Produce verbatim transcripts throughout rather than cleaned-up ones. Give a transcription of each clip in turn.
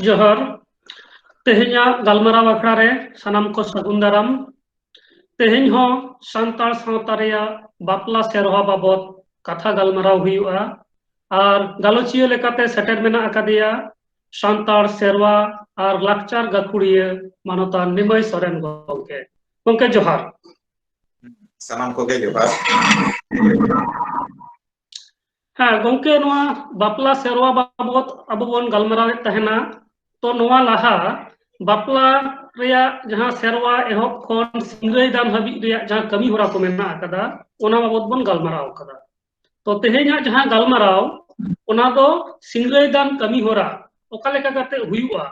ᱡᱚᱦᱟᱨ᱾ ᱛᱮᱦᱮᱧᱟᱜ ᱜᱟᱞᱢᱟᱨᱟᱣ ᱟᱠᱷᱲᱟ ᱨᱮ ᱥᱟᱱᱟᱢ ᱠᱚ ᱥᱟᱹᱜᱩᱱ ᱫᱟᱨᱟᱢ᱾ ᱛᱮᱦᱮᱧ ᱦᱚᱸ ᱥᱟᱱᱛᱟᱲ ᱥᱟᱶᱛᱟ ᱨᱮᱭᱟᱜ ᱵᱟᱯᱞᱟ ᱥᱮᱨᱣᱟ ᱵᱟᱵᱚᱛ ᱠᱟᱛᱷᱟ ᱜᱟᱞᱢᱟᱨᱟᱣ ᱦᱩᱭᱩᱜᱼᱟ᱾ ᱟᱨ ᱜᱟᱞᱚᱪᱤᱭᱟᱹ ᱞᱮᱠᱟᱛᱮ ᱥᱮᱴᱮᱨ ᱢᱮᱱᱟᱜ ᱟᱠᱟᱫᱮᱭᱟ ᱥᱟᱱᱛᱟᱲ ᱥᱮᱨᱣᱟ ᱟᱨ ᱞᱟᱠᱪᱟᱨ ᱜᱟᱹᱠᱷᱩᱲᱤᱭᱟᱹ ᱢᱟᱱᱚᱛᱟᱱ ᱱᱤᱢᱟᱹᱭ ᱥᱚᱨᱮᱱ ᱜᱚᱢᱠᱮ᱾ ᱜᱚᱢᱠᱮ, ᱡᱚᱦᱟᱨ᱾ ᱥᱟᱱᱟᱢ ᱠᱚᱜᱮ ᱡᱚᱦᱟᱨ᱾ ᱦᱮᱸ ᱜᱚᱢᱠᱮ, ᱱᱚᱣᱟ ᱵᱟᱯᱞᱟ ᱥᱮᱨᱣᱟ ᱵᱟᱵᱚᱛ ᱟᱵᱚ ᱵᱚᱱ ᱜᱟᱞᱢᱟᱨᱟᱣᱮᱫ ᱛᱟᱦᱮᱱᱟ᱾ ᱛᱚ, ᱱᱚᱣᱟ ᱞᱟᱦᱟ ᱵᱟᱯᱞᱟ ᱨᱮᱭᱟᱜ ᱡᱟᱦᱟᱸ ᱥᱮᱨᱣᱟ ᱮᱦᱚᱵ ᱠᱷᱚᱱ ᱥᱤᱝᱨᱟᱹᱭ ᱫᱟᱱ ᱦᱟᱹᱵᱤᱡ ᱨᱮᱭᱟᱜ ᱡᱟᱦᱟᱸ ᱠᱟᱹᱢᱤ ᱦᱚᱨᱟ ᱠᱚ ᱢᱮᱱᱟᱜ ᱟᱠᱟᱫᱟ, ᱚᱱᱟ ᱵᱟᱵᱚᱛ ᱵᱚᱱ ᱜᱟᱞᱢᱟᱨᱟᱣ ᱟᱠᱟᱫᱟ᱾ ᱛᱚ, ᱛᱮᱦᱮᱧᱟᱜ ᱡᱟᱦᱟᱸ ᱜᱟᱞᱢᱟᱨᱟᱣ, ᱚᱱᱟ ᱫᱚ ᱥᱤᱝᱨᱟᱹᱭ ᱫᱟᱱ ᱠᱟᱹᱢᱤ ᱦᱚᱨᱟ ᱚᱠᱟ ᱞᱮᱠᱟ ᱠᱟᱛᱮ ᱦᱩᱭᱩᱜᱼᱟ,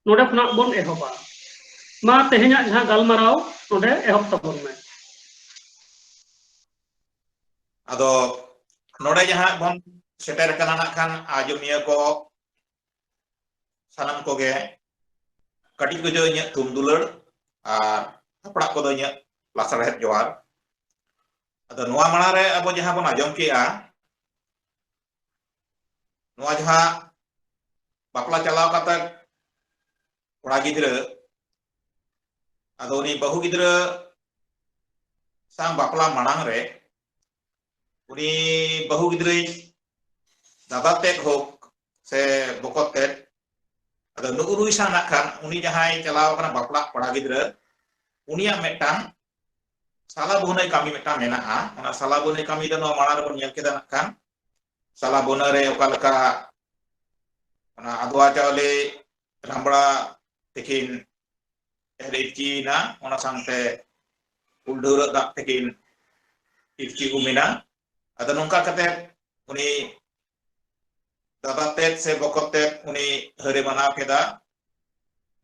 ᱱᱚᱰᱮ ᱠᱷᱚᱱᱟᱜ ᱵᱚᱱ ᱮᱦᱚᱵᱟ᱾ ᱢᱟ, ᱛᱮᱦᱮᱧᱟᱜ ᱡᱟᱦᱟᱸ ᱜᱟᱞᱢᱟᱨᱟᱣ, ᱱᱚᱰᱮ ᱮᱦᱚᱵ ᱛᱟᱵᱚᱱ ᱢᱮ᱾ ᱟᱫᱚ ᱱᱚᱰᱮ ᱡᱟᱦᱟᱸ ᱵᱚᱱ ᱥᱮᱴᱮᱨ ᱠᱟᱱᱟ, ᱱᱟᱜ ᱠᱷᱟᱱ ᱟᱸᱡᱚᱢᱤᱭᱟᱹ ᱠᱚ ᱥᱟᱱᱟᱢ ᱠᱚᱜᱮ ᱠᱟᱹᱴᱤᱡ ᱠᱚᱫᱚ ᱤᱧᱟᱹᱜ ᱛᱷᱩᱢ ᱫᱩᱞᱟᱹᱲ ᱟᱨ ᱦᱟᱯᱲᱟᱜ ᱠᱚᱫᱚ ᱤᱧᱟᱹᱜ ᱞᱟᱥᱟᱲᱦᱮᱫ ᱡᱚᱦᱟᱨ᱾ ᱟᱫᱚ ᱱᱚᱣᱟ ᱢᱟᱲᱟᱝ ᱨᱮ ᱟᱵᱚ ᱡᱟᱦᱟᱸ ᱵᱚᱱ ᱟᱸᱡᱚᱢ ᱠᱮᱜᱼᱟ, ᱱᱚᱣᱟ ᱡᱟᱦᱟᱸ ᱵᱟᱯᱞᱟ ᱪᱟᱞᱟᱣ ᱠᱟᱛᱮ ᱠᱚᱲᱟ ᱜᱤᱫᱽᱨᱟᱹ, ᱟᱫᱚ ᱩᱱᱤ ᱵᱟᱹᱦᱩ ᱜᱤᱫᱽᱨᱟᱹ ᱥᱟᱶ ᱵᱟᱯᱞᱟ ᱢᱟᱲᱟᱝ ᱨᱮ ᱩᱱᱤ ᱵᱟᱹᱦᱩ ᱜᱤᱫᱽᱨᱟᱹᱭ ᱫᱟᱫᱟ ᱛᱮᱫ ᱦᱳᱠ ᱥᱮ ᱵᱚᱠᱚᱛ ᱛᱮᱫ, ᱟᱫᱚ ᱱᱩᱜᱼᱩ ᱱᱩᱭ ᱥᱟᱶ ᱱᱟᱜ ᱠᱷᱟᱱ ᱩᱱᱤ ᱡᱟᱦᱟᱸᱭ ᱪᱟᱞᱟᱣ ᱠᱟᱱᱟ ᱵᱟᱯᱞᱟ ᱠᱚᱲᱟ ᱜᱤᱫᱽᱨᱟᱹ, ᱩᱱᱤᱭᱟᱜ ᱢᱤᱫᱴᱟᱝ ᱥᱟᱞᱟ ᱵᱟᱹᱦᱩᱱᱟᱹᱭ ᱠᱟᱹᱢᱤ ᱢᱤᱫᱴᱟᱝ ᱢᱮᱱᱟᱜᱼᱟ᱾ ᱚᱱᱟ ᱥᱟᱞᱟ ᱵᱟᱹᱦᱩᱱᱟᱹᱭ ᱠᱟᱹᱢᱤ ᱫᱚ ᱱᱚᱣᱟ ᱢᱟᱲᱟᱝ ᱨᱮᱵᱚᱱ ᱧᱮᱞ ᱠᱮᱫᱟ ᱱᱟᱜ ᱠᱷᱟᱱ, ᱥᱟᱞᱟ ᱵᱟᱹᱦᱩᱱᱟᱹ ᱨᱮ ᱚᱠᱟ ᱞᱮᱠᱟ ᱚᱱᱟ ᱟᱫᱽᱣᱟ ᱪᱟᱣᱞᱮ ᱨᱟᱢᱵᱲᱟ ᱛᱤᱠᱤᱱ ᱮᱨ ᱤᱨᱪᱤᱭᱮᱱᱟ, ᱚᱱᱟ ᱥᱟᱶᱛᱮ ᱩᱞ ᱰᱷᱟᱹᱣᱨᱟᱹᱜ ᱫᱟᱜ ᱛᱤᱠᱤᱱ ᱤᱨᱪᱤ ᱩᱢ ᱮᱱᱟ᱾ ᱟᱫᱚ ᱱᱚᱝᱠᱟ ᱠᱟᱛᱮ ᱩᱱᱤ ᱫᱟᱫᱟ ᱛᱮᱫ ᱥᱮ ᱵᱚᱠᱚᱛ ᱛᱮᱫ ᱩᱱᱤ ᱦᱟᱹᱨᱮ ᱢᱟᱱᱟᱣ ᱠᱮᱫᱟ,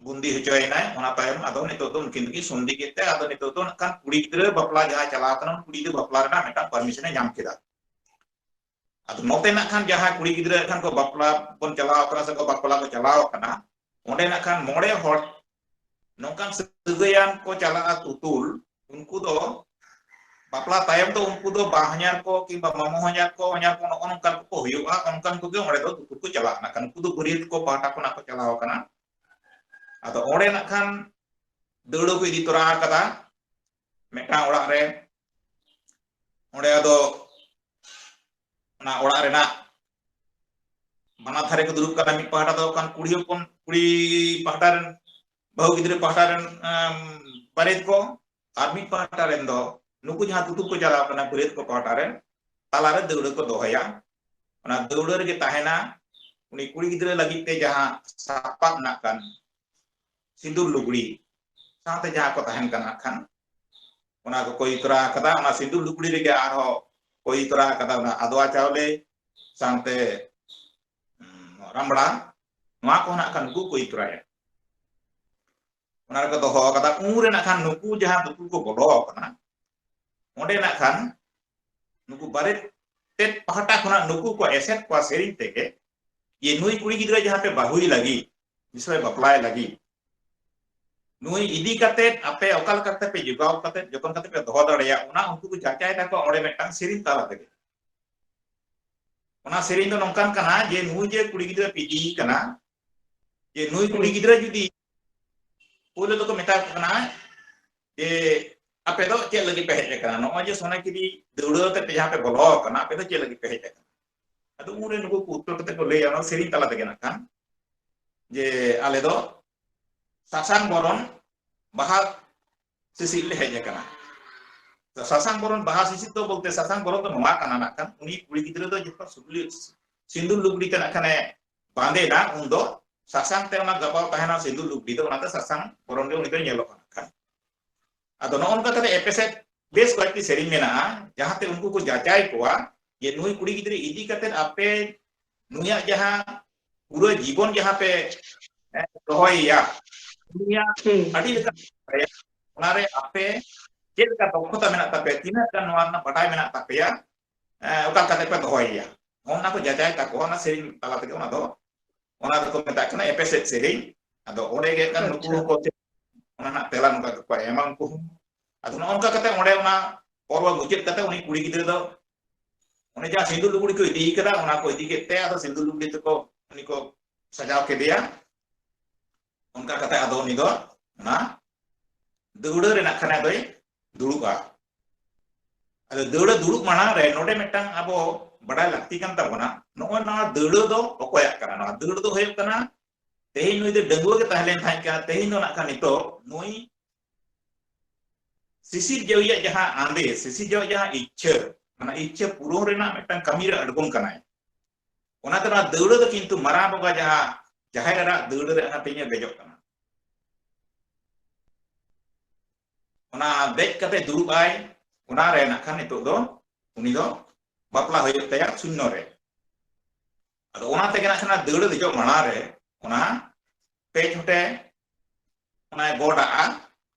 ᱵᱩᱱᱫᱤ ᱦᱚᱪᱚᱭᱮᱱᱟᱭ᱾ ᱚᱱᱟ ᱛᱟᱭᱚᱢ ᱟᱫᱚ ᱱᱤᱛᱚᱜ ᱫᱚ ᱩᱱᱠᱤᱱ ᱫᱚᱠᱤᱱ ᱥᱚᱱᱫᱷᱤ ᱠᱮᱫ ᱛᱮ, ᱟᱫᱚ ᱱᱤᱛᱚᱜ ᱫᱚ ᱱᱟᱜ ᱠᱷᱟᱱ ᱠᱩᱲᱤ ᱜᱤᱫᱽᱨᱟᱹ ᱵᱟᱯᱞᱟ ᱡᱟᱦᱟᱸᱭ ᱪᱟᱞᱟᱣ ᱠᱟᱱᱟ, ᱩᱱᱤ ᱠᱩᱲᱤ ᱜᱤᱫᱽᱨᱟᱹ ᱵᱟᱯᱞᱟ ᱨᱮᱱᱟᱜ ᱢᱤᱫᱴᱟᱝ ᱯᱟᱨᱢᱤᱥᱚᱱ ᱮ ᱧᱟᱢ ᱠᱮᱫᱟ᱾ ᱟᱫᱚ ᱱᱚᱛᱮ ᱱᱟᱜ ᱠᱷᱟᱱ ᱡᱟᱦᱟᱸᱭ ᱠᱩᱲᱤ ᱜᱤᱫᱽᱨᱟᱹ ᱠᱷᱟᱱ ᱠᱚ ᱵᱟᱯᱞᱟ ᱵᱚᱱ ᱪᱟᱞᱟᱣ ᱠᱟᱱᱟ ᱥᱮ ᱠᱚ ᱵᱟᱯᱞᱟ ᱠᱚ ᱪᱟᱞᱟᱣ ᱠᱟᱱᱟ, ᱚᱸᱰᱮ ᱱᱟᱜ ᱠᱷᱟᱱ ᱢᱚᱬᱮ ᱦᱚᱲ ᱱᱚᱝᱠᱟᱱ ᱥᱟᱹᱜᱟᱹᱭᱟᱱ ᱠᱚ ᱪᱟᱞᱟᱜᱼᱟ ᱛᱩᱛᱩᱞ, ᱩᱱᱠᱩ ᱫᱚ ᱵᱟᱯᱞᱟ ᱛᱟᱭᱚᱢ ᱫᱚ ᱩᱱᱠᱩ ᱫᱚ ᱵᱟᱦᱚᱧᱦᱟᱨ ᱠᱚ ᱠᱤᱝᱵᱟ ᱢᱟᱢᱚ ᱦᱚᱧᱦᱟᱨ ᱠᱚ, ᱦᱚᱧᱦᱟᱨ ᱠᱚ, ᱱᱚᱜᱼᱚ ᱱᱚᱝᱠᱟᱱ ᱠᱚᱠᱚ ᱦᱩᱭᱩᱜᱼᱟ, ᱚᱱᱠᱟᱱ ᱠᱚᱜᱮ ᱚᱸᱰᱮ ᱫᱚ ᱫᱩᱯᱩᱲ ᱠᱚ ᱪᱟᱞᱟᱜᱼᱟ᱾ ᱱᱟᱜ ᱠᱷᱟᱱ ᱩᱱᱠᱩ ᱫᱚ ᱵᱟᱹᱨᱭᱟᱹᱛ ᱠᱚ ᱯᱟᱦᱴᱟ ᱠᱷᱚᱱᱟᱜ ᱠᱚ ᱪᱟᱞᱟᱣ ᱟᱠᱟᱱᱟ᱾ ᱟᱫᱚ ᱚᱸᱰᱮ ᱱᱟᱜ ᱠᱷᱟᱱ ᱫᱟᱹᱣᱲᱟᱹ ᱠᱚ ᱤᱫᱤ ᱛᱚᱨᱟ ᱟᱠᱟᱫᱟ ᱢᱤᱫᱴᱟᱝ ᱚᱲᱟᱜ ᱨᱮ᱾ ᱚᱸᱰᱮ ᱟᱫᱚ ᱚᱱᱟ ᱚᱲᱟᱜ ᱨᱮᱱᱟᱜ ᱵᱟᱱᱟᱨ ᱫᱷᱟᱨᱮ ᱠᱚ ᱫᱩᱲᱩᱵ ᱠᱟᱱᱟ᱾ ᱢᱤᱫ ᱯᱟᱦᱴᱟ ᱫᱚ ᱠᱷᱟᱱ ᱠᱩᱲᱤ ᱦᱚᱯᱚᱱ, ᱠᱩᱲᱤ ᱯᱟᱦᱴᱟ ᱨᱮᱱ, ᱵᱟᱹᱦᱩ ᱜᱤᱫᱽᱨᱟᱹ ᱯᱟᱦᱴᱟ ᱨᱮᱱ, ᱮᱢ, ᱵᱟᱨᱮᱛ ᱠᱚ, ᱟᱨ ᱢᱤᱫ ᱯᱟᱦᱴᱟ ᱨᱮᱱ ᱫᱚ ᱱᱩᱠᱩ ᱡᱟᱦᱟᱸ ᱛᱩᱛᱩ ᱠᱚ ᱪᱟᱞᱟᱣ ᱠᱟᱱᱟ ᱵᱟᱹᱨᱭᱟᱹᱛ ᱠᱚ ᱯᱟᱦᱴᱟ ᱨᱮᱱ, ᱛᱟᱞᱟᱨᱮ ᱫᱟᱹᱣᱲᱟᱹ ᱠᱚ ᱫᱚᱦᱚᱭᱟ᱾ ᱚᱱᱟ ᱫᱟᱹᱣᱲᱟᱹ ᱨᱮᱜᱮ ᱛᱟᱦᱮᱱᱟ ᱩᱱᱤ ᱠᱩᱲᱤ ᱜᱤᱫᱽᱨᱟᱹ ᱞᱟᱹᱜᱤᱫ ᱛᱮ ᱡᱟᱦᱟᱸ ᱥᱟᱯᱟᱵ ᱢᱮᱱᱟᱜ ᱠᱟᱱ ᱥᱤᱸᱫᱩᱨ ᱞᱩᱜᱽᱲᱤ ᱥᱟᱶᱛᱮ ᱡᱟᱦᱟᱸ ᱠᱚ ᱛᱟᱦᱮᱱ ᱠᱟᱱᱟ ᱠᱷᱟᱱ, ᱚᱱᱟ ᱠᱚ ᱠᱚᱭ ᱛᱚᱨᱟ ᱟᱠᱟᱫᱟ᱾ ᱚᱱᱟ ᱥᱤᱸᱫᱩᱨ ᱞᱩᱜᱽᱲᱤ ᱨᱮᱜᱮ ᱟᱨᱦᱚᱸ ᱠᱚᱭ ᱛᱚᱨᱟ ᱟᱠᱟᱫᱟ ᱚᱱᱟ ᱟᱫᱣᱟ ᱪᱟᱣᱞᱮ ᱥᱟᱶᱛᱮ, ᱩᱸ, ᱨᱟᱢᱲᱟ, ᱱᱚᱣᱟ ᱠᱚ ᱱᱟᱜ ᱠᱷᱟᱱ ᱱᱩᱠᱩ ᱠᱚᱭ ᱛᱚᱨᱟᱭᱟ᱾ ᱚᱱᱟ ᱨᱮᱠᱚ ᱫᱚᱦᱚ ᱟᱠᱟᱫᱟ᱾ ᱩᱱ ᱨᱮ ᱱᱟᱜ ᱠᱷᱟᱱ ᱱᱩᱠᱩ ᱡᱟᱦᱟᱸ ᱫᱩᱯᱩᱲ ᱠᱚ ᱵᱚᱞᱚ ᱟᱠᱟᱱᱟ, ᱚᱸᱰᱮ ᱱᱟᱜ ᱠᱷᱟᱱ ᱱᱩᱠᱩ ᱵᱟᱨᱮᱛ ᱛᱮᱫ ᱯᱟᱦᱴᱟ ᱠᱷᱚᱱᱟᱜ ᱱᱩᱠᱩ ᱠᱚ ᱮᱥᱮᱫ ᱠᱚᱣᱟ ᱥᱮᱨᱮᱧ ᱛᱮᱜᱮ, ᱡᱮ ᱱᱩᱭ ᱠᱩᱲᱤ ᱜᱤᱫᱽᱨᱟᱹ ᱡᱟᱦᱟᱸ ᱯᱮ ᱵᱟᱹᱦᱩᱭ ᱞᱟᱹᱜᱤᱫ, ᱵᱤᱥᱚᱭ ᱵᱟᱯᱞᱟᱭ ᱞᱟᱹᱜᱤᱫ, ᱱᱩᱭ ᱤᱫᱤ ᱠᱟᱛᱮᱫ ᱟᱯᱮ ᱚᱠᱟ ᱞᱮᱠᱟ ᱠᱟᱛᱮ ᱯᱮ ᱡᱚᱜᱟᱣ ᱠᱟᱛᱮᱫ ᱡᱚᱛᱚᱱ ᱠᱟᱛᱮ ᱯᱮ ᱫᱚᱦᱚ ᱫᱟᱲᱮᱭᱟᱜᱼᱟ, ᱚᱱᱟ ᱩᱱᱠᱩ ᱠᱚ ᱡᱟᱪᱟᱭ ᱛᱟᱠᱚᱣᱟ ᱚᱸᱰᱮ ᱢᱤᱫᱴᱟᱝ ᱥᱮᱨᱮᱧ ᱛᱟᱞᱟ ᱛᱮᱜᱮ᱾ ᱚᱱᱟ ᱥᱮᱨᱮᱧ ᱫᱚ ᱱᱚᱝᱠᱟᱱ ᱠᱟᱱᱟ ᱡᱮ ᱱᱩᱭ ᱡᱮ ᱠᱩᱲᱤ ᱜᱤᱫᱽᱨᱟᱹ ᱯᱮ ᱤᱫᱤᱭᱮ ᱠᱟᱱᱟ, ᱡᱮ ᱱᱩᱭ ᱠᱩᱲᱤ ᱦᱩᱸ᱾ ᱜᱤᱫᱽᱨᱟᱹ ᱡᱩᱫᱤ ᱯᱳᱭᱞᱳ ᱫᱚᱠᱚ ᱢᱮᱛᱟ ᱠᱚ ᱠᱟᱱᱟ ᱡᱮ ᱟᱯᱮ ᱫᱚ ᱪᱮᱫ ᱞᱟᱹᱜᱤᱫ ᱯᱮ ᱦᱮᱡ ᱟᱠᱟᱱᱟ, ᱱᱚᱜᱼᱚᱭ ᱡᱮ ᱥᱚᱱᱟᱠᱤᱨᱤ ᱫᱟᱹᱣᱲᱟᱹ ᱟᱛᱮ ᱯᱮ ᱡᱟᱦᱟᱸ ᱯᱮ ᱵᱚᱞᱚ ᱟᱠᱟᱱᱟ, ᱟᱯᱮ ᱫᱚ ᱪᱮᱫ ᱞᱟᱹᱜᱤᱫ ᱯᱮ ᱦᱮᱡ ᱟᱠᱟᱱᱟ? ᱟᱫᱚ ᱩᱱᱨᱮ ᱱᱩᱠᱩ ᱠᱚ ᱩᱛᱛᱚᱨ ᱠᱟᱛᱮ ᱠᱚ ᱞᱟᱹᱭᱟ ᱚᱱᱟ ᱥᱮᱨᱮᱧ ᱛᱟᱞᱟ ᱛᱮᱜᱮ ᱱᱟᱜ ᱠᱷᱟᱱ, ᱡᱮ ᱟᱞᱮ ᱫᱚ ᱥᱟᱥᱟᱝ ᱵᱚᱨᱚᱱ ᱵᱟᱦᱟ ᱥᱤᱥᱤᱨ ᱞᱮ ᱦᱮᱡ ᱟᱠᱟᱱᱟ᱾ ᱛᱚ ᱥᱟᱥᱟᱝ ᱵᱚᱨᱚᱱ ᱵᱟᱦᱟ ᱥᱤᱥᱤᱨ ᱫᱚ ᱵᱚᱞᱛᱮ ᱥᱟᱥᱟᱝ ᱵᱚᱨᱚᱱ ᱫᱚ ᱱᱚᱣᱟ ᱠᱟᱱᱟ ᱱᱟᱜ ᱠᱷᱟᱱ, ᱩᱱᱤ ᱠᱩᱲᱤ ᱜᱤᱫᱽᱨᱟᱹ ᱫᱚ ᱡᱚᱠᱷᱚᱱ ᱥᱩᱫᱩ ᱥᱤᱸᱫᱩᱨ ᱞᱩᱜᱽᱲᱤ ᱛᱮ ᱱᱟᱜ ᱠᱷᱟᱱᱮ ᱵᱟᱸᱫᱮᱱᱟ, ᱩᱱ ᱫᱚ ᱥᱟᱥᱟᱝ ᱛᱮ ᱚᱱᱟ ᱜᱟᱵᱟᱣ ᱛᱟᱦᱮᱱᱟ ᱥᱤᱸᱫᱩᱨ ᱞᱩᱜᱽᱲᱤ ᱫᱚ, ᱚᱱᱟᱛᱮ ᱥᱟᱥᱟᱝ ᱵᱚᱨᱚᱱ ᱜᱮ ᱩᱱᱤ ᱫᱚᱭ ᱧᱮᱞᱚᱜᱼᱟ ᱱᱟᱜ ᱠᱷᱟᱱ᱾ ᱟᱫᱚ ᱱᱚᱜᱼᱚ ᱱᱚᱝᱠᱟ ᱠᱟᱛᱮ ᱮᱯᱮᱥᱮᱫ ᱵᱮᱥ ᱠᱚᱭᱮᱠᱴᱤ ᱥᱮᱨᱮᱧ ᱢᱮᱱᱟᱜᱼᱟ, ᱡᱟᱦᱟᱸᱛᱮ ᱩᱱᱠᱩ ᱠᱚ ᱡᱟᱪᱟᱭ ᱠᱚᱣᱟ ᱡᱮ ᱱᱩᱭ ᱠᱩᱲᱤ ᱜᱤᱫᱽᱨᱟᱹ ᱤᱫᱤ ᱠᱟᱛᱮ ᱟᱯᱮ ᱱᱩᱭᱟᱜ ᱡᱟᱦᱟᱸ ᱯᱩᱨᱟᱹ ᱡᱤᱵᱚᱱ ᱡᱟᱦᱟᱸ ᱯᱮ, ᱮ, ᱫᱚᱦᱚᱭᱮᱭᱟ, ᱩᱱᱤᱭᱟᱜ ᱦᱩᱸ᱾ ᱟᱹᱰᱤ ᱞᱮᱠᱟ, ᱚᱱᱟᱨᱮ ᱟᱯᱮ ᱪᱮᱫ ᱞᱮᱠᱟ ᱫᱚᱠᱷᱚᱛᱟ ᱢᱮᱱᱟᱜ ᱛᱟᱯᱮᱭᱟ, ᱛᱤᱱᱟᱹᱜ ᱜᱟᱱ ᱱᱚᱣᱟ ᱨᱮᱱᱟᱜ ᱵᱟᱰᱟᱭ ᱢᱮᱱᱟᱜ ᱛᱟᱯᱮᱭᱟ, ᱮ, ᱚᱠᱟ ᱞᱮᱠᱟ ᱛᱮᱯᱮ ᱫᱚᱦᱚᱭᱮᱭᱟ, ᱚᱱᱟ ᱠᱚ ᱡᱟᱪᱟᱭ ᱛᱟᱠᱚᱣᱟ᱾ ᱚᱱᱟ ᱥᱮᱨᱮᱧ ᱛᱟᱞᱟ ᱛᱮᱜᱮ ᱚᱱᱟ ᱫᱚ, ᱚᱱᱟ ᱫᱚᱠᱚ ᱢᱮᱛᱟᱜ ᱠᱟᱱᱟ ᱮᱯᱮᱥᱮᱫ ᱥᱮᱨᱮᱧ᱾ ᱟᱫᱚ ᱚᱸᱰᱮ ᱜᱮ ᱠᱷᱟᱱ ᱱᱩᱠᱩ ᱟᱪᱪᱷᱟ᱾ ᱦᱚᱸᱠᱚ ᱚᱱᱟ ᱨᱮᱱᱟᱜ ᱛᱮᱞᱟ ᱱᱚᱝᱠᱟ ᱜᱮᱠᱚ ᱮᱢᱟ ᱩᱱᱠᱩ ᱦᱚᱸ᱾ ᱟᱫᱚ ᱱᱚᱜᱼᱚ ᱱᱚᱝᱠᱟ ᱠᱟᱛᱮ ᱚᱸᱰᱮ ᱚᱱᱟ ᱯᱚᱨᱚᱵᱽ ᱢᱩᱪᱟᱹᱫ ᱠᱟᱛᱮ ᱩᱱᱤ ᱠᱩᱲᱤ ᱜᱤᱫᱽᱨᱟᱹ ᱫᱚ ᱚᱱᱮ ᱡᱟᱦᱟᱸ ᱥᱤᱸᱫᱩᱨ ᱞᱩᱜᱽᱲᱤ ᱠᱚ ᱤᱫᱤ ᱠᱟᱫᱟ, ᱚᱱᱟ ᱠᱚ ᱤᱫᱤ ᱠᱮᱫ ᱛᱮ ᱟᱫᱚ ᱥᱤᱸᱫᱩᱨ ᱞᱩᱜᱽᱲᱤ ᱛᱮᱠᱚ ᱩᱱᱤ ᱠᱚ ᱥᱟᱡᱟᱣ ᱠᱮᱫᱮᱭᱟ᱾ ᱚᱱᱠᱟ ᱠᱟᱛᱮ ᱟᱫᱚ ᱩᱱᱤ ᱫᱚ ᱚᱱᱟ ᱫᱟᱹᱣᱲᱟᱹ ᱨᱮ ᱱᱟᱜ ᱠᱷᱟᱱ ᱟᱫᱚᱭ ᱫᱩᱲᱩᱵᱼᱟ᱾ ᱟᱫᱚ ᱫᱟᱹᱣᱲᱟᱹ ᱫᱩᱲᱩᱵ ᱢᱟᱲᱟᱝ ᱨᱮ ᱱᱚᱰᱮ ᱢᱤᱫᱴᱟᱝ ᱟᱵᱚ ᱵᱟᱰᱟᱭ ᱞᱟᱹᱠᱛᱤ ᱠᱟᱱ ᱛᱟᱵᱚᱱᱟ, ᱱᱚᱜᱼᱚᱭ ᱱᱚᱣᱟ ᱫᱟᱹᱣᱲᱟᱹ ᱫᱚ ᱚᱠᱚᱭᱟᱜ ᱠᱟᱱᱟ? ᱱᱚᱣᱟ ᱫᱟᱹᱣᱲᱟᱹ ᱫᱚ ᱦᱩᱭᱩᱜ ᱠᱟᱱᱟ, ᱛᱮᱦᱮᱧ ᱱᱩᱭ ᱫᱚ ᱰᱟᱺᱜᱩᱣᱟᱹ ᱜᱮ ᱛᱟᱦᱮᱸ ᱞᱮᱱ ᱛᱟᱦᱮᱸ ᱠᱟᱱᱟ, ᱛᱮᱦᱮᱧ ᱫᱚ ᱱᱟᱜ ᱠᱷᱟᱱ ᱱᱤᱛᱚᱜ ᱱᱩᱭ ᱥᱤᱥᱤᱨ ᱡᱟᱹᱣᱤᱭᱟᱜ ᱡᱟᱦᱟᱸ ᱟᱸᱫᱮ, ᱥᱤᱥᱤᱨ ᱡᱟᱹᱣᱤᱭᱟᱜ ᱡᱟᱦᱟᱸ ᱤᱪᱪᱷᱟᱹ, ᱚᱱᱟ ᱤᱪᱪᱷᱟᱹ ᱯᱩᱨᱩᱱ ᱨᱮᱱᱟᱜ ᱢᱤᱫᱴᱟᱝ ᱠᱟᱹᱢᱤ ᱨᱮ ᱟᱬᱜᱚᱱ ᱠᱟᱱᱟᱭ᱾ ᱚᱱᱟᱛᱮ ᱱᱚᱣᱟ ᱫᱟᱹᱣᱲᱟᱹ ᱫᱚ ᱠᱤᱱᱛᱩ ᱢᱟᱨᱟᱝ ᱵᱚᱸᱜᱟ ᱡᱟᱦᱟᱸ ᱡᱟᱦᱮᱨ ᱮᱨᱟᱜ ᱫᱟᱹᱣᱲᱟᱹ ᱨᱮ ᱚᱱᱟ ᱛᱮᱦᱮᱧ ᱮ ᱫᱮᱡᱚᱜ ᱠᱟᱱᱟ᱾ ᱚᱱᱟ ᱫᱮᱡ ᱠᱟᱛᱮ ᱫᱩᱲᱩᱵ ᱟᱭ, ᱚᱱᱟ ᱨᱮ ᱱᱟᱜ ᱠᱷᱟᱱ ᱱᱤᱛᱚᱜ ᱫᱚ ᱩᱱᱤ ᱫᱚ ᱵᱟᱯᱞᱟ ᱦᱩᱭᱩᱜ ᱛᱟᱭᱟ ᱥᱩᱱᱱᱚ ᱨᱮ᱾ ᱟᱫᱚ ᱚᱱᱟ ᱛᱮᱜᱮ ᱱᱟᱜ ᱠᱷᱟᱱ ᱫᱟᱹᱣᱲᱟᱹ ᱫᱮᱡᱚᱜ ᱢᱟᱲᱟᱝ ᱨᱮ ᱚᱱᱟ ᱯᱮ ᱪᱷᱚᱴᱮ ᱚᱱᱟᱭ ᱜᱚᱰᱟᱜᱼᱟ,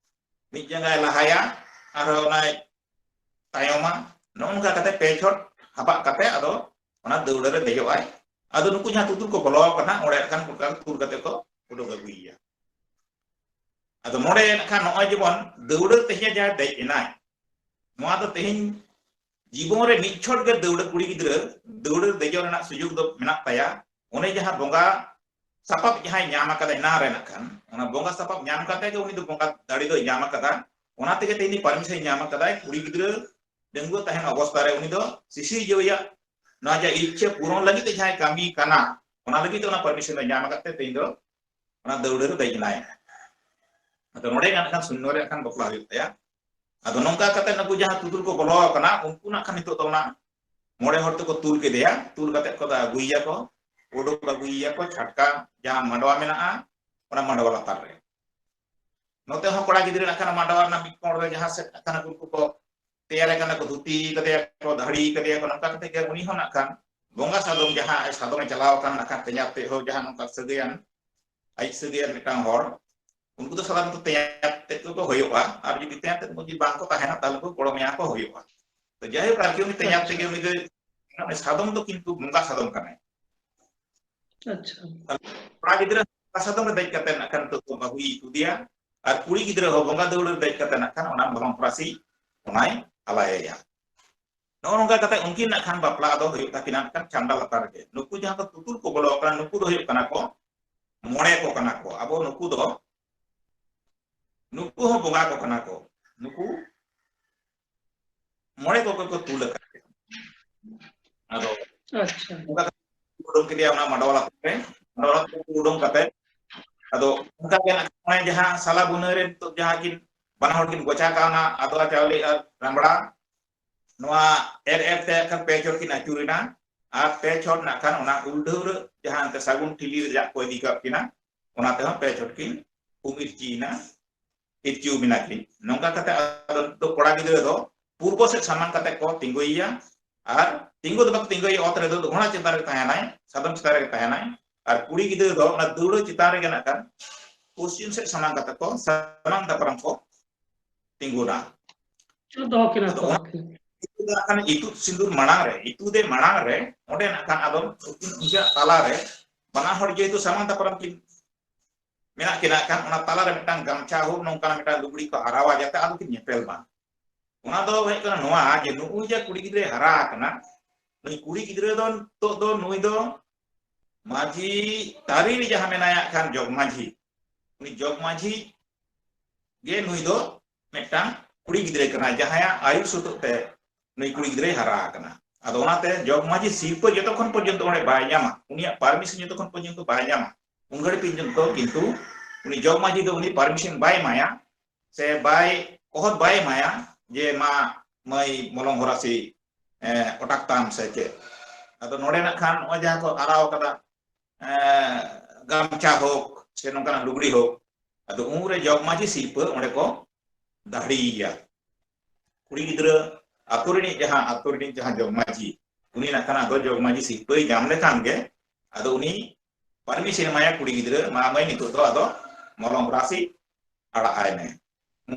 ᱢᱤᱫ ᱡᱟᱸᱜᱟᱭ ᱞᱟᱦᱟᱭᱟ, ᱟᱨᱦᱚᱸ ᱚᱱᱟᱭ ᱛᱟᱭᱚᱢᱟ᱾ ᱱᱚᱜᱼᱚ ᱱᱚᱝᱠᱟ ᱠᱟᱛᱮ ᱯᱮ ᱪᱷᱚᱴ ᱦᱟᱵᱟᱜ ᱠᱟᱛᱮ ᱟᱫᱚ ᱚᱱᱟ ᱫᱟᱹᱣᱲᱟᱹ ᱨᱮ ᱫᱮᱡᱚᱜᱼᱟᱭ᱾ ᱟᱫᱚ ᱱᱩᱠᱩ ᱡᱟᱦᱟᱸ ᱛᱩᱛᱩᱨ ᱠᱚ ᱵᱚᱞᱚ ᱟᱠᱟᱱᱟ, ᱚᱸᱰᱮ ᱠᱷᱟᱱ ᱚᱱᱠᱟ ᱛᱩᱞ ᱠᱟᱛᱮ ᱠᱚ ᱩᱰᱩᱠ ᱟᱹᱜᱩᱭᱮᱭᱟ᱾ ᱟᱫᱚ ᱱᱚᱰᱮ ᱱᱟᱜ ᱠᱷᱟᱱ ᱱᱚᱜᱼᱚᱭ ᱡᱮᱢᱚᱱ ᱫᱟᱹᱣᱲᱟᱹ ᱛᱮᱦᱮᱧ ᱡᱟᱦᱟᱸᱭ ᱫᱮᱡ ᱮᱱᱟᱭ, ᱱᱚᱣᱟ ᱫᱚ ᱛᱮᱦᱮᱧ ᱡᱤᱵᱚᱱ ᱨᱮ ᱢᱤᱫ ᱪᱷᱚᱴ ᱜᱮ ᱫᱟᱹᱣᱲᱟᱹ, ᱠᱩᱲᱤ ᱜᱤᱫᱽᱨᱟᱹ ᱫᱟᱹᱣᱲᱟᱹ ᱨᱮ ᱫᱮᱡᱚᱜ ᱨᱮᱱᱟᱜ ᱥᱩᱡᱳᱜᱽ ᱫᱚ ᱢᱮᱱᱟᱜ ᱛᱟᱭᱟ᱾ ᱚᱱᱮ ᱡᱟᱦᱟᱸ ᱵᱚᱸᱜᱟ ᱥᱟᱯᱟᱵ ᱡᱟᱦᱟᱸᱭ ᱧᱟᱢ ᱟᱠᱟᱫᱟ ᱮᱱᱟᱝ ᱨᱮ ᱱᱟᱜ ᱠᱷᱟᱱ, ᱚᱱᱟ ᱵᱚᱸᱜᱟ ᱥᱟᱯᱟᱵ ᱧᱟᱢ ᱠᱟᱛᱮ ᱜᱮ ᱩᱱᱤ ᱫᱚ ᱵᱚᱸᱜᱟ ᱫᱟᱲᱮ ᱫᱚᱭ ᱧᱟᱢ ᱟᱠᱟᱫᱟ᱾ ᱚᱱᱟ ᱛᱮᱜᱮ ᱛᱮᱦᱮᱧ ᱯᱟᱨᱢᱤᱥᱚᱱ ᱧᱟᱢ ᱟᱠᱟᱫᱟᱭ ᱠᱩᱲᱤ ᱜᱤᱫᱽᱨᱟᱹ ᱰᱟᱺᱜᱩᱣᱟᱹ ᱛᱟᱦᱮᱱ ᱚᱵᱚᱥᱛᱟ ᱨᱮ ᱩᱱᱤ ᱫᱚ ᱥᱤᱥᱤᱨ ᱡᱟᱹᱣᱤᱭᱟᱜ ᱱᱚᱣᱟ ᱡᱟᱦᱟᱸ ᱤᱪᱪᱷᱟᱹ ᱯᱩᱨᱚᱱ ᱞᱟᱹᱜᱤᱫ ᱛᱮ ᱡᱟᱦᱟᱸᱭ ᱠᱟᱹᱢᱤ ᱠᱟᱱᱟ, ᱚᱱᱟ ᱞᱟᱹᱜᱤᱫ ᱛᱮ ᱚᱱᱟ ᱯᱟᱨᱢᱤᱥᱚᱱ ᱫᱚ ᱧᱟᱢ ᱟᱠᱟᱫ ᱛᱮ ᱛᱮᱦᱮᱧ ᱫᱚ ᱚᱱᱟ ᱫᱟᱹᱣᱲᱟᱹ ᱨᱮ ᱫᱮᱡ ᱮᱱᱟᱭ᱾ ᱟᱫᱚ ᱱᱚᱰᱮ ᱜᱮ ᱱᱟᱜ ᱠᱷᱟᱱ ᱥᱩᱱᱱᱚ ᱨᱮ ᱱᱟᱜ ᱠᱷᱟᱱ ᱵᱟᱯᱞᱟ ᱦᱩᱭᱩᱜ ᱛᱟᱭᱟ᱾ ᱟᱫᱚ ᱱᱚᱝᱠᱟ ᱠᱟᱛᱮ ᱱᱩᱠᱩ ᱡᱟᱦᱟᱸ ᱛᱩᱛᱩᱨ ᱠᱚ ᱵᱚᱞᱚ ᱟᱠᱟᱱᱟ, ᱩᱱᱠᱩ ᱱᱟᱜ ᱠᱷᱟᱱ ᱱᱤᱛᱚᱜ ᱫᱚ ᱚᱱᱟ ᱢᱚᱬᱮ ᱦᱚᱲ ᱛᱮᱠᱚ ᱛᱩᱞ ᱠᱮᱫᱮᱭᱟ, ᱛᱩᱞ ᱠᱟᱛᱮ ᱠᱚ ᱟᱹᱜᱩᱭᱮᱭᱟ ᱠᱚ, ᱩᱰᱩᱠ ᱟᱹᱜᱩᱭᱮᱭᱟ ᱠᱚ ᱪᱷᱟᱴᱠᱟ ᱡᱟᱦᱟᱸ ᱢᱟᱰᱣᱟ ᱢᱮᱱᱟᱜᱼᱟ, ᱚᱱᱟ ᱢᱟᱰᱣᱟ ᱞᱟᱛᱟᱨ ᱨᱮ᱾ ᱱᱚᱛᱮ ᱦᱚᱸ ᱠᱚᱲᱟ ᱜᱤᱫᱽᱨᱟᱹ ᱱᱟᱜ ᱠᱷᱟᱱ ᱢᱟᱰᱣᱟ ᱨᱮᱱᱟᱜ ᱢᱤᱫ ᱠᱚᱬ ᱨᱮ ᱡᱟᱦᱟᱸ ᱥᱮᱫ ᱱᱟᱜ ᱠᱷᱟᱱ ᱩᱱᱠᱩ ᱠᱚ ᱛᱮᱭᱟᱨᱮ ᱠᱟᱱᱟ ᱠᱚ, ᱫᱷᱩᱛᱤ ᱠᱟᱫᱮᱭᱟ ᱠᱚ, ᱫᱟᱹᱦᱲᱤ ᱠᱟᱫᱮᱭᱟ ᱠᱚ, ᱱᱚᱝᱠᱟ ᱠᱟᱛᱮ ᱜᱮ ᱩᱱᱤ ᱦᱚᱸ ᱱᱟᱜ ᱠᱷᱟᱱ ᱵᱚᱸᱜᱟ ᱥᱟᱫᱚᱢ ᱡᱟᱦᱟᱸ ᱟᱡ ᱥᱟᱫᱚᱢᱮ ᱪᱟᱞᱟᱣ ᱟᱠᱟᱱ ᱱᱟᱜ ᱠᱷᱟᱱ ᱛᱮᱧᱟᱝ ᱛᱮ ᱦᱚᱸ ᱡᱟᱦᱟᱸ ᱱᱚᱝᱠᱟ ᱥᱟᱹᱜᱟᱹᱭᱟᱱ, ᱟᱡ ᱥᱟᱹᱜᱟᱹᱭᱟᱱ ᱢᱤᱫᱴᱟᱝ ᱦᱚᱲ, ᱩᱱᱠᱩ ᱫᱚ ᱥᱟᱫᱚᱢ ᱫᱚ ᱛᱮᱧᱟᱝ ᱛᱮᱫ ᱠᱚᱠᱚ ᱦᱩᱭᱩᱜᱼᱟ, ᱟᱨ ᱡᱩᱫᱤ ᱛᱮᱧᱟᱝ ᱛᱮᱫ ᱠᱚ ᱡᱩᱫᱤ ᱵᱟᱝ ᱠᱚ ᱛᱟᱦᱮᱱᱟ ᱛᱟᱦᱚᱞᱮ ᱠᱚ ᱜᱚᱲᱚ ᱢᱮᱭᱟ ᱠᱚ ᱦᱩᱭᱩᱜᱼᱟ᱾ ᱛᱚ ᱡᱟᱭᱦᱳᱠ ᱟᱨᱠᱤ ᱩᱱᱤ ᱛᱮᱧᱟᱝ ᱟᱪᱪᱷᱟ᱾ ᱛᱮᱜᱮ ᱩᱱᱤ ᱫᱚ, ᱢᱟᱱᱮ ᱥᱟᱫᱚᱢ ᱫᱚ ᱠᱤᱱᱛᱩ ᱵᱚᱸᱜᱟ ᱥᱟᱫᱚᱢ ᱠᱟᱱᱟᱭ᱾ ᱟᱪᱪᱷᱟ᱾ ᱠᱚᱲᱟ ᱜᱤᱫᱽᱨᱟᱹ ᱵᱚᱸᱜᱟ ᱥᱟᱫᱚᱢ ᱨᱮ ᱫᱮᱡ ᱠᱟᱛᱮ ᱱᱟᱜ ᱠᱷᱟᱱ ᱱᱤᱛᱚᱜ ᱫᱚ ᱵᱟᱹᱦᱩᱭ ᱛᱩᱫᱮᱭᱟ, ᱟᱨ ᱠᱩᱲᱤ ᱜᱤᱫᱽᱨᱟᱹ ᱦᱚᱸ ᱵᱚᱸᱜᱟ ᱫᱟᱹᱣᱲᱟᱹ ᱨᱮ ᱫᱮᱡ ᱠᱟᱛᱮ ᱱᱟᱜ ᱠᱷᱟᱱ ᱚᱱᱟ ᱵᱟᱦᱚᱱ ᱯᱷᱟᱹᱥᱤ ᱚᱱᱟᱭ ᱟᱞᱟᱭᱟᱭᱟ᱾ ᱱᱚᱜᱼᱚ ᱱᱚᱝᱠᱟ ᱠᱟᱛᱮ ᱩᱱᱠᱤᱱ ᱱᱟᱜ ᱠᱷᱟᱱ ᱵᱟᱯᱞᱟ ᱫᱚ ᱦᱩᱭᱩᱜ ᱛᱟᱹᱠᱤᱱᱟ ᱱᱟᱜ ᱠᱷᱟᱱ ᱪᱷᱟᱢᱰᱟ ᱞᱟᱛᱟᱨ ᱨᱮᱜᱮ᱾ ᱱᱩᱠᱩ ᱡᱟᱦᱟᱸ ᱠᱚ ᱛᱩᱛᱩᱨ ᱠᱚ ᱵᱚᱞᱚ ᱟᱠᱟᱱᱟ, ᱱᱩᱠᱩ ᱫᱚ ᱦᱩᱭᱩᱜ ᱠᱟᱱᱟ ᱠᱚ ᱢᱚᱬᱮ ᱠᱚ ᱠᱟᱱᱟ ᱠᱚ᱾ ᱟᱵᱚ ᱱᱩᱠᱩ ᱫᱚ, ᱱᱩᱠᱩ ᱦᱚᱸ ᱵᱚᱸᱜᱟ ᱠᱚ ᱠᱟᱱᱟ ᱠᱚ᱾ ᱱᱩᱠᱩ ᱢᱚᱬᱮ ᱠᱚᱜᱮ ᱠᱚ ᱛᱩᱞ ᱟᱠᱟᱫ ᱠᱤᱱᱟ᱾ ᱟᱫᱚ ᱟᱪᱪᱷᱟ᱾ ᱚᱱᱠᱟ ᱠᱟᱛᱮ ᱠᱚ ᱩᱰᱩᱝ ᱠᱮᱫᱮᱭᱟ ᱚᱱᱟ ᱢᱟᱰᱣᱟ ᱞᱟᱛᱟᱨ ᱨᱮ᱾ ᱢᱟᱰᱣᱟ ᱞᱟᱛᱟᱨ ᱨᱮ ᱩᱰᱩᱝ ᱠᱟᱛᱮ, ᱟᱫᱚ ᱚᱱᱠᱟ ᱜᱮ ᱱᱟᱜ ᱠᱷᱟᱱ ᱡᱟᱦᱟᱸ ᱥᱟᱞᱟ ᱵᱩᱱᱟᱹ ᱨᱮ ᱱᱤᱛᱚᱜ ᱡᱟᱦᱟᱸ ᱠᱤᱱ ᱵᱟᱱᱟ ᱦᱚᱲ ᱠᱤᱱ ᱜᱚᱪᱟ ᱠᱟᱣᱱᱟ, ᱟᱫᱽᱣᱟ ᱪᱟᱣᱞᱮ ᱟᱨ ᱨᱟᱢᱲᱟ, ᱱᱚᱣᱟ ᱮᱨ ᱮᱨ ᱛᱮ ᱠᱷᱟᱱ ᱯᱮ ᱪᱷᱚᱴ ᱠᱤᱱ ᱟᱹᱪᱩᱨᱮᱱᱟ᱾ ᱟᱨ ᱯᱮ ᱪᱷᱚᱴ ᱱᱟᱜ ᱠᱷᱟᱱ ᱚᱱᱟ ᱩᱞᱰᱷᱟᱹᱣ ᱨᱮ ᱡᱟᱦᱟᱸ ᱮᱱᱛᱮ ᱥᱟᱹᱜᱩᱱ ᱴᱷᱤᱞᱤ ᱨᱮ ᱡᱟᱜ ᱠᱚ ᱤᱫᱤ ᱠᱟᱜ ᱠᱤᱱᱟ, ᱚᱱᱟ ᱛᱮᱦᱚᱸ ᱯᱮ ᱪᱷᱚᱴ ᱠᱤᱱ ᱩᱢ ᱤᱨᱪᱤᱭᱮᱱᱟ, ᱤᱨᱪᱤ ᱩᱢ ᱮᱱᱟ ᱠᱤᱱ᱾ ᱱᱚᱝᱠᱟ ᱠᱟᱛᱮ ᱟᱫᱚ ᱱᱤᱛᱚᱜ ᱠᱚᱲᱟ ᱜᱤᱫᱽᱨᱟᱹ ᱫᱚ ᱯᱩᱨᱵᱚ ᱥᱮᱫ ᱥᱟᱢᱟᱝ ᱠᱟᱛᱮ ᱠᱚ ᱛᱤᱸᱜᱩᱭᱮᱭᱟ᱾ ᱟᱨ ᱛᱤᱸᱜᱩ ᱫᱚ ᱵᱟᱠᱚ ᱛᱤᱸᱜᱩᱭᱮᱭᱟ ᱚᱛ ᱨᱮᱫᱚ, ᱜᱷᱚᱲᱟ ᱪᱮᱛᱟᱱ ᱨᱮ ᱛᱟᱦᱮᱱᱟᱭ, ᱥᱟᱫᱚᱢ ᱪᱮᱛᱟᱱ ᱨᱮᱜᱮ ᱛᱟᱦᱮᱱᱟᱭ᱾ ᱟᱨ ᱠᱩᱲᱤ ᱜᱤᱫᱽᱨᱟᱹ ᱫᱚ ᱚᱱᱟ ᱫᱟᱹᱣᱲᱟᱹ ᱪᱮᱛᱟᱱ ᱨᱮᱜᱮ ᱱᱟᱜ ᱠᱷᱟᱱ ᱯᱚᱥᱪᱤᱢ ᱥᱮᱫ ᱥᱟᱢᱟᱝ ᱠᱟᱛᱮ ᱠᱚ ᱥᱟᱢᱟᱝ ᱫᱟᱯᱨᱟᱢ ᱠᱚ ᱛᱤᱸᱜᱩᱱᱟ᱾ ᱪᱮᱫ ᱫᱚᱦᱚ ᱠᱤᱱᱟ ᱟᱫᱚ ᱠᱚ ᱚᱱᱟ ᱟᱨᱠᱤ᱾ ᱤᱛᱩᱫ ᱫᱚ ᱱᱟᱜ ᱠᱷᱟᱱ ᱤᱛᱩᱫ ᱥᱤᱸᱫᱩᱨ ᱢᱟᱲᱟᱝ ᱨᱮ, ᱤᱛᱩᱫ ᱮ ᱢᱟᱲᱟᱝ ᱨᱮ, ᱚᱸᱰᱮ ᱱᱟᱜ ᱠᱷᱟᱱ ᱟᱫᱚ ᱩᱱᱠᱤᱱ ᱩᱱᱠᱤᱱᱟᱜ ᱛᱟᱞᱟ ᱨᱮ ᱵᱟᱱᱟ ᱦᱚᱲ ᱡᱮᱦᱮᱛᱩ ᱥᱟᱢᱟᱝ ᱫᱟᱯᱨᱟᱢ ᱠᱤᱱ ᱢᱮᱱᱟᱜ ᱠᱤᱱᱟ, ᱠᱷᱟᱱ ᱚᱱᱟ ᱛᱟᱞᱟ ᱨᱮ ᱢᱤᱫᱴᱟᱝ ᱜᱟᱢᱪᱷᱟ ᱦᱳᱠ, ᱱᱚᱝᱠᱟᱱᱟᱜ ᱢᱤᱫᱴᱟᱝ ᱞᱩᱜᱽᱲᱤ ᱠᱚ ᱟᱨᱟᱣᱟ, ᱡᱟᱛᱮ ᱟᱞᱚ ᱠᱤᱱ ᱧᱮᱯᱮᱞ ᱢᱟ᱾ ᱚᱱᱟ ᱫᱚ ᱦᱩᱭᱩᱜ ᱠᱟᱱᱟ ᱱᱚᱣᱟ ᱡᱮ ᱱᱩᱜᱼᱩᱭ ᱡᱮ ᱠᱩᱲᱤ ᱜᱤᱫᱽᱨᱟᱹᱭ ᱦᱟᱨᱟ ᱟᱠᱟᱱᱟ, ᱱᱩᱭ ᱠᱩᱲᱤ ᱜᱤᱫᱽᱨᱟᱹ ᱫᱚ ᱱᱤᱛᱚᱜ ᱫᱚ ᱱᱩᱭ ᱫᱚ ᱢᱟᱹᱡᱷᱤ ᱛᱟᱹᱨᱤ ᱨᱮ ᱡᱟᱦᱟᱸ ᱢᱮᱱᱟᱭᱟ ᱠᱷᱟᱱ ᱡᱚᱜᱽ ᱢᱟᱹᱡᱷᱤ, ᱩᱱᱤ ᱡᱚᱜᱽ ᱢᱟᱹᱡᱷᱤ ᱜᱮ ᱱᱩᱭ ᱫᱚ ᱢᱤᱫᱴᱟᱝ ᱠᱩᱲᱤ ᱜᱤᱫᱽᱨᱟᱹ ᱠᱟᱱᱟᱭ, ᱡᱟᱦᱟᱸᱭᱟᱜ ᱟᱹᱭᱩᱨ ᱥᱩᱛᱩᱜ ᱛᱮ ᱱᱩᱭ ᱠᱩᱲᱤ ᱜᱤᱫᱽᱨᱟᱹᱭ ᱦᱟᱨᱟ ᱟᱠᱟᱱᱟ᱾ ᱟᱫᱚ ᱚᱱᱟᱛᱮ ᱡᱚᱜᱽ ᱢᱟᱹᱡᱷᱤ ᱥᱤᱨᱯᱟᱹ ᱡᱚᱛᱚ ᱠᱷᱚᱱ ᱯᱚᱨᱡᱚᱱᱛᱚ ᱚᱸᱰᱮ ᱵᱟᱭ ᱧᱟᱢᱟ, ᱩᱱᱤᱭᱟᱜ ᱯᱟᱨᱢᱤᱥᱚᱱ ᱡᱚᱛᱚ ᱠᱷᱚᱱ ᱯᱚᱨᱡᱚᱱᱛᱚ ᱵᱟᱭ ᱧᱟᱢᱟ, ᱩᱱ ᱜᱷᱟᱹᱲᱤᱡ ᱯᱚᱨᱡᱚᱱᱛᱚ ᱠᱤᱱᱛᱩ ᱩᱱᱤ ᱡᱚᱜᱽ ᱢᱟᱹᱡᱷᱤ ᱫᱚ ᱩᱱᱤ ᱯᱟᱨᱢᱤᱥᱚᱱ ᱵᱟᱭ ᱮᱢᱟᱭᱟ, ᱥᱮ ᱵᱟᱭ ᱚᱦᱚᱫ ᱵᱟᱭ ᱮᱢᱟᱭᱟ ᱡᱮ, "ᱢᱟ ᱢᱟᱹᱭ ᱢᱚᱞᱚᱝ ᱦᱚᱨᱟᱥᱤ, ᱮ, ᱚᱴᱟᱠ ᱛᱟᱢ" ᱥᱮ ᱪᱮᱫ᱾ ᱟᱫᱚ ᱱᱚᱰᱮ ᱱᱟᱜ ᱠᱷᱟᱱ ᱱᱚᱜᱼᱚᱭ ᱡᱟᱦᱟᱸ ᱠᱚ ᱟᱨᱟᱣ ᱠᱟᱫᱟ, ᱮ, ᱜᱟᱢᱪᱷᱟ ᱦᱳᱠ ᱥᱮ ᱱᱚᱝᱠᱟᱱᱟᱜ ᱞᱩᱜᱽᱲᱤ ᱦᱳᱠ, ᱟᱫᱚ ᱩᱱᱨᱮ ᱡᱚᱜᱽ ᱢᱟᱹᱡᱷᱤ ᱥᱤᱨᱯᱟᱹ ᱚᱸᱰᱮ ᱠᱚ ᱫᱟᱲᱮᱭᱮᱭᱟ᱾ ᱠᱩᱲᱤ ᱜᱤᱫᱽᱨᱟᱹ ᱟᱛᱳ ᱨᱤᱱᱤᱡ ᱡᱟᱦᱟᱸ, ᱟᱛᱳ ᱨᱤᱱᱤᱡ ᱡᱟᱦᱟᱸ ᱡᱚᱜᱽ ᱢᱟᱹᱡᱷᱤ, ᱩᱱᱤ ᱱᱟᱜ ᱠᱷᱟᱱ ᱟᱫᱚ ᱡᱚᱜᱽ ᱢᱟᱹᱡᱷᱤ ᱥᱤᱨᱯᱟᱹᱭ ᱧᱟᱢ ᱞᱮᱠᱷᱟᱱ ᱜᱮ ᱟᱫᱚ ᱩᱱᱤ ᱯᱟᱨᱢᱤᱥᱚᱱ ᱮᱢᱟᱭᱟ ᱠᱩᱲᱤ ᱜᱤᱫᱽᱨᱟᱹ, "ᱢᱟ ᱢᱟᱹᱭ, ᱱᱤᱛᱚᱜ ᱫᱚ ᱟᱫᱚ ᱢᱚᱞᱚᱝ ᱦᱚᱨᱟᱥᱤ ᱟᱲᱟᱜ ᱟᱭ ᱢᱮ᱾"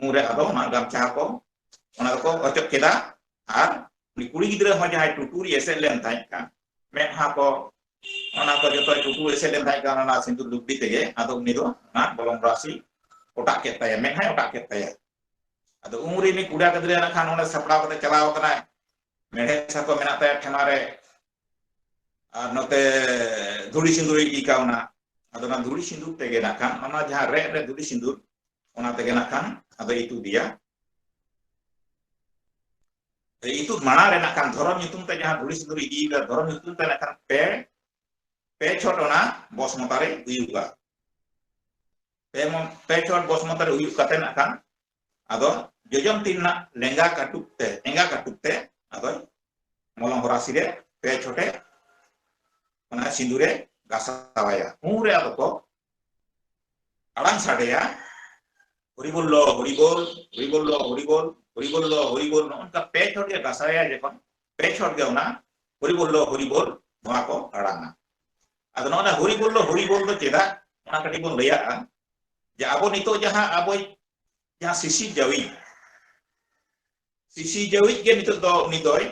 ᱩᱱᱨᱮ ᱟᱫᱚ ᱚᱱᱟ ᱜᱟᱢᱪᱷᱟ ᱠᱚ, ᱚᱱᱟ ᱫᱚᱠᱚ ᱚᱪᱚᱜ ᱠᱮᱫᱟ᱾ ᱟᱨ ᱩᱱᱤ ᱠᱩᱲᱤ ᱜᱤᱫᱽᱨᱟᱹ ᱦᱚᱸ ᱡᱟᱦᱟᱸᱭ ᱴᱩᱴᱩᱨᱤ ᱮᱥᱮᱫ ᱞᱮᱱ ᱛᱟᱦᱮᱸᱫ ᱠᱟᱱ, ᱢᱮᱫᱦᱟ ᱠᱚ, ᱚᱱᱟ ᱠᱚ ᱡᱚᱛᱚᱭ ᱴᱩᱴᱩᱨ ᱮᱥᱮᱫ ᱞᱮᱱ ᱛᱟᱦᱮᱸᱫ ᱠᱟᱱ ᱚᱱᱟ ᱥᱤᱸᱫᱩᱨ ᱞᱩᱜᱽᱲᱤ ᱛᱮᱜᱮ, ᱟᱫᱚ ᱩᱱᱤ ᱫᱚ ᱚᱱᱟ ᱢᱚᱞᱚᱝ ᱦᱚᱨᱟᱥᱤ ᱚᱴᱟᱜ ᱠᱮᱫ ᱛᱟᱭᱟ, ᱢᱮᱫᱦᱟᱭ ᱚᱴᱟᱜ ᱠᱮᱫ ᱛᱟᱭᱟ᱾ ᱟᱫᱚ ᱩᱱ ᱨᱮ ᱩᱱᱤ ᱠᱚᱲᱟ ᱜᱤᱫᱽᱨᱟᱹ ᱱᱟᱜ ᱠᱷᱟᱱ ᱚᱸᱰᱮ ᱥᱟᱯᱲᱟᱣ ᱠᱟᱛᱮ ᱪᱟᱞᱟᱣ ᱠᱟᱱᱟᱭ, ᱢᱮᱲᱦᱮᱫ ᱥᱟᱠᱚᱢ ᱢᱮᱱᱟᱜ ᱛᱟᱭᱟ ᱴᱷᱮᱢᱟ ᱨᱮ, ᱟᱨ ᱱᱚᱛᱮ ᱫᱷᱩᱲᱤ ᱥᱤᱸᱫᱩᱨᱮ ᱤᱫᱤ ᱠᱟᱣᱱᱟ᱾ ᱟᱫᱚ ᱚᱱᱟ ᱫᱷᱩᱲᱤ ᱥᱤᱸᱫᱩᱨ ᱛᱮᱜᱮ ᱱᱟᱜ ᱠᱷᱟᱱ, ᱚᱱᱟ ᱡᱟᱦᱟᱸ ᱨᱮᱫ ᱨᱮ ᱫᱷᱩᱲᱤ ᱥᱤᱸᱫᱩᱨ, ᱚᱱᱟ ᱛᱮᱜᱮ ᱱᱟᱜ ᱠᱷᱟᱱ ᱟᱫᱚ ᱤᱛᱩᱫ ᱮᱭᱟ᱾ ᱤᱛᱩᱫ ᱢᱟᱲᱟᱝ ᱨᱮ ᱱᱟᱜ ᱠᱷᱟᱱ ᱫᱷᱚᱨᱚᱢ ᱧᱩᱛᱩᱢ ᱛᱮ ᱡᱟᱦᱟᱸ ᱫᱷᱩᱲᱤ ᱥᱤᱸᱫᱩᱨ ᱤᱫᱤᱭᱮᱫᱟ, ᱫᱷᱚᱨᱚᱢ ᱧᱩᱛᱩᱢ ᱛᱮ ᱱᱟᱜ ᱠᱷᱟᱱ ᱯᱮ, ᱯᱮ ᱪᱷᱚᱴ ᱚᱱᱟ ᱵᱚᱥᱢᱚᱛᱟ ᱨᱮ ᱦᱩᱭᱩᱜᱼᱟ᱾ ᱯᱮ ᱢᱚ-, ᱯᱮ ᱪᱷᱚᱴ ᱵᱚᱥᱢᱚᱛᱟ ᱨᱮ ᱦᱩᱭᱩᱜ ᱠᱟᱛᱮ ᱱᱟᱜ ᱠᱷᱟᱱ ᱟᱫᱚ ᱡᱚᱡᱚᱢ ᱛᱤ ᱨᱮᱱᱟᱜ ᱞᱮᱸᱜᱟ ᱠᱟᱹᱴᱩᱵ ᱛᱮ, ᱮᱸᱜᱟ ᱠᱟᱹᱴᱩᱵ ᱛᱮ ᱟᱫᱚ ᱢᱚᱞᱚᱝ ᱦᱚᱨᱟᱥᱤ ᱨᱮ ᱯᱮ ᱪᱷᱚᱴᱮ ᱚᱱᱟ ᱥᱤᱸᱫᱩᱨᱮ ᱜᱟᱥᱟᱣᱟᱭᱟ᱾ ᱩᱱᱨᱮ ᱟᱫᱚ ᱠᱚ ᱟᱲᱟᱝ ᱥᱟᱰᱮᱭᱟ, ᱦᱚᱨᱤ ᱵᱚᱞᱞᱚ ᱦᱚᱨᱤ ᱵᱚᱞ, ᱦᱚᱨᱤ ᱵᱚᱞᱞᱚ ᱦᱚᱨᱤ ᱵᱚᱞ, ᱦᱚᱨᱤ ᱵᱚᱞᱞᱚ ᱦᱚᱨᱤ ᱵᱚᱞ᱾ ᱱᱚᱜᱼᱚ ᱱᱚᱝᱠᱟ ᱯᱮ ᱪᱷᱚᱴ ᱜᱮ ᱜᱟᱥᱟᱣᱟᱭᱟ᱾ ᱡᱚᱠᱷᱚᱱ ᱯᱮ ᱪᱷᱚᱴ ᱜᱮ ᱚᱱᱟ ᱦᱚᱨᱤ ᱵᱚᱞᱞᱚ ᱦᱚᱨᱤ ᱵᱚᱞ ᱱᱚᱣᱟ ᱠᱚ ᱟᱲᱟᱝᱟ᱾ ᱟᱫᱚ ᱱᱚᱜᱼᱚ ᱱᱟ ᱦᱚᱨᱤ ᱵᱚᱞᱞᱚ ᱦᱚᱨᱤ ᱵᱚᱞ ᱫᱚ ᱪᱮᱫᱟᱜ, ᱚᱱᱟ ᱠᱟᱹᱴᱤᱡ ᱵᱚᱱ ᱞᱟᱹᱭᱟᱜᱼᱟ᱾ ᱡᱮ ᱟᱵᱚ ᱱᱤᱛᱚᱜ ᱡᱟᱦᱟᱸ ᱟᱵᱚᱭ ᱡᱟᱦᱟᱸ ᱥᱤᱥᱤᱨ ᱡᱟᱹᱣᱤᱡ, ᱥᱤᱥᱤᱨ ᱡᱟᱹᱣᱤᱡ ᱜᱮ ᱱᱤᱛᱚᱜ ᱫᱚ ᱩᱱᱤ ᱫᱚᱭ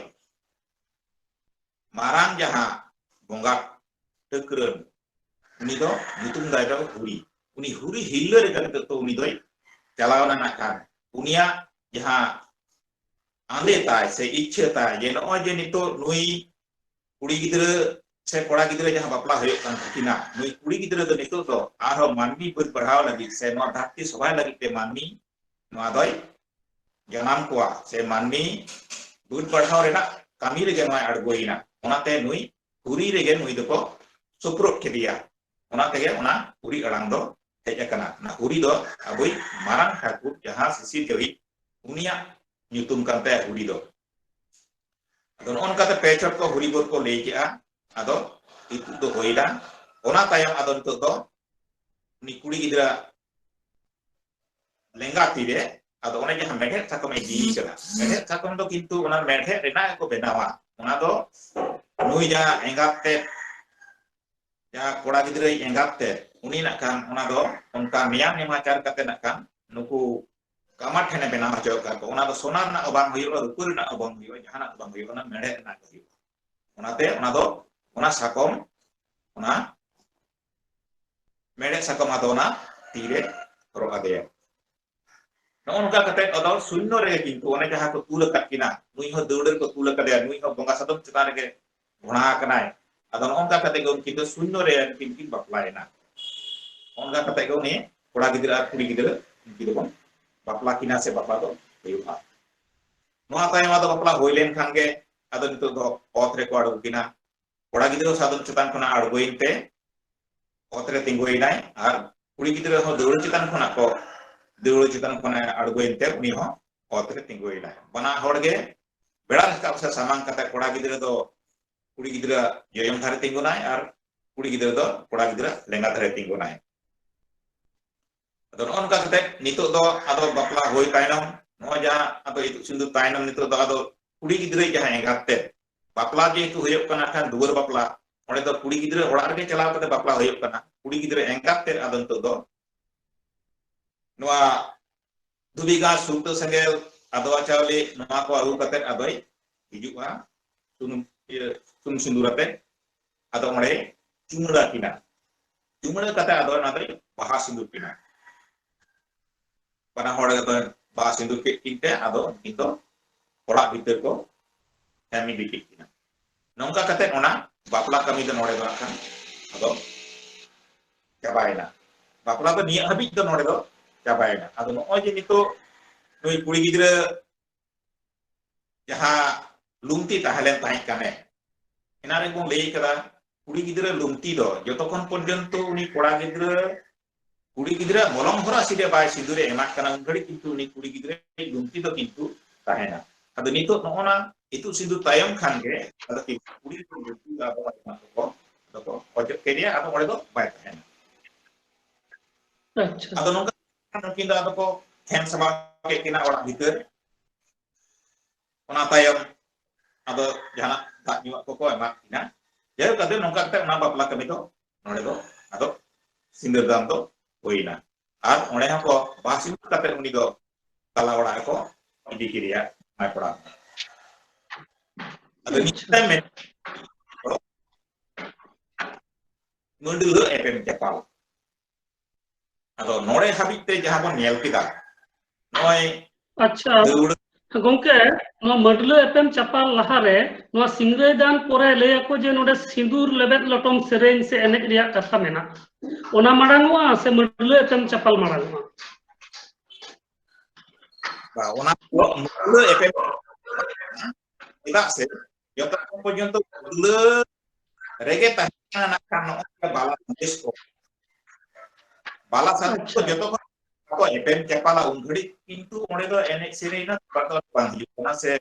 ᱢᱟᱨᱟᱝ ᱡᱟᱦᱟᱸ ᱵᱚᱸᱜᱟ ᱴᱷᱟᱹᱠᱨᱟᱹᱱ, ᱩᱱᱤ ᱫᱚ ᱧᱩᱛᱩᱢ ᱛᱟᱭ ᱫᱚ ᱦᱩᱨᱤ᱾ ᱩᱱᱤ ᱦᱩᱨᱤ ᱦᱤᱨᱞᱟᱹ ᱞᱮᱠᱟ ᱱᱤᱛᱚᱜ ᱫᱚ ᱩᱱᱤ ᱫᱚᱭ ᱪᱟᱞᱟᱣ ᱮᱱᱟ᱾ ᱱᱟᱜ ᱠᱷᱟᱱ ᱩᱱᱤᱭᱟᱜ ᱡᱟᱦᱟᱸ ᱟᱸᱫᱮ ᱛᱟᱭ ᱥᱮ ᱤᱪᱪᱷᱟᱹ ᱛᱟᱭ ᱡᱮ ᱱᱚᱜᱼᱚᱭ ᱡᱮ ᱱᱤᱛᱚᱜ ᱱᱩᱭ ᱠᱩᱲᱤ ᱜᱤᱫᱽᱨᱟᱹ ᱥᱮ ᱠᱚᱲᱟ ᱜᱤᱫᱽᱨᱟᱹ ᱡᱟᱦᱟᱸ ᱵᱟᱯᱞᱟ ᱦᱩᱭᱩᱜ ᱠᱟᱱ ᱛᱟᱹᱠᱤᱱᱟ, ᱱᱩᱭ ᱠᱩᱲᱤ ᱜᱤᱫᱽᱨᱟᱹ ᱫᱚ ᱱᱤᱛᱚᱜ ᱫᱚ ᱟᱨᱦᱚᱸ ᱢᱟᱹᱱᱢᱤ ᱵᱟᱹᱫ ᱵᱟᱲᱦᱟᱣ ᱞᱟᱹᱜᱤᱫ ᱥᱮ ᱱᱚᱣᱟ ᱫᱷᱟᱹᱨᱛᱤ ᱥᱚᱵᱷᱟᱭ ᱞᱟᱹᱜᱤᱫ ᱛᱮ ᱢᱟᱹᱱᱢᱤ ᱱᱚᱣᱟ ᱫᱚᱭ ᱡᱟᱱᱟᱢ ᱠᱚᱣᱟ ᱥᱮ ᱢᱟᱹᱱᱢᱤ ᱵᱟᱹᱫ ᱵᱟᱲᱦᱟᱣ ᱨᱮᱱᱟᱜ ᱠᱟᱹᱢᱤ ᱨᱮᱜᱮ ᱱᱚᱣᱟᱭ ᱟᱬᱜᱚᱭᱮᱱᱟ᱾ ᱚᱱᱟᱛᱮ ᱱᱩᱭ ᱦᱩᱨᱤ ᱨᱮᱜᱮ ᱱᱩᱭ ᱫᱚᱠᱚ ᱥᱩᱯᱨᱩᱫ ᱠᱮᱫᱮᱭᱟ᱾ ᱚᱱᱟ ᱛᱮᱜᱮ ᱚᱱᱟ ᱦᱩᱨᱤ ᱟᱲᱟᱝ ᱫᱚ ᱦᱮᱡ ᱟᱠᱟᱱᱟ᱾ ᱚᱱᱟ ᱦᱩᱨᱤ ᱫᱚ ᱟᱵᱚᱭᱤᱡ ᱢᱟᱨᱟᱝ ᱴᱷᱟᱹᱠᱩᱨ ᱡᱟᱦᱟᱸ ᱥᱤᱥᱤᱨ ᱡᱟᱹᱣᱤᱡ, ᱩᱱᱤᱭᱟᱜ ᱧᱩᱛᱩᱢ ᱠᱟᱱ ᱛᱟᱭᱟ ᱦᱩᱨᱤ ᱫᱚ᱾ ᱟᱫᱚ ᱱᱚᱜᱼᱚ ᱱᱚᱝᱠᱟᱛᱮ ᱯᱮ ᱪᱷᱚᱴ ᱠᱚ ᱦᱩᱨᱤ ᱵᱚᱞ ᱠᱚ ᱞᱟᱹᱭ ᱠᱮᱜᱼᱟ᱾ ᱟᱫᱚ ᱤᱛᱩᱫ ᱫᱚ ᱦᱩᱭᱱᱟ᱾ ᱚᱱᱟ ᱛᱟᱭᱚᱢ ᱟᱫᱚ ᱱᱤᱛᱚᱜ ᱫᱚ ᱩᱱᱤ ᱠᱩᱲᱤ ᱜᱤᱫᱽᱨᱟᱹ ᱞᱮᱸᱜᱟ ᱛᱤᱨᱮ ᱟᱫᱚ ᱚᱱᱮ ᱡᱟᱦᱟᱸ ᱢᱮᱲᱦᱮᱫ ᱥᱟᱠᱚᱢ ᱤᱫᱤ ᱠᱟᱱᱟ, ᱢᱮᱲᱦᱮᱫ ᱥᱟᱠᱚᱢ ᱫᱚ ᱠᱤᱱᱛᱩ ᱚᱱᱟ ᱢᱮᱲᱦᱮᱫ ᱨᱮᱱᱟᱜ ᱜᱮᱠᱚ ᱵᱮᱱᱟᱣᱟ᱾ ᱚᱱᱟ ᱫᱚ ᱱᱩᱭ ᱡᱟᱦᱟᱸ ᱮᱸᱜᱟᱛ ᱛᱮ, ᱡᱟᱦᱟᱸ ᱠᱚᱲᱟ ᱜᱤᱫᱽᱨᱟᱹᱭ ᱮᱸᱜᱟᱛ ᱛᱮ, ᱩᱱᱤ ᱱᱟᱜ ᱠᱷᱟᱱ ᱚᱱᱟ ᱫᱚ ᱚᱱᱠᱟ ᱱᱮᱭᱟᱢ ᱱᱮᱢᱟᱪᱟᱨ ᱠᱟᱛᱮ ᱱᱟᱜ ᱠᱷᱟᱱ ᱱᱩᱠᱩ ᱠᱟᱢᱟᱨ ᱴᱷᱮᱱᱮ ᱵᱮᱱᱟᱣ ᱦᱚᱪᱚ ᱟᱠᱟᱫ ᱠᱚᱣᱟ᱾ ᱚᱱᱟ ᱫᱚ ᱥᱚᱱᱟ ᱨᱮᱱᱟᱜ ᱦᱚᱸ ᱵᱟᱝ ᱦᱩᱭᱩᱜᱼᱟ, ᱨᱩᱯᱟᱹ ᱨᱮᱱᱟᱜ ᱦᱚᱸ ᱵᱟᱝ ᱦᱩᱭᱩᱜᱼᱟ, ᱡᱟᱦᱟᱱᱟᱜ ᱫᱚ ᱵᱟᱝ ᱦᱩᱭᱩᱜᱼᱟ, ᱚᱱᱟ ᱢᱮᱲᱦᱮᱫ ᱨᱮᱱᱟᱜ ᱜᱮ ᱦᱩᱭᱩᱜᱼᱟ᱾ ᱚᱱᱟᱛᱮ ᱚᱱᱟ ᱫᱚ, ᱚᱱᱟ ᱥᱟᱠᱚᱢ, ᱚᱱᱟ ᱢᱮᱲᱦᱮᱫ ᱥᱟᱠᱚᱢ ᱟᱫᱚ ᱚᱱᱟ ᱛᱤᱨᱮ ᱦᱚᱨᱚᱜ ᱟᱫᱮᱭᱟ᱾ ᱱᱚᱜᱼᱚ ᱱᱚᱝᱠᱟ ᱠᱟᱛᱮ ᱟᱫᱚ ᱥᱩᱱᱱᱚ ᱨᱮᱜᱮ ᱠᱤᱱᱛᱩ ᱚᱱᱮ ᱡᱟᱦᱟᱸ ᱠᱚ ᱛᱩᱞ ᱟᱠᱟᱫ ᱠᱤᱱᱟ, ᱱᱩᱭ ᱦᱚᱸ ᱫᱟᱹᱣᱲᱟᱹ ᱨᱮᱠᱚ ᱛᱩᱞ ᱟᱠᱟᱫᱮᱭᱟ, ᱱᱩᱭ ᱦᱚᱸ ᱵᱚᱸᱜᱟ ᱥᱟᱫᱚᱢ ᱪᱮᱛᱟᱱ ᱨᱮᱜᱮ ᱜᱷᱚᱲᱟ ᱟᱠᱟᱱᱟᱭ᱾ ᱟᱫᱚ ᱱᱚᱜᱼᱚ ᱱᱚᱝᱠᱟ ᱠᱟᱛᱮ ᱜᱮ ᱩᱱᱠᱤᱱ ᱫᱚ ᱥᱩᱱᱱᱚ ᱨᱮ ᱩᱱᱠᱤᱱ ᱠᱤᱱ ᱵᱟᱯᱞᱟᱭᱮᱱᱟ᱾ ᱚᱱᱠᱟ ᱠᱟᱛᱮ ᱜᱮ ᱩᱱᱤ ᱠᱚᱲᱟ ᱜᱤᱫᱽᱨᱟᱹ ᱟᱨ ᱠᱩᱲᱤ ᱜᱤᱫᱽᱨᱟᱹ ᱩᱱᱠᱤᱱ ᱫᱚᱵᱚᱱ ᱵᱟᱯᱞᱟ ᱠᱤᱱᱟ ᱥᱮ ᱵᱟᱯᱞᱟ ᱫᱚ ᱦᱩᱭᱩᱜᱼᱟ᱾ ᱱᱚᱣᱟ ᱛᱟᱭᱚᱢ ᱟᱫᱚ ᱵᱟᱯᱞᱟ ᱦᱩᱭ ᱞᱮᱱᱠᱷᱟᱱ ᱜᱮ ᱟᱫᱚ ᱱᱤᱛᱚᱜ ᱫᱚ ᱚᱛ ᱨᱮᱠᱚ ᱟᱬᱜᱚ ᱠᱤᱱᱟ᱾ ᱠᱚᱲᱟ ᱜᱤᱫᱽᱨᱟᱹ ᱥᱟᱫᱚᱢ ᱪᱮᱛᱟᱱ ᱠᱷᱚᱱᱟᱜ ᱟᱬᱜᱚᱭᱮᱱ ᱛᱮ ᱚᱛ ᱨᱮ ᱛᱤᱸᱜᱩᱭᱮᱱᱟᱭ ᱟᱨ ᱠᱩᱲᱤ ᱜᱤᱫᱽᱨᱟᱹ ᱦᱚᱸ ᱫᱟᱹᱣᱲᱟᱹ ᱪᱮᱛᱟᱱ ᱠᱷᱚᱱᱟᱜ ᱠᱚ, ᱫᱟᱹᱣᱲᱟᱹ ᱪᱮᱛᱟᱱ ᱠᱷᱚᱱᱟᱜ ᱟᱬᱜᱚᱭᱮᱱ ᱛᱮ ᱩᱱᱤ ᱦᱚᱸ ᱚᱛ ᱨᱮ ᱛᱤᱸᱜᱩᱭᱮᱱᱟᱭ᱾ ᱵᱟᱱᱟ ᱦᱚᱲ ᱜᱮ ᱵᱮᱲᱟ ᱨᱟᱠᱟᱵ ᱥᱮ ᱥᱟᱢᱟᱝ ᱠᱟᱛᱮ ᱠᱚᱲᱟ ᱜᱤᱫᱽᱨᱟᱹ ᱫᱚ ᱠᱩᱲᱤ ᱜᱤᱫᱽᱨᱟᱹ ᱡᱚᱡᱚᱢ ᱫᱷᱟᱨᱮ ᱛᱤᱸᱜᱩᱱᱟᱭ ᱟᱨ ᱠᱩᱲᱤ ᱜᱤᱫᱽᱨᱟᱹ ᱫᱚ ᱠᱚᱲᱟ ᱜᱤᱫᱽᱨᱟᱹ ᱞᱮᱸᱜᱟ ᱫᱷᱟᱨᱮ ᱛᱤᱸᱜᱩᱱᱟᱭ᱾ ᱟᱫᱚ ᱱᱚᱜᱼᱚ ᱱᱚᱝᱠᱟ ᱠᱟᱛᱮ ᱱᱤᱛᱚᱜ ᱫᱚ ᱟᱫᱚ ᱵᱟᱯᱞᱟ ᱦᱩᱭ ᱛᱟᱭᱱᱚᱢ, ᱱᱚᱜᱼᱚᱭ ᱡᱟᱦᱟᱸ ᱟᱫᱚ ᱤᱛᱩᱫ ᱥᱤᱸᱫᱩᱨ ᱛᱟᱭᱱᱚᱢ, ᱱᱤᱛᱚᱜ ᱫᱚ ᱟᱫᱚ ᱠᱩᱲᱤ ᱜᱤᱫᱽᱨᱟᱹ ᱡᱟᱦᱟᱸ ᱮᱸᱜᱟᱛ ᱛᱮ ᱵᱟᱯᱞᱟ ᱡᱮᱦᱮᱛᱩ ᱦᱩᱭᱩᱜ ᱠᱟᱱᱟ ᱠᱷᱟᱱ ᱫᱩᱣᱟᱹᱨ ᱵᱟᱯᱞᱟ, ᱚᱸᱰᱮ ᱫᱚ ᱠᱩᱲᱤ ᱜᱤᱫᱽᱨᱟᱹ ᱚᱲᱟᱜ ᱨᱮᱜᱮ ᱪᱟᱞᱟᱣ ᱠᱟᱛᱮ ᱵᱟᱯᱞᱟ ᱦᱩᱭᱩᱜ ᱠᱟᱱᱟ᱾ ᱠᱩᱲᱤ ᱜᱤᱫᱽᱨᱟᱹ ᱮᱸᱜᱟᱛ ᱛᱮ ᱟᱫᱚ ᱱᱤᱛᱚᱜ ᱫᱚ ᱱᱚᱣᱟ ᱫᱷᱩᱵᱤ ᱜᱷᱟᱥ, ᱥᱩᱞᱛᱟᱹ ᱥᱮᱸᱜᱮᱞ, ᱟᱫᱣᱟ ᱪᱟᱣᱞᱮ, ᱱᱚᱣᱟ ᱠᱚ ᱟᱹᱜᱩ ᱠᱟᱛᱮ ᱟᱫᱚᱭ ᱦᱤᱡᱩᱜᱼᱟ ᱥᱩᱱᱩᱢ, ᱤᱭᱟᱹ, ᱥᱩᱱᱩᱢ ᱥᱤᱸᱫᱩᱨ ᱟᱛᱮ᱾ ᱟᱫᱚ ᱚᱸᱰᱮ ᱪᱩᱢᱟᱹᱲᱟ ᱠᱤᱱᱟ᱾ ᱪᱩᱢᱟᱹᱲᱟ ᱠᱟᱛᱮ ᱟᱫᱚ ᱚᱱᱟ ᱫᱚᱭ ᱵᱟᱦᱟ ᱥᱤᱸᱫᱩᱨ ᱠᱤᱱᱟ᱾ ᱵᱟᱱᱟ ᱦᱚᱲ ᱜᱮ ᱵᱟᱦᱟ ᱥᱤᱸᱫᱩᱨ ᱠᱮᱫ ᱠᱤᱱ ᱛᱮ ᱟᱫᱚ ᱩᱱᱠᱤᱱ ᱫᱚ ᱚᱲᱟᱜ ᱵᱷᱤᱛᱟᱹᱨ ᱠᱚ ᱮᱢ ᱤᱫᱤ ᱠᱮᱫ ᱠᱤᱱᱟ᱾ ᱱᱚᱝᱠᱟ ᱠᱟᱛᱮ ᱚᱱᱟ ᱵᱟᱯᱞᱟ ᱠᱟᱹᱢᱤ ᱫᱚ ᱱᱚᱰᱮ ᱫᱚ ᱦᱟᱸᱜ ᱠᱷᱟᱱ ᱟᱫᱚ ᱪᱟᱵᱟᱭᱮᱱᱟ᱾ ᱵᱟᱯᱞᱟ ᱫᱚ ᱱᱤᱭᱟᱹ ᱦᱟᱹᱵᱤᱡ ᱫᱚ ᱱᱚᱰᱮ ᱫᱚ ᱪᱟᱵᱟᱭᱮᱱᱟ᱾ ᱟᱫᱚ ᱱᱚᱜᱼᱚᱭ ᱡᱮ ᱱᱤᱛᱚᱜ ᱱᱩᱭ ᱠᱩᱲᱤ ᱜᱤᱫᱽᱨᱟᱹ ᱡᱟᱦᱟᱸ ᱞᱩᱝᱛᱤ ᱛᱟᱦᱮᱸ ᱞᱮᱱ ᱛᱟᱦᱮᱸ ᱠᱟᱱᱮ, ᱮᱱᱟᱱ ᱨᱮᱵᱚᱱ ᱞᱟᱹᱭ ᱠᱟᱫᱟ, ᱠᱩᱲᱤ ᱜᱤᱫᱽᱨᱟᱹ ᱞᱩᱝᱛᱤ ᱫᱚ ᱡᱚᱛᱚᱠᱷᱚᱱ ᱯᱚᱨᱡᱚᱱᱛᱚ ᱩᱱᱤ ᱠᱚᱲᱟ ᱜᱤᱫᱽᱨᱟᱹ, ᱠᱩᱲᱤ ᱜᱤᱫᱽᱨᱟᱹ ᱢᱚᱞᱚᱝ ᱵᱷᱚᱨᱟ ᱥᱤᱨᱮ ᱵᱟᱭ ᱥᱤᱸᱫᱩᱨᱮ ᱮᱢᱟᱜ ᱠᱟᱱᱟ, ᱩᱱ ᱜᱷᱟᱹᱲᱤᱡ ᱠᱤᱱᱛᱩ ᱩᱱᱤ ᱠᱩᱲᱤ ᱜᱤᱫᱽᱨᱟᱹ ᱞᱩᱝᱛᱤ ᱫᱚ ᱠᱤᱱᱛᱩ ᱛᱟᱦᱮᱱᱟ᱾ ᱟᱫᱚ ᱱᱤᱛᱚᱜ ᱱᱚᱜᱼᱚ ᱱᱟ ᱤᱛᱩᱫ ᱥᱤᱸᱫᱩᱨ ᱛᱟᱭᱚᱢ ᱠᱷᱟᱱ ᱜᱮ ᱟᱫᱚ ᱠᱩᱲᱤ ᱜᱤᱫᱽᱨᱟᱹ ᱞᱩᱝᱛᱤ ᱫᱚ ᱟᱫᱚ ᱚᱸᱰᱮ ᱠᱷᱚᱱᱟᱜ ᱫᱚᱠᱚ, ᱫᱚᱠᱚ ᱚᱪᱚᱜ ᱠᱮᱫᱮᱭᱟ, ᱟᱫᱚ ᱚᱸᱰᱮ ᱫᱚ ᱵᱟᱭ ᱛᱟᱦᱮᱱᱟ᱾ ᱟᱪᱪᱷᱟ᱾ ᱟᱫᱚ ᱱᱚᱝᱠᱟ ᱱᱩᱠᱤᱱ ᱫᱚ ᱟᱫᱚ ᱠᱚ ᱛᱷᱮᱢ ᱥᱟᱢᱟᱣ ᱠᱮᱫ ᱠᱤᱱᱟ ᱚᱲᱟᱜ ᱵᱷᱤᱛᱟᱹᱨ᱾ ᱚᱱᱟ ᱛᱟᱭᱚᱢ ᱟᱫᱚ ᱡᱟᱦᱟᱱᱟᱜ ᱫᱟᱜ ᱧᱩᱣᱟᱜ ᱠᱚᱠᱚ ᱮᱢᱟᱫ ᱠᱤᱱᱟ᱾ ᱡᱟᱭᱦᱳᱠ, ᱟᱫᱚ ᱱᱚᱝᱠᱟ ᱠᱟᱛᱮ ᱚᱱᱟ ᱵᱟᱯᱞᱟ ᱠᱟᱹᱢᱤ ᱫᱚ ᱱᱚᱰᱮ ᱫᱚ ᱟᱫᱚ ᱥᱤᱸᱫᱟᱹᱨ ᱫᱟᱱ ᱫᱚ ᱦᱩᱭᱱᱟ᱾ ᱟᱨ ᱚᱸᱰᱮ ᱦᱚᱸᱠᱚ ᱵᱟᱦᱟ ᱥᱤᱸᱫᱩᱨ ᱠᱟᱛᱮ ᱩᱱᱤ ᱫᱚ ᱛᱟᱞᱟ ᱚᱲᱟᱜ ᱨᱮᱠᱚ ᱤᱫᱤ ᱠᱮᱫᱮᱭᱟ ᱢᱟᱭ ᱠᱚᱲᱟ᱾ ᱟᱫᱚ ᱟᱪᱪᱷᱟ᱾ ᱱᱤᱛᱚᱜ ᱢᱮᱱ ᱢᱟᱹᱰᱩᱞᱟᱹ ᱮᱯᱮᱢ ᱪᱟᱯᱟᱞ᱾ ᱟᱫᱚ ᱱᱚᱰᱮ ᱦᱟᱹᱵᱤᱡ ᱛᱮ ᱡᱟᱦᱟᱸ ᱵᱚᱱ ᱧᱮᱞ ᱠᱮᱫᱟ, ᱱᱚᱜᱼᱚᱭ ᱟᱪᱪᱷᱟ ᱜᱚᱝᱠᱮ, ᱱᱚᱣᱟ ᱢᱟᱹᱰᱞᱟᱹ ᱮᱯᱮᱢ ᱪᱟᱯᱟᱞ ᱞᱟᱦᱟᱨᱮ ᱱᱚᱣᱟ ᱥᱤᱝᱨᱟᱹᱭ ᱫᱟᱱ ᱯᱚᱨᱮ ᱞᱟᱹᱭ ᱟᱠᱚ ᱡᱮ ᱱᱚᱰᱮ ᱥᱤᱸᱫᱩᱨ ᱞᱮᱵᱮᱫ ᱞᱚᱴᱚᱢ ᱥᱮᱨᱮᱧ ᱥᱮ ᱮᱱᱮᱡ ᱨᱮᱭᱟᱜ ᱠᱟᱛᱷᱟ ᱢᱮᱱᱟᱜᱼᱟ᱾ ᱚᱱᱟ ᱢᱟᱲᱟᱝ ᱚᱜᱼᱟ ᱥᱮ ᱢᱟᱹᱰᱞᱟᱹ ᱮᱯᱮᱢ ᱪᱟᱯᱟᱞ ᱢᱟᱲᱟᱝ ᱚᱜᱼᱟ? ᱵᱟ, ᱚᱱᱟ ᱫᱚ ᱢᱟᱹᱰᱞᱟᱹ ᱮᱯᱮᱢ, ᱪᱮᱫᱟᱜ ᱥᱮ ᱡᱚᱛᱚ ᱠᱷᱚᱱ ᱯᱚᱨᱡᱚᱱᱛᱚ ᱢᱟᱹᱰᱞᱟᱹ ᱨᱮᱜᱮ ᱛᱟᱦᱮᱸ ᱠᱟᱱᱟ ᱱᱟᱜ ᱠᱷᱟᱱ ᱱᱚᱜᱼᱚᱭ ᱵᱟᱞᱟ ᱥᱟᱸᱫᱮᱥ ᱠᱚ᱾ ᱵᱟᱞᱟ ᱥᱟᱸᱫᱮᱥ ᱠᱚ ᱡᱚᱛᱚ ᱠᱷᱚᱱ ᱠᱚ ᱮᱯᱮᱢ ᱪᱟᱯᱟᱞᱟ ᱩᱱ ᱜᱷᱟᱹᱲᱤᱡ, ᱠᱤᱱᱛᱩ ᱚᱸᱰᱮ ᱫᱚ ᱮᱱᱮᱡ ᱥᱮᱨᱮᱧ ᱨᱮᱱᱟᱜ ᱵᱮᱯᱟᱨ ᱫᱚ ᱵᱟᱝ ᱦᱤᱡᱩᱜ ᱠᱟᱱᱟ ᱥᱮ,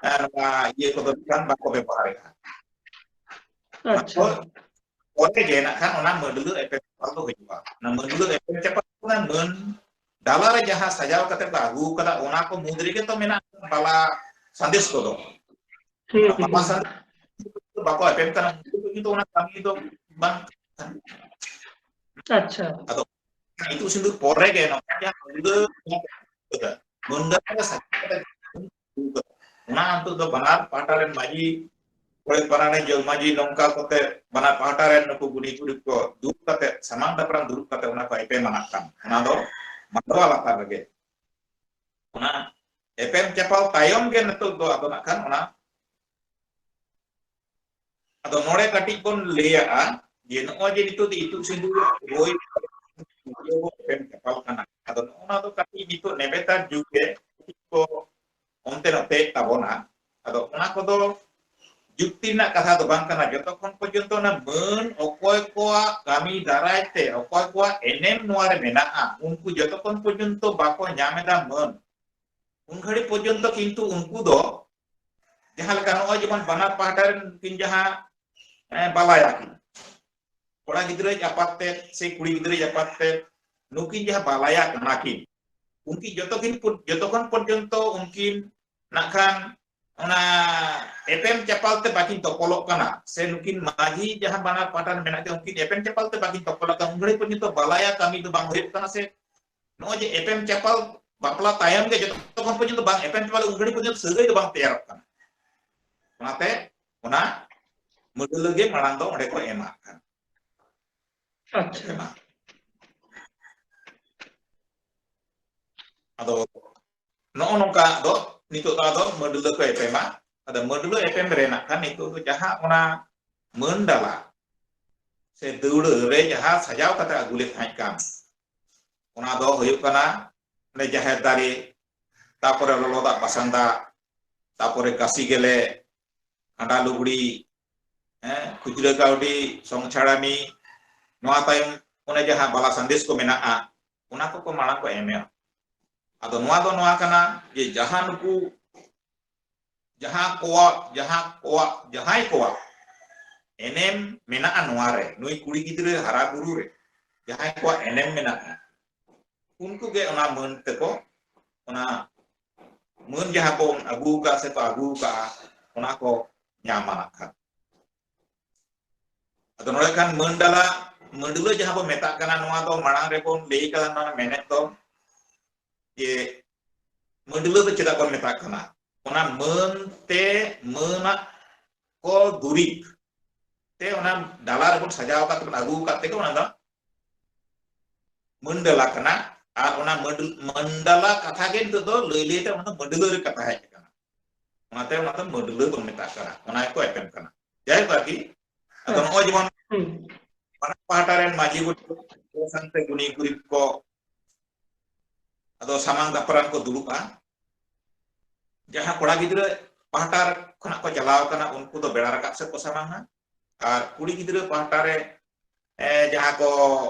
ᱮ, ᱱᱚᱣᱟ ᱤᱭᱟᱹ ᱠᱚᱫᱚ ᱠᱷᱟᱱ ᱵᱟᱠᱚ ᱵᱮᱵᱚᱦᱟᱨᱮᱫᱼᱟ᱾ ᱟᱪᱪᱷᱟ ᱯᱚᱨᱮ ᱜᱮ ᱱᱟᱜ ᱠᱷᱟᱱ ᱚᱱᱟ ᱢᱟᱹᱰᱞᱟᱹ ᱮᱯᱮᱢ ᱪᱟᱯᱟᱞ ᱫᱚ ᱦᱤᱡᱩᱜᱼᱟ᱾ ᱚᱱᱟ ᱢᱟᱹᱰᱞᱟᱹ ᱮᱯᱮᱢ ᱪᱟᱯᱟᱞ ᱚᱱᱟ ᱢᱟᱹᱱ ᱰᱟᱞᱟ ᱨᱮ ᱡᱟᱦᱟᱸ ᱥᱟᱡᱟᱣ ᱠᱟᱛᱮ ᱠᱚ ᱟᱹᱜᱩ ᱠᱟᱫᱟ, ᱚᱱᱟ ᱠᱚ ᱢᱩᱫᱽ ᱨᱮᱜᱮ ᱛᱚ ᱢᱮᱱᱟᱜ ᱵᱟᱞᱟ ᱥᱟᱸᱫᱮᱥ ᱠᱚᱫᱚ᱾ ᱦᱩᱸ, ᱵᱟᱞᱟ ᱦᱩᱸ᱾ ᱥᱟᱸᱫᱮᱥ ᱵᱟᱠᱚ ᱮᱯᱮᱢ ᱠᱟᱱᱟ, ᱩᱱᱠᱩ ᱫᱚ ᱠᱤᱱᱛᱩ ᱚᱱᱟ ᱠᱟᱹᱢᱤ ᱫᱚ ᱵᱟᱝ᱾ ᱟᱪᱪᱷᱟ ᱟᱫᱚ ᱤᱛᱩᱫ ᱥᱤᱸᱫᱩᱨ ᱯᱚᱨᱮ ᱜᱮ ᱱᱚᱝᱠᱟ ᱡᱟᱦᱟᱸ ᱢᱟᱹᱰᱞᱟᱹ ᱢᱟᱹᱱ ᱰᱟᱞᱟ ᱨᱮ ᱥᱟᱡᱟᱣ ᱠᱟᱛᱮ ᱚᱱᱟ ᱱᱤᱛᱚᱜ ᱫᱚ ᱵᱟᱱᱟᱨ ᱯᱟᱦᱴᱟ ᱨᱮᱱ ᱢᱟᱹᱡᱷᱤ, ᱠᱚᱲᱮ ᱯᱟᱨᱟᱱᱤᱠ, ᱡᱚᱜᱽ ᱢᱟᱹᱡᱷᱤ, ᱱᱚᱝᱠᱟ ᱠᱚᱛᱮ ᱵᱟᱱᱟᱨ ᱯᱟᱦᱴᱟ ᱨᱮᱱ ᱱᱩᱠᱩ ᱜᱩᱱᱤ ᱜᱩᱨᱤᱵ ᱠᱚ ᱫᱩᱲᱩᱵ ᱠᱟᱛᱮ, ᱥᱟᱢᱟᱝ ᱫᱟᱯᱨᱟᱢ ᱫᱩᱲᱩᱵ ᱠᱟᱛᱮ ᱚᱱᱟ ᱠᱚ ᱮᱯᱮᱢ ᱟᱱᱟᱜ ᱠᱟᱱ, ᱚᱱᱟ ᱫᱚ ᱢᱟᱰᱣᱟ ᱞᱟᱛᱟᱨ ᱨᱮᱜᱮ᱾ ᱚᱱᱟ ᱮᱯᱮᱢ ᱪᱟᱯᱟᱞ ᱛᱟᱭᱚᱢ ᱜᱮ ᱱᱤᱛᱚᱜ ᱫᱚ ᱟᱫᱚ ᱱᱟᱜ ᱠᱷᱟᱱ ᱚᱱᱟ, ᱟᱫᱚ ᱱᱚᱰᱮ ᱠᱟᱹᱴᱤᱡ ᱵᱚᱱ ᱞᱟᱹᱭᱟᱜᱼᱟ ᱡᱮ ᱱᱚᱜᱼᱚᱭ ᱡᱮ ᱱᱤᱛᱚᱜ ᱫᱚ ᱤᱛᱩᱫ ᱥᱤᱸᱫᱩᱨ ᱦᱩᱭ ᱮᱯᱮᱢ ᱪᱟᱯᱟᱞ ᱠᱟᱱᱟ, ᱟᱫᱚ ᱱᱚᱜᱼᱚ ᱱᱚᱣᱟ ᱫᱚ ᱠᱟᱹᱴᱤᱡ ᱱᱤᱛᱚᱜ ᱱᱮᱵᱮᱛᱟᱨ ᱡᱩᱜᱽ ᱨᱮ ᱠᱟᱹᱴᱤᱡ ᱠᱚ ᱚᱱᱛᱮ ᱱᱚᱛᱮᱭᱮᱫ ᱛᱟᱵᱚᱱᱟ᱾ ᱟᱫᱚ ᱚᱱᱟ ᱠᱚᱫᱚ ᱡᱩᱠᱛᱤ ᱨᱮᱱᱟᱜ ᱠᱟᱛᱷᱟ ᱫᱚ ᱵᱟᱝ ᱠᱟᱱᱟ᱾ ᱡᱚᱛᱚ ᱠᱷᱚᱱ ᱯᱚᱨᱡᱚᱱᱛᱚ ᱚᱱᱟ ᱢᱟᱹᱱ ᱚᱠᱚᱭ ᱠᱚᱣᱟᱜ ᱠᱟᱹᱢᱤ ᱫᱟᱨᱟᱭ ᱛᱮ, ᱚᱠᱚᱭ ᱠᱚᱣᱟᱜ ᱮᱱᱮᱢ ᱱᱚᱣᱟ ᱨᱮ ᱢᱮᱱᱟᱜᱼᱟ, ᱩᱱᱠᱩ ᱡᱚᱛᱚ ᱠᱷᱚᱱ ᱯᱚᱨᱡᱚᱱᱛᱚ ᱵᱟᱠᱚ ᱧᱟᱢ ᱮᱫᱟ ᱢᱟᱹᱱ, ᱩᱱ ᱜᱷᱟᱹᱲᱤᱡ ᱯᱚᱨᱡᱚᱱᱛᱚ ᱠᱤᱱᱛᱩ ᱩᱱᱠᱩ ᱫᱚ ᱡᱟᱦᱟᱸ ᱞᱮᱠᱟ ᱱᱚᱜᱼᱚᱭ ᱡᱮᱢᱚᱱ ᱵᱟᱱᱟᱨ ᱯᱟᱦᱴᱟ ᱨᱮᱱ ᱩᱱᱠᱤᱱ ᱡᱟᱦᱟᱸ, ᱮ, ᱵᱟᱞᱟᱭᱟ ᱠᱤᱱ, ᱠᱚᱲᱟ ᱜᱤᱫᱽᱨᱟᱹᱭ ᱟᱯᱟᱛ ᱛᱮ ᱥᱮ ᱠᱩᱲᱤ ᱜᱤᱫᱽᱨᱟᱹᱭ ᱟᱯᱟᱛ ᱛᱮ, ᱱᱩᱠᱤᱱ ᱡᱟᱦᱟᱸ ᱵᱟᱞᱟᱭᱟ ᱠᱟᱱᱟ ᱠᱤᱱ, ᱩᱱᱠᱤᱱ ᱡᱚᱛᱚ ᱠᱤᱱ ᱯᱩ-, ᱡᱚᱛᱚ ᱠᱷᱚᱱ ᱯᱚᱨᱡᱚᱱᱛᱚ ᱩᱱᱠᱤᱱ ᱱᱟᱜ ᱠᱷᱟᱱ ᱚᱱᱟ ᱮᱯᱮᱢ ᱪᱟᱯᱟᱞ ᱛᱮ ᱵᱟᱹᱠᱤᱱ ᱛᱚᱯᱚᱞᱚᱜ ᱠᱟᱱᱟ, ᱥᱮ ᱱᱩᱠᱤᱱ ᱢᱟᱹᱡᱷᱤ ᱡᱟᱦᱟᱸ ᱵᱟᱱᱟᱨ ᱯᱟᱦᱴᱟ ᱨᱮ ᱢᱮᱱᱟᱜ ᱠᱤᱱᱟ, ᱩᱱᱠᱤᱱ ᱮᱯᱮᱢ ᱪᱟᱯᱟᱞ ᱛᱮ ᱵᱟᱹᱠᱤᱱ ᱛᱚᱯᱚᱞᱚᱜ ᱠᱟᱱᱟ, ᱩᱱ ᱜᱷᱟᱹᱲᱤᱡ ᱯᱚᱨᱡᱚᱱᱛᱚ ᱵᱟᱞᱟᱭᱟ ᱠᱟᱹᱢᱤ ᱫᱚ ᱵᱟᱝ ᱦᱩᱭᱩᱜ ᱠᱟᱱᱟ᱾ ᱥᱮ ᱱᱚᱜᱼᱚᱭ ᱡᱮ ᱮᱯᱮᱢ ᱪᱟᱯᱟᱞ ᱵᱟᱯᱞᱟ ᱛᱟᱭᱚᱢ ᱜᱮ ᱡᱚᱛᱚ ᱠᱷᱚᱱ ᱯᱚᱨᱡᱚᱱᱛᱚ ᱵᱟᱝ ᱮᱯᱮᱢ ᱪᱟᱯᱟᱞ, ᱩᱱ ᱜᱷᱟᱹᱲᱤᱡ ᱯᱚᱨᱡᱚᱱᱛᱚ ᱥᱟᱹᱜᱟᱹᱭ ᱫᱚ ᱵᱟᱝ ᱛᱮᱭᱟᱨᱚᱜ ᱠᱟᱱᱟ᱾ ᱚᱱᱟᱛᱮ ᱚᱱᱟ ᱢᱟᱹᱰᱟᱹᱞᱟᱹ ᱜᱮ ᱢᱟᱲᱟᱝ ᱫᱚ ᱚᱸᱰᱮ ᱠᱚ ᱮᱢᱟᱜ ᱠᱟᱱᱟ᱾ ᱟᱪᱪᱷᱟ᱾ ᱟᱫᱚ ᱱᱚᱜᱼᱚ ᱱᱚᱝᱠᱟ ᱫᱚ ᱱᱤᱛᱚᱜ ᱫᱚ ᱟᱫᱚ ᱢᱟᱹᱰᱞᱟᱹ ᱠᱚ ᱮᱯᱮᱢᱟ᱾ ᱟᱫᱚ ᱢᱟᱹᱰᱞᱟᱹ ᱮᱯᱮᱢ ᱨᱮ ᱱᱟᱜ ᱠᱷᱟᱱ ᱱᱤᱛᱚᱜ ᱫᱚ ᱡᱟᱦᱟᱸ ᱚᱱᱟ ᱢᱟᱹᱱ ᱰᱟᱞᱟ ᱥᱮ ᱫᱟᱹᱣᱲᱟᱹ ᱨᱮ ᱡᱟᱦᱟᱸ ᱥᱟᱡᱟᱣ ᱠᱟᱛᱮ ᱟᱹᱜᱩ ᱞᱮᱫ ᱛᱟᱦᱮᱸ ᱠᱟᱱ, ᱚᱱᱟ ᱫᱚ ᱦᱩᱭᱩᱜ ᱠᱟᱱᱟ ᱚᱸᱰᱮ ᱡᱟᱦᱮᱨ ᱫᱟᱨᱮ, ᱛᱟᱯᱚᱨᱮ ᱞᱚᱞᱚ ᱫᱟᱜ ᱵᱟᱥᱟᱱ ᱫᱟᱜ, ᱛᱟᱯᱚᱨᱮ ᱠᱟᱥᱤ ᱜᱮᱞᱮ, ᱠᱷᱟᱸᱰᱟ ᱞᱩᱜᱽᱲᱤ, ᱦᱮᱸ, ᱠᱷᱩᱪᱨᱟᱹ ᱠᱟᱹᱣᱰᱤ, ᱥᱚᱝᱪᱷᱟᱲᱟᱢᱤ, ᱱᱚᱣᱟ ᱛᱟᱭᱚᱢ ᱚᱱᱮ ᱡᱟᱦᱟᱸ ᱵᱟᱞᱟ ᱥᱟᱸᱫᱮᱥ ᱠᱚ ᱢᱮᱱᱟᱜᱼᱟ, ᱚᱱᱟ ᱠᱚᱠᱚ ᱢᱟᱲᱟᱝ ᱠᱚ ᱮᱢᱮᱜᱼᱟ᱾ ᱟᱫᱚ ᱱᱚᱣᱟ ᱫᱚ ᱱᱚᱣᱟ ᱠᱟᱱᱟ ᱡᱮ ᱡᱟᱦᱟᱸ ᱱᱩᱠᱩ, ᱡᱟᱦᱟᱸ ᱠᱚᱣᱟᱜ, ᱡᱟᱦᱟᱸ ᱠᱚᱣᱟᱜ, ᱡᱟᱦᱟᱸᱭ ᱠᱚᱣᱟᱜ ᱮᱱᱮᱢ ᱢᱮᱱᱟᱜᱼᱟ ᱱᱚᱣᱟ ᱨᱮ, ᱱᱩᱭ ᱠᱩᱲᱤ ᱜᱤᱫᱽᱨᱟᱹ ᱦᱟᱨᱟ ᱵᱩᱨᱩ ᱨᱮ ᱡᱟᱦᱟᱸᱭ ᱠᱚᱣᱟᱜ ᱮᱱᱮᱢ ᱢᱮᱱᱟᱜᱼᱟ, ᱩᱱᱠᱩ ᱜᱮ ᱚᱱᱟ ᱢᱟᱹᱱ ᱛᱮᱠᱚ, ᱚᱱᱟ ᱢᱟᱹᱱ ᱡᱟᱦᱟᱸ ᱠᱚ ᱟᱹᱜᱩ ᱟᱠᱟᱫ ᱥᱮ ᱠᱚ ᱟᱹᱜᱩ ᱟᱠᱟᱫᱼᱟ, ᱚᱱᱟ ᱠᱚ ᱧᱟᱢᱟ ᱱᱟᱜ ᱠᱷᱟᱱ᱾ ᱟᱫᱚ ᱱᱚᱰᱮ ᱠᱷᱟᱱ ᱢᱟᱹᱱ ᱰᱟᱞᱟ, ᱢᱟᱹᱰᱞᱟᱹ ᱡᱟᱦᱟᱸ ᱵᱚᱱ ᱢᱮᱛᱟᱜ ᱠᱟᱱᱟ, ᱱᱚᱣᱟ ᱫᱚ ᱢᱟᱲᱟᱝ ᱨᱮᱵᱚᱱ ᱞᱟᱹᱭ ᱠᱟᱫᱟ, ᱱᱚᱣᱟ ᱢᱮᱱᱮᱫ ᱫᱚ ᱡᱮ ᱢᱟᱹᱰᱞᱟᱹ ᱫᱚ ᱪᱮᱫᱟᱜ ᱵᱚᱱ ᱢᱮᱛᱟᱜ ᱠᱟᱱᱟ? ᱚᱱᱟ ᱢᱟᱹᱱ ᱛᱮ, ᱢᱟᱹᱱᱟᱜ ᱠᱚ ᱫᱩᱨᱤᱵᱽ ᱛᱮ ᱚᱱᱟ ᱰᱟᱞᱟ ᱨᱮᱵᱚᱱ ᱥᱟᱡᱟᱣ ᱟᱠᱟᱫ ᱛᱮᱵᱚᱱ ᱟᱹᱜᱩ ᱟᱠᱟᱫ ᱛᱮᱜᱮ ᱚᱱᱟ ᱫᱚ ᱢᱟᱹᱱᱰᱟᱞᱟ ᱠᱟᱱᱟ᱾ ᱟᱨ ᱚᱱᱟ ᱢᱟᱹᱰ-, ᱢᱟᱹᱱᱰᱟᱞᱟ ᱠᱟᱛᱷᱟ ᱜᱮ ᱱᱤᱛᱚᱜ ᱫᱚ ᱞᱟᱹᱭ ᱞᱟᱹᱭ ᱛᱮ ᱚᱱᱟ ᱫᱚ ᱢᱟᱹᱰᱞᱟᱹ ᱨᱮ ᱠᱟᱛᱷᱟ ᱦᱮᱡ ᱟᱠᱟᱱᱟ᱾ ᱚᱱᱟᱛᱮ ᱚᱱᱟ ᱫᱚ ᱢᱟᱹᱰᱞᱟᱹ ᱵᱚᱱ ᱢᱮᱛᱟᱜ ᱠᱟᱱᱟ, ᱚᱱᱟ ᱜᱮᱠᱚ ᱮᱯᱮᱢ ᱠᱟᱱᱟ᱾ ᱡᱟᱭᱦᱳᱠ ᱟᱨᱠᱤ, ᱟᱫᱚ ᱱᱚᱜᱼᱚᱭ ᱡᱮᱢᱚᱱ ᱦᱩᱸ᱾ ᱵᱟᱱᱟᱨ ᱯᱟᱦᱴᱟ ᱨᱮᱱ ᱢᱟᱹᱡᱷᱤ ᱜᱚᱰᱮᱛ ᱠᱚ ᱥᱟᱶᱛᱮ ᱜᱩᱱᱤ ᱜᱩᱨᱤᱵ ᱠᱚ, ᱟᱫᱚ ᱥᱟᱢᱟᱝ ᱫᱟᱯᱨᱟᱢ ᱠᱚ ᱫᱩᱲᱩᱵᱼᱟ᱾ ᱡᱟᱦᱟᱸ ᱠᱚᱲᱟ ᱜᱤᱫᱽᱨᱟᱹ ᱯᱟᱦᱴᱟ ᱠᱷᱚᱱᱟᱜ ᱠᱚ ᱪᱟᱞᱟᱣ ᱠᱟᱱᱟ, ᱩᱱᱠᱩ ᱫᱚ ᱵᱮᱲᱟ ᱨᱟᱠᱟᱵ ᱥᱮᱫ ᱠᱚ ᱥᱟᱢᱟᱝᱟ, ᱟᱨ ᱠᱩᱲᱤ ᱜᱤᱫᱽᱨᱟᱹ ᱯᱟᱦᱴᱟ ᱨᱮ, ᱮ, ᱡᱟᱦᱟᱸ ᱠᱚ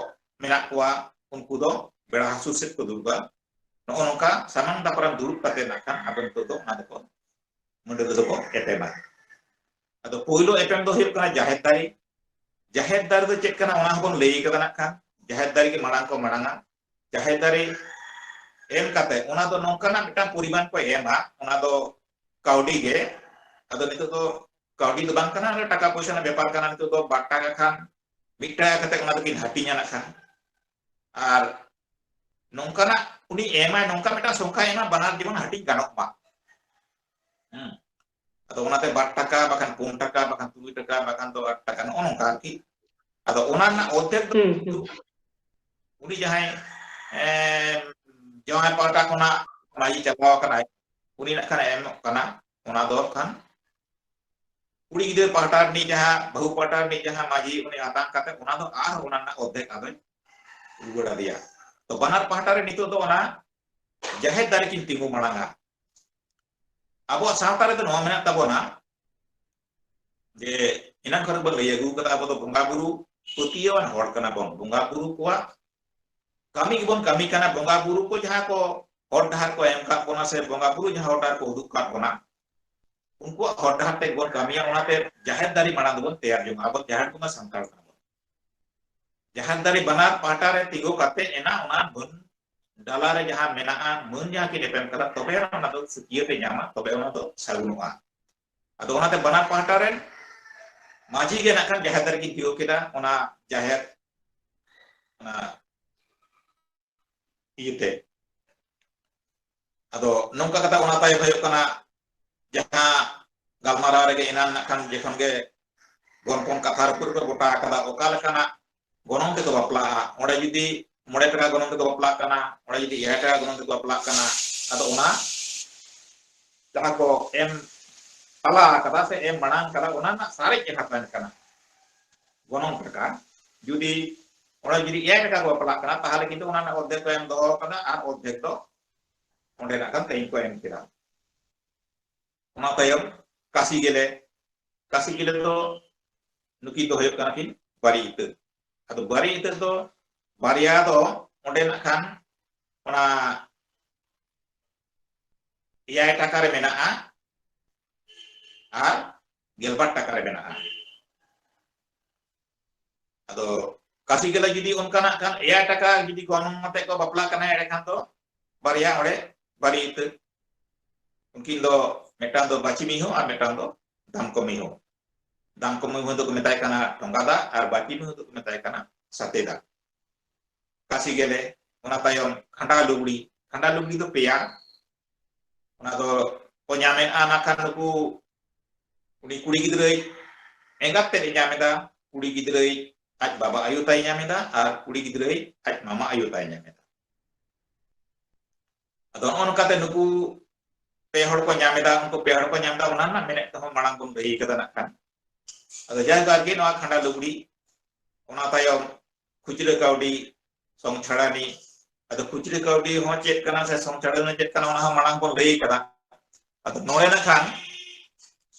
ᱢᱮᱱᱟᱜ ᱠᱚᱣᱟ, ᱩᱱᱠᱩ ᱫᱚ ᱵᱮᱲᱟ ᱦᱟᱹᱥᱩᱨ ᱥᱮᱫ ᱠᱚ ᱫᱩᱲᱩᱵᱼᱟ᱾ ᱱᱚᱜᱼᱚ ᱱᱚᱝᱠᱟ ᱥᱟᱢᱟᱝ ᱫᱟᱯᱨᱟᱢ ᱫᱩᱲᱩᱵ ᱠᱟᱛᱮ ᱱᱟᱜ ᱠᱷᱟᱱ ᱟᱫᱚ ᱱᱤᱛᱚᱜ ᱫᱚ ᱚᱱᱟ ᱫᱚᱠᱚ, ᱢᱟᱹᱰᱟᱹᱞᱤ ᱫᱚᱠᱚ ᱮᱯᱮᱢᱟ᱾ ᱟᱫᱚ ᱯᱳᱭᱞᱳ ᱮᱯᱮᱢ ᱫᱚ ᱦᱩᱭᱩᱜ ᱠᱟᱱᱟ ᱡᱟᱦᱮᱨ ᱫᱟᱨᱮ᱾ ᱡᱟᱦᱮᱨ ᱫᱟᱨᱮ ᱫᱚ ᱪᱮᱫ ᱠᱟᱱᱟ, ᱚᱱᱟ ᱦᱚᱸᱵᱚᱱ ᱞᱟᱹᱭ ᱠᱟᱫᱟ ᱱᱟᱜ ᱠᱷᱟᱱ᱾ ᱡᱟᱦᱮᱨ ᱫᱟᱨᱮ ᱜᱮ ᱢᱟᱲᱟᱝ ᱠᱚ ᱢᱟᱲᱟᱝᱟ᱾ ᱡᱟᱦᱮᱨ ᱫᱟᱨᱮ ᱮᱢ ᱠᱟᱛᱮ ᱚᱱᱟ ᱫᱚ ᱱᱚᱝᱠᱟᱱᱟᱜ ᱢᱤᱫᱴᱟᱝ ᱯᱚᱨᱤᱢᱟᱱ ᱠᱚ ᱮᱢᱟ, ᱚᱱᱟ ᱫᱚ ᱠᱟᱹᱣᱰᱤ ᱜᱮ᱾ ᱟᱫᱚ ᱱᱤᱛᱚᱜ ᱫᱚ ᱠᱟᱹᱣᱰᱤ ᱫᱚ ᱵᱟᱝ ᱠᱟᱱᱟ, ᱚᱱᱟ ᱴᱟᱠᱟ ᱯᱚᱭᱥᱟ ᱨᱮᱱᱟᱜ ᱵᱮᱯᱟᱨ ᱠᱟᱱᱟ᱾ ᱱᱤᱛᱚᱜ ᱫᱚ ᱵᱟᱨ ᱴᱟᱠᱟ ᱠᱷᱟᱱ ᱢᱤᱫ ᱴᱟᱠᱟ ᱠᱟᱛᱮ ᱚᱱᱟ ᱫᱚᱠᱤᱱ ᱦᱟᱹᱴᱤᱧᱟ ᱱᱟᱜ ᱠᱷᱟᱱ᱾ ᱟᱨ ᱱᱚᱝᱠᱟᱱᱟᱜ ᱩᱱᱤ ᱮᱢᱟᱭ, ᱱᱚᱝᱠᱟ ᱢᱤᱫᱴᱟᱝ ᱥᱚᱝᱠᱷᱟ ᱮᱢᱟ, ᱵᱟᱱᱟᱨ ᱡᱮᱢᱚᱱ ᱦᱟᱹᱴᱤᱧ ᱜᱟᱱᱚᱜ ᱢᱟ᱾ ᱦᱮᱸ᱾ ᱟᱫᱚ ᱚᱱᱟᱛᱮ ᱵᱟᱨ ᱴᱟᱠᱟ, ᱵᱟᱠᱷᱟᱱ ᱯᱩᱱ ᱴᱟᱠᱟ, ᱵᱟᱠᱷᱟᱱ ᱛᱩᱨᱩᱭ ᱴᱟᱠᱟ, ᱵᱟᱠᱷᱟᱱ ᱫᱚ ᱟᱴ ᱴᱟᱠᱟ, ᱱᱚᱜᱼᱚ ᱱᱚᱝᱠᱟ ᱟᱨᱠᱤ᱾ ᱟᱫᱚ ᱚᱱᱟ ᱨᱮᱱᱟᱜ ᱚᱨᱫᱷᱮᱠ ᱫᱚ ᱦᱩᱸ, ᱦᱩᱸ᱾ ᱩᱱᱤ ᱡᱟᱦᱟᱸᱭ, ᱮᱢ, ᱡᱟᱶᱟᱭ ᱯᱟᱦᱴᱟ ᱠᱷᱚᱱᱟᱜ ᱢᱟᱹᱡᱷᱤ ᱪᱟᱞᱟᱣ ᱟᱠᱟᱱᱟᱭ, ᱩᱱᱤ ᱱᱟᱜ ᱠᱷᱟᱱ ᱮᱢᱚᱜ ᱠᱟᱱᱟ, ᱚᱱᱟ ᱫᱚ ᱠᱷᱟᱱ ᱠᱩᱲᱤ ᱜᱤᱫᱽᱨᱟᱹ ᱯᱟᱦᱴᱟ ᱨᱤᱱᱤᱡ ᱡᱟᱦᱟᱸ, ᱵᱟᱹᱦᱩ ᱯᱟᱦᱴᱟ ᱨᱤᱱᱤᱡ ᱡᱟᱦᱟᱸ ᱢᱟᱹᱡᱷᱤ, ᱩᱱᱤ ᱟᱛᱟᱝ ᱠᱟᱛᱮ ᱚᱱᱟ ᱫᱚ ᱟᱨ ᱚᱱᱟ ᱨᱮᱱᱟᱜ ᱚᱨᱫᱷᱮᱠ ᱟᱫᱚᱭ ᱨᱩᱣᱟᱹᱲ ᱟᱫᱮᱭᱟ᱾ ᱛᱚ ᱵᱟᱱᱟᱨ ᱯᱟᱦᱴᱟ ᱨᱮ ᱱᱤᱛᱚᱜ ᱫᱚ ᱚᱱᱟ ᱡᱟᱦᱮᱨ ᱫᱟᱨᱮ ᱠᱤᱱ ᱛᱤᱸᱜᱩ ᱢᱟᱲᱟᱝᱟ᱾ ᱟᱵᱚᱣᱟᱜ ᱥᱟᱶᱛᱟ ᱨᱮᱫᱚ ᱱᱚᱣᱟ ᱢᱮᱱᱟᱜ ᱛᱟᱵᱚᱱᱟ ᱡᱮ ᱮᱱᱟᱝ ᱠᱷᱚᱱ ᱵᱚᱱ ᱞᱟᱹᱭ ᱟᱹᱜᱩ ᱠᱟᱫᱟ, ᱟᱵᱚ ᱫᱚ ᱵᱚᱸᱜᱟ ᱵᱩᱨᱩ ᱯᱟᱹᱛᱭᱟᱹᱣᱟᱱ ᱦᱚᱲ ᱠᱟᱱᱟ ᱵᱚᱱ᱾ ᱵᱚᱸᱜᱟ ᱵᱩᱨᱩ ᱠᱚᱣᱟᱜ ᱠᱟᱹᱢᱤ ᱜᱮᱵᱚᱱ ᱠᱟᱹᱢᱤ ᱠᱟᱱᱟ᱾ ᱵᱚᱸᱜᱟ ᱵᱩᱨᱩ ᱠᱚ ᱡᱟᱦᱟᱸ ᱠᱚ ᱦᱚᱨ ᱰᱟᱦᱟᱨ ᱠᱚ ᱮᱢ ᱠᱟᱫ ᱵᱚᱱᱟ ᱥᱮ ᱵᱚᱸᱜᱟ ᱵᱩᱨᱩ ᱡᱟᱦᱟᱸ ᱦᱚᱨ ᱰᱟᱦᱟᱨ ᱠᱚ ᱩᱫᱩᱜ ᱠᱟᱫ ᱵᱚᱱᱟ, ᱩᱱᱠᱩᱣᱟᱜ ᱦᱚᱨ ᱰᱟᱦᱟᱨ ᱛᱮ ᱜᱮᱵᱚᱱ ᱠᱟᱹᱢᱤᱭᱟ᱾ ᱚᱱᱟᱛᱮ ᱡᱟᱦᱮᱨ ᱫᱟᱨᱮ ᱢᱟᱲᱟᱝ ᱫᱚᱵᱚᱱ ᱛᱮᱭᱟᱨ ᱡᱚᱝᱟ᱾ ᱟᱵᱚ ᱡᱟᱦᱮᱨ ᱵᱚᱸᱜᱟ ᱥᱟᱱᱛᱟᱲ ᱠᱟᱱᱟ ᱵᱚᱱ᱾ ᱡᱟᱦᱮᱨ ᱫᱟᱨᱮ ᱵᱟᱱᱟᱨ ᱯᱟᱦᱴᱟ ᱨᱮ ᱛᱤᱸᱜᱩ ᱠᱟᱛᱮ ᱮᱱᱟ ᱚᱱᱟ ᱢᱟᱹᱱ ᱰᱟᱞᱟ ᱨᱮ ᱡᱟᱦᱟᱸ ᱢᱮᱱᱟᱜᱼᱟ, ᱢᱟᱹᱱ ᱡᱟᱦᱟᱸ ᱠᱤᱱ ᱮᱯᱮᱢ ᱠᱟᱫᱟ, ᱛᱚᱵᱮ ᱚᱱᱟ ᱫᱚ ᱥᱟᱹᱠᱭᱟᱹᱛ ᱮ ᱧᱟᱢᱟ, ᱛᱚᱵᱮ ᱚᱱᱟ ᱫᱚ ᱥᱟᱹᱜᱩᱱᱚᱜᱼᱟ᱾ ᱟᱫᱚ ᱚᱱᱟᱛᱮ ᱵᱟᱱᱟᱨ ᱯᱟᱦᱴᱟ ᱨᱮᱱ ᱢᱟᱹᱡᱷᱤ ᱜᱮ ᱱᱟᱜ ᱠᱷᱟᱱ ᱡᱟᱦᱮᱨ ᱫᱟᱨᱮ ᱠᱤᱱ ᱛᱤᱸᱜᱩ ᱠᱮᱫᱟ, ᱚᱱᱟ ᱡᱟᱦᱮᱨ, ᱚᱱᱟ ᱤᱭᱟᱹᱛᱮ᱾ ᱟᱫᱚ ᱱᱚᱝᱠᱟ ᱠᱟᱛᱷᱟ, ᱚᱱᱟ ᱛᱟᱭᱚᱢ ᱦᱩᱭᱩᱜ ᱠᱟᱱᱟ ᱡᱟᱦᱟᱸ ᱜᱟᱞᱢᱟᱨᱟᱣ ᱨᱮᱜᱮ ᱮᱱᱟᱱ ᱱᱟᱜ ᱠᱷᱟᱱ ᱡᱚᱠᱷᱚᱱ ᱜᱮ ᱜᱚᱱᱯᱚᱱ ᱠᱟᱛᱷᱟ ᱨᱚᱯᱚᱲ ᱠᱚ ᱜᱚᱴᱟ ᱟᱠᱟᱫᱟ, ᱚᱠᱟ ᱞᱮᱠᱟᱱᱟᱜ ᱜᱚᱱᱚᱝ ᱛᱮᱠᱚ ᱵᱟᱯᱞᱟᱜᱼᱟ, ᱚᱸᱰᱮ ᱡᱩᱫᱤ ᱢᱚᱬᱮ ᱴᱟᱠᱟ ᱜᱚᱱᱚᱝ ᱛᱮᱠᱚ ᱵᱟᱯᱞᱟᱜ ᱠᱟᱱᱟ, ᱚᱸᱰᱮ ᱡᱩᱫᱤ ᱮᱭᱟᱭ ᱴᱟᱠᱟ ᱜᱚᱱᱚᱝ ᱛᱮᱠᱚ ᱵᱟᱯᱞᱟᱜ ᱠᱟᱱᱟ, ᱟᱫᱚ ᱚᱱᱟ ᱡᱟᱦᱟᱸ ᱠᱚ ᱮᱢ ᱛᱟᱞᱟ ᱟᱠᱟᱫᱟ ᱥᱮ ᱮᱢ ᱢᱟᱲᱟᱝ ᱟᱠᱟᱫᱟ, ᱚᱱᱟ ᱨᱮᱱᱟᱜ ᱥᱟᱨᱮᱡ ᱡᱟᱦᱟᱸ ᱛᱟᱦᱮᱱ ᱠᱟᱱᱟ ᱜᱚᱱᱚᱝ ᱴᱟᱠᱟ, ᱡᱩᱫᱤ ᱚᱸᱰᱮ ᱡᱩᱫᱤ ᱮᱭᱟᱭ ᱴᱟᱠᱟ ᱠᱚ ᱵᱟᱯᱞᱟᱜ ᱠᱟᱱᱟ, ᱛᱟᱦᱚᱞᱮ ᱠᱤᱱᱛᱩ ᱚᱱᱟ ᱨᱮᱱᱟᱜ ᱚᱨᱫᱷᱮᱠ ᱠᱚ ᱮᱢ ᱫᱚᱦᱚ ᱟᱠᱟᱫᱟ ᱟᱨ ᱚᱨᱫᱷᱮᱠ ᱫᱚ ᱚᱸᱰᱮ ᱱᱟᱜ ᱠᱷᱟᱱ ᱛᱮᱦᱮᱧ ᱠᱚ ᱮᱢ ᱠᱮᱫᱟ᱾ ᱚᱱᱟ ᱛᱟᱭᱚᱢ ᱠᱟᱥᱤ ᱜᱮᱞᱮ, ᱠᱟᱥᱤ ᱜᱮᱞᱮ ᱫᱚ ᱱᱩᱠᱤᱱ ᱫᱚ ᱦᱩᱭᱩᱜ ᱠᱟᱱᱟ ᱠᱤᱱ ᱵᱟᱨᱮ ᱤᱛᱟᱹ᱾ ᱟᱫᱚ ᱵᱟᱨᱮ ᱤᱛᱟᱹ ᱫᱚ ᱵᱟᱨᱭᱟ ᱫᱚ ᱚᱸᱰᱮ ᱱᱟᱜ ᱠᱷᱟᱱ ᱚᱱᱟ ᱮᱭᱟᱭ ᱴᱟᱠᱟ ᱨᱮ ᱢᱮᱱᱟᱜᱼᱟ ᱟᱨ ᱜᱮᱞᱵᱟᱨ ᱴᱟᱠᱟ ᱨᱮ ᱢᱮᱱᱟᱜᱼᱟ᱾ ᱟᱫᱚ ᱠᱟᱥᱤ ᱜᱮᱞᱮ ᱡᱩᱫᱤ ᱚᱱᱠᱟᱱᱟᱜ ᱠᱷᱟᱱ ᱮᱭᱟᱭ ᱴᱟᱠᱟ ᱡᱩᱫᱤ ᱜᱚᱱᱚᱝ ᱟᱛᱮ ᱠᱚ ᱵᱟᱯᱞᱟᱜ ᱠᱟᱱᱟ, ᱮᱸᱰᱮᱠᱷᱟᱱ ᱫᱚ ᱵᱟᱨᱭᱟ ᱚᱸᱰᱮ ᱵᱟᱨᱮ ᱤᱛᱟᱹ᱾ ᱩᱱᱠᱤᱱ ᱫᱚ ᱢᱤᱫᱴᱟᱝ ᱫᱚ ᱵᱟᱹᱪᱤ ᱢᱤᱦᱩ ᱟᱨ ᱢᱤᱫᱴᱟᱝ ᱫᱚ ᱫᱟᱢᱠᱚ ᱢᱤᱦᱩ᱾ ᱫᱟᱢᱠᱚ ᱢᱤᱦᱩ ᱫᱚᱠᱚ ᱢᱮᱛᱟᱭ ᱠᱟᱱᱟ ᱴᱚᱸᱜᱟ ᱫᱟᱜ ᱟᱨ ᱵᱟᱹᱪᱤ ᱢᱤᱦᱩ ᱫᱚᱠᱚ ᱢᱮᱛᱟᱭ ᱠᱟᱱᱟ ᱥᱟᱛᱮ ᱫᱟᱜ᱾ ᱠᱟᱥᱤ ᱜᱮᱞᱮ, ᱚᱱᱟ ᱛᱟᱭᱚᱢ ᱠᱷᱟᱸᱰᱟ ᱞᱩᱜᱽᱲᱤ, ᱠᱷᱟᱸᱰᱟ ᱞᱩᱜᱽᱲᱤ ᱫᱚ ᱯᱮᱭᱟ᱾ ᱚᱱᱟ ᱫᱚ ᱠᱚ ᱧᱟᱢᱮᱫᱼᱟ ᱱᱟᱜ ᱠᱷᱟᱱ ᱱᱩᱠᱩ ᱩᱱᱤ ᱠᱩᱲᱤ ᱜᱤᱫᱽᱨᱟᱹᱭ ᱮᱸᱜᱟᱛ ᱛᱮᱫ ᱮ ᱧᱟᱢ ᱮᱫᱟ, ᱠᱩᱲᱤ ᱜᱤᱫᱽᱨᱟᱹᱭ ᱟᱡ ᱵᱟᱵᱟ ᱟᱭᱳ ᱛᱟᱭ ᱧᱟᱢ ᱮᱫᱟ ᱟᱨ ᱠᱩᱲᱤ ᱜᱤᱫᱽᱨᱟᱹᱭ ᱟᱡ ᱢᱟᱢᱟ ᱟᱭᱳ ᱛᱟᱭ ᱧᱟᱢ ᱮᱫᱟ᱾ ᱟᱫᱚ ᱱᱚᱜᱼᱚ ᱱᱚᱝᱠᱟᱛᱮ ᱱᱩᱠᱩ ᱯᱮ ᱦᱚᱲ ᱠᱚ ᱧᱟᱢ ᱮᱫᱟ, ᱩᱱᱠᱩ ᱯᱮ ᱦᱚᱲ ᱠᱚ ᱧᱟᱢ ᱮᱫᱟ, ᱚᱱᱟ ᱨᱮᱱᱟᱜ ᱢᱮᱱᱮᱫ ᱛᱮᱦᱚᱸ ᱢᱟᱲᱟᱝ ᱵᱚᱱ ᱞᱟᱹᱭ ᱠᱟᱫᱟ ᱱᱟᱜ ᱠᱷᱟᱱ᱾ ᱟᱫᱚ ᱡᱟᱭᱦᱳᱠ, ᱟᱨᱠᱤ ᱱᱚᱣᱟ ᱠᱷᱟᱸᱰᱟ ᱞᱩᱜᱽᱲᱤ, ᱚᱱᱟ ᱛᱟᱭᱚᱢ ᱠᱷᱩᱪᱨᱟᱹ ᱠᱟᱹᱣᱰᱤ, ᱥᱚᱝᱪᱷᱟᱲᱟᱱᱤ᱾ ᱟᱫᱚ ᱠᱷᱩᱪᱨᱟᱹ ᱠᱟᱹᱣᱰᱤ ᱦᱚᱸ ᱪᱮᱫ ᱠᱟᱱᱟ ᱥᱮ ᱥᱚᱝᱪᱷᱟᱲᱟᱱᱤ ᱪᱮᱫ ᱠᱟᱱᱟ, ᱚᱱᱟ ᱦᱚᱸ ᱢᱟᱲᱟᱝ ᱵᱚᱱ ᱞᱟᱹᱭ ᱠᱟᱫᱟ᱾ ᱟᱫᱚ ᱱᱚᱰᱮ ᱱᱟᱜ ᱠᱷᱟᱱ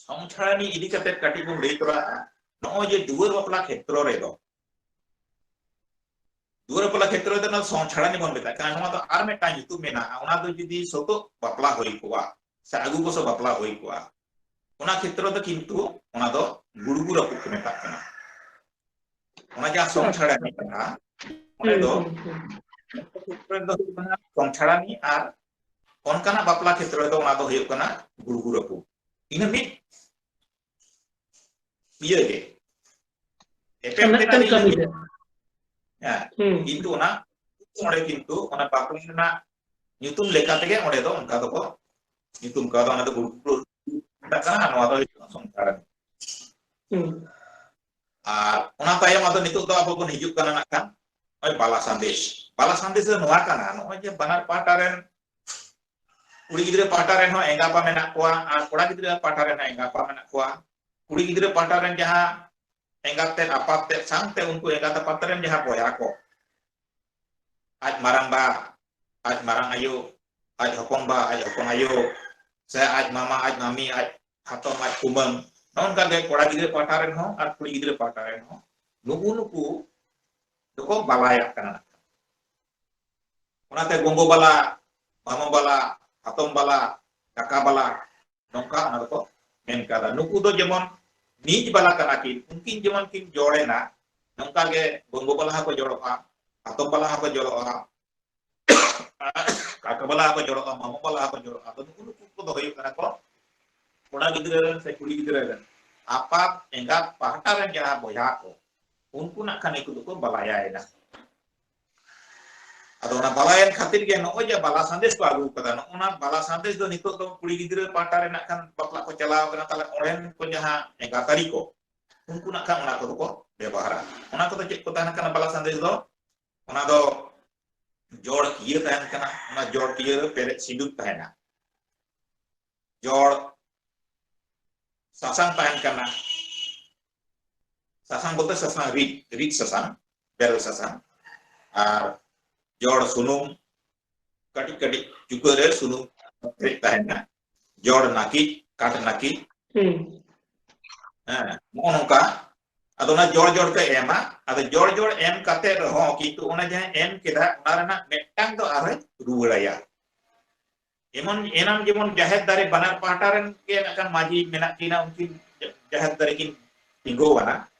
ᱥᱚᱝᱪᱷᱟᱲᱟᱱᱤ ᱤᱫᱤ ᱠᱟᱛᱮ ᱠᱟᱹᱴᱤᱡ ᱵᱚᱱ ᱞᱟᱹᱭ ᱛᱚᱨᱟᱜᱼᱟ᱾ ᱱᱚᱜᱼᱚᱭ ᱡᱮ ᱫᱩᱣᱟᱹᱨ ᱵᱟᱯᱞᱟ ᱠᱷᱮᱛᱨᱚ ᱨᱮᱫᱚ, ᱫᱩᱣᱟᱹᱨ ᱵᱟᱯᱞᱟ ᱠᱷᱮᱛᱨᱚ ᱨᱮᱫᱚ ᱱᱚᱣᱟ ᱥᱚᱝᱪᱷᱟᱲᱟᱱᱤ ᱵᱚᱱ ᱢᱮᱛᱟᱜ ᱠᱟᱱᱟ᱾ ᱱᱚᱣᱟ ᱫᱚ ᱟᱨ ᱢᱤᱫᱴᱟᱝ ᱧᱩᱛᱩᱢ ᱢᱮᱱᱟᱜᱼᱟ, ᱚᱱᱟ ᱫᱚ ᱡᱩᱫᱤ ᱥᱚᱛᱚᱜ ᱵᱟᱯᱞᱟ ᱦᱩᱭ ᱠᱚᱜᱼᱟ ᱥᱮ ᱟᱹᱜᱩ ᱜᱚᱥᱚ ᱵᱟᱯᱞᱟ ᱦᱩᱭ ᱠᱚᱜᱼᱟ, ᱚᱱᱟ ᱠᱷᱮᱛᱨᱚ ᱫᱚ ᱠᱤᱱᱛᱩ ᱚᱱᱟ ᱫᱚ ᱜᱩᱲᱜᱩ ᱨᱟᱹᱯᱩᱫ ᱠᱚ ᱢᱮᱛᱟᱜ ᱠᱟᱱᱟ᱾ ᱚᱱᱟ ᱡᱟᱦᱟᱸ ᱥᱚᱝᱪᱷᱟᱲᱟᱱᱤ ᱠᱟᱛᱷᱟ, ᱚᱸᱰᱮ ᱫᱚ ᱦᱩᱭᱩᱜ ᱠᱟᱱᱟ ᱥᱚᱝᱪᱷᱟᱲᱟᱱᱤ, ᱟᱨ ᱚᱱᱠᱟᱱᱟᱜ ᱵᱟᱯᱞᱟ ᱠᱷᱮᱛᱨᱚ ᱨᱮᱫᱚ ᱚᱱᱟ ᱫᱚ ᱦᱩᱭᱩᱜ ᱠᱟᱱᱟ ᱜᱩᱲᱜᱩ ᱨᱟᱹᱯᱩᱫ᱾ ᱤᱱᱟᱹ ᱢᱤᱫ ᱤᱭᱟᱹ ᱜᱮ, ᱮᱯᱮᱢ ᱢᱤᱫᱴᱟᱝ ᱠᱟᱹᱢᱤ ᱜᱮ᱾ ᱦᱮᱸ, ᱦᱩᱸ᱾ ᱠᱤᱱᱛᱩ ᱚᱱᱟ, ᱚᱸᱰᱮ ᱠᱤᱱᱛᱩ ᱚᱱᱟ ᱵᱟᱯᱞᱟ ᱨᱮᱱᱟᱜ ᱧᱩᱛᱩᱢ ᱞᱮᱠᱟ ᱛᱮᱜᱮ ᱚᱸᱰᱮ ᱫᱚ ᱚᱱᱠᱟ ᱫᱚᱠᱚ ᱧᱩᱛᱩᱢ ᱠᱟᱣᱫᱟ, ᱚᱱᱟ ᱫᱚ ᱜᱩᱲᱜᱩ ᱢᱮᱛᱟᱜ ᱠᱟᱱᱟ, ᱟᱨ ᱱᱚᱣᱟ ᱫᱚ ᱦᱩᱭᱩᱜ ᱠᱟᱱᱟ ᱥᱚᱝᱪᱷᱟᱲᱟᱱᱤ᱾ ᱦᱩᱸ᱾ ᱟᱨ ᱚᱱᱟ ᱛᱟᱭᱚᱢ ᱟᱫᱚ ᱱᱤᱛᱚᱜ ᱫᱚ ᱟᱵᱚ ᱵᱚᱱ ᱦᱤᱡᱩᱜ ᱠᱟᱱᱟ ᱱᱟᱜ ᱠᱷᱟᱱ ᱱᱚᱜᱼᱚᱭ ᱵᱟᱞᱟ ᱥᱟᱸᱫᱮᱥ᱾ ᱵᱟᱞᱟ ᱥᱟᱸᱫᱮᱥ ᱫᱚ ᱱᱚᱣᱟ ᱠᱟᱱᱟ, ᱱᱚᱜᱼᱚᱭ ᱡᱮ ᱵᱟᱱᱟᱨ ᱯᱟᱦᱴᱟ ᱨᱮᱱ, ᱠᱩᱲᱤ ᱜᱤᱫᱽᱨᱟᱹ ᱯᱟᱦᱴᱟ ᱨᱮᱱ ᱦᱚᱸ ᱮᱸᱜᱟᱯᱟ ᱢᱮᱱᱟᱜ ᱠᱚᱣᱟ ᱟᱨ ᱠᱚᱲᱟ ᱜᱤᱫᱽᱨᱟᱹ ᱯᱟᱦᱴᱟ ᱨᱮᱱ ᱦᱚᱸ ᱮᱸᱜᱟᱯᱟ ᱢᱮᱱᱟᱜ ᱠᱚᱣᱟ᱾ ᱠᱩᱲᱤ ᱜᱤᱫᱽᱨᱟᱹ ᱯᱟᱦᱴᱟ ᱨᱮᱱ ᱡᱟᱦᱟᱸ ᱮᱸᱜᱟᱛ ᱛᱮᱫ ᱟᱯᱟᱛ ᱛᱮᱫ ᱥᱟᱶᱛᱮ ᱩᱱᱠᱩ ᱮᱸᱜᱟᱛ ᱟᱯᱟᱛ ᱨᱮᱱ ᱡᱟᱦᱟᱸ ᱵᱚᱭᱦᱟ ᱠᱚ, ᱟᱡ ᱢᱟᱨᱟᱝ ᱵᱟ, ᱟᱡ ᱢᱟᱨᱟᱝ ᱟᱭᱳ, ᱟᱡ ᱦᱚᱯᱚᱱ ᱵᱟ, ᱟᱡ ᱦᱚᱯᱚᱱ ᱟᱭᱳ, ᱥᱮ ᱟᱡ ᱢᱟᱢᱟ, ᱟᱡ ᱢᱟᱢᱤ, ᱟᱡ ᱦᱟᱛᱚᱢ, ᱟᱡ ᱠᱩᱢᱟᱹᱝ, ᱱᱚᱜᱼᱚ ᱱᱚᱝᱠᱟ ᱜᱮ ᱠᱚᱲᱟ ᱜᱤᱫᱽᱨᱟᱹ ᱯᱟᱦᱴᱟ ᱨᱮᱱ ᱦᱚᱸ ᱟᱨ ᱠᱩᱲᱤ ᱜᱤᱫᱽᱨᱟᱹ ᱯᱟᱦᱴᱟ ᱨᱮᱱ ᱦᱚᱸ ᱱᱩᱠᱩ ᱱᱩᱠᱩ ᱫᱚᱠᱚ ᱵᱟᱞᱟᱭᱟᱜ ᱠᱟᱱᱟ᱾ ᱚᱱᱟᱛᱮ ᱜᱚᱜᱚ ᱵᱟᱞᱟ, ᱢᱟᱢᱟ ᱵᱟᱞᱟ, ᱦᱟᱛᱚᱢ ᱵᱟᱞᱟ, ᱠᱟᱠᱟ ᱵᱟᱞᱟ, ᱱᱚᱝᱠᱟ ᱚᱱᱟ ᱫᱚᱠᱚ ᱢᱮᱱ ᱠᱟᱫᱟ᱾ ᱱᱩᱠᱩ ᱫᱚ ᱡᱮᱢᱚᱱ ᱱᱤᱡ ᱵᱟᱞᱟ ᱠᱟᱱᱟ ᱠᱤᱱ, ᱩᱱᱠᱤᱱ ᱡᱮᱢᱚᱱ ᱠᱤᱱ ᱡᱚᱲ ᱮᱱᱟ, ᱱᱚᱝᱠᱟ ᱜᱮ ᱜᱚᱜᱚ ᱵᱟᱞᱟ ᱦᱚᱸᱠᱚ ᱡᱚᱲᱚᱜᱼᱟ, ᱦᱟᱛᱚᱢ ᱵᱟᱞᱟ ᱦᱚᱸᱠᱚ ᱡᱚᱲᱚᱜᱼᱟ, ᱠᱟᱠᱟ ᱵᱟᱞᱟ ᱦᱚᱸᱠᱚ ᱡᱚᱲᱚᱜᱼᱟ, ᱢᱟᱢᱚ ᱵᱟᱞᱟ ᱦᱚᱸᱠᱚ ᱡᱚᱲᱚᱜᱼᱟ᱾ ᱟᱫᱚ ᱱᱩᱠᱩ ᱱᱩᱠᱩ ᱠᱚᱫᱚ ᱦᱩᱭᱩᱜ ᱠᱟᱱᱟ ᱠᱚ ᱠᱚᱲᱟ ᱜᱤᱫᱽᱨᱟᱹ ᱨᱮᱱ ᱥᱮ ᱠᱩᱲᱤ ᱜᱤᱫᱽᱨᱟᱹ ᱨᱮᱱ ᱟᱯᱟᱛ ᱮᱸᱜᱟᱛ ᱯᱟᱦᱴᱟ ᱨᱮᱱ ᱡᱟᱦᱟᱸ ᱵᱚᱭᱦᱟ ᱠᱚ, ᱩᱱᱠᱩ ᱱᱟᱜ ᱠᱷᱟᱱ ᱱᱩᱠᱩ ᱫᱚᱠᱚ ᱵᱟᱞᱟᱭᱟᱭᱮᱱᱟ᱾ ᱟᱫᱚ ᱚᱱᱟ ᱵᱟᱞᱟᱭᱮᱱ ᱠᱷᱟᱹᱛᱤᱨ ᱜᱮ ᱱᱚᱜᱼᱚᱭ ᱡᱮ ᱵᱟᱞᱟ ᱥᱟᱸᱫᱮᱥ ᱠᱚ ᱟᱹᱜᱩ ᱠᱟᱫᱟ, ᱱᱚᱜᱼᱚ ᱱᱟ ᱵᱟᱞᱟ ᱥᱟᱸᱫᱮᱥ ᱫᱚ ᱱᱤᱛᱚᱜ ᱫᱚ ᱠᱩᱲᱤ ᱜᱤᱫᱽᱨᱟᱹ ᱯᱟᱦᱴᱟ ᱨᱮ ᱱᱟᱜ ᱠᱷᱟᱱ ᱵᱟᱯᱞᱟ ᱠᱚ ᱪᱟᱞᱟᱣ ᱠᱟᱱᱟ, ᱛᱟᱦᱞᱮ ᱚᱸᱰᱮᱱ ᱠᱚ ᱡᱟᱦᱟᱸ ᱮᱸᱜᱟᱛᱟᱨᱤ ᱠᱚ, ᱩᱱᱠᱩ ᱱᱟᱜ ᱠᱷᱟᱱ ᱚᱱᱟ ᱠᱚᱫᱚ ᱠᱚ ᱵᱮᱵᱚᱦᱟᱨᱟ᱾ ᱚᱱᱟ ᱠᱚᱫᱚ ᱪᱮᱫ ᱠᱚ ᱛᱟᱦᱮᱱ ᱠᱟᱱᱟ ᱵᱟᱞᱟ ᱥᱟᱸᱫᱮᱥ ᱫᱚ? ᱚᱱᱟ ᱫᱚ ᱡᱚᱲ ᱠᱤᱭᱟᱹ ᱛᱟᱦᱮᱱ ᱠᱟᱱᱟ, ᱚᱱᱟ ᱡᱚᱲ ᱠᱤᱭᱟᱹ ᱨᱮ ᱯᱮᱨᱮᱡ ᱥᱤᱸᱫᱩᱨ ᱛᱟᱦᱮᱱᱟ᱾ ᱡᱚᱲ ᱥᱟᱥᱟᱝ ᱛᱟᱦᱮᱱ ᱠᱟᱱᱟ, ᱥᱟᱥᱟᱝ ᱵᱚᱞᱛᱮ ᱥᱟᱥᱟᱝ ᱨᱤᱫ, ᱨᱤᱫ ᱥᱟᱥᱟᱝ, ᱵᱮᱨᱮᱞ ᱥᱟᱥᱟᱝ, ᱟᱨ ᱡᱚᱲ ᱥᱩᱱᱩᱢ, ᱠᱟᱹᱴᱤᱡ ᱠᱟᱹᱴᱤᱡ ᱪᱩᱠᱟᱹ ᱨᱮ ᱥᱩᱱᱩᱢ ᱯᱮᱨᱮᱡ ᱛᱟᱦᱮᱱᱟ, ᱡᱚᱲ ᱱᱟᱹᱠᱤᱡ, ᱠᱟᱴ ᱱᱟᱹᱠᱤᱡ᱾ ᱦᱩᱸ᱾ ᱦᱮᱸ, ᱱᱚᱜᱼᱚ ᱱᱚᱝᱠᱟ᱾ ᱟᱫᱚ ᱚᱱᱟ ᱡᱚᱲ ᱡᱚᱲ ᱠᱚ ᱮᱢᱟ᱾ ᱟᱫᱚ ᱡᱚᱲ ᱡᱚᱲ ᱮᱢ ᱠᱟᱛᱮ ᱨᱮᱦᱚᱸ ᱠᱤᱱᱛᱩ ᱚᱱᱟ ᱡᱟᱦᱟᱸ ᱮᱢ ᱠᱮᱫᱟ, ᱚᱱᱟ ᱨᱮᱱᱟᱜ ᱢᱤᱫᱴᱟᱝ ᱫᱚ ᱟᱨᱦᱚᱸᱭ ᱨᱩᱣᱟᱹᱲᱟᱭᱟ᱾ ᱮᱢᱚᱱ, ᱮᱱᱟᱝ ᱡᱮᱢᱚᱱ ᱡᱟᱦᱮᱨ ᱫᱟᱨᱮ ᱵᱟᱱᱟᱨ ᱯᱟᱦᱴᱟ ᱨᱮᱱ ᱜᱮ ᱢᱤᱫᱴᱟᱝ ᱢᱟᱹᱡᱷᱤ ᱢᱮᱱᱟᱜ ᱠᱤᱱᱟ, ᱩᱱᱠᱤᱱ ᱡᱟᱦᱮᱨ ᱫᱟᱨᱮ ᱠᱤᱱ ᱛᱤᱸᱜᱩᱣᱟᱱᱟ᱾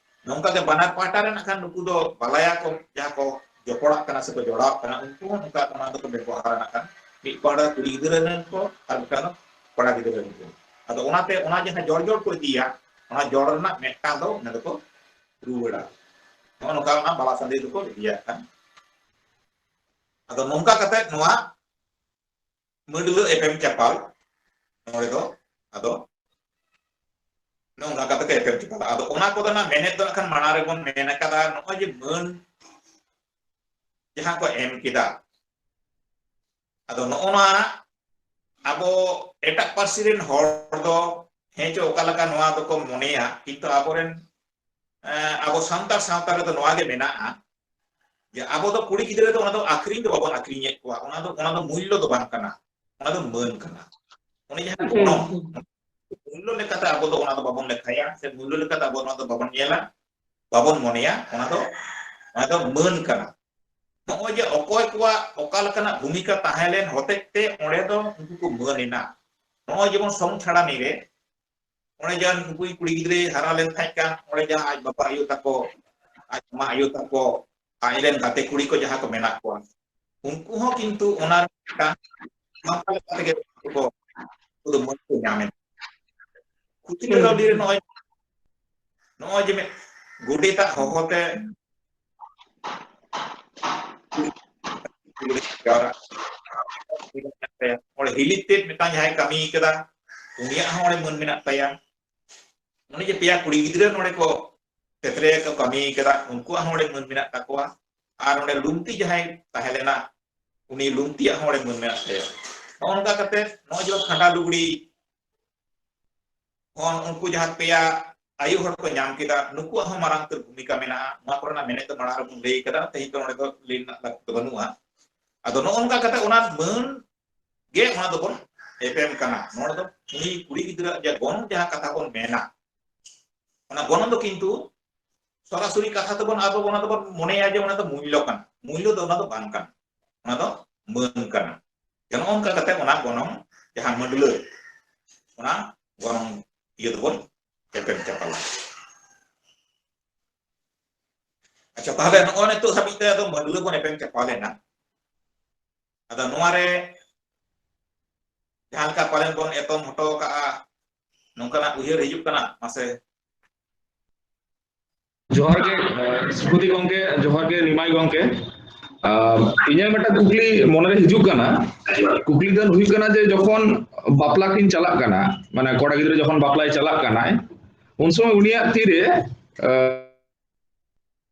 ᱱᱚᱝᱠᱟ ᱜᱮ ᱵᱟᱱᱟᱨ ᱯᱟᱦᱴᱟ ᱨᱮ ᱱᱟᱜ ᱠᱷᱟᱱ ᱱᱩᱠᱩ ᱫᱚ ᱵᱟᱞᱟᱭᱟ ᱠᱚ, ᱡᱟᱦᱟᱸ ᱠᱚ ᱡᱚᱯᱚᱲᱟᱜ ᱠᱟᱱᱟ ᱥᱮ ᱠᱚ ᱡᱚᱲᱟᱣᱟᱜ ᱠᱟᱱᱟ, ᱩᱱᱠᱩ ᱦᱚᱸ ᱱᱚᱝᱠᱟ ᱚᱱᱟ ᱫᱚᱠᱚ ᱵᱮᱵᱚᱦᱟᱨᱟ ᱱᱟᱜ ᱠᱷᱟᱱ᱾ ᱢᱤᱫ ᱯᱟᱦᱴᱟ ᱠᱩᱲᱤ ᱜᱤᱫᱽᱨᱟᱹ ᱨᱮᱱ ᱠᱚ ᱟᱨ ᱢᱤᱫᱴᱟᱝ ᱫᱚ ᱠᱚᱲᱟ ᱜᱤᱫᱽᱨᱟᱹ ᱨᱮᱱ ᱠᱚ᱾ ᱟᱫᱚ ᱚᱱᱟᱛᱮ ᱚᱱᱟ ᱡᱟᱦᱟᱸ ᱡᱚᱲ ᱡᱚᱲ ᱠᱚ ᱤᱫᱤᱭᱟ, ᱚᱱᱟ ᱡᱚᱲ ᱨᱮᱱᱟᱜ ᱢᱤᱫᱴᱟᱝ ᱫᱚ ᱚᱱᱟ ᱫᱚᱠᱚ ᱨᱩᱣᱟᱹᱲᱟ᱾ ᱱᱚᱜᱼᱚ ᱱᱚᱝᱠᱟ ᱚᱱᱟ ᱵᱟᱞᱟ ᱥᱟᱸᱫᱮ ᱫᱚᱠᱚ ᱤᱫᱤᱭᱟ ᱠᱷᱟᱱ᱾ ᱟᱫᱚ ᱱᱚᱝᱠᱟ ᱠᱟᱛᱮ ᱱᱚᱣᱟ ᱢᱟᱹᱰᱞᱟᱹ ᱮᱯᱮᱢ ᱪᱟᱯᱟᱞ ᱱᱚᱰᱮ ᱫᱚ ᱟᱫᱚ ᱱᱚᱝᱠᱟ ᱠᱟᱛᱮ ᱠᱚ ᱮᱯᱮᱢ ᱪᱟᱯᱟᱞᱟ᱾ ᱟᱫᱚ ᱚᱱᱟ ᱠᱚᱫᱚ ᱱᱟᱜ ᱢᱮᱱᱮᱫ ᱫᱚ ᱱᱟᱜ ᱠᱷᱟᱱ ᱢᱟᱲᱟᱝ ᱨᱮᱵᱚᱱ ᱢᱮᱱ ᱟᱠᱟᱫᱟ, ᱱᱚᱜᱼᱚᱭ ᱡᱮ ᱢᱟᱹᱱ ᱡᱟᱦᱟᱸ ᱠᱚ ᱮᱢ ᱠᱮᱫᱟ, ᱟᱫᱚ ᱱᱚᱜᱼᱚ ᱱᱚᱣᱟ ᱟᱵᱚ ᱮᱴᱟᱜ ᱯᱟᱹᱨᱥᱤ ᱨᱮᱱ ᱦᱚᱲ ᱫᱚ ᱦᱮᱸ ᱪᱚ ᱚᱠᱟ ᱞᱮᱠᱟ ᱱᱚᱣᱟ ᱫᱚᱠᱚ ᱢᱚᱱᱮᱭᱟ, ᱠᱤᱱᱛᱩ ᱟᱵᱚᱨᱮᱱ, ᱮ, ᱟᱵᱚ ᱥᱟᱱᱛᱟᱲ ᱥᱟᱶᱛᱟ ᱨᱮᱫᱚ ᱱᱚᱣᱟ ᱜᱮ ᱢᱮᱱᱟᱜᱼᱟ ᱡᱮ ᱟᱵᱚ ᱫᱚ ᱠᱩᱲᱤ ᱜᱤᱫᱽᱨᱟᱹ ᱫᱚ ᱚᱱᱟ ᱫᱚ ᱟᱹᱠᱷᱨᱤᱧ ᱫᱚ ᱵᱟᱵᱚᱱ ᱟᱹᱠᱷᱨᱤᱧᱮᱫ ᱠᱚᱣᱟ, ᱚᱱᱟ ᱫᱚ, ᱚᱱᱟ ᱫᱚ ᱢᱩᱞᱞᱚ ᱫᱚ ᱵᱟᱝ ᱠᱟᱱᱟ, ᱚᱱᱟ ᱫᱚ ᱢᱟᱹᱱ ᱠᱟᱱᱟ᱾ ᱚᱱᱮ ᱡᱟᱦᱟᱸ ᱦᱩᱸ, ᱜᱚᱱᱚᱝ, ᱦᱩᱸ᱾ ᱢᱩᱞᱞᱚ ᱞᱮᱠᱟᱛᱮ ᱟᱵᱚ ᱫᱚ ᱚᱱᱟ ᱫᱚ ᱵᱟᱵᱚᱱ ᱞᱮᱠᱷᱟᱭᱟ, ᱥᱮ ᱢᱩᱞᱞᱚ ᱞᱮᱠᱟᱛᱮ ᱟᱵᱚ ᱱᱚᱣᱟ ᱫᱚ ᱵᱟᱵᱚᱱ ᱧᱮᱞᱟ, ᱵᱟᱵᱚᱱ ᱢᱚᱱᱮᱭᱟ, ᱚᱱᱟ ᱫᱚ, ᱚᱱᱟ ᱫᱚ ᱢᱟᱹᱱ ᱠᱟᱱᱟ᱾ ᱱᱚᱜᱼᱚᱭ ᱡᱮ ᱚᱠᱚᱭ ᱠᱚᱣᱟᱜ ᱚᱠᱟ ᱞᱮᱠᱟᱱᱟᱜ ᱵᱷᱩᱢᱤᱠᱟ ᱛᱟᱦᱮᱸ ᱞᱮᱱ ᱦᱚᱛᱮᱡ ᱛᱮ ᱚᱸᱰᱮ ᱫᱚ ᱩᱱᱠᱩ ᱠᱚ ᱢᱟᱹᱱ ᱮᱱᱟ᱾ ᱱᱚᱜᱼᱚᱭ ᱡᱮᱢᱚᱱ ᱥᱚᱝ ᱪᱷᱟᱲᱟᱱᱤ ᱨᱮ ᱚᱸᱰᱮ ᱡᱟᱦᱟᱸ ᱱᱩᱠᱩᱭ ᱠᱩᱲᱤ ᱜᱤᱫᱽᱨᱟᱹᱭ ᱦᱟᱨᱟ ᱞᱮᱱ ᱛᱟᱦᱮᱸ ᱠᱟᱱ, ᱚᱸᱰᱮ ᱡᱟᱦᱟᱸ ᱟᱡ ᱵᱟᱵᱟ ᱟᱭᱳ ᱛᱟᱠᱚ, ᱟᱡ ᱢᱟ ᱟᱭᱳ ᱛᱟᱠᱚ, ᱟᱡ ᱨᱮᱱ ᱜᱟᱛᱮ ᱠᱩᱲᱤ ᱠᱚ ᱡᱟᱦᱟᱸ ᱠᱚ ᱢᱮᱱᱟᱜ ᱠᱚᱣᱟ, ᱩᱱᱠᱩ ᱦᱚᱸ ᱠᱤᱱᱛᱩ ᱚᱱᱟ ᱨᱮᱱᱟᱜ ᱢᱤᱫᱴᱟᱝ ᱥᱟᱶᱛᱟ ᱞᱮᱠᱟ ᱛᱮᱜᱮ ᱩᱱᱠᱩ ᱠᱚ, ᱩᱱᱠᱩ ᱫᱚ ᱢᱟᱹᱱ ᱠᱚ ᱧᱟᱢ ᱮᱫᱟ᱾ ᱠᱷᱩᱪᱨᱟᱹ ᱦᱩᱸ, ᱠᱟᱹᱣᱰᱤ ᱨᱮ ᱦᱩᱸ᱾ ᱱᱚᱜᱼᱚᱭ, ᱱᱚᱜᱼᱚᱭ ᱡᱮ ᱢᱤᱫ ᱜᱚᱰᱮᱛᱟᱜ ᱦᱚᱦᱚ ᱛᱮ ᱚᱸᱰᱮ ᱦᱤᱞᱤ ᱛᱮᱫ ᱢᱤᱫᱴᱟᱝ ᱡᱟᱦᱟᱸᱭ ᱠᱟᱹᱢᱤ ᱠᱟᱫᱟ, ᱩᱱᱤᱭᱟᱜ ᱦᱚᱸ ᱚᱸᱰᱮ ᱢᱟᱹᱱ ᱢᱮᱱᱟᱜ ᱛᱟᱭᱟ᱾ ᱩᱱᱤ ᱡᱮ ᱯᱮᱭᱟ ᱠᱩᱲᱤ ᱜᱤᱫᱽᱨᱟᱹ ᱱᱚᱰᱮ ᱠᱚ ᱛᱮᱛᱨᱮ ᱠᱚ ᱠᱟᱹᱢᱤ ᱠᱟᱫᱟ, ᱩᱱᱠᱩᱣᱟᱜ ᱦᱚᱸ ᱚᱸᱰᱮ ᱢᱟᱹᱱ ᱢᱮᱱᱟᱜ ᱛᱟᱠᱚᱣᱟ᱾ ᱟᱨ ᱚᱸᱰᱮ ᱞᱩᱢᱛᱤ ᱡᱟᱦᱟᱸᱭ ᱛᱟᱦᱮᱸ ᱞᱮᱱᱟ, ᱩᱱᱤ ᱞᱩᱝᱛᱤᱭᱟᱜ ᱦᱚᱸ ᱚᱸᱰᱮ ᱢᱟᱹᱱ ᱢᱮᱱᱟᱜ ᱛᱟᱭᱟ᱾ ᱱᱚᱜᱼᱚ ᱱᱚᱝᱠᱟ ᱠᱟᱛᱮ ᱱᱚᱜᱼᱚᱭ ᱡᱮᱢᱚᱱ ᱠᱷᱟᱸᱰᱟ ᱞᱩᱜᱽᱲᱤ, ᱦᱚᱸ ᱩᱱᱠᱩ ᱡᱟᱦᱟᱸ ᱯᱮᱭᱟ ᱟᱭᱳ ᱦᱚᱲ ᱠᱚ ᱧᱟᱢ ᱠᱮᱫᱟ, ᱱᱩᱠᱩᱣᱟᱜ ᱦᱚᱸ ᱢᱟᱨᱟᱝ ᱩᱛᱟᱹᱨ ᱵᱷᱩᱢᱤᱠᱟ ᱢᱮᱱᱟᱜᱼᱟ᱾ ᱱᱚᱣᱟ ᱠᱚᱨᱮᱱᱟᱜ ᱢᱮᱱᱮᱫ ᱫᱚ ᱢᱟᱲᱟᱝ ᱨᱮᱵᱚᱱ ᱞᱟᱹᱭ ᱠᱟᱫᱟ, ᱛᱮᱦᱮᱧ ᱫᱚ ᱱᱚᱰᱮ ᱫᱚ ᱞᱟᱹᱭ ᱨᱮᱱᱟᱜ ᱞᱟᱹᱠᱛᱤ ᱫᱚ ᱵᱟᱹᱱᱩᱜᱼᱟ᱾ ᱟᱫᱚ ᱱᱚᱜᱼᱚ ᱱᱚᱝᱠᱟ ᱠᱟᱛᱮ ᱚᱱᱟ ᱢᱟᱹᱱ ᱜᱮ ᱚᱱᱟ ᱫᱚᱵᱚᱱ ᱮᱯᱮᱢ ᱠᱟᱱᱟ᱾ ᱱᱚᱰᱮ ᱫᱚ ᱩᱱᱤ ᱠᱩᱲᱤ ᱜᱤᱫᱽᱨᱟᱹ ᱡᱮ ᱜᱚᱱᱚᱝ ᱡᱟᱦᱟᱸ ᱠᱟᱛᱷᱟ ᱵᱚᱱ ᱢᱮᱱᱟ, ᱚᱱᱟ ᱜᱚᱱᱚᱝ ᱫᱚ ᱠᱤᱱᱛᱩ ᱥᱚᱨᱟᱥᱚᱨᱤ ᱠᱟᱛᱷᱟ ᱛᱮᱵᱚᱱ ᱟᱵᱚ ᱚᱱᱟ ᱫᱚᱵᱚᱱ ᱢᱚᱱᱮᱭᱟ ᱡᱮ ᱚᱱᱟ ᱫᱚ ᱢᱩᱞᱞᱚ ᱠᱟᱱᱟ᱾ ᱢᱩᱞᱞᱚ ᱫᱚ ᱚᱱᱟ ᱫᱚ ᱵᱟᱝ ᱠᱟᱱᱟ, ᱚᱱᱟ ᱫᱚ ᱢᱟᱹᱱ ᱠᱟᱱᱟ᱾ ᱡᱮ ᱱᱚᱜᱼᱚ ᱱᱚᱝᱠᱟ ᱠᱟᱛᱮ ᱚᱱᱟ ᱜᱚᱱᱚᱝ ᱡᱟᱦᱟᱸ ᱢᱟᱹᱰᱞᱟᱹ, ᱚᱱᱟ ᱜᱚᱱᱚᱝ ᱤᱭᱟᱹ ᱫᱚᱵᱚᱱ ᱮᱯᱮᱢ ᱪᱟᱯᱟᱞᱟ᱾ ᱟᱪᱪᱷᱟ, ᱛᱟᱦᱞᱮ ᱱᱚᱜᱼᱚᱭ ᱱᱤᱛᱚᱜ ᱦᱟᱹᱵᱤᱡ ᱛᱮ ᱟᱫᱚ ᱢᱟᱹᱰᱞᱟᱹ ᱵᱚᱱ ᱮᱯᱮᱢ ᱪᱟᱯᱟᱞ ᱮᱱᱟ᱾ ᱟᱫᱚ ᱱᱚᱣᱟ ᱨᱮ ᱡᱟᱦᱟᱸ ᱞᱮᱠᱟ ᱯᱟᱞᱮᱱ ᱵᱚᱱ ᱮᱛᱚᱢ ᱦᱚᱴᱚ ᱠᱟᱜᱼᱟ, ᱱᱚᱝᱠᱟᱱᱟᱜ ᱩᱭᱦᱟᱹᱨ ᱦᱤᱡᱩᱜ ᱠᱟᱱᱟ, ᱢᱟᱥᱮ? ᱡᱚᱦᱟᱨ ᱜᱮ, ᱥᱩᱵᱷᱩᱫᱤ ᱜᱚᱝᱠᱮ, ᱡᱚᱦᱟᱨ ᱜᱮ ᱱᱤᱢᱟᱭ ᱜᱚᱝᱠᱮ᱾ ᱟᱨ ᱤᱧᱟᱹᱜ ᱢᱤᱫᱴᱟᱝ ᱠᱩᱠᱞᱤ ᱢᱚᱱᱮᱨᱮ ᱦᱤᱡᱩᱜ ᱠᱟᱱᱟ᱾ ᱠᱩᱠᱞᱤ ᱫᱚ ᱦᱩᱭᱩᱜ ᱠᱟᱱᱟ ᱡᱮ ᱡᱚᱠᱷᱚᱱ ᱵᱟᱯᱞᱟ ᱠᱤᱱ ᱪᱟᱞᱟᱜ ᱠᱟᱱᱟ, ᱢᱟᱱᱮ ᱠᱚᱲᱟ ᱜᱤᱫᱽᱨᱟᱹ ᱡᱚᱠᱷᱚᱱ ᱵᱟᱯᱞᱟᱭ ᱪᱟᱞᱟᱜ ᱠᱟᱱᱟᱭ, ᱩᱱ ᱥᱚᱢᱚᱭ ᱩᱱᱤᱭᱟᱜ ᱛᱤᱨᱮ, ᱟᱸ,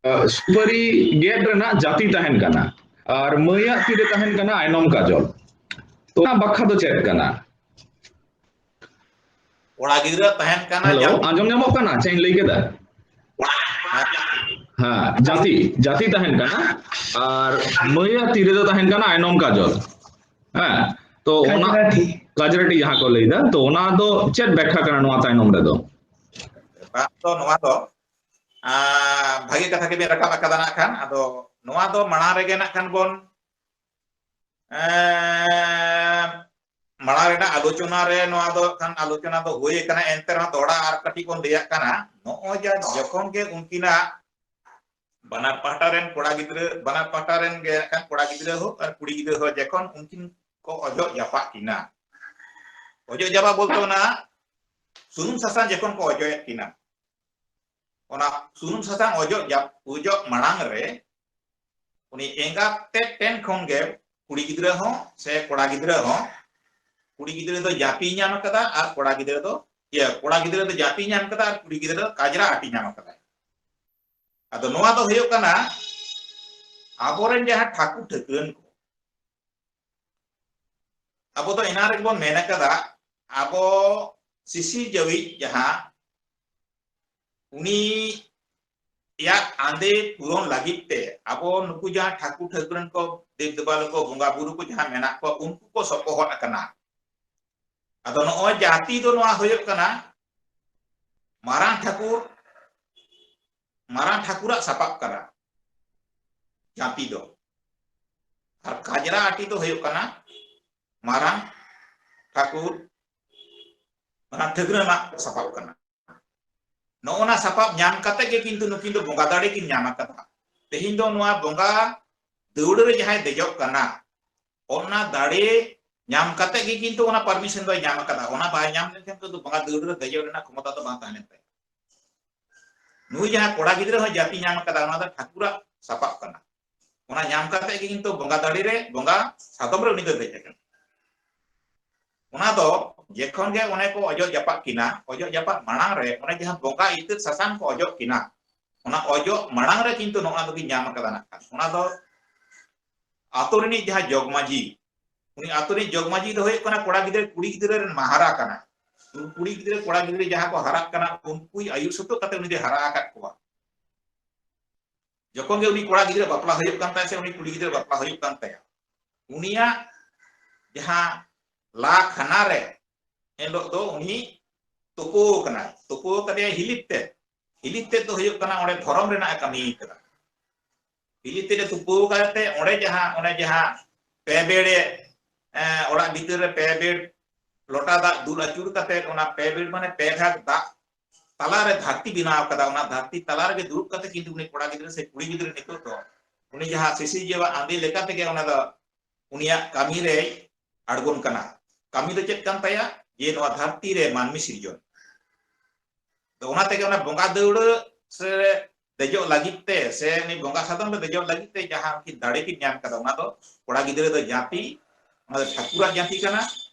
ᱟᱸ, ᱥᱩᱯᱟᱹᱨᱤ ᱜᱮᱫ ᱨᱮᱱᱟᱜ ᱡᱟᱹᱛᱤ ᱛᱟᱦᱮᱱ ᱠᱟᱱᱟ, ᱟᱨ ᱢᱟᱹᱭᱟᱜ ᱛᱤᱨᱮ ᱛᱟᱦᱮᱱ ᱠᱟᱱᱟ ᱟᱭᱱᱚᱢ ᱠᱟᱡᱚᱞ᱾ ᱛᱚ, ᱚᱱᱟ ᱵᱟᱠᱷᱟ ᱫᱚ ᱪᱮᱫ ᱠᱟᱱᱟ? ᱠᱚᱲᱟ ᱜᱤᱫᱽᱨᱟᱹ ᱛᱟᱦᱮᱱ ᱠᱟᱱᱟ ᱦᱮᱞᱳ, ᱡᱟᱹᱛᱤ᱾ ᱟᱸᱡᱚᱢ ᱧᱟᱢᱚᱜ ᱠᱟᱱᱟ ᱪᱮᱫ ᱤᱧ ᱞᱟᱹᱭ ᱠᱮᱫᱟ? ᱦᱮᱸ, ᱡᱟᱹᱛᱤ, ᱡᱟᱹᱛᱤ ᱛᱟᱦᱮᱱ ᱠᱟᱱᱟ, ᱟᱨ ᱢᱟᱹᱭᱟᱜ ᱛᱤᱨᱮ ᱫᱚ ᱛᱟᱦᱮᱱ ᱠᱟᱱᱟ ᱟᱭᱱᱚᱢ ᱠᱟᱡᱚᱞ᱾ ᱦᱮᱸ, ᱛᱚ ᱚᱱᱟ ᱠᱟᱡᱽᱨᱟᱴᱤ᱾ ᱠᱟᱡᱽᱨᱟᱴᱤ ᱡᱟᱦᱟᱸ ᱠᱚ ᱞᱟᱹᱭᱫᱟ, ᱛᱚ ᱚᱱᱟ ᱫᱚ ᱪᱮᱫ ᱵᱮᱠᱠᱷᱟ ᱠᱟᱱᱟ ᱱᱚᱣᱟ ᱛᱟᱭᱱᱚᱢ ᱨᱮᱫᱚ? ᱵᱟᱝ, ᱛᱚ ᱱᱚᱣᱟ ᱫᱚ, ᱟᱸ, ᱵᱷᱟᱜᱮ ᱠᱟᱛᱷᱟ ᱜᱮᱵᱮᱱ ᱨᱟᱠᱟᱵ ᱟᱠᱟᱫᱟ ᱱᱟᱜ ᱠᱷᱟᱱ᱾ ᱟᱫᱚ ᱱᱚᱣᱟ ᱫᱚ ᱢᱟᱲᱟᱝ ᱨᱮᱜᱮ ᱱᱟᱜ ᱠᱷᱟᱱ ᱵᱚᱱ, ᱮᱸ, ᱢᱟᱲᱟᱝ ᱨᱮᱱᱟᱜ ᱟᱞᱳᱪᱚᱱᱟ ᱨᱮ ᱱᱚᱣᱟ ᱫᱚ ᱠᱷᱟᱱ ᱟᱞᱳᱪᱚᱱᱟ ᱫᱚ ᱦᱩᱭ ᱟᱠᱟᱱᱟ, ᱮᱱᱛᱮ ᱨᱮᱦᱚᱸ ᱫᱚᱦᱲᱟ ᱟᱨ ᱠᱟᱹᱴᱤᱡ ᱵᱚᱱ ᱞᱟᱹᱭᱟᱜ ᱠᱟᱱᱟ᱾ ᱱᱚᱜᱼᱚᱭ ᱡᱟ ᱡᱚᱠᱷᱚᱱ ᱜᱮ ᱩᱱᱠᱤᱱᱟᱜ ᱵᱟᱱᱟᱨ ᱯᱟᱦᱴᱟ ᱨᱮᱱ ᱠᱚᱲᱟ ᱜᱤᱫᱽᱨᱟᱹ, ᱵᱟᱱᱟᱨ ᱯᱟᱦᱴᱟ ᱨᱮᱱ ᱜᱮ ᱱᱟᱜ ᱠᱷᱟᱱ ᱠᱚᱲᱟ ᱜᱤᱫᱽᱨᱟᱹ ᱦᱳᱠ ᱟᱨ ᱠᱩᱲᱤ ᱜᱤᱫᱽᱨᱟᱹ ᱦᱚᱸ ᱡᱚᱠᱷᱚᱱ ᱩᱱᱠᱤᱱ ᱠᱚ ᱚᱡᱚᱜ ᱡᱟᱯᱟᱜ ᱠᱤᱱᱟ, ᱚᱡᱚᱜ ᱡᱟᱯᱟᱜ ᱵᱚᱞᱛᱮ ᱚᱱᱟ ᱥᱩᱱᱩᱢ ᱥᱟᱥᱟᱝ ᱡᱚᱠᱷᱚᱱ ᱠᱚ ᱚᱡᱚᱭᱮᱫ ᱠᱤᱱᱟ, ᱚᱱᱟ ᱥᱩᱱᱩᱢ ᱥᱟᱥᱟᱝ ᱚᱡᱚᱜ ᱡᱟᱯ-, ᱚᱡᱚᱜ ᱢᱟᱲᱟᱝ ᱨᱮ ᱩᱱᱤ ᱮᱸᱜᱟᱛ ᱛᱮᱫ ᱴᱷᱮᱱ ᱠᱷᱚᱱ ᱜᱮ ᱠᱩᱲᱤ ᱜᱤᱫᱽᱨᱟᱹ ᱦᱚᱸ ᱥᱮ ᱠᱚᱲᱟ ᱜᱤᱫᱽᱨᱟᱹ ᱦᱚᱸ, ᱠᱩᱲᱤ ᱜᱤᱫᱽᱨᱟᱹ ᱫᱚ ᱡᱟᱹᱯᱤᱭ ᱧᱟᱢ ᱟᱠᱟᱫᱟ ᱟᱨ ᱠᱚᱲᱟ ᱜᱤᱫᱽᱨᱟᱹ ᱫᱚ, ᱤᱭᱟᱹ, ᱠᱚᱲᱟ ᱜᱤᱫᱽᱨᱟᱹ ᱫᱚ ᱡᱟᱹᱯᱤᱭ ᱧᱟᱢ ᱟᱠᱟᱫᱟ ᱟᱨ ᱠᱩᱲᱤ ᱜᱤᱫᱽᱨᱟᱹ ᱫᱚ ᱠᱟᱡᱽᱨᱟ ᱟᱹᱴᱤ ᱧᱟᱢ ᱟᱠᱟᱫᱟᱭ᱾ ᱟᱫᱚ ᱱᱚᱣᱟ ᱫᱚ ᱦᱩᱭᱩᱜ ᱠᱟᱱᱟ ᱟᱵᱚᱨᱮᱱ ᱡᱟᱦᱟᱸ ᱴᱷᱟᱹᱠᱩᱨ ᱴᱷᱟᱹᱠᱨᱟᱹᱱ ᱠᱚ, ᱟᱵᱚ ᱫᱚ ᱮᱱᱟᱝ ᱨᱮᱜᱮ ᱵᱚᱱ ᱢᱮᱱ ᱟᱠᱟᱫᱟ, ᱟᱵᱚ ᱥᱤᱥᱤᱨ ᱡᱟᱹᱣᱤᱡ ᱡᱟᱦᱟᱸ ᱩᱱᱤᱭᱟᱜ ᱟᱸᱫᱮ ᱯᱩᱨᱚᱱ ᱞᱟᱹᱜᱤᱫ ᱛᱮ ᱟᱵᱚ ᱱᱩᱠᱩ ᱡᱟᱦᱟᱸ ᱴᱷᱟᱹᱠᱩᱨ ᱴᱷᱟᱹᱠᱨᱟᱹᱱ ᱠᱚ, ᱫᱮᱵ ᱫᱮᱵᱟᱞᱚ ᱠᱚ, ᱵᱚᱸᱜᱟ ᱵᱩᱨᱩ ᱠᱚ ᱡᱟᱦᱟᱸ ᱢᱮᱱᱟᱜ ᱠᱚᱣᱟ, ᱩᱱᱠᱩ ᱠᱚ ᱥᱚᱯᱚᱦᱚᱫ ᱟᱠᱟᱱᱟ᱾ ᱟᱫᱚ ᱱᱚᱜᱼᱚᱭ ᱡᱟᱹᱛᱤ ᱫᱚ ᱱᱚᱣᱟ ᱦᱩᱭᱩᱜ ᱠᱟᱱᱟ ᱢᱟᱨᱟᱝ ᱴᱷᱟᱹᱠᱩᱨ, ᱢᱟᱨᱟᱝ ᱴᱷᱟᱹᱠᱩᱨᱟᱜ ᱥᱟᱯᱟᱵ ᱠᱟᱱᱟ ᱡᱟᱹᱛᱤ ᱫᱚ᱾ ᱟᱨ ᱠᱟᱡᱽᱨᱟ ᱟᱹᱴᱤ ᱫᱚ ᱦᱩᱭᱩᱜ ᱠᱟᱱᱟ ᱢᱟᱨᱟᱝ ᱴᱷᱟᱹᱠᱩᱨ, ᱢᱟᱨᱟᱝ ᱴᱷᱟᱹᱠᱨᱟᱹᱱᱟᱜ ᱥᱟᱯᱟᱵ ᱠᱟᱱᱟ᱾ ᱱᱚᱜᱼᱚ ᱱᱟ ᱥᱟᱯᱟᱵ ᱧᱟᱢ ᱠᱟᱛᱮ ᱜᱮ ᱠᱤᱱᱛᱩ ᱱᱩᱠᱤᱱ ᱫᱚ ᱵᱚᱸᱜᱟ ᱫᱟᱲᱮ ᱠᱤᱱ ᱧᱟᱢ ᱟᱠᱟᱫᱟ᱾ ᱛᱮᱦᱮᱧ ᱫᱚ ᱱᱚᱣᱟ ᱵᱚᱸᱜᱟ ᱫᱟᱹᱣᱲᱟᱹ ᱨᱮ ᱡᱟᱦᱟᱸᱭ ᱫᱮᱡᱚᱜ ᱠᱟᱱᱟ, ᱚᱱᱟ ᱫᱟᱲᱮ ᱧᱟᱢ ᱠᱟᱛᱮ ᱜᱮ ᱠᱤᱱᱛᱩ ᱚᱱᱟ permission ᱫᱚᱭ ᱧᱟᱢ ᱟᱠᱟᱫᱟ᱾ ᱚᱱᱟ ᱵᱟᱭ ᱧᱟᱢ ᱞᱮᱱᱠᱷᱟᱱ ᱫᱚ ᱵᱚᱸᱜᱟ ᱫᱟᱹᱣᱲᱟᱹ ᱨᱮ ᱫᱮᱡᱚᱜ ᱨᱮᱱᱟᱜ ᱠᱷᱚᱢᱚᱛᱟ ᱫᱚ ᱵᱟᱝ ᱛᱟᱦᱮᱸ ᱞᱮᱱ ᱛᱟᱭᱟ᱾ ᱱᱩᱭ ᱡᱟᱦᱟᱸ ᱠᱚᱲᱟ ᱜᱤᱫᱽᱨᱟᱹ ᱦᱚᱸ ᱡᱟᱹᱛᱤ ᱧᱟᱢ ᱟᱠᱟᱫᱟ, ᱚᱱᱟ ᱫᱚ ᱴᱷᱟᱹᱠᱩᱨᱟᱜ ᱥᱟᱯᱟᱵ ᱠᱟᱱᱟ᱾ ᱚᱱᱟ ᱧᱟᱢ ᱠᱟᱛᱮ ᱜᱮ ᱠᱤᱱᱛᱩ ᱵᱚᱸᱜᱟ ᱫᱟᱲᱮ ᱨᱮ, ᱵᱚᱸᱜᱟ ᱥᱟᱫᱚᱢ ᱨᱮ ᱩᱱᱤ ᱫᱚᱭ ᱫᱮᱡ ᱟᱠᱟᱱᱟ᱾ ᱚᱱᱟ ᱫᱚ ᱡᱮᱠᱷᱚᱱ ᱜᱮ ᱚᱱᱮ ᱠᱚ ᱚᱡᱚᱜ ᱡᱟᱯᱟᱜ ᱠᱤᱱᱟ, ᱚᱡᱚᱜ ᱡᱟᱯᱟᱜ ᱢᱟᱲᱟᱝ ᱨᱮ ᱚᱱᱮ ᱡᱟᱦᱟᱸ ᱵᱚᱸᱜᱟ ᱤᱛᱟᱹ ᱥᱟᱥᱟᱝ ᱠᱚ ᱚᱡᱚᱜ ᱠᱤᱱᱟ, ᱚᱱᱟ ᱚᱡᱚᱜ ᱢᱟᱲᱟᱝ ᱨᱮ ᱠᱤᱱᱛᱩ ᱱᱚᱜᱼᱟ ᱫᱚᱠᱤᱱ ᱧᱟᱢ ᱟᱠᱟᱫᱟ᱾ ᱱᱟᱜ ᱠᱷᱟᱱ ᱚᱱᱟ ᱫᱚ ᱟᱛᱳ ᱨᱤᱱᱤᱡ ᱡᱟᱦᱟᱸ ᱡᱚᱜᱽ ᱢᱟᱹᱡᱷᱤ, ᱩᱱᱤ ᱟᱛᱳ ᱨᱤᱱᱤᱡ ᱡᱚᱜᱽ ᱢᱟᱹᱡᱷᱤ ᱫᱚ ᱦᱩᱭᱩᱜ ᱠᱟᱱᱟ ᱠᱚᱲᱟ ᱜᱤᱫᱽᱨᱟᱹ, ᱠᱩᱲᱤ ᱜᱤᱫᱽᱨᱟᱹ ᱨᱮᱱ ᱢᱟᱦᱟᱨᱟ ᱠᱟᱱᱟᱭ᱾ ᱩᱱᱠᱩ ᱠᱩᱲᱤ ᱜᱤᱫᱽᱨᱟᱹ, ᱠᱚᱲᱟ ᱜᱤᱫᱽᱨᱟᱹ ᱡᱟᱦᱟᱸ ᱠᱚ ᱦᱟᱨᱟᱜ ᱠᱟᱱᱟ, ᱩᱱᱠᱩᱭ ᱟᱹᱭᱩᱨ ᱥᱩᱛᱩᱜ ᱠᱟᱛᱮ ᱩᱱᱤ ᱫᱚᱭ ᱦᱟᱨᱟ ᱟᱠᱟᱫ ᱠᱚᱣᱟ᱾ ᱡᱚᱠᱷᱚᱱ ᱜᱮ ᱩᱱᱤ ᱠᱚᱲᱟ ᱜᱤᱫᱽᱨᱟᱹ ᱵᱟᱯᱞᱟ ᱦᱩᱭᱩᱜ ᱠᱟᱱ ᱛᱟᱭᱟ ᱥᱮ ᱩᱱᱤ ᱠᱩᱲᱤ ᱜᱤᱫᱽᱨᱟᱹ ᱵᱟᱯᱞᱟ ᱦᱩᱭᱩᱜ ᱠᱟᱱ ᱛᱟᱭᱟ, ᱩᱱᱤᱭᱟᱜ ᱡᱟᱦᱟᱸ ᱞᱟ ᱠᱷᱟᱱᱟ ᱨᱮ ᱮᱱ ᱦᱤᱞᱳᱜ ᱫᱚ ᱩᱱᱤ ᱛᱩᱯᱩ ᱟᱠᱟᱱᱟᱭ, ᱛᱩᱯᱩ ᱟᱠᱟᱫᱮᱭᱟᱭ ᱦᱤᱞᱤᱛ ᱛᱮ᱾ ᱦᱤᱞᱤᱛ ᱛᱮᱫ ᱫᱚ ᱦᱩᱭᱩᱜ ᱠᱟᱱᱟ ᱚᱸᱰᱮ ᱫᱷᱚᱨᱚᱢ ᱨᱮᱱᱟᱜ ᱮ ᱠᱟᱹᱢᱤ ᱠᱟᱫᱟ᱾ ᱦᱤᱞᱤᱛ ᱛᱮᱫ ᱮ ᱛᱩᱯᱩ ᱟᱠᱟᱫ ᱛᱮ ᱚᱸᱰᱮ ᱡᱟᱦᱟᱸ, ᱚᱸᱰᱮ ᱡᱟᱦᱟᱸ ᱯᱮ ᱵᱮᱲ ᱮ, ᱮ, ᱚᱲᱟᱜ ᱵᱷᱤᱛᱤᱨ ᱨᱮ ᱯᱮ ᱵᱮᱲ ᱞᱚᱴᱟ ᱫᱟᱜ ᱫᱩᱞ ᱟᱹᱪᱩᱨ ᱠᱟᱛᱮ ᱚᱱᱟ ᱯᱮ ᱵᱮᱲ ᱢᱟᱱᱮ ᱯᱮ ᱵᱷᱟᱜᱽ ᱫᱟᱜ ᱛᱟᱞᱟᱨᱮ ᱫᱷᱟᱹᱨᱛᱤ ᱵᱮᱱᱟᱣ ᱠᱟᱫᱟ, ᱚᱱᱟ ᱫᱷᱟᱹᱨᱛᱤ ᱛᱟᱞᱟ ᱨᱮᱜᱮ ᱫᱩᱲᱩᱵ ᱠᱟᱛᱮ ᱠᱤᱱᱛᱩ ᱩᱱᱤ ᱠᱚᱲᱟ ᱜᱤᱫᱽᱨᱟᱹ ᱥᱮ ᱠᱩᱲᱤ ᱜᱤᱫᱽᱨᱟᱹ ᱱᱤᱛᱚᱜ ᱫᱚ ᱩᱱᱤ ᱡᱟᱦᱟᱸ ᱥᱤᱥᱤᱨᱡᱟᱹᱣᱟᱜ ᱟᱸᱫᱮ ᱞᱮᱠᱟ ᱛᱮᱜᱮ ᱚᱱᱟ ᱫᱚ ᱩᱱᱤᱭᱟᱜ ᱠᱟᱹᱢᱤ ᱨᱮᱭ ᱟᱬᱜᱚᱱ ᱠᱟᱱᱟ᱾ ᱠᱟᱹᱢᱤ ᱫᱚ ᱪᱮᱫ ᱠᱟᱱ ᱛᱟᱭᱟ? ᱡᱮ ᱱᱚᱣᱟ ᱫᱷᱟᱹᱨᱛᱤ ᱨᱮ ᱢᱟᱹᱱᱢᱤ ᱥᱤᱨᱡᱚᱱ᱾ ᱛᱚ ᱚᱱᱟ ᱛᱮᱜᱮ ᱚᱱᱟ ᱵᱚᱸᱜᱟ ᱫᱟᱹᱣᱲᱟᱹ ᱥᱮ ᱫᱮᱡᱚᱜ ᱞᱟᱹᱜᱤᱫ ᱛᱮ ᱥᱮ ᱩᱱᱤ ᱵᱚᱸᱜᱟ ᱥᱟᱫᱚᱢ ᱨᱮ ᱫᱮᱡᱚᱜ ᱞᱟᱹᱜᱤᱫ ᱛᱮ ᱡᱟᱦᱟᱸ ᱩᱱᱠᱤᱱ ᱫᱟᱲᱮ ᱠᱤᱱ ᱧᱟᱢ ᱠᱟᱫᱟ, ᱚᱱᱟ ᱫᱚ ᱠᱚᱲᱟ ᱜᱤᱫᱽᱨᱟᱹ ᱫᱚ ᱡᱟᱹᱛᱤ, ᱚᱱᱟ ᱫᱚ ᱴᱷᱟᱹᱠᱩᱨᱟᱜ ᱡᱟᱹᱛᱤ ᱠᱟᱱᱟ,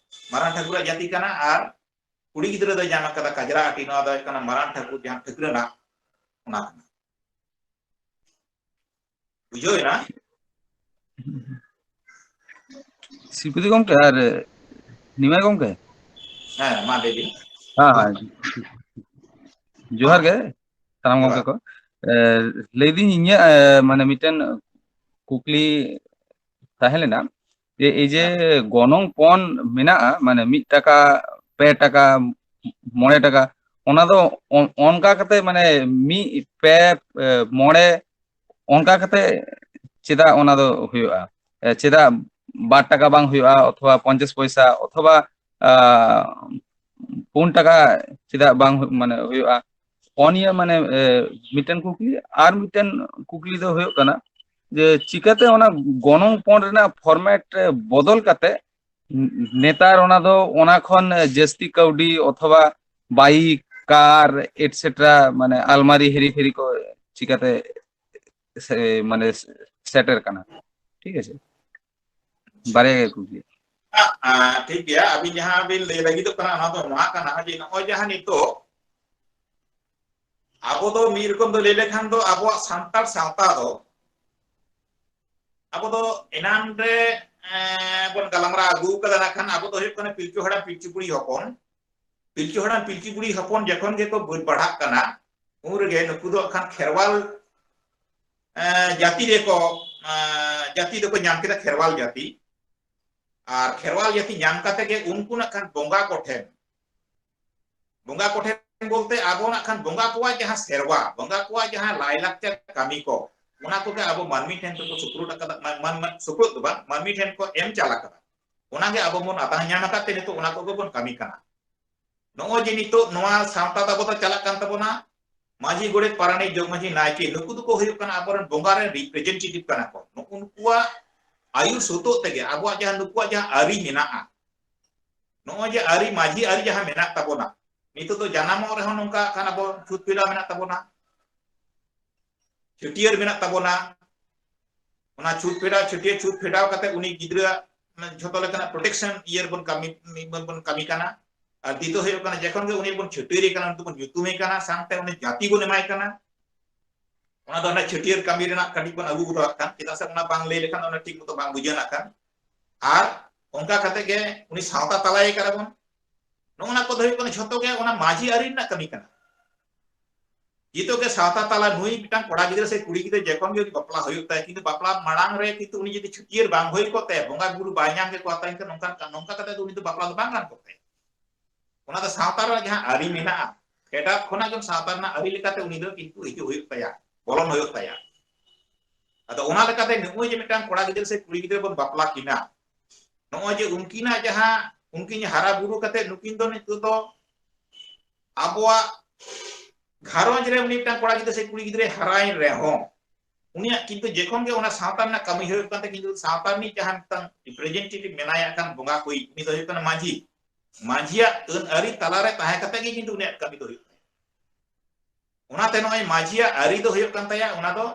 ᱢᱟᱨᱟᱝ ᱴᱷᱟᱹᱠᱩᱨᱟᱜ ᱡᱟᱹᱛᱤ ᱠᱟᱱᱟ, ᱟᱨ ᱠᱩᱲᱤ ᱜᱤᱫᱽᱨᱟᱹ ᱫᱚᱭ ᱧᱟᱢ ᱟᱠᱟᱫᱟ ᱠᱟᱡᱽᱨᱟ ᱟᱹᱴᱤ, ᱱᱚᱣᱟ ᱫᱚ ᱦᱩᱭᱩᱜ ᱠᱟᱱᱟ ᱢᱟᱨᱟᱝ ᱴᱷᱟᱹᱠᱩᱨ ᱡᱟᱦᱟᱸ ᱴᱷᱟᱹᱠᱨᱟᱹᱱᱟᱜ, ᱚᱱᱟ ᱠᱟᱱᱟ᱾ ᱵᱩᱡᱷᱟᱹᱣ ᱮᱱᱟ? ᱥᱨᱤᱯᱚᱛᱤ ᱜᱚᱢᱠᱮ, ᱟᱨ ᱱᱤᱢᱟᱭ ᱜᱚᱢᱠᱮ? ᱦᱮᱸ, ᱢᱟ ᱞᱟᱹᱭ ᱵᱤᱱ᱾ ᱦᱮᱸ, ᱦᱮᱸ᱾ ᱡᱚᱦᱟᱨ ᱜᱮ ᱥᱟᱱᱟᱢ ᱜᱚᱢᱠᱮ ᱠᱚ᱾ ᱮ, ᱞᱟᱹᱭᱫᱟᱹᱧ ᱤᱧᱟᱹᱜ, ᱮ, ᱢᱟᱱᱮ ᱢᱤᱫᱴᱮᱱ ᱠᱩᱠᱞᱤ ᱛᱟᱦᱮᱸ ᱞᱮᱱᱟ, ᱡᱮ ᱮᱭ ᱡᱮ ᱜᱚᱱᱚᱝ ᱯᱚᱱ ᱢᱮᱱᱟᱜᱼᱟ, ᱢᱟᱱᱮ ᱢᱤᱫ ᱴᱟᱠᱟ, ᱯᱮ ᱴᱟᱠᱟ, ᱢᱚᱬᱮ ᱴᱟᱠᱟ, ᱚᱱᱟ ᱫᱚ ᱚᱱ-, ᱚᱱᱠᱟ ᱠᱟᱛᱮ ᱢᱟᱱᱮ ᱢᱤᱫ, ᱯᱮ, ᱮ, ᱢᱚᱬᱮ, ᱚᱱᱠᱟ ᱠᱟᱛᱮ ᱪᱮᱫᱟᱜ ᱚᱱᱟ ᱫᱚ ᱦᱩᱭᱩᱜᱼᱟ? ᱮ, ᱪᱮᱫᱟᱜ ᱵᱟᱨ ᱴᱟᱠᱟ ᱵᱟᱝ ᱦᱩᱭᱩᱜᱼᱟ, ᱚᱛᱷᱚᱵᱟ ᱯᱚᱧᱪᱟᱥ ᱯᱚᱭᱥᱟ, ᱚᱛᱷᱚᱵᱟ, ᱟ, ᱯᱩᱱ ᱴᱟᱠᱟ ᱪᱮᱫᱟᱜ ᱵᱟᱝ ᱦᱩᱭᱩᱜ, ᱢᱟᱱᱮ ᱦᱩᱭᱩᱜᱼᱟ? ᱚ ᱱᱤᱭᱟᱹ ᱢᱟᱱᱮ, ᱮ, ᱢᱤᱫᱴᱮᱱ ᱠᱩᱠᱞᱤ᱾ ᱟᱨ ᱢᱤᱫᱴᱮᱱ ᱠᱩᱠᱞᱤ ᱫᱚ ᱦᱩᱭᱩᱜ ᱠᱟᱱᱟ ᱡᱮ ᱪᱤᱠᱟᱹᱛᱮ ᱚᱱᱟ ᱜᱚᱱᱚᱝ ᱯᱚᱱ ᱨᱮᱱᱟᱜ format ᱨᱮ ᱵᱚᱫᱚᱞ ᱠᱟᱛᱮ ᱱᱮᱛᱟᱨ ᱚᱱᱟ ᱫᱚ ᱚᱱᱟ ᱠᱷᱚᱱ ᱡᱟᱹᱥᱛᱤ ᱠᱟᱹᱣᱰᱤ ᱚᱛᱷᱚᱵᱟ bike, car, et cetera, ᱢᱟᱱᱮ ᱟᱞᱢᱟᱨᱤ ᱦᱮᱨᱤ ᱯᱷᱮᱨᱤ ᱠᱚ ᱪᱤᱠᱟᱹᱛᱮ ᱥᱮ-, ᱢᱟᱱᱮ ᱥᱮᱴᱮᱨ ᱠᱟᱱᱟ? ᱴᱷᱤᱠ ᱟᱪᱷᱮ, ᱵᱟᱨᱭᱟ ᱜᱮ ᱠᱩᱠᱞᱤ᱾ ᱟ, ᱟ, ᱴᱷᱤᱠ ᱜᱮᱭᱟ, ᱟᱹᱵᱤᱱ ᱡᱟᱦᱟᱸ ᱵᱤᱱ ᱞᱟᱹᱭ ᱞᱟᱹᱜᱤᱫᱚᱜ ᱠᱟᱱᱟ ᱚᱱᱟ ᱫᱚ ᱱᱚᱣᱟ ᱠᱟᱱᱟ ᱡᱮ ᱱᱚᱜᱼᱚᱭ ᱡᱟᱦᱟᱸ ᱱᱤᱛᱚᱜ ᱟᱵᱚ ᱫᱚ ᱢᱤᱫ ᱨᱚᱠᱚᱢ ᱫᱚ ᱞᱟᱹᱭ ᱞᱮᱠᱷᱟᱱ ᱫᱚ ᱟᱵᱚᱣᱟᱜ ᱥᱟᱱᱛᱟᱲ ᱥᱟᱶᱛᱟ ᱫᱚ ᱟᱵᱚ ᱫᱚ ᱮᱱᱟᱱ ᱨᱮ, ᱮᱸ, ᱵᱚᱱ ᱜᱟᱞᱢᱟᱨᱟᱣ ᱟᱹᱜᱩ ᱠᱟᱫᱟ, ᱱᱟᱜ ᱠᱷᱟᱱ ᱟᱵᱚ ᱫᱚ ᱦᱩᱭᱩᱜ ᱠᱟᱱᱟ ᱯᱤᱞᱪᱩ ᱦᱟᱲᱟᱢ ᱯᱤᱞᱪᱩ ᱵᱩᱲᱦᱤ ᱦᱚᱯᱚᱱ᱾ ᱯᱤᱞᱪᱩ ᱦᱟᱲᱟᱢ ᱯᱤᱞᱪᱩ ᱵᱩᱲᱦᱤ ᱦᱚᱯᱚᱱ ᱡᱚᱠᱷᱚᱱ ᱜᱮᱠᱚ ᱵᱟᱹᱰ ᱵᱟᱲᱦᱟᱜ ᱠᱟᱱᱟ, ᱩᱱ ᱨᱮᱜᱮ ᱱᱩᱠᱩ ᱫᱚ ᱠᱷᱟᱱ ᱠᱷᱮᱨᱣᱟᱞ, ᱮᱸ, ᱡᱟᱹᱛᱤ ᱨᱮᱠᱚ, ᱮᱸ, ᱡᱟᱹᱛᱤ ᱫᱚᱠᱚ ᱧᱟᱢ ᱠᱮᱫᱟ, ᱠᱷᱮᱨᱣᱟᱞ ᱡᱟᱹᱛᱤ᱾ ᱟᱨ ᱠᱷᱮᱨᱣᱟᱞ ᱡᱟᱹᱛᱤ ᱧᱟᱢ ᱠᱟᱛᱮ ᱜᱮ ᱩᱱᱠᱩ ᱱᱟᱜ ᱠᱷᱟᱱ ᱵᱚᱸᱜᱟ ᱠᱚᱴᱷᱮᱱ, ᱵᱚᱸᱜᱟ ᱠᱚᱴᱷᱮᱱ ᱵᱚᱞᱛᱮ ᱟᱵᱚ ᱱᱟᱜ ᱠᱷᱟᱱ ᱵᱚᱸᱜᱟ ᱠᱚᱣᱟᱜ ᱡᱟᱦᱟᱸ ᱥᱮᱨᱣᱟ, ᱵᱚᱸᱜᱟ ᱠᱚᱣᱟᱜ ᱡᱟᱦᱟᱸ ᱞᱟᱭᱞᱟᱠᱪᱟᱨ ᱠᱟᱹᱢᱤ ᱠᱚ, ᱚᱱᱟ ᱠᱚᱜᱮ ᱟᱵᱚ ᱢᱟᱹᱱᱢᱤ ᱴᱷᱮᱱ ᱠᱚ ᱥᱩᱯᱨᱩᱫ ᱟᱠᱟᱫᱟ, ᱢᱟᱱ-, ᱢᱟᱱ-, ᱥᱩᱯᱨᱩᱫ ᱫᱚ ᱵᱟᱝ, ᱢᱟᱹᱱᱢᱤ ᱴᱷᱮᱱ ᱠᱚ ᱮᱢ ᱪᱟᱞ ᱟᱠᱟᱫᱟ᱾ ᱚᱱᱟᱜᱮ ᱟᱵᱚ ᱵᱚᱱ ᱟᱛᱟᱝ ᱧᱟᱢ ᱟᱠᱟᱫ ᱛᱮ ᱱᱤᱛᱚᱜ ᱚᱱᱟ ᱠᱚᱜᱮ ᱵᱚᱱ ᱠᱟᱹᱢᱤ ᱠᱟᱱᱟ᱾ ᱱᱚᱜᱼᱚᱭ ᱡᱮ ᱱᱤᱛᱚᱜ ᱱᱚᱣᱟ ᱥᱟᱶᱛᱟ ᱛᱟᱵᱚ ᱫᱚ ᱪᱟᱞᱟᱜ ᱠᱟᱱ ᱛᱟᱵᱚᱱᱟ, ᱢᱟᱹᱡᱷᱤ, ᱜᱚᱰᱮᱛ, ᱯᱟᱨᱟᱱᱤᱠ, ᱡᱚᱜᱽ ᱢᱟᱹᱡᱷᱤ, ᱱᱟᱭᱠᱮ, ᱱᱩᱠᱩ ᱫᱚᱠᱚ ᱦᱩᱭᱩᱜ ᱠᱟᱱᱟ ᱟᱵᱚᱨᱮᱱ ᱵᱚᱸᱜᱟ ᱨᱮᱱ representative ᱠᱟᱱᱟ ᱠᱚ᱾ ᱱᱩᱠᱩ, ᱱᱩᱠᱩᱣᱟᱜ ᱟᱹᱭᱩᱨ ᱥᱩᱛᱩᱜ ᱛᱮᱜᱮ ᱟᱵᱚᱣᱟᱜ ᱡᱟᱦᱟᱸ, ᱱᱩᱠᱩᱣᱟᱜ ᱡᱟᱦᱟᱸ ᱟᱹᱨᱤ ᱢᱮᱱᱟᱜᱼᱟ, ᱱᱚᱜᱼᱚᱭ ᱡᱮ ᱟᱹᱨᱤ, ᱢᱟᱹᱡᱷᱤ ᱟᱹᱨᱤ ᱡᱟᱦᱟᱸ ᱢᱮᱱᱟᱜ ᱛᱟᱵᱚᱱᱟ, ᱱᱤᱛᱚᱜ ᱫᱚ ᱡᱟᱱᱟᱢᱚᱜ ᱨᱮᱦᱚᱸ ᱱᱚᱝᱠᱟ ᱠᱷᱟᱱ ᱟᱵᱚ ᱪᱷᱩᱛ ᱯᱷᱮᱰᱟᱣ ᱢᱮᱱᱟᱜ ᱛᱟᱵᱚᱱᱟ, ᱪᱷᱟᱹᱴᱭᱟᱹᱨ ᱢᱮᱱᱟᱜ ᱛᱟᱵᱚᱱᱟ, ᱚᱱᱟ ᱪᱷᱩᱛ ᱯᱷᱮᱰᱟᱣ, ᱪᱷᱟᱹᱴᱭᱟᱹᱨ ᱪᱷᱩᱛ ᱯᱷᱮᱰᱟᱣ ᱠᱟᱛᱮ ᱩᱱᱤ ᱜᱤᱫᱽᱨᱟᱹ ᱡᱷᱚᱛᱚ ᱞᱮᱠᱟᱱᱟᱜ protection ᱤᱭᱟᱹ ᱨᱮᱵᱚᱱ ᱠᱟᱹᱢᱤ, ᱵᱚᱱ, ᱵᱚᱱ ᱠᱟᱹᱢᱤ ᱠᱟᱱᱟ᱾ ᱟᱨ ᱫᱤᱛᱚ ᱦᱩᱭᱩᱜ ᱠᱟᱱᱟ, ᱡᱚᱠᱷᱚᱱ ᱜᱮ ᱩᱱᱤ ᱵᱚᱱ ᱪᱷᱟᱹᱴᱭᱟᱹᱨᱮ ᱠᱟᱱᱟ, ᱩᱱᱤ ᱫᱚᱵᱚᱱ ᱧᱩᱛᱩᱢᱮ ᱠᱟᱱᱟ, ᱥᱟᱶᱛᱮ ᱩᱱᱤ ᱡᱟᱹᱛᱤ ᱵᱚᱱ ᱮᱢᱟᱭ ᱠᱟᱱᱟ᱾ ᱚᱱᱟ ᱫᱚ ᱚᱱᱟ ᱪᱷᱟᱹᱴᱭᱟᱹᱨ ᱠᱟᱹᱢᱤ ᱨᱮᱱᱟᱜ ᱠᱟᱹᱴᱤᱡ ᱵᱚᱱ ᱟᱹᱜᱩ ᱜᱚᱫᱚᱜ ᱠᱟᱱ, ᱪᱮᱫᱟᱜ ᱥᱮ ᱚᱱᱟ ᱵᱟᱝ ᱞᱟᱹᱭ ᱞᱮᱠᱷᱟᱱ ᱚᱱᱟ ᱴᱷᱤᱠ ᱢᱚᱛᱚ ᱵᱟᱝ ᱵᱩᱡᱷᱟᱹᱜ ᱠᱟᱱ᱾ ᱟᱨ ᱚᱱᱠᱟ ᱠᱟᱛᱮ ᱜᱮ ᱩᱱᱤ ᱥᱟᱶᱛᱟ ᱛᱟᱞᱟᱭᱮ ᱠᱟᱱᱟ ᱵᱚᱱ᱾ ᱱᱚᱜᱼᱚ ᱱᱟ ᱠᱚᱫᱚ ᱦᱩᱭᱩᱜ ᱠᱟᱱᱟ ᱡᱷᱚᱛᱚ ᱜᱮ ᱚᱱᱟ ᱢᱟᱹᱡᱷᱤ ᱟᱹᱨᱤ ᱨᱮᱱᱟᱜ ᱠᱟᱹᱢᱤ ᱠᱟᱱᱟ᱾ ᱡᱮᱦᱮᱛᱩ ᱜᱮ ᱥᱟᱶᱛᱟ ᱛᱟᱞᱟ ᱱᱩᱭ ᱢᱤᱫᱴᱟᱝ ᱠᱚᱲᱟ ᱜᱤᱫᱽᱨᱟᱹ ᱥᱮ ᱠᱩᱲᱤ ᱜᱤᱫᱽᱨᱟᱹ ᱡᱚᱠᱷᱚᱱ ᱜᱮ ᱵᱟᱯᱞᱟ ᱦᱩᱭᱩᱜ ᱛᱟᱭᱟ, ᱠᱤᱱᱛᱩ ᱵᱟᱯᱞᱟ ᱢᱟᱲᱟᱝ ᱨᱮ ᱠᱤᱱᱛᱩ ᱩᱱᱤ ᱡᱩᱫᱤ ᱪᱷᱟᱹᱴᱭᱟᱹᱨ ᱵᱟᱝ ᱦᱩᱭ ᱠᱚᱜ ᱛᱟᱭᱟ, ᱵᱚᱸᱜᱟ ᱵᱩᱨᱩ ᱵᱟᱭ ᱧᱟᱢ ᱠᱮᱠᱚᱣᱟ, ᱛᱟᱦᱮᱸ ᱠᱷᱟᱱ ᱱᱚᱝᱠᱟ, ᱱᱚᱝᱠᱟ ᱠᱟᱛᱮ ᱫᱚ ᱩᱱᱤ ᱫᱚ ᱵᱟᱯᱞᱟ ᱫᱚ ᱵᱟᱝ ᱜᱟᱱ ᱠᱚᱜ ᱛᱟᱭᱟ᱾ ᱚᱱᱟ ᱫᱚ ᱥᱟᱶᱛᱟ ᱨᱮᱱᱟᱜ ᱡᱟᱦᱟᱸ ᱟᱹᱨᱤ ᱢᱮᱱᱟᱜᱼᱟ, ᱯᱷᱮᱰᱟᱛ ᱠᱷᱚᱱᱟᱜ ᱜᱮ ᱥᱟᱶᱛᱟ ᱨᱮᱱᱟᱜ ᱟᱹᱨᱤ ᱞᱮᱠᱟᱛᱮ ᱩᱱᱤ ᱫᱚ ᱠᱤᱱᱛᱩ ᱦᱤᱡᱩᱜ ᱦᱩᱭᱩᱜ ᱛᱟᱭᱟ, ᱵᱚᱞᱚᱱ ᱦᱩᱭᱩᱜ ᱛᱟᱭᱟ᱾ ᱟᱫᱚ ᱚᱱᱟ ᱞᱮᱠᱟᱛᱮ ᱱᱚᱜᱼᱚᱭ ᱡᱮ ᱢᱤᱫᱴᱟᱝ ᱠᱚᱲᱟ ᱜᱤᱫᱽᱨᱟᱹ ᱥᱮ ᱠᱩᱲᱤ ᱜᱤᱫᱽᱨᱟᱹ ᱵᱚᱱ ᱵᱟᱯᱞᱟ ᱠᱤᱱᱟ, ᱱᱚᱜᱼᱚᱭ ᱡᱮ ᱩᱱᱠᱤᱱᱟᱜ ᱡᱟᱦᱟᱸ, ᱩᱱᱠᱤᱱ ᱦᱟᱨᱟ ᱵᱩᱨᱩ ᱠᱟᱛᱮ ᱱᱩᱠᱤᱱ ᱫᱚ ᱱᱤᱛᱚᱜ ᱫᱚ ᱟᱵᱚᱣᱟᱜ ᱜᱷᱟᱨᱚᱸᱡᱽ ᱨᱮ ᱩᱱᱤ ᱢᱤᱫᱴᱟᱝ ᱠᱚᱲᱟ ᱜᱤᱫᱽᱨᱟᱹ ᱥᱮ ᱠᱩᱲᱤ ᱜᱤᱫᱽᱨᱟᱹᱭ ᱦᱟᱨᱟᱭᱮᱱ ᱨᱮᱦᱚᱸ, ᱩᱱᱤᱭᱟᱜ ᱠᱤᱱᱛᱩ ᱡᱚᱠᱷᱚᱱ ᱜᱮ ᱚᱱᱟ ᱥᱟᱶᱛᱟ ᱨᱮᱱᱟᱜ ᱠᱟᱹᱢᱤ ᱦᱩᱭᱩᱜ ᱠᱟᱱ ᱛᱟᱭ, ᱠᱤᱱᱛᱩ ᱥᱟᱶᱛᱟ ᱨᱤᱱᱤᱡ ᱡᱟᱦᱟᱸ ᱢᱤᱫᱴᱟᱝ representative ᱢᱮᱱᱟᱭᱟ ᱠᱷᱟᱱ ᱵᱚᱸᱜᱟ ᱠᱩᱲᱤ, ᱩᱱᱤ ᱫᱚ ᱦᱩᱭᱩᱜ ᱠᱟᱱᱟ ᱢᱟᱹᱡᱷᱤ᱾ ᱢᱟᱹᱡᱷᱤᱭᱟᱜ ᱟᱹᱱ ᱟᱹᱨᱤ ᱛᱟᱞᱟᱨᱮ ᱛᱟᱦᱮᱸ ᱠᱟᱛᱮ ᱜᱮ ᱠᱤᱱᱛᱩ ᱩᱱᱤᱭᱟᱜ ᱠᱟᱹᱢᱤ ᱫᱚ ᱦᱩᱭᱩᱜ ᱛᱟᱭᱟ᱾ ᱚᱱᱟᱛᱮ ᱱᱚᱜᱼᱚᱭ ᱢᱟᱹᱡᱷᱤᱭᱟᱜ ᱟᱹᱨᱤ ᱫᱚ ᱦᱩᱭᱩᱜ ᱠᱟᱱ ᱛᱟᱭᱟ, ᱚᱱᱟ ᱫᱚ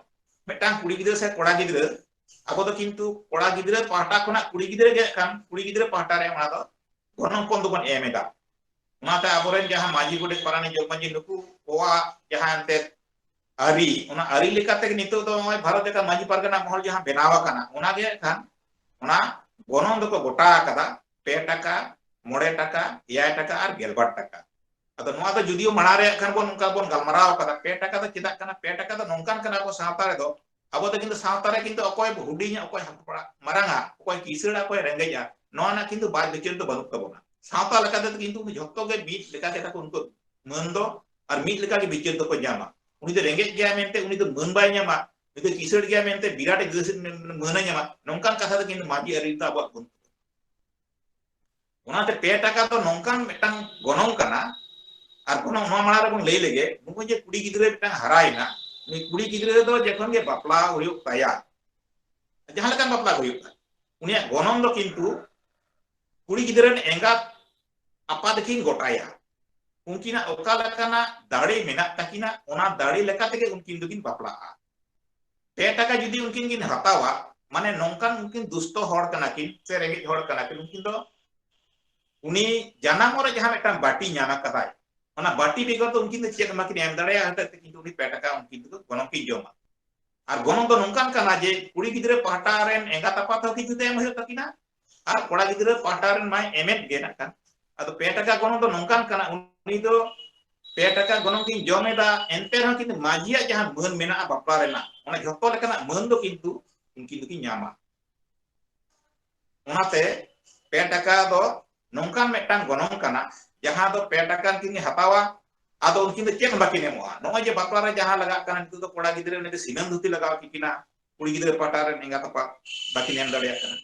ᱢᱤᱫᱴᱟᱝ ᱠᱩᱲᱤ ᱜᱤᱫᱽᱨᱟᱹ ᱥᱮ ᱠᱚᱲᱟ ᱜᱤᱫᱽᱨᱟᱹ, ᱟᱵᱚ ᱫᱚ ᱠᱤᱱᱛᱩ ᱠᱚᱲᱟ ᱜᱤᱫᱽᱨᱟᱹ ᱯᱟᱦᱴᱟ ᱠᱷᱚᱱᱟᱜ ᱠᱩᱲᱤ ᱜᱤᱫᱽᱨᱟᱹ ᱜᱮ ᱠᱷᱟᱱ, ᱠᱩᱲᱤ ᱜᱤᱫᱽᱨᱟᱹ ᱯᱟᱦᱴᱟ ᱨᱮ ᱚᱱᱟ ᱫᱚ ᱜᱚᱱᱚᱝ ᱯᱚᱱ ᱫᱚᱵᱚᱱ ᱮᱢ ᱮᱫᱟ᱾ ᱚᱱᱟᱛᱮ ᱟᱵᱚᱨᱮᱱ ᱡᱟᱦᱟᱸ ᱢᱟᱹᱡᱷᱤ, ᱜᱚᱰᱮᱛ, ᱯᱟᱨᱟᱱᱤᱠ, ᱡᱚᱜᱽ ᱢᱟᱹᱡᱷᱤ, ᱱᱩᱠᱩ ᱠᱚᱣᱟᱜ ᱡᱟᱦᱟᱸ ᱮᱱᱛᱮᱫ ᱟᱹᱨᱤ, ᱚᱱᱟ ᱟᱹᱨᱤ ᱞᱮᱠᱟᱛᱮ ᱱᱤᱛᱚᱜ ᱫᱚ ᱱᱚᱜᱼᱚᱭ ᱵᱷᱟᱨᱚᱛ ᱡᱟᱠᱟᱛ ᱢᱟᱹᱡᱷᱤ ᱯᱟᱨᱜᱟᱱᱟ ᱢᱚᱦᱚᱞ ᱡᱟᱦᱟᱸ ᱵᱮᱱᱟᱣ ᱟᱠᱟᱱᱟ, ᱚᱱᱟᱜᱮ ᱠᱷᱟᱱ ᱚᱱᱟ ᱜᱚᱱᱚᱝ ᱫᱚᱠᱚ ᱜᱚᱴᱟ ᱟᱠᱟᱫᱟ, ᱯᱮ ᱴᱟᱠᱟ, ᱢᱚᱬᱮ ᱴᱟᱠᱟ, ᱮᱭᱟᱭ ᱴᱟᱠᱟ ᱟᱨ ᱜᱮᱞᱵᱟᱨ ᱴᱟᱠᱟ᱾ ᱟᱫᱚ ᱱᱚᱣᱟ ᱫᱚ ᱡᱩᱫᱤᱭᱳ ᱢᱟᱲᱟᱝ ᱨᱮᱭᱟᱜ ᱠᱷᱟᱱ ᱵᱚᱱ ᱚᱱᱠᱟ ᱵᱚᱱ ᱜᱟᱞᱢᱟᱨᱟᱣ ᱟᱠᱟᱫᱟ, ᱯᱮ ᱴᱟᱠᱟ ᱫᱚ ᱪᱮᱫᱟᱜ ᱠᱟᱱᱟ? ᱯᱮ ᱴᱟᱠᱟ ᱫᱚ ᱱᱚᱝᱠᱟᱱ ᱠᱟᱱᱟ, ᱟᱵᱚ ᱥᱟᱶᱛᱟ ᱨᱮᱫᱚ, ᱟᱵᱚ ᱫᱚ ᱠᱤᱱᱛᱩ ᱥᱟᱶᱛᱟ ᱨᱮ ᱠᱤᱱᱛᱩ ᱚᱠᱚᱭ ᱦᱩᱰᱤᱧᱟ, ᱚᱠᱚᱭ ᱦᱟᱯᱲᱟ-, ᱢᱟᱨᱟᱝᱟ, ᱚᱠᱚᱭ ᱠᱤᱥᱟᱹᱲᱟ, ᱚᱠᱚᱭ ᱨᱮᱸᱜᱮᱡᱼᱟ, ᱱᱚᱣᱟ ᱨᱮᱱᱟᱜ ᱠᱤᱱᱛᱩ ᱵᱟᱫ ᱵᱤᱪᱟᱹᱨ ᱫᱚ ᱵᱟᱹᱱᱩᱜ ᱛᱟᱵᱚᱱᱟ᱾ ᱥᱟᱶᱛᱟ ᱞᱮᱠᱟ ᱛᱮᱫᱚ ᱠᱤᱱᱛᱩ ᱩᱱᱠᱩ ᱡᱷᱚᱛᱚ ᱜᱮ ᱢᱤᱫ ᱞᱮᱠᱟ ᱜᱮ ᱛᱟᱠᱚ ᱩᱱᱠᱩ ᱢᱟᱹᱱ ᱫᱚ, ᱟᱨ ᱢᱤᱫ ᱞᱮᱠᱟ ᱜᱮ ᱵᱤᱪᱟᱹᱨ ᱫᱚᱠᱚ ᱧᱟᱢᱟ᱾ ᱩᱱᱤ ᱫᱚ ᱨᱮᱸᱜᱮᱡ ᱜᱮᱭᱟᱭ ᱢᱮᱱᱛᱮ ᱩᱱᱤ ᱫᱚ ᱢᱟᱹᱱ ᱵᱟᱭ ᱧᱟᱢᱟ, ᱩᱱᱤ ᱫᱚ ᱠᱤᱥᱟᱹᱲ ᱜᱮᱭᱟᱭ ᱢᱮᱱᱛᱮ ᱵᱤᱨᱟᱴ ᱢᱟᱹᱱᱮ ᱧᱟᱢᱟ, ᱱᱚᱝᱠᱟᱱ ᱠᱟᱛᱷᱟ ᱫᱚ ᱠᱤᱱᱛᱩ ᱢᱟᱹᱡᱷᱤ ᱟᱹᱨᱤ ᱨᱮᱫᱚ ᱟᱵᱚᱣᱟᱜ ᱵᱟᱹᱱᱩᱜ ᱛᱟᱵᱚᱱᱟ᱾ ᱚᱱᱟᱛᱮ ᱯᱮ ᱴᱟᱠᱟ ᱫᱚ ᱱᱚᱝᱠᱟᱱ ᱢᱤᱫᱴᱟᱝ ᱜᱚᱱᱚᱝ ᱠᱟᱱᱟ, ᱟᱨ ᱜᱚᱱᱚᱝ ᱱᱚᱣᱟ ᱢᱟᱲᱟᱝ ᱨᱮᱵᱚᱱ ᱞᱟᱹᱭ ᱞᱮᱜᱮ, ᱱᱩᱜᱼᱩᱭ ᱡᱮ ᱠᱩᱲᱤ ᱜᱤᱫᱽᱨᱟᱹ ᱢᱤᱫᱴᱟᱝ ᱦᱟᱨᱟᱭᱮᱱᱟ, ᱩᱱᱤ ᱠᱩᱲᱤ ᱜᱤᱫᱽᱨᱟᱹ ᱫᱚ ᱡᱚᱠᱷᱚᱱ ᱜᱮ ᱵᱟᱯᱞᱟ ᱦᱩᱭᱩᱜ ᱛᱟᱭᱟ, ᱡᱟᱦᱟᱸ ᱞᱮᱠᱟᱱ ᱵᱟᱯᱞᱟ ᱜᱮ ᱦᱩᱭᱩᱜ ᱛᱟᱭ, ᱩᱱᱤᱭᱟᱜ ᱜᱚᱱᱚᱝ ᱫᱚ ᱠᱤᱱᱛᱩ ᱠᱩᱲᱤ ᱜᱤᱫᱽᱨᱟᱹ ᱨᱮᱱ ᱮᱸᱜᱟᱛ ᱟᱯᱟᱛ ᱠᱤᱱ ᱜᱚᱴᱟᱭᱟ᱾ ᱩᱱᱠᱤᱱᱟᱜ ᱚᱠᱟ ᱞᱮᱠᱟᱱᱟᱜ ᱫᱟᱲᱮ ᱢᱮᱱᱟᱜ ᱛᱟᱹᱠᱤᱱᱟ, ᱚᱱᱟ ᱫᱟᱲᱮ ᱞᱮᱠᱟ ᱛᱮᱜᱮ ᱩᱱᱠᱤᱱ ᱫᱚᱠᱤᱱ ᱵᱟᱯᱞᱟᱜᱼᱟ᱾ ᱯᱮ ᱴᱟᱠᱟ ᱡᱩᱫᱤ ᱩᱱᱠᱤᱱ ᱠᱤᱱ ᱦᱟᱛᱟᱣᱟ, ᱢᱟᱱᱮ ᱱᱚᱝᱠᱟᱱ ᱩᱱᱠᱤᱱ ᱫᱩᱥᱛᱚ ᱦᱚᱲ ᱠᱟᱱᱟ ᱠᱤᱱ ᱥᱮ ᱨᱮᱸᱜᱮᱡ ᱦᱚᱲ ᱠᱟᱱᱟ ᱠᱤᱱ, ᱩᱱᱠᱤᱱ ᱫᱚ ᱩᱱᱤ ᱡᱟᱱᱟᱢᱚᱜ ᱨᱮ ᱡᱟᱦᱟᱸ ᱢᱤᱫᱴᱟᱝ ᱵᱟᱹᱴᱤ ᱧᱟᱢ ᱟᱠᱟᱫᱟᱭ, ᱚᱱᱟ ᱵᱟᱹᱴᱤ ᱵᱮᱜᱚᱨ ᱫᱚ ᱩᱱᱠᱤᱱ ᱫᱚ ᱪᱮᱫ ᱦᱚᱸ ᱵᱟᱹᱠᱤᱱ ᱮᱢ ᱫᱟᱲᱮᱭᱟᱜᱼᱟ᱾ ᱦᱚᱛᱮᱡ ᱛᱮ ᱠᱤᱱᱛᱩ ᱩᱱᱤ ᱯᱮ ᱴᱟᱠᱟ ᱩᱱᱠᱤᱱ ᱫᱚ ᱜᱚᱱᱚᱝ ᱠᱤᱱ ᱡᱚᱢᱟ᱾ ᱟᱨ ᱜᱚᱱᱚᱝ ᱫᱚ ᱱᱚᱝᱠᱟᱱ ᱠᱟᱱᱟ ᱡᱮ ᱠᱩᱲᱤ ᱜᱤᱫᱽᱨᱟᱹ ᱯᱟᱦᱴᱟ ᱨᱮᱱ ᱮᱸᱜᱟᱛ ᱟᱯᱟᱛ ᱦᱚᱸ ᱠᱤᱪᱷᱩ ᱫᱚ ᱮᱢ ᱦᱩᱭᱩᱜ ᱛᱟᱹᱠᱤᱱᱟ, ᱟᱨ ᱠᱚᱲᱟ ᱜᱤᱫᱽᱨᱟᱹ ᱯᱟᱦᱴᱟ ᱨᱮᱱ ᱢᱟᱭ ᱮᱢᱮᱫ ᱜᱮ ᱱᱟᱜ ᱠᱷᱟᱱ᱾ ᱟᱫᱚ ᱯᱮ ᱴᱟᱠᱟ ᱜᱚᱱᱚᱝ ᱫᱚ ᱱᱚᱝᱠᱟᱱ ᱠᱟᱱᱟ, ᱩᱱᱤ ᱫᱚ ᱯᱮ ᱴᱟᱠᱟ ᱜᱚᱱᱚᱝ ᱠᱤᱱ ᱡᱚᱢ ᱮᱫᱟ, ᱮᱱᱛᱮ ᱨᱮᱦᱚᱸ ᱠᱤᱱᱛᱩ ᱢᱟᱹᱡᱷᱤᱭᱟᱜ ᱡᱟᱦᱟᱸ ᱢᱟᱹᱱ ᱢᱮᱱᱟᱜᱼᱟ ᱵᱟᱯᱞᱟ ᱨᱮᱱᱟᱜ, ᱚᱱᱟ ᱡᱷᱚᱛᱚ ᱞᱮᱠᱟᱱᱟᱜ ᱢᱟᱹᱱ ᱫᱚ ᱠᱤᱱᱛᱩ ᱩᱱᱠᱤᱱ ᱫᱚᱠᱤᱱ ᱧᱟᱢᱟ᱾ ᱚᱱᱟᱛᱮ ᱯᱮ ᱴᱟᱠᱟ ᱫᱚ ᱱᱚᱝᱠᱟᱱ ᱢᱤᱫᱴᱟᱝ ᱜᱚᱱᱚᱝ ᱠᱟᱱᱟ, ᱡᱟᱦᱟᱸ ᱫᱚ ᱯᱮ ᱴᱟᱠᱟ ᱠᱤᱱ ᱦᱟᱛᱟᱣᱟ, ᱟᱫᱚ ᱩᱱᱠᱤᱱ ᱫᱚ ᱪᱮᱫ ᱦᱚᱸ ᱵᱟᱹᱠᱤᱱ ᱮᱢᱚᱜᱼᱟ᱾ ᱱᱚᱜᱼᱚᱭ ᱡᱮ ᱵᱟᱯᱞᱟ ᱨᱮ ᱡᱟᱦᱟᱸ ᱞᱟᱜᱟᱜ ᱠᱟᱱᱟ, ᱱᱤᱛᱚᱜ ᱫᱚ ᱠᱚᱲᱟ ᱜᱤᱫᱽᱨᱟᱹ ᱩᱱᱤ ᱫᱚ ᱥᱤᱱᱟᱹᱢ ᱫᱷᱩᱛᱤ ᱞᱟᱜᱟᱣ ᱠᱤ ᱠᱤᱱᱟ, ᱠᱩᱲᱤ ᱜᱤᱫᱽᱨᱟᱹ ᱯᱟᱦᱴᱟ ᱨᱮᱱ ᱮᱸᱜᱟᱛ ᱟᱯᱟᱛ ᱵᱟᱹᱠᱤᱱ ᱮᱢ ᱫᱟᱲᱮᱭᱟᱜ ᱠᱟᱱᱟ᱾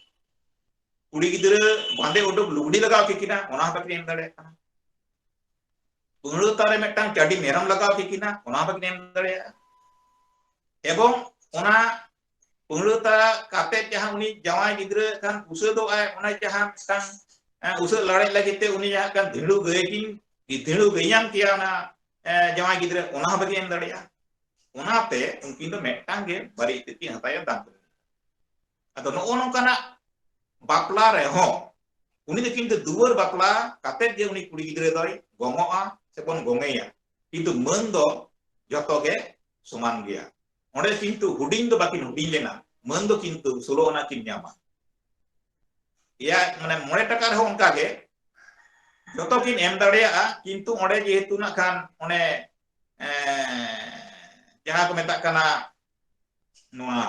ᱠᱩᱲᱤ ᱜᱤᱫᱽᱨᱟᱹ ᱵᱟᱸᱫᱮ ᱩᱰᱩᱠ ᱞᱩᱜᱽᱲᱤ ᱞᱟᱜᱟᱣ ᱠᱤ ᱠᱤᱱᱟ, ᱚᱱᱟ ᱦᱚᱸ ᱵᱟᱹᱠᱤᱱ ᱮᱢ ᱫᱟᱲᱮᱭᱟᱜ ᱠᱟᱱᱟ᱾ ᱯᱟᱹᱦᱲᱟᱹᱛᱟ ᱨᱮ ᱢᱤᱫᱴᱟᱝ ᱪᱟᱹᱰᱤ ᱢᱮᱨᱚᱢ ᱞᱟᱜᱟᱣ ᱠᱤ ᱠᱤᱱᱟ, ᱚᱱᱟ ᱦᱚᱸ ᱵᱟᱹᱠᱤᱱ ᱮᱢ ᱫᱟᱲᱮᱭᱟᱜᱼᱟ᱾ ᱮᱵᱚᱝ ᱚᱱᱟ ᱯᱟᱹᱦᱲᱟᱹᱛᱟ ᱠᱟᱛᱮ ᱡᱟᱦᱟᱸ ᱩᱱᱤ ᱡᱟᱶᱟᱭ ᱜᱤᱫᱽᱨᱟᱹ ᱠᱷᱟᱱ ᱩᱥᱟᱹᱫᱚᱜ ᱟᱭ, ᱚᱱᱟ ᱡᱟᱦᱟᱸ ᱢᱤᱫᱴᱟᱝ, ᱮ, ᱩᱥᱟᱹᱫ ᱞᱟᱲᱮᱡ ᱞᱟᱹᱜᱤᱫ ᱛᱮ ᱩᱱᱤ ᱡᱟᱦᱟᱸ ᱠᱷᱟᱱ ᱫᱷᱤᱸᱲᱩ ᱜᱟᱹᱭ ᱠᱤᱱ, ᱫᱷᱤᱸᱲᱩ ᱜᱟᱹᱭᱟᱱ ᱠᱮᱭᱟ ᱚᱱᱟ, ᱮ, ᱡᱟᱶᱟᱭ ᱜᱤᱫᱽᱨᱟᱹ, ᱚᱱᱟ ᱦᱚᱸ ᱵᱟᱹᱠᱤᱱ ᱮᱢ ᱫᱟᱲᱮᱭᱟᱜᱼᱟ᱾ ᱚᱱᱟᱛᱮ ᱩᱱᱠᱤᱱ ᱫᱚ ᱢᱤᱫᱴᱟᱝ ᱜᱮ ᱵᱟᱨᱮ ᱤᱛᱟᱹ ᱠᱤᱱ ᱦᱟᱛᱟᱣᱟ ᱫᱟᱱ ᱠᱟᱛᱮ᱾ ᱟᱫᱚ ᱱᱚᱜᱼᱚ ᱱᱚᱝᱠᱟᱱᱟᱜ ᱵᱟᱯᱞᱟ ᱨᱮᱦᱚᱸ ᱩᱱᱤ ᱫᱚ ᱠᱤᱱᱛᱩ ᱫᱩᱣᱟᱹᱨ ᱵᱟᱯᱞᱟ ᱠᱟᱛᱮ ᱜᱮ ᱩᱱᱤ ᱠᱩᱲᱤ ᱜᱤᱫᱽᱨᱟᱹ ᱫᱚᱭ ᱜᱚᱝᱚᱜᱼᱟ ᱥᱮᱵᱚᱱ ᱜᱚᱝᱮᱭᱟ, ᱠᱤᱱᱛᱩ ᱢᱟᱹᱱ ᱫᱚ ᱡᱚᱛᱚ ᱜᱮ ᱥᱚᱢᱟᱱ ᱜᱮᱭᱟ᱾ ᱚᱸᱰᱮ ᱠᱤᱱᱛᱩ ᱦᱩᱰᱤᱧ ᱫᱚ ᱵᱟᱹᱠᱤᱱ ᱦᱩᱰᱤᱧ ᱞᱮᱱᱟ, ᱢᱟᱹᱱ ᱫᱚ ᱠᱤᱱᱛᱩ ᱥᱳᱞᱳ ᱟᱱᱟ ᱠᱤᱱ ᱧᱟᱢᱟ᱾ ᱮᱭᱟ, ᱢᱟᱱᱮ ᱢᱚᱬᱮ ᱴᱟᱠᱟ ᱨᱮᱦᱚᱸ ᱚᱱᱠᱟ ᱜᱮ ᱡᱚᱛᱚ ᱠᱤᱱ ᱮᱢ ᱫᱟᱲᱮᱭᱟᱜᱼᱟ, ᱠᱤᱱᱛᱩ ᱚᱸᱰᱮ ᱡᱮᱦᱮᱛᱩ ᱱᱟᱜ ᱠᱷᱟᱱ ᱚᱱᱮ, ᱮᱸ, ᱡᱟᱦᱟᱸ ᱠᱚ ᱢᱮᱛᱟᱜ ᱠᱟᱱᱟ ᱱᱚᱣᱟ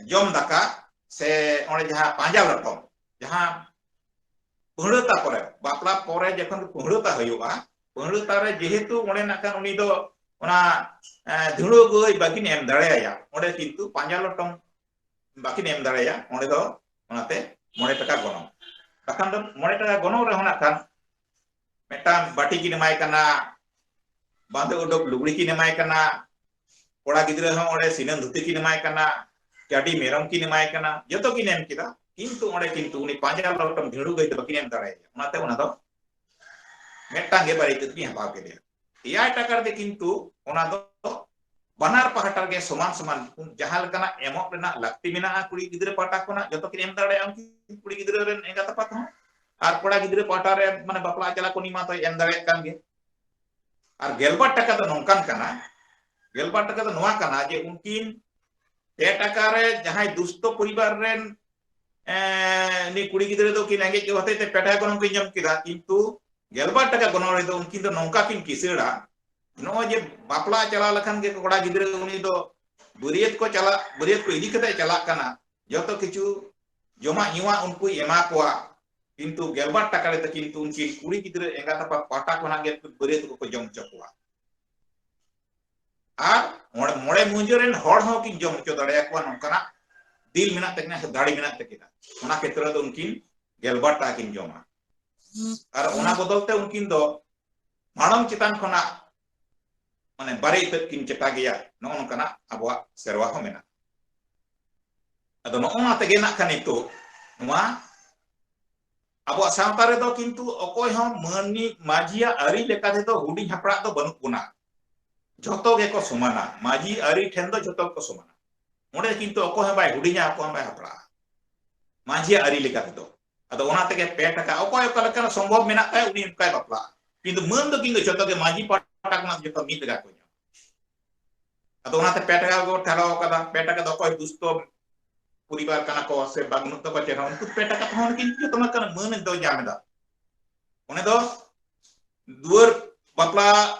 ᱡᱚᱢ ᱫᱟᱠᱟ ᱥᱮ ᱚᱸᱰᱮ ᱡᱟᱦᱟᱸ ᱯᱟᱸᱡᱟ ᱞᱚᱴᱚᱢ, ᱡᱟᱦᱟᱸ ᱯᱟᱹᱦᱲᱟᱹᱛᱟ ᱯᱚᱨᱮ, ᱵᱟᱯᱞᱟ ᱯᱚᱨᱮ ᱡᱚᱠᱷᱚᱱ ᱯᱟᱹᱦᱲᱟᱹᱛᱟ ᱦᱩᱭᱩᱜᱼᱟ, ᱯᱟᱹᱦᱲᱟᱹᱛᱟ ᱨᱮ ᱡᱮᱦᱮᱛᱩ ᱚᱸᱰᱮ ᱱᱟᱜ ᱠᱷᱟᱱ ᱩᱱᱤ ᱫᱚ ᱚᱱᱟ, ᱮᱸ, ᱫᱷᱤᱸᱲᱩ ᱜᱟᱹᱭ ᱵᱟᱹᱠᱤᱱ ᱮᱢ ᱫᱟᱲᱮᱭᱟᱭᱟ, ᱚᱸᱰᱮ ᱠᱤᱱᱛᱩ ᱯᱟᱸᱡᱟ ᱞᱚᱴᱚᱢ ᱵᱟᱹᱠᱤᱱ ᱮᱢ ᱫᱟᱲᱮᱭᱟᱭᱟ, ᱚᱸᱰᱮ ᱫᱚ ᱚᱱᱟᱛᱮ ᱢᱚᱬᱮ ᱴᱟᱠᱟ ᱜᱚᱱᱚᱝ᱾ ᱵᱟᱠᱷᱟᱱ ᱫᱚ ᱢᱚᱬᱮ ᱴᱟᱠᱟ ᱜᱚᱱᱚᱝ ᱨᱮᱦᱚᱸ ᱱᱟᱜ ᱠᱷᱟᱱ ᱢᱤᱫᱴᱟᱝ ᱵᱟᱹᱴᱤ ᱠᱤᱱ ᱮᱢᱟᱭ ᱠᱟᱱᱟ, ᱵᱟᱸᱫᱮ ᱩᱰᱩᱠ ᱞᱩᱜᱽᱲᱤ ᱠᱤᱱ ᱮᱢᱟᱭ ᱠᱟᱱᱟ, ᱠᱚᱲᱟ ᱜᱤᱫᱽᱨᱟᱹ ᱦᱚᱸ ᱚᱸᱰᱮ ᱥᱤᱱᱟᱹᱢ ᱫᱷᱩᱛᱤ ᱠᱤᱱ ᱮᱢᱟᱭ ᱠᱟᱱᱟ, ᱪᱟᱹᱰᱤ ᱢᱮᱨᱚᱢ ᱠᱤᱱ ᱮᱢᱟᱭ ᱠᱟᱱᱟ, ᱡᱚᱛᱚ ᱠᱤᱱ ᱮᱢ ᱠᱮᱫᱟ, ᱠᱤᱱᱛᱩ ᱚᱸᱰᱮ ᱠᱤᱱᱛᱩ ᱩᱱᱤ ᱯᱟᱸᱡᱟ ᱞᱚᱴᱚᱢ ᱫᱷᱤᱸᱲᱩ ᱜᱟᱹᱭ ᱫᱚ ᱵᱟᱹᱠᱤᱱ ᱮᱢ ᱫᱟᱲᱮᱭᱟᱭᱟ᱾ ᱚᱱᱟᱛᱮ ᱚᱱᱟ ᱫᱚ ᱢᱤᱫᱴᱟᱝ ᱜᱮ ᱵᱟᱨᱮ ᱤᱛᱟᱹ ᱛᱮᱠᱤᱱ ᱦᱟᱛᱟᱣ ᱠᱮᱫᱮᱭᱟ᱾ ᱮᱭᱟᱭ ᱴᱟᱠᱟ ᱨᱮᱜᱮ ᱠᱤᱱᱛᱩ ᱚᱱᱟ ᱫᱚ ᱵᱟᱱᱟᱨ ᱯᱟᱦᱴᱟ ᱨᱮᱜᱮ ᱥᱚᱢᱟᱱ ᱥᱚᱢᱟᱱ ᱡᱟᱦᱟᱸ ᱞᱮᱠᱟᱱᱟᱜ ᱮᱢᱚᱜ ᱨᱮᱱᱟᱜ ᱞᱟᱹᱠᱛᱤ ᱢᱮᱱᱟᱜᱼᱟ, ᱠᱩᱲᱤ ᱜᱤᱫᱽᱨᱟᱹ ᱯᱟᱦᱴᱟ ᱠᱷᱚᱱᱟᱜ ᱡᱚᱛᱚ ᱠᱤᱱ ᱮᱢ ᱫᱟᱲᱮᱭᱟᱜᱼᱟ, ᱩᱱᱠᱤᱱ ᱠᱩᱲᱤ ᱜᱤᱫᱽᱨᱟᱹ ᱨᱮᱱ ᱮᱸᱜᱟᱛ ᱟᱯᱟᱛ ᱦᱚᱸ᱾ ᱟᱨ ᱠᱚᱲᱟ ᱜᱤᱫᱽᱨᱟᱹ ᱯᱟᱦᱴᱟ ᱨᱮ ᱢᱟᱱᱮ ᱵᱟᱯᱞᱟ ᱪᱟᱞᱟᱜ ᱠᱚ ᱩᱱᱤ ᱢᱟᱛᱚᱭ ᱮᱢ ᱫᱟᱲᱮᱭᱟᱜ ᱠᱟᱱ ᱜᱮ᱾ ᱟᱨ ᱜᱮᱞᱵᱟᱨ ᱴᱟᱠᱟ ᱫᱚ ᱱᱚᱝᱠᱟᱱ ᱠᱟᱱᱟ, ᱜᱮᱞᱵᱟᱨ ᱴᱟᱠᱟ ᱫᱚ ᱱᱚᱣᱟ ᱠᱟᱱᱟ ᱡᱮ ᱩᱱᱠᱤᱱ ᱯᱮ ᱴᱟᱠᱟ ᱨᱮ ᱡᱟᱦᱟᱸᱭ ᱫᱩᱥᱛᱚ ᱯᱚᱨᱤᱵᱟᱨ ᱨᱮᱱ ᱮᱸ, ᱩᱱᱤ ᱠᱩᱲᱤ ᱜᱤᱫᱽᱨᱟᱹ ᱫᱚ ᱠᱤᱱ ᱨᱮᱸᱜᱮᱡ ᱦᱚᱛᱮᱡ ᱛᱮ ᱯᱮ ᱴᱟᱠᱟ ᱜᱚᱱᱚᱝ ᱠᱤᱱ ᱡᱚᱢ ᱠᱮᱫᱟ, ᱠᱤᱱᱛᱩ ᱜᱮᱞᱵᱟᱨ ᱴᱟᱠᱟ ᱜᱚᱱᱚᱝ ᱨᱮᱫᱚ ᱩᱱᱠᱤᱱ ᱫᱚ ᱱᱚᱝᱠᱟ ᱠᱤᱱ ᱠᱤᱥᱟᱹᱲᱟ, ᱱᱚᱜᱼᱚᱭ ᱡᱮ ᱵᱟᱯᱞᱟ ᱪᱟᱞᱟᱣ ᱞᱮᱠᱷᱟᱱ ᱜᱮ ᱠᱚᱲᱟ ᱜᱤᱫᱽᱨᱟᱹ ᱩᱱᱤ ᱫᱚ ᱵᱟᱹᱨᱭᱟᱹᱛ ᱠᱚ ᱪᱟᱞᱟᱜ, ᱵᱟᱹᱨᱭᱟᱹᱛ ᱠᱚ ᱤᱫᱤ ᱠᱟᱛᱮ ᱪᱟᱞᱟᱜ ᱠᱟᱱᱟ, ᱡᱚᱛᱚ ᱠᱤᱪᱷᱩ ᱡᱚᱢᱟᱜ ᱧᱩᱣᱟᱜ ᱩᱱᱠᱩᱭ ᱮᱢᱟ ᱠᱚᱣᱟ, ᱠᱤᱱᱛᱩ ᱜᱮᱞᱵᱟᱨ ᱴᱟᱠᱟ ᱨᱮᱫᱚ ᱠᱤᱱᱛᱩ ᱩᱱᱠᱤᱱ ᱠᱩᱲᱤ ᱜᱤᱫᱽᱨᱟᱹ ᱮᱸᱜᱟᱛ ᱟᱯᱟᱛ ᱯᱟᱦᱴᱟ ᱠᱷᱚᱱᱟᱜ ᱜᱮ ᱵᱟᱹᱨᱭᱟᱹᱛ ᱠᱚᱠᱚ ᱡᱚᱢ ᱦᱚᱪᱚ ᱠᱚᱣᱟ᱾ ᱟᱨ ᱢᱚᱬᱮ, ᱢᱚᱬᱮ ᱢᱩᱡᱟᱹ ᱨᱮᱱ ᱦᱚᱲ ᱦᱚᱸ ᱠᱤᱱ ᱡᱚᱢ ᱦᱚᱪᱚ ᱫᱟᱲᱮᱭᱟᱠᱚᱣᱟ, ᱱᱚᱝᱠᱟᱱᱟᱜ ᱫᱤᱞ ᱢᱮᱱᱟᱜ ᱛᱟᱹᱠᱤᱱᱟ ᱥᱮ ᱫᱟᱲᱮ ᱢᱮᱱᱟᱜ ᱛᱟᱹᱠᱤᱱᱟ᱾ ᱚᱱᱟ ᱠᱷᱮᱛᱨᱮ ᱫᱚ ᱩᱱᱠᱤᱱ ᱜᱮᱞᱵᱟᱨ ᱴᱟᱠᱟ ᱠᱤᱱ ᱡᱚᱢᱟ᱾ ᱟᱨ ᱚᱱᱟ ᱵᱚᱫᱚᱞ ᱛᱮ ᱩᱱᱠᱤᱱ ᱫᱚ ᱢᱟᱲᱟᱝ ᱪᱮᱛᱟᱱ ᱠᱷᱚᱱᱟᱜ ᱢᱟᱱᱮ ᱵᱟᱨᱮ ᱤᱛᱟᱹᱫ ᱠᱤᱱ ᱪᱮᱴᱟ ᱜᱮᱭᱟ, ᱱᱚᱜᱼᱚ ᱱᱚᱝᱠᱟᱱᱟᱜ ᱟᱵᱚᱣᱟᱜ ᱥᱮᱨᱣᱟ ᱦᱚᱸ ᱢᱮᱱᱟᱜᱼᱟ᱾ ᱟᱫᱚ ᱱᱚᱜᱼᱚ ᱱᱚᱣᱟ ᱛᱮᱜᱮ ᱱᱟᱜ ᱠᱷᱟᱱ ᱱᱤᱛᱚᱜ ᱱᱚᱣᱟ ᱟᱵᱚᱣᱟᱜ ᱥᱟᱶᱛᱟ ᱨᱮᱫᱚ ᱠᱤᱱᱛᱩ ᱚᱠᱚᱭ ᱦᱚᱸ ᱢᱟᱹᱱᱢᱤ, ᱢᱟᱹᱡᱷᱤᱭᱟᱜ ᱟᱹᱨᱤ ᱞᱮᱠᱟ ᱛᱮᱫᱚ ᱦᱩᱰᱤᱧ ᱦᱟᱯᱲᱟᱜ ᱫᱚ ᱵᱟᱹᱱᱩᱜ ᱵᱚᱱᱟ, ᱡᱷᱚᱛᱚ ᱜᱮᱠᱚ ᱥᱚᱢᱟᱱᱟ᱾ ᱢᱟᱹᱡᱷᱤ ᱟᱹᱨᱤ ᱴᱷᱮᱱ ᱫᱚ ᱡᱷᱚᱛᱚ ᱜᱮᱠᱚ ᱥᱚᱢᱟᱱᱟ᱾ ᱚᱸᱰᱮ ᱠᱤᱱᱛᱩ ᱚᱠᱚᱭ ᱦᱚᱸ ᱵᱟᱭ ᱦᱩᱰᱤᱧᱟ, ᱚᱠᱚᱭ ᱦᱚᱸ ᱵᱟᱭ ᱦᱟᱯᱲᱟᱜᱼᱟ᱾ ᱢᱟᱹᱡᱷᱤᱭᱟᱜ ᱟᱹᱨᱤ ᱞᱮᱠᱟ ᱛᱮᱫᱚ᱾ ᱟᱫᱚ ᱚᱱᱟ ᱛᱮᱜᱮ ᱯᱮ ᱴᱟᱠᱟ, ᱚᱠᱚᱭ ᱚᱠᱟ ᱞᱮᱠᱟᱱᱟᱜ ᱥᱚᱢᱵᱷᱚᱵ ᱢᱮᱱᱟᱜ ᱛᱟᱭᱟ, ᱩᱱᱤ ᱚᱱᱠᱟᱭ ᱵᱟᱯᱞᱟᱜᱼᱟ᱾ ᱠᱤᱱᱛᱩ ᱢᱟᱹᱱ ᱫᱚ ᱠᱤᱱᱛᱩ ᱡᱷᱚᱛᱚ ᱜᱮ ᱢᱟᱹᱡᱷᱤ ᱯᱟᱦᱴᱟ ᱠᱷᱚᱱᱟᱜ ᱡᱷᱚᱛᱚ ᱢᱤᱫ ᱞᱮᱠᱟ ᱠᱚ ᱧᱟᱢᱟ᱾ ᱟᱫᱚ ᱚᱱᱟᱛᱮ ᱯᱮ ᱴᱟᱠᱟ ᱠᱚ ᱴᱷᱟᱲᱟᱣ ᱟᱠᱟᱫᱟ᱾ ᱯᱮ ᱴᱟᱠᱟ ᱫᱚ ᱚᱠᱚᱭ ᱫᱩᱥᱛᱚ ᱯᱚᱨᱤᱵᱟᱨ ᱠᱟᱱᱟ ᱠᱚ ᱥᱮ ᱵᱟᱹᱱᱩᱜ ᱛᱟᱠᱚᱣᱟ ᱪᱮᱫ ᱦᱚᱸ, ᱩᱱᱠᱩ ᱯᱮ ᱴᱟᱠᱟ ᱛᱮᱦᱚᱸ ᱠᱤᱱᱛᱩ ᱡᱚᱛᱚ ᱞᱮᱠᱟᱱ ᱢᱟᱹᱱ ᱫᱚ ᱧᱟᱢ ᱮᱫᱟ᱾ ᱚᱱᱮ ᱫᱚ ᱫᱩᱣᱟᱹᱨ ᱵᱟᱯᱞᱟ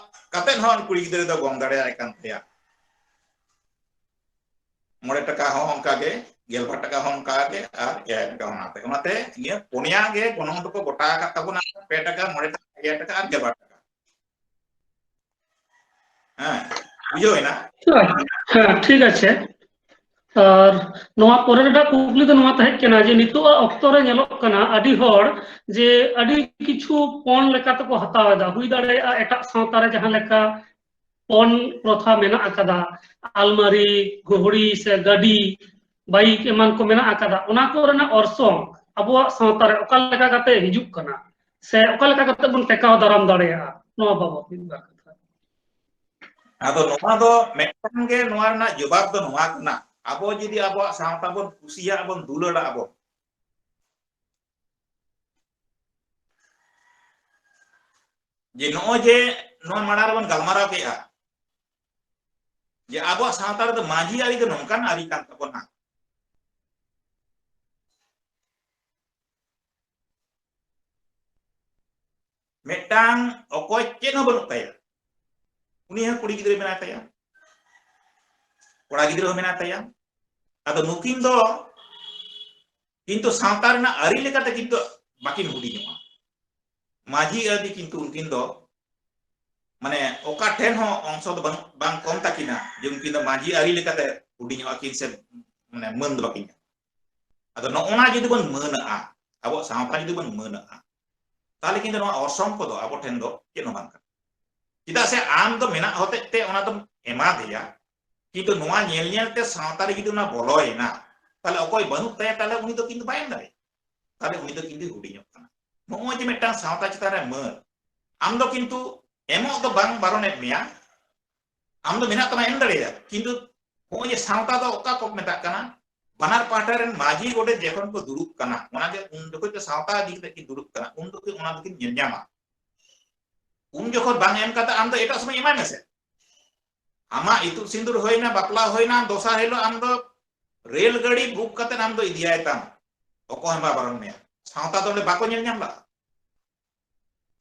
ᱠᱟᱛᱮᱫ ᱦᱚᱸ ᱠᱩᱲᱤ ᱜᱤᱫᱽᱨᱟᱹ ᱫᱚ ᱜᱚᱝ ᱫᱟᱲᱮᱭᱟᱭ ᱠᱟᱱ ᱛᱟᱭᱟ᱾ ᱢᱚᱬᱮ ᱴᱟᱠᱟ ᱦᱚᱸ ᱚᱱᱠᱟ ᱜᱮ, ᱜᱮᱞᱵᱟᱨ ᱴᱟᱠᱟ ᱦᱚᱸ ᱚᱱᱠᱟ ᱜᱮ, ᱟᱨ ᱮᱭᱟᱭ ᱴᱟᱠᱟ ᱦᱚᱸ ᱚᱱᱟᱛᱮ᱾ ᱚᱱᱟᱛᱮ ᱱᱤᱭᱟᱹ ᱯᱩᱱᱭᱟ ᱜᱮ ᱜᱚᱱᱚᱝ ᱫᱚᱠᱚ ᱜᱚᱴᱟ ᱟᱠᱟᱫ ᱛᱟᱵᱚᱱᱟ, ᱯᱮ ᱴᱟᱠᱟ, ᱢᱚᱬᱮ ᱴᱟᱠᱟ, ᱮᱭᱟᱭ ᱴᱟᱠᱟ ᱟᱨ ᱜᱮᱞᱵᱟᱨ ᱴᱟᱠᱟ᱾ ᱦᱮᱸ, ᱵᱩᱡᱷᱟᱹᱣ ᱮᱱᱟ? ᱦᱮᱸ, ᱴᱷᱤᱠ ᱟᱪᱷᱮ᱾ ᱟᱨ ᱱᱚᱣᱟ ᱯᱚᱨᱮ ᱨᱮᱱᱟᱜ ᱠᱩᱠᱞᱤ ᱫᱚ ᱱᱚᱣᱟ ᱛᱟᱦᱮᱸ ᱠᱟᱱᱟ ᱡᱮ ᱱᱤᱛᱚᱜᱟᱜ ᱚᱠᱛᱚ ᱨᱮ ᱧᱮᱞᱚᱜ ᱠᱟᱱᱟ ᱟᱹᱰᱤ ᱦᱚᱲ ᱡᱮ ᱟᱹᱰᱤ ᱠᱤᱪᱷᱩ ᱯᱚᱱ ᱞᱮᱠᱟ ᱛᱮᱠᱚ ᱦᱟᱛᱟᱣ ᱮᱫᱟ᱾ ᱦᱩᱭ ᱫᱟᱲᱮᱭᱟᱜᱼᱟ ᱮᱴᱟᱜ ᱥᱟᱶᱛᱟ ᱨᱮ ᱡᱟᱦᱟᱸ ᱞᱮᱠᱟ ᱯᱚᱱ ᱯᱨᱚᱛᱷᱟ ᱢᱮᱱᱟᱜ ᱟᱠᱟᱫᱟ, ᱟᱞᱢᱟᱨᱤ, ᱜᱷᱩᱲᱤ ᱥᱮ ᱜᱟᱹᱰᱤ, ᱵᱟᱭᱤᱠ ᱮᱢᱟᱱ ᱠᱚ ᱢᱮᱱᱟᱜ ᱟᱠᱟᱫᱟ, ᱚᱱᱟ ᱠᱚᱨᱮᱱᱟᱜ ᱚᱨᱥᱚᱝ ᱟᱵᱚᱣᱟᱜ ᱥᱟᱶᱛᱟ ᱨᱮ ᱚᱠᱟ ᱞᱮᱠᱟ ᱠᱟᱛᱮ ᱦᱤᱡᱩᱜ ᱠᱟᱱᱟ ᱥᱮ ᱚᱠᱟ ᱞᱮᱠᱟ ᱠᱟᱛᱮ ᱵᱚᱱ ᱴᱮᱠᱟᱣ ᱫᱟᱨᱟᱢ ᱫᱟᱲᱮᱭᱟᱜᱼᱟ, ᱱᱚᱣᱟ ᱵᱟᱵᱚᱛ ᱢᱤᱫ ᱵᱟᱨ ᱠᱟᱛᱷᱟ᱾ ᱟᱫᱚ ᱱᱚᱣᱟ ᱫᱚ ᱢᱤᱫᱴᱟᱝ ᱜᱮ, ᱱᱚᱣᱟ ᱨᱮᱱᱟᱜ ᱡᱚᱵᱟᱵ ᱫᱚ ᱱᱚᱣᱟ ᱠᱟᱱᱟ, ᱟᱵᱚ ᱡᱩᱫᱤ ᱟᱵᱚᱣᱟᱜ ᱥᱟᱶᱛᱟ ᱵᱚᱱ ᱠᱩᱥᱤᱭᱟᱜᱼᱟ ᱵᱚᱱ, ᱫᱩᱞᱟᱹᱲᱟᱜᱼᱟ ᱵᱚᱱ, ᱡᱮ ᱱᱚᱜᱼᱚᱭ ᱡᱮ ᱱᱚᱣᱟ ᱢᱟᱲᱟᱝ ᱨᱮᱵᱚᱱ ᱜᱟᱞᱢᱟᱨᱟᱣ ᱠᱮᱜᱼᱟ, ᱡᱮ ᱟᱵᱚᱣᱟᱜ ᱥᱟᱶᱛᱟ ᱨᱮᱫᱚ ᱢᱟᱹᱡᱷᱤ ᱟᱹᱨᱤ ᱫᱚ ᱱᱚᱝᱠᱟᱱ ᱟᱹᱨᱤ ᱠᱟᱱ ᱛᱟᱵᱚᱱᱟ᱾ ᱢᱤᱫᱴᱟᱝ ᱚᱠᱚᱭ ᱪᱮᱫ ᱦᱚᱸ ᱵᱟᱹᱱᱩᱜ ᱛᱟᱭᱟ, ᱩᱱᱤ ᱦᱚᱸ ᱠᱩᱲᱤ ᱜᱤᱫᱽᱨᱟᱹ ᱢᱮᱱᱟᱭ ᱛᱟᱭᱟ, ᱠᱚᱲᱟ ᱜᱤᱫᱽᱨᱟᱹ ᱦᱚᱸ ᱢᱮᱱᱟᱭ ᱛᱟᱭᱟ᱾ ᱟᱫᱚ ᱱᱩᱠᱤᱱ ᱫᱚ ᱠᱤᱱᱛᱩ ᱥᱟᱶᱛᱟ ᱨᱮᱱᱟᱜ ᱟᱹᱨᱤ ᱞᱮᱠᱟᱛᱮ ᱠᱤᱱᱛᱩ ᱵᱟᱹᱠᱤᱱ ᱦᱩᱰᱤᱧᱚᱜᱼᱟ᱾ ᱢᱟᱹᱡᱷᱤ ᱟᱹᱨᱤ ᱠᱤᱱᱛᱩ ᱩᱱᱠᱤᱱ ᱫᱚ ᱢᱟᱱᱮ ᱚᱠᱟ ᱴᱷᱮᱱ ᱦᱚᱸ ᱚᱝᱥᱚ ᱫᱚ ᱵᱟᱝ, ᱵᱟᱝ ᱠᱚᱢ ᱛᱟᱹᱠᱤᱱᱟ ᱡᱮ ᱩᱱᱠᱤᱱ ᱫᱚ ᱢᱟᱹᱡᱷᱤ ᱟᱹᱨᱤ ᱞᱮᱠᱟᱛᱮ ᱦᱩᱰᱤᱧᱚᱜᱼᱟ ᱠᱤᱱ ᱥᱮ ᱢᱟᱱᱮ ᱢᱟᱹᱱ ᱫᱚ ᱵᱟᱹᱠᱤᱱ ᱧᱟᱢᱟ᱾ ᱟᱫᱚ ᱱᱚᱜᱼᱚ ᱱᱟ ᱡᱩᱫᱤ ᱵᱚᱱ ᱢᱟᱹᱱᱟᱜᱼᱟ, ᱟᱵᱚᱣᱟᱜ ᱥᱟᱶᱛᱟ ᱡᱩᱫᱤ ᱵᱚᱱ ᱢᱟᱹᱱᱟᱜᱼᱟ, ᱛᱟᱦᱚᱞᱮ ᱠᱤᱱᱛᱩ ᱱᱚᱣᱟ ᱚᱨᱥᱚᱝ ᱠᱚᱫᱚ ᱟᱵᱚ ᱴᱷᱮᱱ ᱫᱚ ᱪᱮᱫ ᱦᱚᱸ ᱵᱟᱝ ᱠᱟᱱᱟ᱾ ᱪᱮᱫᱟᱜ ᱥᱮ ᱟᱢ ᱫᱚ ᱢᱮᱱᱟᱜ ᱦᱚᱛᱮᱡ ᱛᱮ ᱚᱱᱟ ᱫᱚᱢ ᱮᱢᱟ ᱫᱮᱭᱟ, ᱠᱤᱱᱛᱩ ᱱᱚᱣᱟ ᱧᱮᱞ ᱧᱮᱞ ᱛᱮ ᱥᱟᱶᱛᱟ ᱨᱮ ᱡᱩᱫᱤ ᱚᱱᱟ ᱵᱚᱞᱚᱭᱮᱱᱟ, ᱛᱟᱦᱚᱞᱮ ᱚᱠᱚᱭ ᱵᱟᱹᱱᱩᱜ ᱛᱟᱭᱟ, ᱛᱟᱦᱚᱞᱮ ᱩᱱᱤ ᱫᱚ ᱠᱤᱱᱛᱩ ᱵᱟᱭ ᱮᱢ ᱫᱟᱲᱮᱭᱟᱜᱼᱟ᱾ ᱛᱟᱦᱚᱞᱮ ᱩᱱᱤ ᱫᱚ ᱠᱤᱱᱛᱩ ᱦᱩᱰᱤᱧᱚᱜ ᱠᱟᱱᱟ᱾ ᱱᱚᱜᱼᱚᱭ ᱡᱮ ᱢᱤᱫᱴᱟᱝ ᱥᱟᱶᱛᱟ ᱪᱮᱛᱟᱱ ᱨᱮ ᱢᱟᱹᱱ, ᱟᱢ ᱫᱚ ᱠᱤᱱᱛᱩ ᱮᱢᱚᱜ ᱫᱚ ᱵᱟᱝ ᱵᱟᱨᱚᱱᱮᱫ ᱢᱮᱭᱟ, ᱟᱢ ᱫᱚ ᱢᱮᱱᱟᱜ ᱛᱟᱢᱟ, ᱮᱢ ᱫᱟᱲᱮᱭᱟᱜᱼᱟ, ᱠᱤᱱᱛᱩ ᱱᱚᱜᱼᱚᱭ ᱡᱮ ᱥᱟᱶᱛᱟ ᱫᱚ ᱚᱠᱟ ᱠᱚ ᱢᱮᱛᱟᱜ ᱠᱟᱱᱟ, ᱵᱟᱱᱟᱨ ᱯᱟᱦᱴᱟ ᱨᱮᱱ ᱢᱟᱹᱡᱷᱤ ᱜᱚᱰᱮᱛ ᱡᱚᱠᱷᱚᱱ ᱠᱚ ᱫᱩᱲᱩᱵ ᱠᱟᱱᱟ, ᱚᱱᱟ ᱡᱮ ᱩᱱ ᱡᱚᱠᱷᱚᱡ ᱫᱚ ᱥᱟᱶᱛᱟ ᱤᱫᱤ ᱠᱟᱛᱮ ᱠᱤᱱ ᱫᱩᱲᱩᱵ ᱠᱟᱱᱟ, ᱩᱱ ᱡᱚᱠᱷᱚᱡ ᱚᱱᱟ ᱫᱚᱠᱤᱱ ᱧᱮᱞ ᱧᱟᱢᱟ᱾ ᱩᱱ ᱡᱚᱠᱷᱚᱱ ᱵᱟᱝ ᱮᱢ ᱠᱟᱛᱮ ᱟᱢ ᱫᱚ ᱮᱴᱟᱜ ᱥᱚᱢᱚᱭ ᱮᱢᱟᱭ ᱢᱮᱥᱮ᱾ ᱟᱢᱟᱜ ᱤᱛᱩᱫ ᱥᱤᱸᱫᱩᱨ ᱦᱩᱭᱱᱟ, ᱵᱟᱯᱞᱟ ᱦᱩᱭᱱᱟ, ᱫᱚᱥᱟᱨ ᱦᱤᱞᱳᱜ ᱟᱢ ᱫᱚ ᱨᱮᱞ ᱜᱟᱹᱰᱤ ᱵᱩᱠ ᱠᱟᱛᱮ ᱟᱢ ᱫᱚ ᱤᱫᱤᱭᱟᱭ ᱛᱟᱢ, ᱚᱠᱚᱭ ᱦᱚᱸ ᱵᱟᱭ ᱵᱟᱨᱚᱱ ᱢᱮᱭᱟ᱾ ᱥᱟᱶᱛᱟ ᱫᱚ ᱚᱸᱰᱮ ᱵᱟᱠᱚ ᱧᱮᱞ ᱧᱟᱢ ᱞᱟᱜᱼᱟ᱾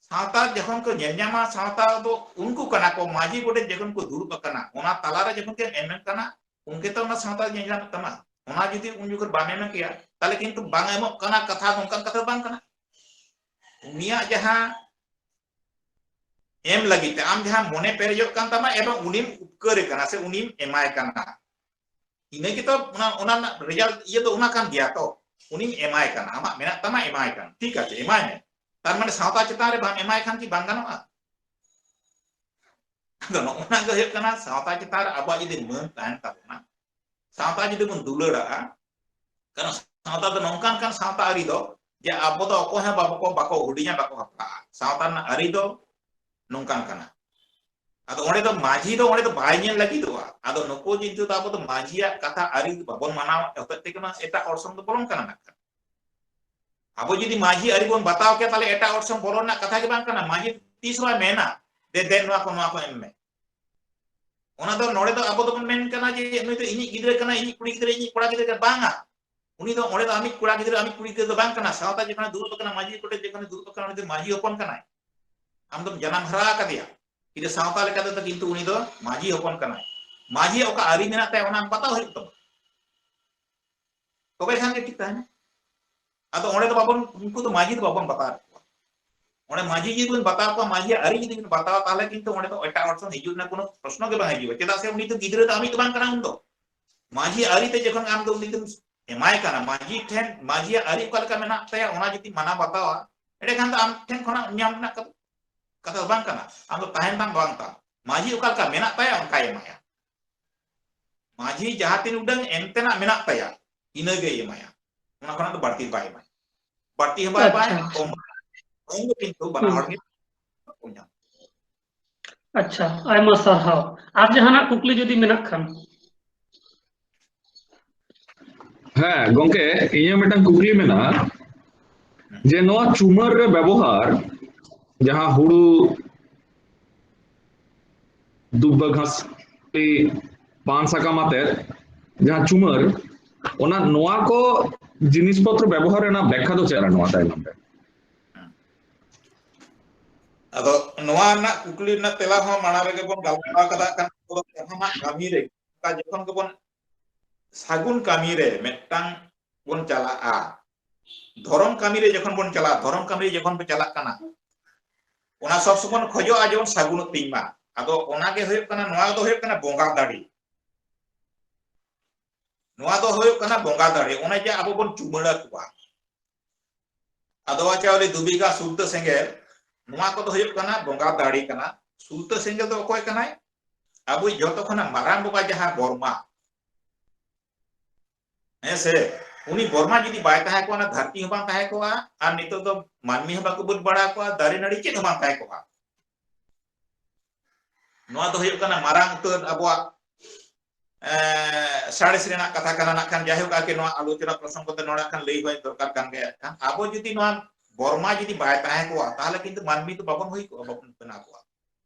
ᱥᱟᱶᱛᱟ ᱡᱚᱠᱷᱚᱱ ᱠᱚ ᱧᱮᱞ ᱧᱟᱢᱟ, ᱥᱟᱶᱛᱟ ᱫᱚ ᱩᱱᱠᱩ ᱠᱟᱱᱟ ᱠᱚ, ᱢᱟᱹᱡᱷᱤ ᱜᱚᱰᱮᱛ ᱡᱚᱠᱷᱚᱱ ᱠᱚ ᱫᱩᱲᱩᱵ ᱟᱠᱟᱱᱟ, ᱚᱱᱟ ᱛᱟᱞᱟᱨᱮ ᱡᱚᱠᱷᱚᱱ ᱠᱚ ᱮᱢᱮᱢ ᱠᱟᱱᱟ, ᱩᱱᱠᱩ ᱛᱚ ᱚᱱᱟ ᱥᱟᱶᱛᱟ ᱧᱮᱞ ᱧᱟᱢᱚᱜ ᱛᱟᱢᱟ᱾ ᱚᱱᱟ ᱡᱩᱫᱤ ᱩᱱ ᱡᱚᱠᱷᱚᱱ ᱵᱟᱢ ᱮᱢ ᱠᱮᱭᱟ, ᱛᱟᱦᱚᱞᱮ ᱠᱤᱱᱛᱩ ᱵᱟᱝ ᱮᱢᱚᱜ ᱠᱟᱱᱟ ᱠᱟᱛᱷᱟ ᱱᱚᱝᱠᱟᱱ ᱠᱟᱛᱷᱟ ᱫᱚ ᱵᱟᱝ ᱠᱟᱱᱟ᱾ ᱩᱱᱤᱭᱟᱜ ᱡᱟᱦᱟᱸ ᱮᱢ ᱞᱟᱹᱜᱤᱫ ᱛᱮ ᱟᱢ ᱡᱟᱦᱟᱸ ᱢᱚᱱᱮ ᱯᱮᱨᱮᱡᱚᱜ ᱠᱟᱱ ᱛᱟᱢᱟ ᱮᱵᱚᱝ ᱩᱱᱤᱢ ᱩᱯᱠᱟᱹᱨᱮ ᱠᱟᱱᱟ ᱥᱮ ᱩᱱᱤᱢ ᱮᱢᱟᱭ ᱠᱟᱱᱟ, ᱤᱱᱟᱹ ᱜᱮᱛᱚ ᱚᱱᱟ, ᱚᱱᱟ ᱨᱮᱱᱟᱜ ᱨᱮᱡᱟᱞᱴ ᱤᱭᱟᱹ ᱫᱚ ᱚᱱᱟ ᱠᱟᱱ ᱜᱮᱭᱟ ᱛᱚ᱾ ᱩᱱᱤᱢ ᱮᱢᱟᱭ ᱠᱟᱱᱟ, ᱟᱢᱟᱜ ᱢᱮᱱᱟᱜ ᱛᱟᱢᱟ, ᱮᱢᱟᱭ ᱠᱟᱱᱟ, ᱴᱷᱤᱠ ᱟᱪᱷᱮ, ᱮᱢᱟᱭ ᱢᱮ᱾ ᱛᱟᱨ ᱢᱟᱱᱮ ᱥᱟᱶᱛᱟ ᱪᱮᱛᱟᱱ ᱨᱮ ᱵᱟᱢ ᱮᱢᱟᱭ ᱠᱷᱟᱱ ᱠᱤ ᱵᱟᱝ ᱜᱟᱱᱚᱜᱼᱟ? ᱟᱫᱚ ᱱᱚᱜᱼᱚ ᱱᱟ ᱜᱮ ᱦᱩᱭᱩᱜ ᱠᱟᱱᱟ ᱥᱟᱶᱛᱟ ᱪᱮᱛᱟᱱ ᱨᱮ ᱟᱵᱚᱣᱟᱜ ᱡᱩᱫᱤ ᱢᱟᱹᱱ ᱛᱟᱦᱮᱱ ᱛᱟᱵᱚᱱᱟ, ᱥᱟᱶᱛᱟ ᱡᱩᱫᱤ ᱵᱚᱱ ᱫᱩᱞᱟᱹᱲᱟᱜᱼᱟ, ᱠᱟᱨᱚᱱ ᱥᱟᱶᱛᱟ ᱫᱚ ᱱᱚᱝᱠᱟᱱ ᱠᱟᱱ ᱥᱟᱶᱛᱟ ᱟᱹᱨᱤ ᱫᱚ ᱡᱮ ᱟᱵᱚ ᱫᱚ ᱚᱠᱚᱭ ᱦᱚᱸ ᱵᱟᱵᱚ ᱠᱚ, ᱵᱟᱠᱚ ᱦᱩᱰᱤᱧᱟ, ᱵᱟᱠᱚ ᱦᱟᱯᱲᱟᱜᱼᱟ᱾ ᱥᱟᱶᱛᱟ ᱨᱮᱱᱟᱜ ᱟᱹᱨᱤ ᱫᱚ ᱱᱚᱝᱠᱟᱱ ᱠᱟᱱᱟ᱾ ᱟᱫᱚ ᱚᱸᱰᱮ ᱫᱚ ᱢᱟᱹᱡᱷᱤ ᱫᱚ ᱚᱸᱰᱮ ᱫᱚ ᱵᱟᱭ ᱧᱮᱞ ᱞᱟᱹᱜᱤᱫᱚᱜᱼᱟ᱾ ᱟᱫᱚ ᱱᱩᱠᱩ ᱡᱮᱦᱮᱛᱩ ᱫᱚ ᱟᱵᱚ ᱫᱚ ᱢᱟᱹᱡᱷᱤᱭᱟᱜ ᱠᱟᱛᱷᱟ ᱟᱹᱨᱤ ᱵᱟᱵᱚᱱ ᱢᱟᱱᱟᱣ ᱦᱚᱛᱮᱡ ᱛᱮᱜᱮ ᱢᱟ ᱮᱴᱟᱜ ᱚᱨᱥᱚᱝ ᱫᱚ ᱵᱚᱞᱚᱱ ᱠᱟᱱᱟ ᱱᱟᱜ ᱠᱷᱟᱱ᱾ ᱟᱵᱚ ᱡᱩᱫᱤ ᱢᱟᱹᱡᱷᱤ ᱟᱹᱨᱤ ᱵᱚᱱ ᱵᱟᱛᱟᱣ ᱠᱮᱭᱟ, ᱛᱟᱦᱞᱮ ᱮᱴᱟᱜ ᱚᱨᱥᱚᱝ ᱵᱚᱞᱚ ᱨᱮᱱᱟᱜ ᱠᱟᱛᱷᱟ ᱜᱮ ᱵᱟᱝ ᱠᱟᱱᱟ᱾ ᱢᱟᱹᱡᱷᱤ ᱛᱤᱥ ᱦᱚᱸ ᱵᱟᱭ ᱢᱮᱱᱟ, "ᱫᱮ, ᱫᱮᱱ, ᱱᱚᱣᱟ ᱠᱚ, ᱱᱚᱣᱟ ᱠᱚ ᱮᱢ ᱢᱮ᱾" ᱚᱱᱟ ᱫᱚ ᱱᱚᱰᱮ ᱫᱚ ᱟᱵᱚ ᱫᱚᱵᱚᱱ ᱢᱮᱱ ᱠᱟᱱᱟ ᱡᱮ ᱱᱩᱭ ᱫᱚ ᱤᱧᱤᱡ ᱜᱤᱫᱽᱨᱟᱹ ᱠᱟᱱᱟᱭ, ᱤᱧᱤᱡ ᱠᱩᱲᱤ ᱜᱤᱫᱽᱨᱟᱹ, ᱤᱧᱤᱡ ᱠᱚᱲᱟ ᱜᱤᱫᱽᱨᱟᱹ ᱠᱟᱱᱟᱭ, ᱵᱟᱝᱟ᱾ ᱩᱱᱤ ᱫᱚ ᱚᱸᱰᱮ ᱫᱚ ᱟᱢᱤᱡ ᱠᱚᱲᱟ ᱜᱤᱫᱽᱨᱟᱹ, ᱟᱢᱤᱡ ᱠᱩᱲᱤ ᱜᱤᱫᱽᱨᱟᱹ ᱫᱚ ᱵᱟᱝ ᱠᱟᱱᱟ᱾ ᱥᱟᱶᱛᱟ ᱡᱚᱠᱷᱚᱱᱮ ᱫᱩᱲᱩᱵ ᱟᱠᱟᱱᱟ, ᱢᱟᱹᱡᱷᱤ ᱜᱚᱰᱮᱛ ᱡᱚᱠᱷᱚᱱᱮ ᱫᱩᱲᱩᱵ ᱟᱠᱟᱱᱟ, ᱩᱱᱤ ᱫᱚ ᱢᱟᱹᱡᱷᱤ ᱦᱚᱯᱚᱱ ᱟᱢ ᱫᱚᱢ ᱡᱟᱱᱟᱢ ᱦᱟᱨᱟ ᱟᱠᱟᱫᱮᱭᱟ, ᱠᱤᱱᱛᱩ ᱥᱟᱶᱛᱟ ᱞᱮᱠᱟ ᱛᱮᱫᱚ ᱠᱤᱱᱛᱩ ᱩᱱᱤ ᱫᱚ ᱢᱟᱹᱡᱷᱤ ᱦᱚᱯᱚᱱ ᱠᱟᱱᱟᱭ᱾ ᱢᱟᱹᱡᱷᱤᱭᱟᱜ ᱚᱠᱟ ᱟᱹᱨᱤ ᱢᱮᱱᱟᱜ ᱛᱟᱭᱟ, ᱚᱱᱟ ᱟᱢ ᱵᱟᱛᱟᱣ ᱦᱩᱭᱩᱜ ᱛᱟᱢᱟ, ᱛᱚᱵᱮ ᱠᱷᱟᱱ ᱜᱮ ᱴᱷᱤᱠ ᱛᱟᱦᱮᱱᱟ᱾ ᱟᱫᱚ ᱚᱸᱰᱮ ᱫᱚ ᱵᱟᱵᱚᱱ, ᱩᱱᱠᱩ ᱫᱚ ᱢᱟᱹᱡᱷᱤ ᱫᱚ ᱵᱟᱵᱚᱱ ᱵᱟᱛᱟᱣ ᱠᱚᱣᱟ᱾ ᱚᱸᱰᱮ ᱢᱟᱹᱡᱷᱤ ᱡᱩᱫᱤ ᱵᱚᱱ ᱵᱟᱛᱟᱣ ᱠᱚᱣᱟ, ᱢᱟᱹᱡᱷᱤᱭᱟᱜ ᱟᱹᱨᱤ ᱡᱩᱫᱤ ᱵᱚᱱ ᱵᱟᱛᱟᱣᱟ, ᱛᱟᱦᱚᱞᱮ ᱠᱤᱱᱛᱩ ᱚᱸᱰᱮ ᱫᱚ ᱮᱴᱟᱜ ᱦᱚᱲ ᱴᱷᱮᱱ ᱦᱤᱡᱩᱜ ᱨᱮᱱᱟᱜ ᱠᱳᱱᱳ ᱯᱨᱚᱥᱱᱚ ᱜᱮ ᱵᱟᱝ ᱦᱤᱡᱩᱜᱼᱟ᱾ ᱪᱮᱫᱟᱜ ᱥᱮ ᱩᱱᱤ ᱫᱚ ᱜᱤᱫᱽᱨᱟᱹ ᱫᱚ ᱟᱢᱤᱡ ᱫᱚ ᱵᱟᱝ ᱠᱟᱱᱟ ᱩᱱ ᱫᱚ᱾ ᱢᱟᱹᱡᱷᱤ ᱟᱹᱨᱤ ᱛᱮ ᱡᱚᱠᱷᱚᱱ ᱟᱢ ᱫᱚ ᱩᱱᱤ ᱫᱚᱢ ᱮᱢᱟᱭ ᱠᱟᱱᱟ, ᱢᱟᱹᱡᱷᱤ ᱴᱷᱮᱱ, ᱢᱟᱹᱡᱷᱤᱭᱟᱜ ᱟᱹᱨᱤ ᱚᱠᱟ ᱞᱮᱠᱟ ᱢᱮᱱᱟᱜ ᱛᱟᱭᱟ, ᱚᱱᱟ ᱡᱩᱫᱤ ᱢᱟᱱᱟᱣ ᱵᱟᱛᱟᱣᱟ, ᱮᱸᱰᱮᱠᱷᱟᱱ ᱫᱚ ᱟᱢ ᱴᱷᱮᱱ ᱠᱷᱚᱱᱟᱜ ᱧᱟᱢ ᱨᱮᱱᱟᱜ ᱠᱟᱛᱷᱟ, ᱠᱟᱛᱷᱟ ᱫᱚ ᱵᱟᱝ ᱠᱟᱱᱟ᱾ ᱟᱢ ᱫᱚ ᱛᱟᱦᱮᱱ ᱛᱟᱢ ᱵᱟᱝ ᱛᱟᱢ, ᱢᱟᱹᱡᱷᱤ ᱚᱠᱟ ᱞᱮᱠᱟ ᱢᱮᱱᱟᱜ ᱛᱟᱭᱟ ᱚᱱᱠᱟᱭ ᱮᱢᱟᱭᱟ᱾ ᱢᱟᱹᱡᱷᱤ ᱡᱟᱦᱟᱸ ᱛᱤᱱ ᱩᱰᱟᱹᱝ ᱮᱱᱛᱮᱱᱟᱜ ᱢᱮᱱᱟᱜ ᱛᱟᱭᱟ, ᱤᱱᱟᱹᱜᱮᱭ ᱮᱢᱟᱭᱟ, ᱚᱱᱟ ᱠᱷᱚᱱᱟᱜ ᱫᱚ ᱵᱟᱹᱲᱛᱤ ᱵᱟᱭ ᱮᱢᱟᱭᱟ᱾ ᱵᱟᱹᱲᱛᱤ ᱦᱚᱸ ᱵᱟᱭ ᱮᱢᱟᱭᱟ, ᱟᱪᱪᱷᱟ᱾ ᱠᱚᱢ ᱵᱟᱭ ᱮᱢᱟᱭᱟ᱾ ᱠᱚᱢ ᱫᱚ ᱠᱤᱱᱛᱩ ᱵᱟᱱᱟ ᱦᱩᱸ᱾ ᱦᱚᱲ ᱜᱮ ᱠᱚ ᱧᱟᱢᱟ᱾ ᱟᱪᱪᱷᱟ, ᱟᱭᱢᱟ ᱥᱟᱨᱦᱟᱣ᱾ ᱟᱨ ᱡᱟᱦᱟᱱᱟᱜ ᱠᱩᱠᱞᱤ ᱡᱩᱫᱤ ᱢᱮᱱᱟᱜ ᱠᱷᱟᱱ? ᱦᱮᱸ ᱜᱚᱝᱠᱮ, ᱤᱧᱟᱹᱜ ᱢᱤᱫᱴᱟᱝ ᱠᱩᱠᱞᱤ ᱢᱮᱱᱟᱜᱼᱟ ᱡᱮ ᱱᱚᱣᱟ ᱪᱩᱢᱟᱹᱨ ᱨᱮ ᱵᱮᱵᱚᱦᱟᱨ ᱡᱟᱦᱟᱸ ᱦᱩᱲᱩ, ᱫᱩᱵᱵᱟ ᱜᱷᱟᱥ, ᱯᱟᱱ ᱥᱟᱠᱟᱢ ᱟᱛᱮ ᱡᱟᱦᱟᱸ ᱪᱩᱢᱟᱹᱨ, ᱚᱱᱟ, ᱱᱚᱣᱟ ᱠᱚ ᱡᱤᱱᱤᱥ ᱯᱚᱛᱨᱚ ᱵᱮᱵᱚᱦᱟᱨ ᱨᱮᱱᱟᱜ ᱵᱮᱠᱠᱷᱟ ᱫᱚ ᱪᱮᱫ ᱠᱟᱱᱟ ᱱᱚᱣᱟ ᱛᱟᱭᱱᱚᱢ ᱨᱮ? ᱟᱫᱚ ᱱᱚᱣᱟ ᱨᱮᱱᱟᱜ ᱠᱩᱠᱞᱤ ᱨᱮᱱᱟᱜ ᱛᱮᱞᱟ ᱦᱚᱸ ᱢᱟᱲᱟᱝ ᱨᱮᱜᱮ ᱵᱚᱱ ᱜᱟᱞᱢᱟᱨᱟᱣ ᱠᱟᱫᱟ᱾ ᱠᱷᱟᱱ ᱡᱟᱦᱟᱱᱟᱜ ᱠᱟᱹᱢᱤ ᱨᱮ, ᱚᱠᱟ ᱡᱚᱠᱷᱚᱱ ᱜᱮᱵᱚᱱ ᱥᱟᱹᱜᱩᱱ ᱠᱟᱹᱢᱤ ᱨᱮ ᱢᱤᱫᱴᱟᱝ ᱵᱚᱱ ᱪᱟᱞᱟᱜᱼᱟ, ᱫᱷᱚᱨᱚᱢ ᱠᱟᱹᱢᱤ ᱨᱮ ᱡᱚᱠᱷᱚᱱ ᱵᱚᱱ ᱪᱟᱞᱟᱜᱼᱟ, ᱫᱷᱚᱨᱚᱢ ᱠᱟᱹᱢᱤ ᱨᱮ ᱡᱚᱠᱷᱚᱱ ᱵᱚᱱ ᱪᱟᱞᱟᱜ ᱠᱟᱱᱟ, ᱚᱱᱟ ᱥᱚᱵ ᱥᱚᱢᱚᱭ ᱵᱚᱱ ᱠᱷᱚᱡᱚᱜᱼᱟ ᱡᱮᱢᱚᱱ ᱥᱟᱹᱜᱩᱱᱚᱜ ᱛᱤᱧ ᱢᱟ᱾ ᱟᱫᱚ ᱚᱱᱟ ᱜᱮ ᱦᱩᱭᱩᱜ ᱠᱟᱱᱟ, ᱱᱚᱣᱟ ᱫᱚ ᱦᱩᱭᱩᱜ ᱠᱟᱱᱟ ᱵᱚᱸᱜᱟ ᱫᱟᱲᱮ᱾ ᱱᱚᱣᱟ ᱫᱚ ᱦᱩᱭᱩᱜ ᱠᱟᱱᱟ ᱵᱚᱸᱜᱟ ᱫᱟᱲᱮ, ᱚᱱᱮ ᱡᱮ ᱟᱵᱚ ᱵᱚᱱ ᱪᱩᱢᱟᱹᱲᱟ ᱠᱚᱣᱟ᱾ ᱟᱫᱚᱣᱟ ᱪᱟᱣᱞᱮ ᱫᱩᱵᱤᱜᱟ ᱥᱩᱞᱛᱟᱹ ᱥᱮᱸᱜᱮᱞ, ᱱᱚᱣᱟ ᱠᱚᱫᱚ ᱦᱩᱭᱩᱜ ᱠᱟᱱᱟ ᱵᱚᱸᱜᱟ ᱫᱟᱲᱮ ᱠᱟᱱᱟ᱾ ᱥᱩᱞᱛᱟᱹ ᱥᱮᱸᱜᱮᱞ ᱫᱚ ᱚᱠᱚᱭ ᱠᱟᱱᱟᱭ? ᱟᱵᱚᱭᱤᱡ ᱡᱚᱛᱚ ᱠᱷᱚᱱᱟᱜ ᱢᱟᱨᱟᱝ ᱵᱚᱸᱜᱟ ᱡᱟᱦᱟᱸ ᱵᱚᱨᱢᱟ, ᱦᱮᱸ ᱥᱮ? ᱩᱱᱤ ᱵᱚᱨᱢᱟ ᱡᱩᱫᱤ ᱵᱟᱭ ᱛᱟᱦᱮᱸ ᱠᱚᱜᱼᱟ, ᱚᱱᱟ ᱫᱷᱟᱹᱨᱛᱤ ᱦᱚᱸ ᱵᱟᱝ ᱛᱟᱦᱮᱸ ᱠᱚᱜᱼᱟ, ᱟᱨ ᱱᱤᱛᱚᱜ ᱫᱚ ᱢᱟᱹᱱᱢᱤ ᱦᱚᱸ ᱵᱟᱠᱚ ᱵᱟᱹᱰ ᱵᱟᱲᱟ ᱠᱚᱜᱼᱟ, ᱫᱟᱨᱮ ᱱᱟᱹᱲᱤ ᱪᱮᱫ ᱦᱚᱸ ᱵᱟᱝ ᱛᱟᱦᱮᱸ ᱠᱚᱜᱼᱟ᱾ ᱱᱚᱣᱟ ᱫᱚ ᱦᱩᱭᱩᱜ ᱠᱟᱱᱟ ᱢᱟᱨᱟᱝ ᱩᱛᱟᱹᱨ ᱟᱵᱚᱣᱟᱜ, ᱮ, ᱥᱟᱬᱮᱥ ᱨᱮᱱᱟᱜ ᱠᱟᱛᱷᱟ ᱠᱟᱱᱟ᱾ ᱱᱟᱜ ᱠᱷᱟᱱ ᱡᱟᱭᱦᱳᱠ, ᱟᱨᱠᱤ ᱱᱚᱣᱟ ᱟᱞᱳᱪᱚᱱᱟ ᱯᱨᱚᱥᱚᱝᱜᱚ ᱛᱮ ᱱᱚᱰᱮ ᱠᱷᱟᱱ ᱞᱟᱹᱭ ᱦᱚᱸ ᱫᱚᱨᱠᱟᱨ ᱠᱟᱱ ᱜᱮᱭᱟ᱾ ᱠᱷᱟᱱ ᱟᱵᱚ ᱡᱩᱫᱤ ᱱᱚᱣᱟ ᱵᱚᱨᱢᱟ ᱡᱩᱫᱤ ᱵᱟᱭ ᱛᱟᱦᱮᱸ ᱠᱚᱜᱼᱟ, ᱛᱟᱦᱚᱞᱮ ᱠᱤᱱᱛᱩ ᱢᱟᱹᱱᱢᱤ ᱫᱚ ᱵᱟᱵᱚᱱ ᱦᱩᱭ ᱠᱚᱜᱼᱟ, ᱵᱟᱵᱚᱱ ᱵᱮᱱᱟᱣ ᱠᱚᱜᱼᱟ,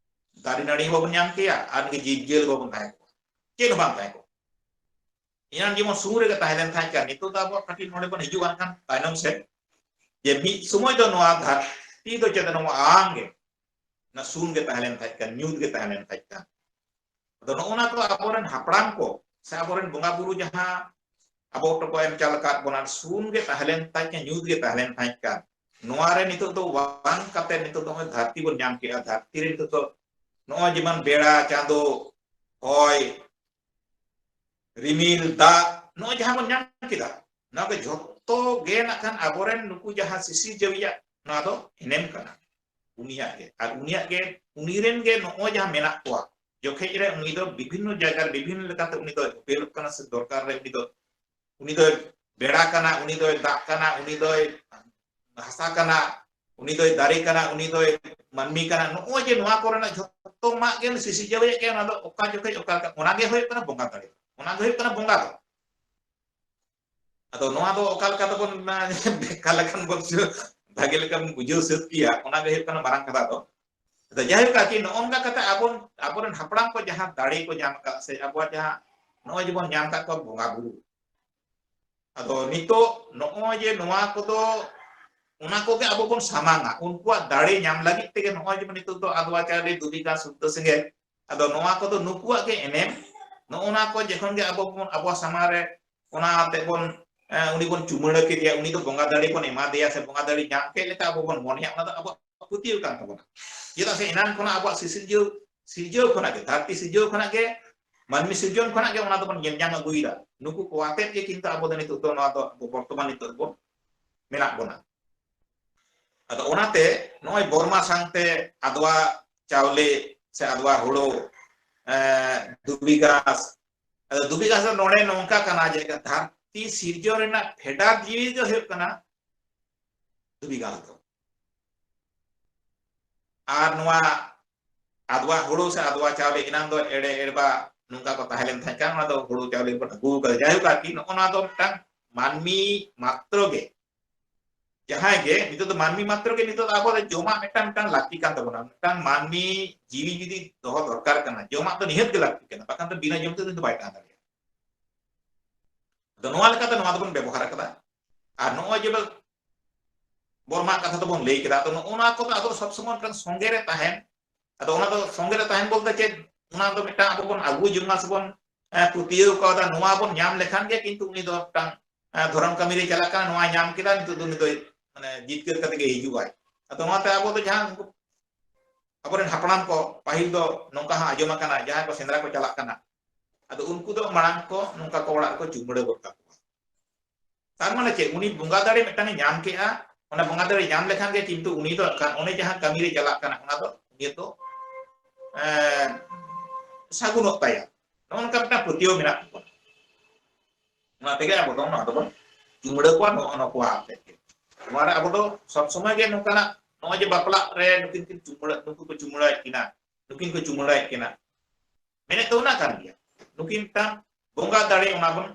ᱫᱟᱨᱮ ᱱᱟᱹᱲᱤ ᱦᱚᱸ ᱵᱟᱵᱚᱱ ᱧᱟᱢ ᱠᱮᱭᱟ, ᱟᱨ ᱡᱤᱵᱽ ᱡᱤᱭᱟᱹᱞᱤ ᱵᱟᱵᱚᱱ ᱛᱟᱦᱮᱸ ᱠᱚᱜᱼᱟ, ᱪᱮᱫ ᱦᱚᱸ ᱵᱟᱝ ᱛᱟᱦᱮᱸ ᱠᱚᱜᱼᱟ᱾ ᱮᱱᱟᱝ ᱡᱮᱢᱚᱱ ᱥᱩᱨ ᱨᱮᱜᱮ ᱛᱟᱦᱮᱸ ᱞᱮᱱ ᱛᱟᱦᱮᱸ ᱠᱟᱱ, ᱱᱤᱛᱚᱜ ᱫᱚ ᱟᱵᱚ ᱠᱟᱹᱴᱤᱡ ᱱᱚᱰᱮ ᱵᱚᱱ ᱦᱤᱡᱩᱜᱼᱟ ᱠᱷᱟᱱ ᱛᱟᱭᱱᱚᱢ ᱥᱮᱫ, ᱡᱮ ᱢᱤᱫ ᱥᱚᱢᱚᱭ ᱫᱚ ᱱᱚᱣᱟ ᱫᱷᱟᱹᱨᱛᱤ ᱫᱚ ᱪᱮᱫ ᱱᱚᱣᱟ ᱟᱝ ᱜᱮ ᱚᱱᱟ ᱥᱩᱱ ᱜᱮ ᱛᱟᱦᱮᱸ ᱞᱮᱱ ᱛᱟᱦᱮᱸ ᱠᱟᱱ, ᱧᱩᱛ ᱜᱮ ᱛᱟᱦᱮᱸ ᱞᱮᱱ ᱛᱟᱦᱮᱸ ᱠᱟᱱ᱾ ᱟᱫᱚ ᱱᱚᱜᱼᱚ ᱱᱟ ᱠᱚ ᱟᱵᱚᱨᱮᱱ ᱦᱟᱯᱲᱟᱢ ᱠᱚ ᱥᱮ ᱟᱵᱚᱨᱮᱱ ᱵᱚᱸᱜᱟ ᱵᱩᱨᱩ ᱡᱟᱦᱟᱸ ᱟᱵᱚ ᱠᱚᱠᱚ ᱮᱢ ᱪᱟᱞ ᱟᱠᱟᱫ ᱵᱚᱱᱟ, ᱥᱩᱱ ᱜᱮ ᱛᱟᱦᱮᱸ ᱞᱮᱱ ᱛᱟᱦᱮᱸ ᱠᱟᱱ, ᱧᱩᱛ ᱜᱮ ᱛᱟᱦᱮᱸ ᱞᱮᱱ ᱛᱟᱦᱮᱸ ᱠᱟᱱ᱾ ᱱᱚᱣᱟ ᱨᱮ ᱱᱤᱛᱚᱜ ᱫᱚ ᱵᱟᱝ ᱠᱟᱛᱮ ᱱᱤᱛᱚᱜ ᱫᱚ ᱱᱚᱜᱼᱚᱭ ᱫᱷᱟᱹᱨᱛᱤ ᱵᱚᱱ ᱧᱟᱢ ᱠᱮᱜᱼᱟ᱾ ᱫᱷᱟᱹᱨᱛᱤ ᱨᱮ ᱱᱤᱛᱚᱜ ᱫᱚ ᱱᱚᱜᱼᱚᱭ ᱡᱮᱢᱚᱱ ᱵᱮᱲᱟ, ᱪᱟᱸᱫᱚ, ᱦᱚᱭ, ᱨᱤᱢᱤᱞ, ᱫᱟᱜ, ᱱᱚᱜᱼᱚᱭ ᱡᱟᱦᱟᱸ ᱵᱚᱱ ᱧᱟᱢ ᱠᱮᱫᱟ, ᱱᱚᱣᱟ ᱠᱚ ᱡᱷᱚᱛᱚ ᱜᱮ ᱱᱟᱜ ᱠᱷᱟᱱ ᱟᱵᱚᱨᱮᱱ ᱱᱩᱠᱩ ᱡᱟᱦᱟᱸ ᱥᱤᱥᱤᱨᱡᱟᱹᱣᱤᱭᱟᱜ ᱱᱚᱣᱟ ᱫᱚ ᱮᱱᱮᱢ ᱠᱟᱱᱟ᱾ ᱩᱱᱤᱭᱟᱜ ᱜᱮ, ᱟᱨ ᱩᱱᱤᱭᱟᱜ ᱜᱮ, ᱩᱱᱤ ᱨᱮᱱ ᱜᱮ ᱱᱚᱜᱼᱚᱭ ᱡᱟᱦᱟᱸ ᱢᱮᱱᱟᱜ ᱠᱚᱣᱟ, ᱡᱚᱠᱷᱮᱡ ᱨᱮ ᱩᱱᱤ ᱫᱚ ᱵᱤᱵᱷᱤᱱᱱᱚ ᱡᱟᱭᱜᱟ ᱨᱮ ᱵᱤᱵᱷᱤᱱᱱᱚ ᱞᱮᱠᱟᱛᱮ ᱩᱱᱤ ᱫᱚ ᱩᱯᱮᱞᱚᱜ ᱠᱟᱱᱟ ᱥᱮ ᱫᱚᱨᱠᱟᱨ ᱨᱮ ᱩᱱᱤ ᱫᱚ, ᱩᱱᱤ ᱫᱚᱭ ᱵᱮᱲᱟ ᱠᱟᱱᱟ, ᱩᱱᱤ ᱫᱚᱭ ᱫᱟᱜ ᱠᱟᱱᱟ, ᱩᱱᱤ ᱫᱚᱭ ᱦᱟᱥᱟ ᱠᱟᱱᱟ, ᱩᱱᱤ ᱫᱚᱭ ᱫᱟᱨᱮ ᱠᱟᱱᱟ, ᱩᱱᱤ ᱫᱚᱭ ᱢᱟᱹᱱᱢᱤ ᱠᱟᱱᱟ᱾ ᱱᱚᱜᱼᱚᱭ ᱡᱮ ᱱᱚᱣᱟ ᱠᱚᱨᱮᱱᱟᱜ ᱡᱷᱚᱛᱚ ᱢᱟᱜ ᱜᱮ ᱥᱤᱥᱤᱨᱡᱟᱹᱣᱮᱫ ᱜᱮ, ᱚᱱᱟ ᱫᱚ ᱚᱠᱟ ᱡᱚᱠᱷᱮᱡ ᱚᱠᱟ ᱞᱮᱠᱟ, ᱚᱱᱟ ᱜᱮ ᱦᱩᱭᱩᱜ ᱠᱟᱱᱟ ᱵᱚᱸᱜᱟ ᱫᱟᱲᱮ, ᱚᱱᱟ ᱜᱮ ᱦᱩᱭᱩᱜ ᱠᱟᱱᱟ ᱵᱚᱸᱜᱟ ᱫᱚ᱾ ᱟᱫᱚ ᱱᱚᱣᱟ ᱫᱚ ᱚᱠᱟ ᱞᱮᱠᱟ ᱛᱮᱵᱚᱱ, ᱮ, ᱵᱷᱮᱠᱟ ᱞᱮᱠᱷᱟᱱ ᱵᱚᱱ ᱵᱷᱟᱜᱮ ᱞᱮᱠᱟ ᱵᱚᱱ ᱵᱩᱡᱷᱟᱹᱣ ᱥᱟᱹᱛ ᱠᱮᱭᱟ, ᱚᱱᱟ ᱜᱮ ᱦᱩᱭᱩᱜ ᱠᱟᱱᱟ ᱢᱟᱨᱟᱝ ᱠᱟᱛᱷᱟ ᱫᱚ᱾ ᱟᱫᱚ ᱡᱟᱭᱦᱳᱠ ᱟᱨᱠᱤ, ᱱᱚᱜᱼᱚ ᱱᱚᱝᱠᱟ ᱠᱟᱛᱮ ᱟᱵᱚ, ᱟᱵᱚᱨᱮᱱ ᱦᱟᱯᱲᱟᱢ ᱠᱚ ᱡᱟᱦᱟᱸ ᱫᱟᱲᱮ ᱠᱚ ᱧᱟᱢ ᱟᱠᱟᱫ ᱥᱮ ᱟᱵᱚᱣᱟᱜ ᱡᱟᱦᱟᱸ ᱱᱚᱜᱼᱚᱭ ᱡᱮᱵᱚᱱ ᱧᱟᱢ ᱟᱠᱟᱫ ᱠᱚᱣᱟ ᱵᱚᱸᱜᱟ ᱵᱩᱨᱩ, ᱟᱫᱚ ᱱᱤᱛᱚᱜ ᱱᱚᱜᱼᱚᱭ ᱡᱮ ᱱᱚᱣᱟ ᱠᱚᱫᱚ, ᱚᱱᱟ ᱠᱚᱜᱮ ᱟᱵᱚ ᱵᱚᱱ ᱥᱟᱢᱟᱝᱟ, ᱩᱱᱠᱩᱣᱟᱜ ᱫᱟᱲᱮ ᱧᱟᱢ ᱞᱟᱹᱜᱤᱫ ᱛᱮᱜᱮ ᱱᱚᱜᱼᱚᱭ ᱡᱮ ᱱᱤᱛᱚᱜ ᱫᱚ ᱟᱫᱣᱟ ᱪᱟᱣᱞᱮ, ᱫᱷᱩᱵᱤ ᱜᱷᱟᱥ, ᱥᱩᱫᱽᱫᱷᱟᱹ ᱥᱮᱸᱜᱮᱞ, ᱟᱫᱚ ᱱᱚᱣᱟ ᱠᱚᱫᱚ ᱱᱩᱠᱩᱣᱟᱜ ᱜᱮ ᱮᱱᱮᱢ᱾ ᱱᱚᱜᱼᱚ ᱱᱟ ᱠᱚ ᱡᱚᱠᱷᱚᱱ ᱜᱮ ᱟᱵᱚ ᱵᱚᱱ, ᱟᱵᱚᱣᱟᱜ ᱥᱟᱢᱟᱝ ᱨᱮ ᱚᱱᱟ ᱟᱛᱮ ᱵᱚᱱ, ᱮ, ᱩᱱᱤ ᱵᱚᱱ ᱪᱩᱢᱟᱹᱲᱟ ᱠᱮᱫᱮᱭᱟ, ᱩᱱᱤ ᱫᱚ ᱵᱚᱸᱜᱟ ᱫᱟᱲᱮ ᱵᱚᱱ ᱮᱢᱟ ᱫᱮᱭᱟ ᱥᱮ ᱵᱚᱸᱜᱟ ᱫᱟᱲᱮ ᱧᱟᱢ ᱠᱮᱫ ᱞᱮᱠᱟ ᱟᱵᱚ ᱵᱚᱱ ᱢᱚᱱᱮᱭᱟ, ᱚᱱᱟ ᱫᱚ ᱟᱵᱚᱣᱟᱜ ᱯᱟᱹᱛᱭᱟᱹᱣ ᱠᱟᱱ ᱛᱟᱵᱚᱱᱟ᱾ ᱪᱮᱫᱟᱜ ᱥᱮ ᱮᱱᱟᱱ ᱠᱷᱚᱱᱟᱜ ᱟᱵᱚᱣᱟᱜ ᱥᱤᱥᱤᱨᱡᱟᱹᱣ, ᱥᱤᱨᱡᱟᱹᱣ ᱠᱷᱚᱱᱟᱜ ᱜᱮ, ᱫᱷᱟᱹᱨᱛᱤ ᱥᱤᱨᱡᱟᱹᱣ ᱠᱷᱚᱱᱟᱜ ᱜᱮ, ᱢᱟᱹᱱᱢᱤ ᱥᱤᱨᱡᱚᱱ ᱠᱷᱚᱱᱟᱜ ᱜᱮ ᱚᱱᱟ ᱫᱚᱵᱚᱱ ᱧᱮᱞ ᱧᱟᱢ ᱟᱹᱜᱩᱭᱮᱫᱟ᱾ ᱱᱩᱠᱩ ᱠᱚ ᱟᱛᱮᱫ ᱜᱮ ᱠᱤᱱᱛᱩ ᱟᱵᱚ ᱫᱚ ᱱᱤᱛᱚᱜ ᱫᱚ ᱱᱚᱣᱟ ᱫᱚ ᱟᱵᱚ ᱵᱚᱨᱛᱚᱢᱟᱱ ᱱᱤᱛᱚᱜ ᱵᱚᱱ ᱢᱮᱱᱟᱜ ᱵᱚᱱᱟ᱾ ᱟᱫᱚ ᱚᱱᱟᱛᱮ ᱱᱚᱜᱼᱚᱭ ᱵᱚᱨᱢᱟ ᱥᱟᱝᱛᱮ ᱟᱫᱣᱟ ᱪᱟᱣᱞᱮ ᱥᱮ ᱟᱫᱣᱟ ᱦᱩᱲᱩ, ᱮ, ᱫᱷᱩᱵᱤ ᱜᱷᱟᱥ, ᱟᱫᱚ ᱫᱷᱩᱵᱤ ᱜᱷᱟᱥ ᱫᱚ ᱱᱚᱰᱮ ᱱᱚᱝᱠᱟ ᱠᱟᱱᱟ ᱡᱮ ᱫᱷᱟᱹᱨᱛᱤ ᱥᱤᱨᱡᱚᱱ ᱨᱮᱱᱟᱜ ᱯᱷᱮᱰᱟᱛ ᱡᱤᱣᱤ ᱫᱚ ᱦᱩᱭᱩᱜ ᱠᱟᱱᱟ ᱫᱷᱩᱵᱤ ᱜᱷᱟᱥ ᱫᱚ᱾ ᱟᱨ ᱱᱚᱣᱟ ᱟᱫᱣᱟ ᱦᱩᱲᱩ ᱥᱮ ᱟᱫᱣᱟ ᱪᱟᱣᱞᱮ ᱮᱱᱟᱝ ᱫᱚ ᱮᱲᱮ ᱮᱲᱵᱟ ᱱᱚᱝᱠᱟ ᱠᱚ ᱛᱟᱦᱮᱸ ᱞᱮᱱ ᱛᱟᱦᱮᱸ ᱠᱟᱱ, ᱚᱱᱟ ᱫᱚ ᱦᱩᱲᱩ ᱪᱟᱣᱞᱮ ᱵᱚᱱ ᱟᱹᱜᱩ ᱠᱟᱫᱟ᱾ ᱡᱟᱭᱦᱳᱠ ᱟᱨᱠᱤ, ᱱᱚᱜᱼᱚ ᱱᱚᱣᱟ ᱫᱚ ᱢᱤᱫᱴᱟᱝ ᱢᱟᱹᱱᱢᱤ ᱢᱟᱛᱨᱚ ᱜᱮ, ᱡᱟᱦᱟᱸᱭ ᱜᱮ ᱱᱤᱛᱚᱜ ᱫᱚ ᱢᱟᱹᱱᱢᱤ ᱢᱟᱛᱨᱚ ᱜᱮ ᱱᱤᱛᱚᱜ ᱫᱚ ᱟᱵᱚ ᱫᱚ ᱡᱚᱢᱟᱜ ᱢᱤᱫᱴᱟᱝ, ᱢᱤᱫᱴᱟᱝ ᱞᱟᱹᱠᱛᱤ ᱠᱟᱱ ᱛᱟᱵᱚᱱᱟ᱾ ᱢᱤᱫᱴᱟᱝ ᱢᱟᱹᱱᱢᱤ ᱡᱤᱣᱤ ᱡᱩᱫᱤ ᱫᱚᱦᱚ ᱫᱚᱨᱠᱟᱨ ᱠᱟᱱᱟ, ᱡᱚᱢᱟᱜ ᱫᱚ ᱱᱤᱦᱟᱹᱛ ᱜᱮ ᱞᱟᱹᱠᱛᱤ ᱠᱟᱱᱟ, ᱵᱟᱠᱷᱟᱱ ᱫᱚ ᱵᱤᱱᱟᱹ ᱡᱚᱢ ᱛᱮ ᱩᱱᱤ ᱫᱚ ᱵᱟᱭ ᱛᱟᱦᱮᱸ ᱫᱟᱲᱮᱭᱟᱜᱼᱟ᱾ ᱟᱫᱚ ᱱᱚᱣᱟ ᱞᱮᱠᱟᱛᱮ ᱱᱚᱣᱟ ᱫᱚᱵᱚᱱ ᱵᱮᱵᱚᱦᱟᱨ ᱟᱠᱟᱫᱟ᱾ ᱟᱨ ᱱᱚᱜᱼᱚᱭ ᱡᱮ ᱵᱚᱨᱢᱟ ᱠᱟᱛᱷᱟ ᱫᱚᱵᱚᱱ ᱞᱟᱹᱭ ᱠᱮᱫᱟ᱾ ᱟᱫᱚ ᱱᱚᱜᱼᱚ ᱱᱚᱣᱟ ᱠᱚᱫᱚ ᱟᱵᱚ ᱥᱚᱵ ᱥᱚᱢᱚᱭ ᱢᱤᱫᱴᱟᱝ ᱥᱚᱸᱜᱮ ᱨᱮ ᱛᱟᱦᱮᱱ᱾ ᱟᱫᱚ ᱚᱱᱟ ᱫᱚ ᱥᱚᱸᱜᱮ ᱨᱮ ᱛᱟᱦᱮᱱ ᱵᱚᱞᱛᱮ ᱪᱮᱫ? ᱚᱱᱟ ᱫᱚ ᱢᱤᱫᱴᱟᱝ ᱟᱵᱚ ᱵᱚᱱ ᱟᱹᱜᱩ ᱡᱚᱝᱟ ᱥᱮᱵᱚᱱ, ᱮ, ᱯᱟᱹᱛᱭᱟᱹᱣ ᱠᱟᱣᱫᱟ, ᱱᱚᱣᱟ ᱵᱚᱱ ᱧᱟᱢ ᱞᱮᱠᱷᱟᱱ ᱜᱮ ᱠᱤᱱᱛᱩ ᱩᱱᱤ ᱫᱚ ᱢᱤᱫᱴᱟᱝ, ᱮ, ᱫᱷᱚᱨᱚᱢ ᱠᱟᱹᱢᱤ ᱨᱮ ᱪᱟᱞᱟᱜ ᱠᱟᱱᱟ, ᱱᱚᱣᱟ ᱧᱟᱢ ᱠᱮᱫᱟ, ᱱᱤᱛᱚᱜ ᱫᱚ ᱩᱱᱤ ᱫᱚᱭ, ᱢᱟᱱᱮ, ᱡᱤᱛᱠᱟᱹᱨ ᱠᱟᱛᱮ ᱜᱮ ᱦᱤᱡᱩᱜ ᱟᱭ᱾ ᱟᱫᱚ ᱱᱚᱣᱟᱛᱮ ᱟᱵᱚ ᱫᱚ ᱡᱟᱦᱟᱸ ᱩᱱᱠᱩ ᱟᱵᱚᱨᱮᱱ ᱦᱟᱯᱲᱟᱢ ᱠᱚ ᱯᱟᱹᱦᱤᱞ ᱫᱚ ᱱᱚᱝᱠᱟ ᱦᱚᱸ ᱟᱸᱡᱚᱢ ᱟᱠᱟᱱᱟ, ᱡᱟᱦᱟᱸᱭ ᱠᱚ ᱥᱮᱸᱫᱽᱨᱟ ᱠᱚ ᱪᱟᱞᱟᱜ ᱠᱟᱱᱟ, ᱟᱫᱚ ᱩᱱᱠᱩ ᱫᱚ ᱢᱟᱲᱟᱝ ᱠᱚ ᱱᱚᱝᱠᱟ ᱠᱚ ᱚᱲᱟᱜ ᱨᱮᱠᱚ ᱪᱩᱢᱵᱲᱟᱹ ᱜᱚᱫ ᱠᱟᱠᱚᱣᱟ᱾ ᱛᱟᱨ ᱢᱟᱱᱮ ᱪᱮᱫ? ᱩᱱᱤ ᱵᱚᱸᱜᱟ ᱫᱟᱲᱮ ᱢᱤᱫᱴᱟᱝ ᱮ ᱧᱟᱢ ᱠᱮᱜᱼᱟ, ᱚᱱᱟ ᱵᱚᱸᱜᱟ ᱫᱟᱲᱮ ᱧᱟᱢ ᱞᱮᱠᱷᱟᱱ ᱜᱮ ᱠᱤᱱᱛᱩ ᱩᱱᱤ ᱫᱚ ᱮᱱᱠᱷᱟᱱ ᱚᱱᱮ ᱡᱟᱦᱟᱸ ᱠᱟᱹᱢᱤ ᱨᱮ ᱪᱟᱞᱟᱜ ᱠᱟᱱᱟ, ᱚᱱᱟ ᱫᱚ ᱩᱱᱤ ᱫᱚ, ᱮᱸ, ᱥᱟᱹᱜᱩᱱᱚᱜ ᱛᱟᱭᱟ᱾ ᱱᱚᱜᱼᱚ ᱱᱚᱝᱠᱟ ᱢᱤᱫᱴᱟᱝ ᱯᱟᱹᱛᱭᱟᱹᱣ ᱢᱮᱱᱟᱜ ᱛᱟᱵᱚᱱᱟ᱾ ᱚᱱᱟ ᱛᱮᱜᱮ ᱟᱵᱚ ᱫᱚ ᱱᱚᱣᱟ ᱫᱚᱵᱚᱱ ᱪᱩᱢᱲᱟᱹ ᱠᱚᱣᱟ, ᱱᱚᱜᱼᱚ ᱱᱚᱣᱟ ᱠᱚ ᱟᱛᱮ ᱜᱮ᱾ ᱱᱚᱣᱟ ᱨᱮ ᱟᱵᱚ ᱫᱚ ᱥᱚᱵ ᱥᱚᱢᱚᱭ ᱜᱮ ᱱᱚᱝᱠᱟᱱᱟᱜ, ᱱᱚᱜᱼᱚᱭ ᱡᱮ ᱵᱟᱯᱞᱟᱜ ᱨᱮ ᱱᱩᱠᱤᱱ ᱠᱤᱱ ᱪᱩᱢᱲᱟᱹ, ᱱᱩᱠᱩ ᱠᱚ ᱪᱩᱢᱲᱟᱹᱭᱮᱫ ᱠᱤᱱᱟ, ᱱᱩᱠᱤᱱ ᱠᱚ ᱪᱩᱢᱲᱟᱭᱮᱫ ᱠᱤᱱᱟ, ᱢᱮᱱᱮᱫ ᱫᱚ ᱚᱱᱟ ᱠᱟᱱ ᱜᱮᱭᱟ᱾ ᱱᱩᱠᱤᱱ ᱢᱤᱫᱴᱟᱝ ᱵᱚᱸᱜᱟ ᱫᱟᱲᱮ ᱚᱱᱟ ᱵᱚᱱ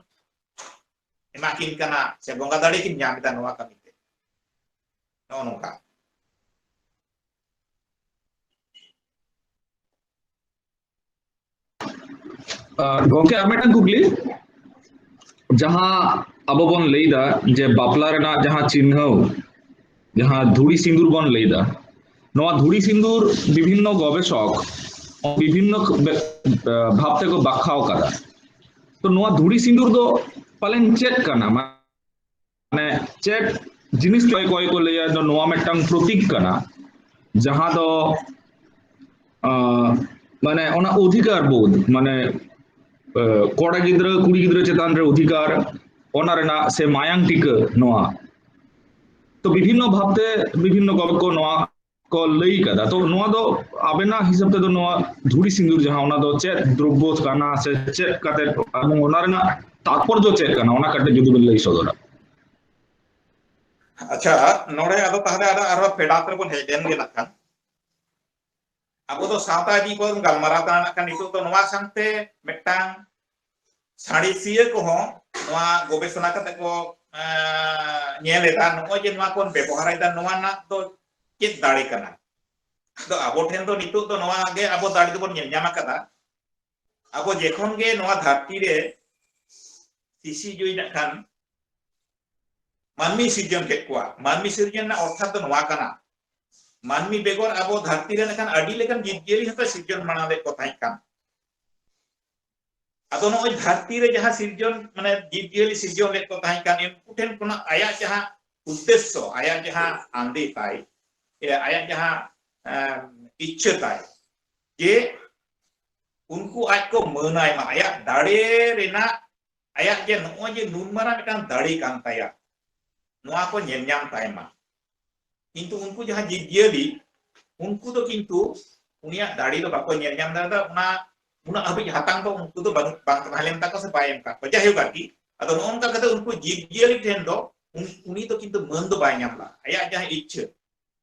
ᱮᱢᱟ ᱠᱤᱱ ᱠᱟᱱᱟ, ᱥᱮ ᱵᱚᱸᱜᱟ ᱫᱟᱲᱮ ᱠᱤᱱ ᱧᱟᱢ ᱮᱫᱟ ᱱᱚᱣᱟ ᱠᱟᱹᱢᱤ ᱛᱮ᱾ ᱱᱚᱜᱼᱚ ᱱᱚᱝᱠᱟ᱾ ᱟᱨ ᱜᱚᱢᱠᱮ, ᱟᱨ ᱢᱤᱫᱴᱟᱝ ᱠᱩᱠᱞᱤ, ᱡᱟᱦᱟᱸ ᱟᱵᱚ ᱵᱚᱱ ᱞᱟᱹᱭᱫᱟ ᱡᱮ ᱵᱟᱯᱞᱟ ᱨᱮᱱᱟᱜ ᱡᱟᱦᱟᱸ ᱪᱤᱱᱦᱟᱹᱣ, ᱡᱟᱦᱟᱸ ᱫᱷᱩᱲᱤ ᱥᱤᱸᱫᱩᱨ ᱵᱚᱱ ᱞᱟᱹᱭᱫᱟ, ᱱᱚᱣᱟ ᱫᱷᱩᱲᱤ ᱥᱤᱸᱫᱩᱨ ᱵᱤᱵᱷᱤᱱᱱᱚ ᱜᱚᱵᱮᱥᱚᱠ ᱵᱤᱵᱷᱤᱱᱱᱚ ᱵᱮ-, ᱵᱷᱟᱵ ᱛᱮᱠᱚ ᱵᱟᱠᱷᱟᱣ ᱠᱟᱫᱟ᱾ ᱛᱚ ᱱᱚᱣᱟ ᱫᱷᱩᱲᱤ ᱥᱤᱸᱫᱩᱨ ᱫᱚ ᱯᱟᱞᱮᱱ ᱪᱮᱫ ᱠᱟᱱᱟ? ᱢᱟᱱᱮ ᱪᱮᱫ ᱡᱤᱱᱤᱥ ᱚᱠᱚᱭ ᱚᱠᱚᱭ ᱠᱚ ᱞᱟᱹᱭᱟ ᱫᱚ ᱱᱚᱣᱟ ᱢᱤᱫᱴᱟᱝ ᱯᱨᱚᱛᱤᱠ ᱠᱟᱱᱟ, ᱡᱟᱦᱟᱸ ᱫᱚ, ᱟᱸ, ᱢᱟᱱᱮ ᱚᱱᱟ ᱚᱫᱷᱤᱠᱟᱨ ᱵᱳᱫᱷ, ᱢᱟᱱᱮ, ᱟᱸ, ᱠᱚᱲᱟ ᱜᱤᱫᱽᱨᱟᱹ ᱠᱩᱲᱤ ᱜᱤᱫᱽᱨᱟᱹ ᱪᱮᱛᱟᱱ ᱨᱮ ᱚᱫᱷᱤᱠᱟᱨ, ᱚᱱᱟ ᱨᱮᱱᱟᱜ ᱥᱮ ᱢᱟᱭᱟᱝ ᱴᱤᱠᱟᱹ, ᱱᱚᱣᱟ ᱛᱚ ᱵᱤᱵᱷᱤᱱᱱᱚ ᱵᱷᱟᱵᱛᱮ ᱵᱤᱵᱷᱤᱱᱱᱚ ᱜᱚᱵᱮᱥᱚᱠ ᱠᱚ ᱱᱚᱣᱟ ᱠᱚ ᱞᱟᱹᱭ ᱠᱟᱫᱟ᱾ ᱛᱚ ᱱᱚᱣᱟ ᱫᱚ ᱟᱵᱮᱱᱟᱜ ᱦᱤᱥᱟᱹᱵ ᱛᱮᱫᱚ ᱱᱚᱣᱟ ᱫᱷᱩᱲᱤ ᱥᱤᱸᱫᱩᱨ ᱡᱟᱦᱟᱸ, ᱚᱱᱟ ᱫᱚ ᱪᱮᱫ ᱫᱨᱚᱵᱽᱵᱚ ᱠᱟᱱᱟ ᱥᱮ ᱪᱮᱫ ᱠᱟᱛᱮ, ᱮᱵᱚᱝ ᱚᱱᱟ ᱨᱮᱱᱟᱜ ᱛᱟᱛᱯᱚᱨᱡᱚ ᱪᱮᱫ ᱠᱟᱱᱟ, ᱚᱱᱟ ᱠᱟᱹᱴᱤᱡ ᱡᱩᱫᱤ ᱵᱮᱱ ᱞᱟᱹᱭ ᱥᱚᱫᱚᱨᱟ᱾ ᱟᱪᱪᱷᱟ, ᱱᱚᱰᱮ ᱟᱫᱚ ᱛᱟᱦᱞᱮ ᱟᱫᱚ ᱟᱨᱦᱚᱸ ᱯᱷᱮᱰᱟᱛ ᱨᱮᱵᱚᱱ ᱦᱮᱡ ᱞᱮᱱ ᱜᱮ ᱱᱟᱜ ᱠᱷᱟᱱ᱾ ᱟᱵᱚ ᱫᱚ ᱥᱟᱶᱛᱟ ᱤᱫᱤ ᱠᱚ ᱜᱟᱞᱢᱟᱨᱟᱣ ᱠᱟᱱᱟ, ᱱᱟᱜ ᱠᱷᱟᱱ ᱱᱤᱛᱚᱜ ᱫᱚ ᱱᱚᱣᱟ ᱥᱟᱶᱛᱮ ᱢᱤᱫᱴᱟᱝ ᱥᱟᱬᱮᱥᱤᱭᱟᱹ ᱠᱚᱦᱚᱸ ᱱᱚᱣᱟ ᱜᱚᱵᱮᱥᱚᱱᱟ ᱠᱟᱛᱮ ᱠᱚ, ᱮᱸ, ᱧᱮᱞ ᱮᱫᱟ, ᱱᱚᱜᱼᱚᱭ ᱡᱮ ᱱᱚᱣᱟ ᱵᱚᱱ ᱵᱮᱵᱚᱦᱟᱨ ᱮᱫᱟ, ᱱᱚᱣᱟ ᱨᱮᱱᱟᱜ ᱫᱚ ᱪᱮᱫ ᱫᱟᱲᱮ ᱠᱟᱱᱟ? ᱟᱫᱚ ᱟᱵᱚ ᱴᱷᱮᱱ ᱫᱚ ᱱᱤᱛᱚᱜ ᱫᱚ ᱱᱚᱣᱟ ᱜᱮ ᱟᱵᱚ ᱫᱟᱲᱮ ᱫᱚᱵᱚᱱ ᱧᱮᱞ ᱧᱟᱢ ᱟᱠᱟᱫᱟ᱾ ᱟᱵᱚ ᱡᱮᱠᱷᱚᱱ ᱜᱮ ᱱᱚᱣᱟ ᱫᱷᱟᱹᱨᱛᱤ ᱨᱮ ᱥᱤᱥᱤ ᱡᱩᱭ ᱱᱟᱜ ᱠᱷᱟᱱ ᱢᱟᱹᱱᱢᱤ ᱥᱤᱨᱡᱚᱱ ᱠᱮᱫ ᱠᱚᱣᱟ᱾ ᱢᱟᱹᱱᱢᱤ ᱥᱤᱨᱡᱚᱱ ᱨᱮᱱᱟᱜ ᱚᱨᱛᱷᱟᱛ ᱫᱚ ᱱᱚᱣᱟ ᱠᱟᱱᱟ, ᱢᱟᱹᱱᱢᱤ ᱵᱮᱜᱚᱨ ᱟᱵᱚ ᱫᱷᱟᱹᱨᱛᱤ ᱨᱮ ᱞᱮᱠᱟᱱ ᱟᱹᱰᱤ ᱞᱮᱠᱟᱱ ᱡᱤᱵᱽ ᱡᱤᱭᱟᱹᱞᱤ ᱦᱚᱸᱛᱚ ᱥᱤᱨᱡᱚᱱ ᱢᱟᱲᱟᱝ ᱞᱮᱫ ᱠᱚ ᱛᱟᱦᱮᱸ ᱠᱟᱱ᱾ ᱟᱫᱚ ᱱᱚᱜᱼᱚᱭ ᱫᱷᱟᱹᱨᱛᱤ ᱨᱮ ᱡᱟᱦᱟᱸ ᱥᱤᱨᱡᱚᱱ, ᱢᱟᱱᱮ ᱡᱤᱵᱽ ᱡᱤᱭᱟᱹᱞᱤ ᱥᱤᱨᱡᱚᱱ ᱞᱮᱫ ᱠᱚ ᱛᱟᱦᱮᱸ ᱠᱟᱱ, ᱩᱱᱠᱩ ᱴᱷᱮᱱ ᱠᱷᱚᱱᱟᱜ ᱟᱭᱟᱜ ᱡᱟᱦᱟᱸ ᱩᱫᱽᱫᱮᱥᱥᱚ, ᱟᱭᱟᱜ ᱡᱟᱦᱟᱸ ᱟᱸᱫᱮ ᱛᱟᱭ, ᱮ, ᱟᱭᱟᱜ ᱡᱟᱦᱟᱸ, ᱮᱢ, ᱤᱪᱪᱷᱟᱹ ᱛᱟᱭ, ᱡᱮ ᱩᱱᱠᱩ ᱟᱡ ᱠᱚ ᱢᱟᱹᱱᱟᱭ ᱢᱟ, ᱟᱭᱟᱜ ᱫᱟᱲᱮ ᱨᱮᱱᱟᱜ, ᱟᱭᱟᱜ ᱡᱮ ᱱᱚᱜᱼᱚᱭ ᱡᱮ ᱱᱩᱱ ᱢᱟᱨᱟᱝ ᱢᱤᱫᱴᱟᱝ ᱫᱟᱲᱮ ᱠᱟᱱ ᱛᱟᱭᱟ, ᱱᱚᱣᱟ ᱠᱚ ᱧᱮᱞ ᱧᱟᱢ ᱛᱟᱭ ᱢᱟ᱾ ᱠᱤᱱᱛᱩ ᱩᱱᱠᱩ ᱡᱟᱦᱟᱸ ᱡᱤᱵᱽ ᱡᱤᱭᱟᱹᱞᱤ, ᱩᱱᱠᱩ ᱫᱚ ᱠᱤᱱᱛᱩ ᱩᱱᱤᱭᱟᱜ ᱫᱟᱲᱮ ᱫᱚ ᱵᱟᱠᱚ ᱧᱮᱞ ᱧᱟᱢ ᱫᱟᱲᱮᱭᱟᱫᱟ᱾ ᱚᱱᱟ ᱩᱱᱟᱹᱜ ᱦᱟᱹᱵᱤᱡ ᱦᱟᱛᱟᱝ ᱫᱚ ᱩᱱᱠᱩ ᱫᱚ ᱵᱟᱹᱱᱩᱜ, ᱵᱟᱝ ᱛᱟᱦᱮᱸ ᱞᱮᱱ ᱛᱟᱠᱚ ᱥᱮ ᱵᱟᱭ ᱮᱢ ᱠᱟᱜ ᱠᱚᱣᱟ᱾ ᱡᱟᱭᱦᱳᱠ ᱟᱨᱠᱤ, ᱟᱫᱚ ᱱᱚᱜᱼᱚ ᱱᱚᱝᱠᱟ ᱠᱟᱛᱮ ᱩᱱᱠᱩ ᱡᱤᱵᱽ ᱡᱤᱭᱟᱹᱞᱤ ᱴᱷᱮᱱ ᱫᱚ ᱩᱱ-, ᱩᱱᱤ ᱫᱚ ᱠᱤᱱᱛᱩ ᱢᱟᱹᱱ ᱫᱚ ᱵᱟᱭ ᱧᱟᱢ ᱞᱮᱫᱟ, ᱟᱭᱟᱜ ᱡᱟᱦᱟᱸ ᱤᱪᱪᱷᱟᱹ᱾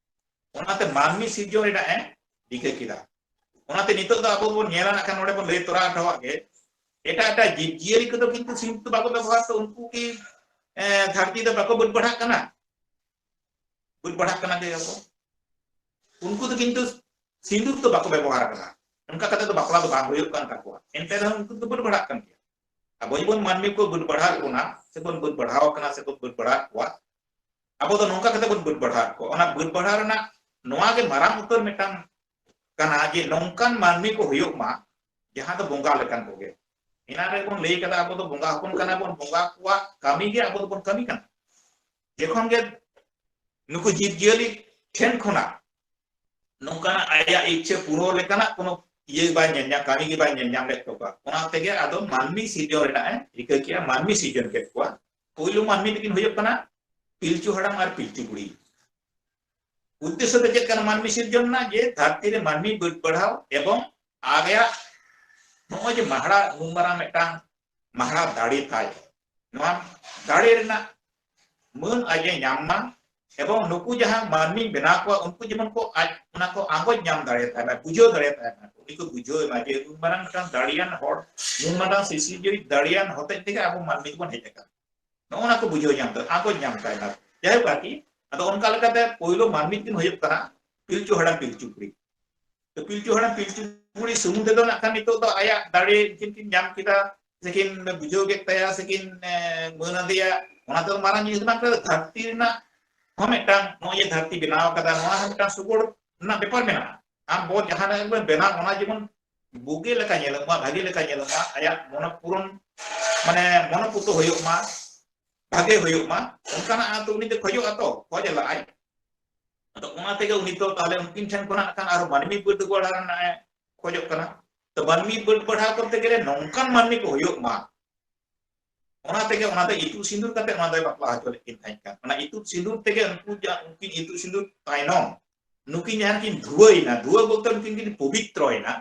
ᱚᱱᱟᱛᱮ ᱢᱟᱹᱱᱢᱤ ᱥᱤᱨᱡᱚᱱ ᱨᱮᱱᱟᱜ ᱮ ᱨᱤᱠᱟᱹ ᱠᱮᱫᱟ᱾ ᱚᱱᱟᱛᱮ ᱱᱤᱛᱚᱜ ᱫᱚ ᱟᱵᱚ ᱵᱚᱱ ᱧᱮᱞᱟ, ᱱᱟᱜ ᱠᱷᱟᱱ ᱱᱚᱰᱮ ᱵᱚᱱ ᱞᱟᱹᱭ ᱛᱚᱨᱟ ᱦᱚᱴᱚᱣᱟᱜ ᱜᱮ, ᱮᱴᱟᱜ ᱮᱴᱟᱜ ᱡᱤᱵᱽ ᱡᱤᱭᱟᱹᱞᱤ ᱠᱚᱫᱚ ᱠᱤᱱᱛᱩ ᱥᱤᱱᱫᱩᱨ ᱫᱚ ᱵᱟᱠᱚ ᱵᱮᱵᱚᱦᱟᱨ ᱛᱚ, ᱩᱱᱠᱩ ᱠᱤ, ᱮ, ᱫᱷᱟᱹᱨᱛᱤ ᱫᱚ ᱵᱟᱠᱚ ᱵᱟᱹᱰ ᱵᱟᱲᱦᱟᱜ ᱠᱟᱱᱟ? ᱵᱟᱹᱰ ᱵᱟᱲᱦᱟᱜ ᱠᱟᱱᱟ ᱜᱮᱭᱟ ᱠᱚ᱾ ᱩᱱᱠᱩ ᱫᱚ ᱠᱤᱱᱛᱩ ᱥᱤᱸᱫᱩᱨ ᱫᱚ ᱵᱟᱠᱚ ᱵᱮᱵᱚᱦᱟᱨ ᱠᱟᱫᱟ᱾ ᱚᱱᱠᱟ ᱠᱟᱛᱮ ᱫᱚ ᱵᱟᱯᱞᱟ ᱫᱚ ᱵᱟᱝ ᱦᱩᱭᱩᱜ ᱠᱟᱱ ᱛᱟᱠᱚᱣᱟ᱾ ᱮᱱᱛᱮ ᱨᱮᱦᱚᱸ ᱩᱱᱠᱩ ᱫᱚ ᱵᱟᱹᱰ ᱵᱟᱲᱦᱟᱜ ᱠᱟᱱ ᱜᱮᱭᱟ᱾ ᱟᱵᱚ ᱡᱮᱢᱚᱱ ᱢᱟᱹᱱᱢᱤ ᱠᱚ ᱵᱟᱹᱰ ᱵᱟᱲᱦᱟᱜ ᱵᱚᱱᱟ, ᱥᱮᱵᱚᱱ ᱵᱟᱹᱰ ᱵᱟᱲᱦᱟᱣ ᱠᱟᱱᱟ, ᱥᱮᱵᱚᱱ ᱵᱟᱹᱰ ᱵᱟᱲᱦᱟᱜ ᱠᱚᱣᱟ, ᱟᱵᱚ ᱫᱚ ᱱᱚᱝᱠᱟ ᱠᱟᱛᱮ ᱵᱚᱱ ᱵᱟᱹᱰ ᱵᱟᱲᱦᱟᱜ ᱠᱚᱣᱟ᱾ ᱚᱱᱟ ᱵᱟᱹᱰ ᱵᱟᱲᱦᱟᱣ ᱨᱮᱱᱟᱜ ᱱᱚᱣᱟ ᱜᱮ ᱢᱟᱨᱟᱝ ᱩᱛᱟᱹᱨ ᱢᱤᱫᱴᱟᱝ ᱠᱟᱱᱟ ᱡᱮ ᱱᱚᱝᱠᱟᱱ ᱢᱟᱹᱱᱢᱤ ᱠᱚ ᱦᱩᱭᱩᱜ ᱢᱟ, ᱡᱟᱦᱟᱸ ᱫᱚ ᱵᱚᱸᱜᱟ ᱞᱮᱠᱟᱱ ᱠᱚᱜᱮ᱾ ᱮᱱᱟᱱ ᱨᱮᱵᱚᱱ ᱞᱟᱹᱭ ᱠᱟᱫᱟ, ᱟᱵᱚ ᱫᱚ ᱵᱚᱸᱜᱟ ᱦᱚᱯᱚᱱ ᱠᱟᱱᱟ ᱵᱚᱱ, ᱵᱚᱸᱜᱟ ᱠᱚᱣᱟᱜ ᱠᱟᱹᱢᱤ ᱜᱮ ᱟᱵᱚ ᱫᱚᱵᱚᱱ ᱠᱟᱹᱢᱤ ᱠᱟᱱᱟ᱾ ᱡᱚᱠᱷᱚᱱ ᱜᱮ ᱱᱩᱠᱩ ᱡᱤᱵᱽ ᱡᱤᱭᱟᱹᱞᱤ ᱴᱷᱮᱱ ᱠᱷᱚᱱᱟᱜ ᱱᱚᱝᱠᱟᱱᱟᱜ ᱟᱭᱟᱜ ᱤᱪᱪᱷᱟᱹ ᱯᱩᱨᱟᱹᱣ ᱞᱮᱠᱟᱱᱟᱜ ᱠᱳᱱᱳ ᱤᱭᱟᱹ ᱵᱟᱭ ᱧᱮᱞ ᱧᱟᱢ, ᱠᱟᱹᱢᱤ ᱜᱮ ᱵᱟᱭ ᱧᱮᱞ ᱧᱟᱢ ᱞᱮᱫ ᱛᱟᱠᱚᱣᱟ᱾ ᱚᱱᱟ ᱛᱮᱜᱮ ᱟᱫᱚ ᱢᱟᱹᱱᱢᱤ ᱥᱤᱨᱡᱚᱱ ᱨᱮᱱᱟᱜ ᱮ ᱨᱤᱠᱟᱹ ᱠᱮᱜᱼᱟ, ᱢᱟᱹᱱᱢᱤ ᱥᱤᱨᱡᱚᱱ ᱠᱮᱫ ᱠᱚᱣᱟ᱾ ᱯᱳᱭᱞᱳ ᱢᱟᱹᱱᱢᱤ ᱫᱚᱠᱤᱱ ᱦᱩᱭᱩᱜ ᱠᱟᱱᱟ ᱯᱤᱞᱪᱩ ᱦᱟᱲᱟᱢ ᱟᱨ ᱯᱤᱞᱪᱩ ᱵᱩᱲᱦᱤ᱾ ᱩᱫᱽᱫᱮᱥᱥᱚ ᱫᱚ ᱪᱮᱫ ᱠᱟᱱᱟ ᱢᱟᱹᱱᱢᱤ ᱥᱤᱨᱡᱚᱱ ᱨᱮᱱᱟᱜ? ᱡᱮ ᱫᱷᱟᱹᱨᱛᱤ ᱨᱮ ᱢᱟᱹᱱᱢᱤ ᱵᱟᱹᱰ ᱵᱟᱲᱦᱟᱣ ᱮᱵᱚᱝ ᱟᱭᱟᱜ ᱱᱚᱜᱼᱚᱭ ᱡᱮ ᱢᱟᱦᱲᱟ, ᱱᱩᱱ ᱢᱟᱨᱟᱝ ᱢᱤᱫᱴᱟᱝ ᱢᱟᱦᱲᱟ ᱫᱟᱲᱮ ᱛᱟᱭ, ᱱᱚᱣᱟ ᱫᱟᱲᱮ ᱨᱮᱱᱟᱜ ᱢᱟᱹᱱ ᱟᱡ ᱮ ᱧᱟᱢ ᱢᱟ, ᱮᱵᱚᱝ ᱱᱩᱠᱩ ᱡᱟᱦᱟᱸ ᱢᱟᱹᱱᱢᱤ ᱵᱮᱱᱟᱣ ᱠᱚᱣᱟ, ᱩᱱᱠᱩ ᱡᱮᱢᱚᱱ ᱠᱚ ᱟᱡ ᱚᱱᱟ ᱠᱚ ᱟᱸᱜᱚᱪ ᱧᱟᱢ ᱫᱟᱲᱮᱭᱟᱛᱟᱭ ᱢᱟ, ᱵᱩᱡᱷᱟᱹᱣ ᱫᱟᱲᱮᱭᱟᱛᱟᱭ ᱢᱟ, ᱩᱱᱤ ᱠᱚ ᱵᱩᱡᱷᱟᱹᱣ ᱢᱟ ᱡᱮ ᱱᱩᱱ ᱢᱟᱨᱟᱝ ᱢᱤᱫᱴᱟᱝ ᱫᱟᱲᱮᱭᱟᱱ ᱦᱚᱲ, ᱱᱩᱱ ᱢᱟᱨᱟᱝ ᱥᱤᱥᱤᱨᱡᱟᱹᱣᱤᱡ ᱫᱟᱲᱮᱭᱟᱱ ᱦᱚᱛᱮᱡ ᱛᱮᱜᱮ ᱟᱵᱚ ᱢᱟᱹᱱᱢᱤ ᱫᱚᱵᱚᱱ ᱦᱮᱡ ᱟᱠᱟᱱᱟ᱾ ᱱᱚᱜᱼᱚ ᱱᱟ ᱠᱚ ᱵᱩᱡᱷᱟᱹᱣ ᱧᱟᱢ ᱛᱟᱭ, ᱟᱸᱜᱚᱪ ᱧᱟᱢ ᱛᱟᱭ ᱢᱟ᱾ ᱡᱟᱭᱦᱳᱠ ᱟᱨᱠᱤ, ᱟᱫᱚ ᱚᱱᱠᱟ ᱞᱮᱠᱟᱛᱮ ᱯᱳᱭᱞᱳ ᱢᱟᱹᱱᱢᱤ ᱠᱤᱱ ᱦᱩᱭᱩᱜ ᱠᱟᱱᱟ ᱯᱤᱞᱪᱩ ᱦᱟᱲᱟᱢ ᱯᱤᱞᱪᱩ ᱵᱩᱲᱦᱤ᱾ ᱛᱚ ᱯᱤᱞᱪᱩ ᱦᱟᱲᱟᱢ ᱯᱤᱞᱪᱩ ᱵᱩᱲᱦᱤ ᱥᱩᱢᱩᱝ ᱛᱮᱫᱚ ᱱᱟᱜ ᱠᱷᱟᱱ ᱱᱤᱛᱚᱜ ᱫᱚ ᱟᱭᱟᱜ ᱫᱟᱲᱮ ᱩᱱᱠᱤᱱ ᱠᱤᱱ ᱧᱟᱢ ᱠᱮᱫᱟ, ᱥᱮᱠᱤᱱ ᱵᱩᱡᱷᱟᱹᱣ ᱠᱮᱫ ᱛᱟᱭᱟ, ᱥᱮᱠᱤᱱ, ᱮ, ᱢᱟᱹᱱ ᱟᱫᱮᱭᱟ, ᱚᱱᱟ ᱫᱚ ᱢᱟᱨᱟᱝ ᱡᱤᱱᱤᱥ ᱵᱟᱝ ᱠᱟᱱᱟ᱾ ᱫᱷᱟᱹᱨᱛᱤ ᱨᱮᱱᱟᱜ ᱦᱚᱸ ᱢᱤᱫᱴᱟᱝ, ᱱᱚᱜᱼᱚᱭ ᱡᱮ ᱫᱷᱟᱹᱨᱛᱤ ᱵᱮᱱᱟᱣ ᱠᱟᱫᱟ, ᱱᱚᱣᱟ ᱦᱚᱸ ᱢᱤᱫᱴᱟᱝ ᱥᱩᱜᱩᱲ ᱨᱮᱱᱟᱜ ᱵᱮᱯᱟᱨ ᱢᱮᱱᱟᱜᱼᱟ᱾ ᱟᱢ ᱵᱚ ᱡᱟᱦᱟᱸ ᱨᱮ ᱵᱚᱱ ᱵᱮᱱᱟᱣ, ᱚᱱᱟ ᱡᱮᱢᱚᱱ ᱵᱩᱜᱤ ᱞᱮᱠᱟ ᱧᱮᱞᱚᱜ ᱢᱟ, ᱵᱷᱟᱜᱮ ᱞᱮᱠᱟ ᱧᱮᱞᱚᱜ ᱢᱟ, ᱟᱭᱟᱜ ᱢᱚᱱᱚ ᱯᱩᱨᱚᱱ, ᱢᱟᱱᱮ ᱢᱚᱱᱚ ᱯᱩᱛᱚ ᱦᱩᱭᱩᱜ ᱢᱟ, ᱵᱷᱟᱜᱮ ᱦᱩᱭᱩᱜ ᱢᱟ, ᱚᱱᱠᱟᱱᱟᱜ ᱟᱫᱚ ᱩᱱᱤ ᱫᱚ ᱠᱷᱚᱡᱚᱜᱼᱟ ᱛᱚ, ᱠᱷᱚᱡ ᱞᱟᱜᱼᱟᱭ᱾ ᱟᱫᱚ ᱚᱱᱟ ᱛᱮᱜᱮ ᱩᱱᱤ ᱫᱚ ᱛᱟᱦᱞᱮ ᱩᱱᱠᱤᱱ ᱴᱷᱮᱱ ᱠᱷᱚᱱᱟᱜ ᱠᱷᱟᱱ ᱟᱨᱚ ᱢᱟᱹᱱᱢᱤ ᱵᱟᱹᱰ ᱵᱟᱲᱟ ᱨᱮᱱᱟᱜ ᱮ ᱠᱷᱚᱡᱚᱜ ᱠᱟᱱᱟ᱾ ᱛᱚ ᱢᱟᱹᱱᱢᱤ ᱵᱟᱹᱰ ᱵᱟᱲᱦᱟᱣ ᱠᱚᱨᱛᱮ ᱜᱮᱞᱮ ᱱᱚᱝᱠᱟᱱ ᱢᱟᱹᱱᱢᱤ ᱠᱚ ᱦᱩᱭᱩᱜ ᱢᱟ, ᱚᱱᱟ ᱛᱮᱜᱮ ᱚᱱᱟ ᱫᱚ ᱤᱛᱩᱫ ᱥᱤᱸᱫᱩᱨ ᱠᱟᱛᱮ ᱚᱱᱟ ᱫᱚᱭ ᱵᱟᱯᱞᱟ ᱦᱚᱪᱚ ᱞᱮᱫ ᱠᱤᱱ ᱛᱟᱦᱮᱸ ᱠᱟᱱ᱾ ᱚᱱᱟ ᱤᱛᱩᱫ ᱥᱤᱸᱫᱩᱨ ᱛᱮᱜᱮ ᱩᱱᱠᱩ ᱡᱟ-, ᱩᱱᱠᱤᱱ ᱤᱛᱩᱫ ᱥᱤᱸᱫᱩᱨ ᱛᱟᱭᱱᱚᱢ ᱱᱩᱠᱤᱱ ᱡᱟᱦᱟᱸ ᱠᱤᱱ ᱫᱷᱩᱣᱟᱹᱭᱮᱱᱟ, ᱫᱷᱩᱣᱟᱹ ᱵᱚᱞᱛᱮ ᱩᱱᱠᱤᱱ ᱠᱤᱱ ᱯᱚᱵᱤᱛᱨᱚᱭᱮᱱᱟ᱾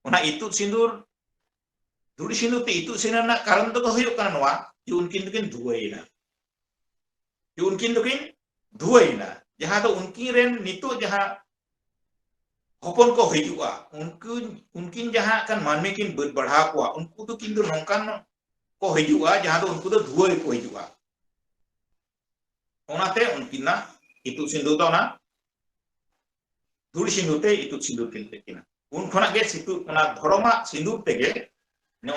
ᱚᱱᱟ ᱤᱛᱩᱫ ᱥᱤᱸᱫᱩᱨ, ᱫᱷᱩᱲᱤ ᱥᱤᱸᱫᱩᱨ ᱛᱮ ᱤᱛᱩᱫ ᱥᱤᱸᱫᱩᱨ ᱨᱮᱱᱟᱜ ᱠᱟᱨᱚᱱ ᱫᱚ ᱦᱩᱭᱩᱜ ᱠᱟᱱᱟ ᱱᱚᱣᱟ ᱡᱮ ᱩᱱᱠᱤᱱ ᱫᱚᱠᱤᱱ ᱫᱷᱩᱣᱟᱹᱭᱮᱱᱟ, ᱡᱮ ᱩᱱᱠᱤᱱ ᱫᱚᱠᱤᱱ ᱫᱷᱩᱣᱟᱹᱭᱮᱱᱟ, ᱡᱟᱦᱟᱸ ᱫᱚ ᱩᱱᱠᱤᱱ ᱨᱮᱱ ᱱᱤᱛᱚᱜ ᱡᱟᱦᱟᱸ ᱦᱚᱯᱚᱱ ᱠᱚ ᱦᱤᱡᱩᱜᱼᱟ, ᱩᱱᱠᱤᱱ, ᱩᱱᱠᱤᱱ ᱡᱟᱦᱟᱸ ᱠᱷᱟᱱ ᱢᱟᱹᱱᱢᱤ ᱠᱤᱱ ᱵᱟᱹᱰ ᱵᱟᱲᱦᱟᱣ ᱠᱚᱣᱟ, ᱩᱱᱠᱩ ᱫᱚ ᱠᱤᱱᱛᱩ ᱱᱚᱝᱠᱟᱱ ᱠᱚ ᱦᱤᱡᱩᱜᱼᱟ, ᱡᱟᱦᱟᱸ ᱫᱚ ᱩᱱᱠᱩ ᱫᱚ ᱫᱷᱩᱣᱟᱹ ᱜᱮᱠᱚ ᱦᱤᱡᱩᱜᱼᱟ᱾ ᱚᱱᱟᱛᱮ ᱩᱱᱠᱤᱱᱟᱜ ᱤᱛᱩᱫ ᱥᱤᱸᱫᱩᱨ ᱫᱚ ᱚᱱᱟ ᱫᱷᱩᱲᱤ ᱥᱤᱸᱫᱩᱨ ᱛᱮ ᱤᱛᱩᱫ ᱥᱤᱸᱫᱩᱨ ᱠᱤᱱ ᱠᱮᱫ ᱠᱤᱱᱟ᱾ ᱩᱱ ᱠᱷᱚᱱᱟᱜ ᱜᱮ ᱥᱤᱸᱫᱩᱨ, ᱚᱱᱟ ᱫᱷᱚᱨᱚᱢᱟᱜ ᱥᱤᱸᱫᱩᱨ ᱛᱮᱜᱮ,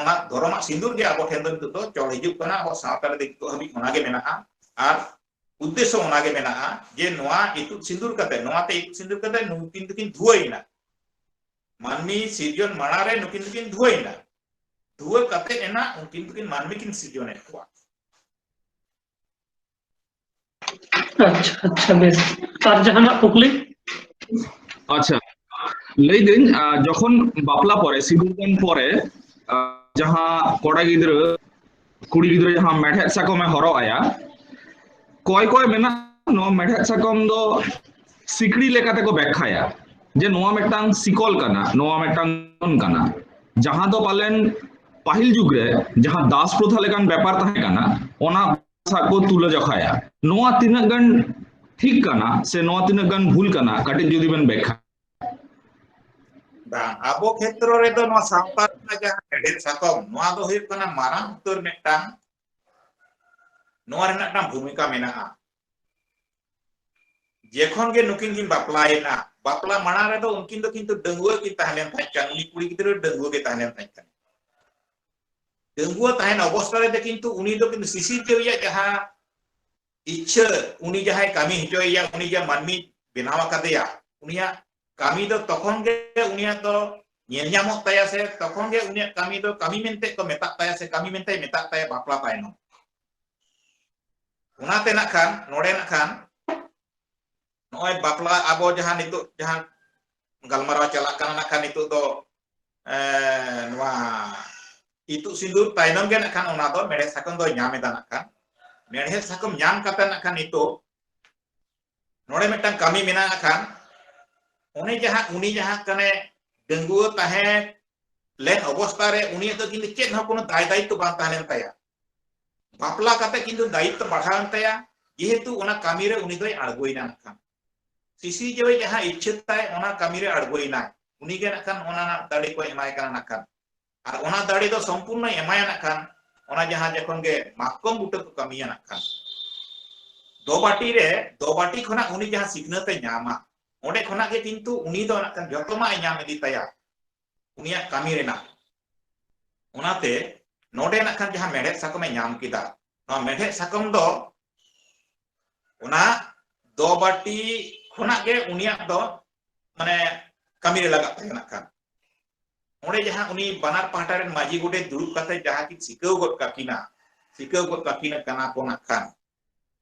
ᱚᱱᱟ ᱫᱷᱚᱨᱚᱢᱟᱜ ᱥᱤᱸᱫᱩᱨ ᱜᱮ ᱟᱵᱚ ᱴᱷᱮᱱ ᱫᱚ ᱱᱤᱛᱚᱜ ᱫᱚ ᱪᱚᱞ ᱦᱤᱡᱩᱜ ᱠᱟᱱᱟ᱾ ᱟᱵᱚ ᱥᱟᱶᱛᱟ ᱨᱮ ᱱᱤᱛᱚᱜ ᱦᱟᱹᱵᱤᱡ ᱚᱱᱟ ᱜᱮ ᱢᱮᱱᱟᱜᱼᱟ᱾ ᱟᱨ ᱩᱫᱽᱫᱮᱥᱥᱚ ᱚᱱᱟ ᱜᱮ ᱢᱮᱱᱟᱜᱼᱟ ᱡᱮ ᱱᱚᱣᱟ ᱤᱛᱩᱫ ᱥᱤᱸᱫᱩᱨ ᱠᱟᱛᱮ, ᱱᱚᱣᱟᱛᱮ ᱤᱛᱩᱫ ᱥᱤᱸᱫᱩᱨ ᱠᱟᱛᱮ ᱱᱩᱠᱤᱱ ᱫᱚᱠᱤᱱ ᱫᱷᱩᱣᱟᱹᱭᱮᱱᱟ᱾ ᱢᱟᱹᱱᱢᱤ ᱥᱤᱨᱡᱚᱱ ᱢᱟᱲᱟᱝ ᱨᱮ ᱱᱩᱠᱤᱱ ᱫᱚᱠᱤᱱ ᱫᱷᱩᱣᱟᱹᱭᱮᱱᱟ᱾ ᱫᱷᱩᱣᱟᱹ ᱠᱟᱛᱮ ᱮᱱᱟ ᱩᱱᱠᱤᱱ ᱫᱚᱠᱤᱱ ᱢᱟᱹᱱᱢᱤ ᱠᱤᱱ ᱥᱤᱨᱡᱚᱱᱮᱫ ᱠᱚᱣᱟ᱾ ᱟᱪᱪᱷᱟ, ᱟᱪᱪᱷᱟ, ᱵᱮᱥ᱾ ᱟᱨ ᱡᱟᱦᱟᱱᱟᱜ ᱠᱩᱠᱞᱤ? ᱟᱪᱪᱷᱟ, ᱞᱟᱹᱭᱫᱟᱹᱧ, ᱟᱸ, ᱡᱚᱠᱷᱚᱱ ᱵᱟᱯᱞᱟ ᱯᱚᱨᱮ, ᱥᱤᱸᱫᱩᱨ ᱫᱟᱱ ᱯᱚᱨᱮ, ᱟᱸ, ᱡᱟᱦᱟᱸ ᱠᱚᱲᱟ ᱜᱤᱫᱽᱨᱟᱹ ᱠᱩᱲᱤ ᱜᱤᱫᱽᱨᱟᱹ ᱡᱟᱦᱟᱸ ᱢᱮᱲᱦᱮᱫ ᱥᱟᱠᱚᱢᱮ ᱦᱚᱨᱚᱜ ᱟᱭᱟ, ᱠᱚᱭ ᱠᱚᱭ ᱢᱮᱱᱟ ᱱᱚᱣᱟ ᱢᱮᱲᱦᱮᱫ ᱥᱟᱠᱚᱢ ᱫᱚ ᱥᱤᱠᱲᱤ ᱞᱮᱠᱟᱛᱮ ᱠᱚ ᱵᱮᱠᱠᱷᱟᱭᱟ ᱡᱮ ᱱᱚᱣᱟ ᱢᱤᱫᱴᱟᱝ ᱥᱤᱠᱚᱞ ᱠᱟᱱᱟ, ᱱᱚᱣᱟ ᱢᱤᱫᱴᱟᱝ ᱠᱟᱱᱟ, ᱡᱟᱦᱟᱸ ᱫᱚ ᱯᱟᱞᱮᱱ ᱯᱟᱹᱦᱤᱞ ᱡᱩᱜᱽ ᱨᱮ ᱡᱟᱦᱟᱸ ᱫᱟᱥ ᱯᱨᱚᱛᱷᱟ ᱞᱮᱠᱟᱱ ᱵᱮᱯᱟᱨ ᱛᱟᱦᱮᱸ ᱠᱟᱱᱟ, ᱚᱱᱟ ᱥᱟᱶ ᱠᱚ ᱛᱩᱞᱟᱹ ᱡᱚᱠᱷᱟᱭᱟ᱾ ᱱᱚᱣᱟ ᱛᱤᱱᱟᱹᱜ ᱜᱟᱱ ᱴᱷᱤᱠ ᱠᱟᱱᱟ ᱥᱮ ᱱᱚᱣᱟ ᱛᱤᱱᱟᱹᱜ ᱜᱟᱱ ᱵᱷᱩᱞ ᱠᱟᱱᱟ, ᱠᱟᱹᱴᱤᱡ ᱡᱩᱫᱤ ᱵᱮᱱ ᱵᱮᱠᱠᱷᱟ᱾ ᱵᱟᱝ, ᱟᱵᱚ ᱠᱷᱮᱛᱨᱚ ᱨᱮᱫᱚ ᱱᱚᱣᱟ ᱥᱟᱶᱛᱟ ᱨᱮᱱᱟᱜ ᱡᱟᱦᱟᱸ ᱢᱮᱲᱦᱮᱫ ᱥᱟᱠᱚᱢ, ᱱᱚᱣᱟ ᱫᱚ ᱦᱩᱭᱩᱜ ᱠᱟᱱᱟ ᱢᱟᱨᱟᱝ ᱩᱛᱟᱹᱨ ᱢᱤᱫᱴᱟᱝ, ᱱᱚᱣᱟ ᱨᱮᱱᱟᱜ ᱢᱤᱫᱴᱟᱝ ᱵᱷᱩᱢᱤᱠᱟ ᱢᱮᱱᱟᱜᱼᱟ᱾ ᱡᱮᱠᱷᱚᱱ ᱜᱮ ᱱᱩᱠᱤᱱ ᱠᱤᱱ ᱵᱟᱯᱞᱟᱭᱮᱱᱟ, ᱵᱟᱯᱞᱟ ᱢᱟᱲᱟᱝ ᱨᱮᱫᱚ ᱩᱱᱠᱤᱱ ᱫᱚ ᱠᱤᱱᱛᱩ ᱰᱟᱺᱜᱩᱣᱟᱹ ᱠᱤᱱ ᱛᱟᱦᱮᱸ ᱞᱮᱱ ᱛᱟᱦᱮᱸ ᱠᱟᱱᱟ, ᱩᱱᱤ ᱠᱩᱲᱤ ᱜᱤᱫᱽᱨᱟᱹ ᱰᱟᱺᱜᱩᱣᱟᱹ ᱜᱮ ᱛᱟᱦᱮᱸ ᱞᱮᱱ ᱛᱟᱦᱮᱸ ᱠᱟᱱᱟ᱾ ᱰᱟᱺᱜᱩᱣᱟᱹ ᱛᱟᱦᱮᱱ ᱚᱵᱚᱥᱛᱟ ᱨᱮᱫᱚ ᱠᱤᱱᱛᱩ ᱩᱱᱤ ᱫᱚ ᱠᱤᱱᱛᱩ ᱥᱤᱥᱤᱨᱡᱟᱹᱣᱤᱡᱟᱜ ᱡᱟᱦᱟᱸ ᱤᱪᱪᱷᱟᱹ, ᱩᱱᱤ ᱡᱟᱦᱟᱸᱭ ᱠᱟᱹᱢᱤ ᱦᱚᱪᱚᱭᱮᱭᱟ, ᱩᱱᱤ ᱡᱟᱦᱟᱸ ᱢᱟᱹᱱᱢᱤ ᱵᱮᱱᱟᱣ ᱟᱠᱟᱫᱮᱭᱟ, ᱩᱱᱤᱭᱟᱜ ᱠᱟᱹᱢᱤ ᱫᱚ ᱛᱚᱠᱷᱚᱱ ᱜᱮ ᱩᱱᱤᱭᱟᱜ ᱫᱚ ᱧᱮᱞ ᱧᱟᱢᱚᱜ ᱛᱟᱭᱟ, ᱥᱮ ᱛᱚᱠᱷᱚᱱ ᱜᱮ ᱩᱱᱤᱭᱟᱜ ᱠᱟᱹᱢᱤ ᱫᱚ ᱠᱟᱹᱢᱤ ᱢᱮᱱᱛᱮ ᱠᱚ ᱢᱮᱛᱟᱜ ᱛᱟᱭᱟ, ᱥᱮ ᱠᱟᱹᱢᱤ ᱢᱮᱱᱛᱮᱭ ᱢᱮᱛᱟᱜ ᱛᱟᱭᱟ ᱵᱟᱯᱞᱟ ᱛᱟᱭᱱᱚᱢ᱾ ᱚᱱᱟᱛᱮ ᱱᱟᱜ ᱠᱷᱟᱱ, ᱱᱚᱰᱮ ᱱᱟᱜ ᱠᱷᱟᱱ ᱱᱚᱜᱼᱚᱭ ᱵᱟᱯᱞᱟ, ᱟᱵᱚ ᱡᱟᱦᱟᱸ ᱱᱤᱛᱚᱜ ᱡᱟᱦᱟᱸ ᱜᱟᱞᱢᱟᱨᱟᱣ ᱪᱟᱞᱟᱜ ᱠᱟᱱᱟ ᱱᱟᱜ ᱠᱷᱟᱱ, ᱱᱤᱛᱚᱜ ᱫᱚ, ᱮ, ᱱᱚᱣᱟ ᱤᱛᱩᱫ ᱥᱤᱸᱫᱩᱨ ᱛᱟᱭᱱᱚᱢ ᱜᱮ ᱱᱟᱜ ᱠᱷᱟᱱ ᱚᱱᱟ ᱫᱚ ᱢᱮᱲᱦᱮᱫ ᱥᱟᱠᱚᱢ ᱫᱚᱭ ᱧᱟᱢ ᱮᱫᱟ ᱱᱟᱜ ᱠᱷᱟᱱ᱾ ᱢᱮᱲᱦᱮᱫ ᱥᱟᱠᱚᱢ ᱧᱟᱢ ᱠᱟᱛᱮ ᱱᱟᱜ ᱠᱷᱟᱱ ᱱᱤᱛᱚᱜ ᱱᱚᱰᱮ ᱢᱤᱫᱴᱟᱝ ᱠᱟᱹᱢᱤ ᱢᱮᱱᱟᱜ ᱠᱷᱟᱱ, ᱩᱱᱤ ᱡᱟᱦᱟᱸ, ᱩᱱᱤ ᱡᱟᱦᱟᱸ ᱠᱟᱱᱮ ᱰᱟᱺᱜᱩᱣᱟᱹ ᱛᱟᱦᱮᱸ ᱞᱮᱱ ᱚᱵᱚᱥᱛᱟ ᱨᱮ ᱩᱱᱤᱭᱟᱜ ᱫᱚ ᱠᱤᱱᱛᱩ ᱪᱮᱫ ᱦᱚᱸ ᱠᱳᱱᱳ ᱫᱟᱭ ᱫᱟᱭᱤᱛᱛᱚ ᱵᱟᱝ ᱛᱟᱦᱮᱸ ᱞᱮᱱ ᱛᱟᱭᱟ᱾ ᱵᱟᱯᱞᱟ ᱠᱟᱛᱮ ᱠᱤᱱᱛᱩ ᱫᱟᱭᱤᱛᱛᱚ ᱵᱟᱲᱦᱟᱣᱮᱱ ᱛᱟᱭᱟ, ᱡᱮᱦᱮᱛᱩ ᱚᱱᱟ ᱠᱟᱹᱢᱤ ᱨᱮ ᱩᱱᱤ ᱫᱚᱭ ᱟᱬᱜᱚᱭᱮᱱᱟ ᱱᱟᱜ ᱠᱷᱟᱱ᱾ ᱥᱤᱥᱤᱨᱡᱟᱹᱣᱤᱡ ᱡᱟᱦᱟᱸ ᱤᱪᱪᱷᱟᱹ ᱛᱟᱭ, ᱚᱱᱟ ᱠᱟᱹᱢᱤ ᱨᱮ ᱟᱬᱜᱚᱭᱮᱱᱟᱭ, ᱩᱱᱤ ᱜᱮ ᱱᱟᱜ ᱠᱷᱟᱱ ᱚᱱᱟ ᱨᱮᱱᱟᱜ ᱫᱟᱲᱮ ᱠᱚ ᱮᱢᱟᱭ ᱠᱟᱱᱟ ᱱᱟᱜ ᱠᱷᱟᱱ᱾ ᱟᱨ ᱚᱱᱟ ᱫᱟᱲᱮ ᱫᱚ ᱥᱚᱢᱯᱩᱨᱱᱚᱭ ᱮᱢᱟᱭᱟ ᱱᱟᱜ ᱠᱷᱟᱱ, ᱚᱱᱟ ᱡᱟᱦᱟᱸ ᱡᱚᱠᱷᱚᱱ ᱜᱮ ᱢᱟᱛᱠᱚᱢ ᱵᱩᱴᱟᱹ ᱠᱚ ᱠᱟᱹᱢᱤᱭᱟ ᱱᱟᱜ ᱠᱷᱟᱱ᱾ ᱫᱚᱵᱟᱹᱴᱤ ᱨᱮ, ᱫᱚᱵᱟᱹᱴᱤ ᱠᱷᱚᱱᱟᱜ ᱩᱱᱤ ᱡᱟᱦᱟᱸ ᱥᱤᱠᱷᱱᱟᱹᱛ ᱮ ᱧᱟᱢᱟ, ᱚᱸᱰᱮ ᱠᱷᱚᱱᱟᱜ ᱜᱮ ᱠᱤᱱᱛᱩ ᱩᱱᱤ ᱫᱚ ᱱᱟᱜ ᱠᱷᱟᱱ ᱡᱚᱛᱚᱢᱟᱜ ᱮ ᱧᱟᱢ ᱤᱫᱤ ᱛᱟᱭᱟ ᱩᱱᱤᱭᱟᱜ ᱠᱟᱹᱢᱤ ᱨᱮᱱᱟᱜ᱾ ᱚᱱᱟᱛᱮ ᱱᱚᱰᱮ ᱱᱟᱜ ᱠᱷᱟᱱ ᱡᱟᱦᱟᱸ ᱢᱮᱲᱦᱮᱫ ᱥᱟᱠᱚᱢᱮ ᱧᱟᱢ ᱠᱮᱫᱟ, ᱱᱚᱣᱟ ᱢᱮᱲᱦᱮᱫ ᱥᱟᱠᱚᱢ ᱫᱚ ᱚᱱᱟ ᱫᱚᱵᱟᱹᱴᱤ ᱠᱷᱚᱱᱟᱜ ᱜᱮ ᱩᱱᱤᱭᱟᱜ ᱫᱚ ᱢᱟᱱᱮ ᱠᱟᱹᱢᱤ ᱨᱮ ᱞᱟᱜᱟᱜ ᱛᱟᱭᱟ ᱱᱟᱜ ᱠᱷᱟᱱ᱾ ᱚᱸᱰᱮ ᱡᱟᱦᱟᱸ ᱩᱱᱤ ᱵᱟᱱᱟᱨ ᱯᱟᱦᱴᱟ ᱨᱮᱱ ᱢᱟᱹᱡᱷᱤ ᱜᱚᱰᱮᱛ ᱫᱩᱲᱩᱵ ᱠᱟᱛᱮ ᱡᱟᱦᱟᱸ ᱠᱤᱱ ᱥᱤᱠᱟᱹᱣ ᱜᱚᱫ ᱠᱟᱹᱠᱤᱱᱟ, ᱥᱤᱠᱟᱹᱣ ᱜᱚᱫ ᱠᱟᱹᱠᱤᱱ ᱠᱟᱱᱟ ᱠᱚ ᱱᱟᱜ ᱠᱷᱟᱱ,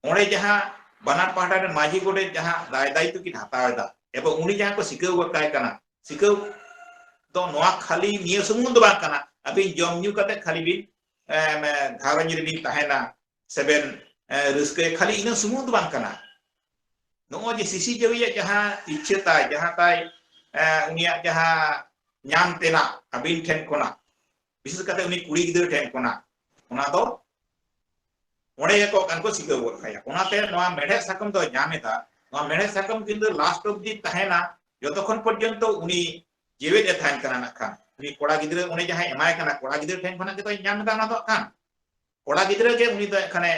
ᱚᱸᱰᱮ ᱡᱟᱦᱟᱸ ᱵᱟᱱᱟᱨ ᱯᱟᱦᱴᱟ ᱨᱮᱱ ᱢᱟᱹᱡᱷᱤ ᱜᱚᱰᱮᱛ ᱡᱟᱦᱟᱸ ᱫᱟᱭ ᱫᱟᱭᱤᱛᱛᱚ ᱠᱤᱱ ᱦᱟᱛᱟᱣ ᱮᱫᱟ, ᱮᱵᱚᱝ ᱩᱱᱤ ᱡᱟᱦᱟᱸ ᱠᱚ ᱥᱤᱠᱟᱹᱣ ᱜᱚᱫ ᱠᱟᱭ ᱠᱟᱱᱟ, ᱥᱤᱠᱟᱹᱣ ᱫᱚ ᱱᱚᱣᱟ ᱠᱷᱟᱹᱞᱤ ᱱᱤᱭᱟᱹ ᱥᱩᱢᱩᱝ ᱫᱚ ᱵᱟᱝ ᱠᱟᱱᱟ, ᱟᱹᱵᱤᱱ ᱡᱚᱢ ᱧᱩ ᱠᱟᱛᱮ ᱠᱷᱟᱹᱞᱤ ᱵᱤᱱ, ᱮ, ᱮ, ᱜᱷᱟᱨᱚᱸᱡᱽ ᱨᱮᱵᱤᱱ ᱛᱟᱦᱮᱱᱟ ᱥᱮᱵᱮᱱ, ᱮ, ᱨᱟᱹᱥᱠᱟᱹᱭᱟ, ᱠᱷᱟᱹᱞᱤ ᱤᱱᱟᱹ ᱥᱩᱢᱩᱝ ᱫᱚ ᱵᱟᱝ ᱠᱟᱱᱟ᱾ ᱱᱚᱜᱼᱚᱭ ᱡᱮ ᱥᱤᱥᱤᱨᱡᱟᱹᱣᱤᱡᱟᱜ ᱡᱟᱦᱟᱸ ᱤᱪᱪᱷᱟᱹ ᱛᱟᱭ, ᱡᱟᱦᱟᱸ ᱛᱟᱭ, ᱮ, ᱩᱱᱤᱭᱟᱜ ᱡᱟᱦᱟᱸ ᱧᱟᱢ ᱛᱮᱱᱟᱜ ᱟᱹᱵᱤᱱ ᱴᱷᱮᱱ ᱠᱷᱚᱱᱟᱜ, ᱵᱤᱥᱮᱥ ᱠᱟᱛᱮ ᱩᱱᱤ ᱠᱩᱲᱤ ᱜᱤᱫᱽᱨᱟᱹ ᱴᱷᱮᱱ ᱠᱷᱚᱱᱟᱜ, ᱚᱱᱟ ᱫᱚ ᱚᱸᱰᱮ ᱜᱮᱠᱚ ᱠᱟᱱ ᱠᱚ ᱥᱤᱠᱟᱹᱣ ᱜᱚᱫ ᱠᱟᱭᱟ᱾ ᱚᱱᱟᱛᱮ ᱱᱚᱣᱟ ᱢᱮᱲᱦᱮᱫ ᱥᱟᱠᱚᱢ ᱫᱚ ᱧᱟᱢ ᱮᱫᱟ᱾ ᱱᱚᱣᱟ ᱢᱮᱲᱦᱮᱫ ᱥᱟᱠᱚᱢ ᱠᱤᱱᱛᱩ last ᱚᱵᱫᱤ ᱛᱟᱦᱮᱱᱟ, ᱡᱚᱛᱚᱠᱷᱚᱱ ᱯᱚᱨᱡᱚᱱᱛᱚ ᱩᱱᱤ ᱡᱮᱣᱮᱫ ᱮ ᱛᱟᱦᱮᱱ ᱠᱟᱱᱟ ᱱᱟᱜ ᱠᱷᱟᱱ᱾ ᱩᱱᱤ ᱠᱚᱲᱟ ᱜᱤᱫᱽᱨᱟᱹ ᱚᱸᱰᱮ ᱡᱟᱦᱟᱸᱭ ᱮᱢᱟᱭ ᱠᱟᱱᱟ, ᱠᱚᱲᱟ ᱜᱤᱫᱽᱨᱟᱹ ᱴᱷᱮᱱ ᱠᱷᱚᱱᱟᱜ ᱜᱮᱛᱚᱭ ᱧᱟᱢ ᱮᱫᱟ ᱚᱱᱟ ᱫᱚ ᱦᱟᱸᱜ ᱠᱷᱟᱱ᱾ ᱠᱚᱲᱟ ᱜᱤᱫᱽᱨᱟᱹ ᱜᱮ ᱩᱱᱤ ᱫᱚ ᱮᱠᱷᱟᱱᱮ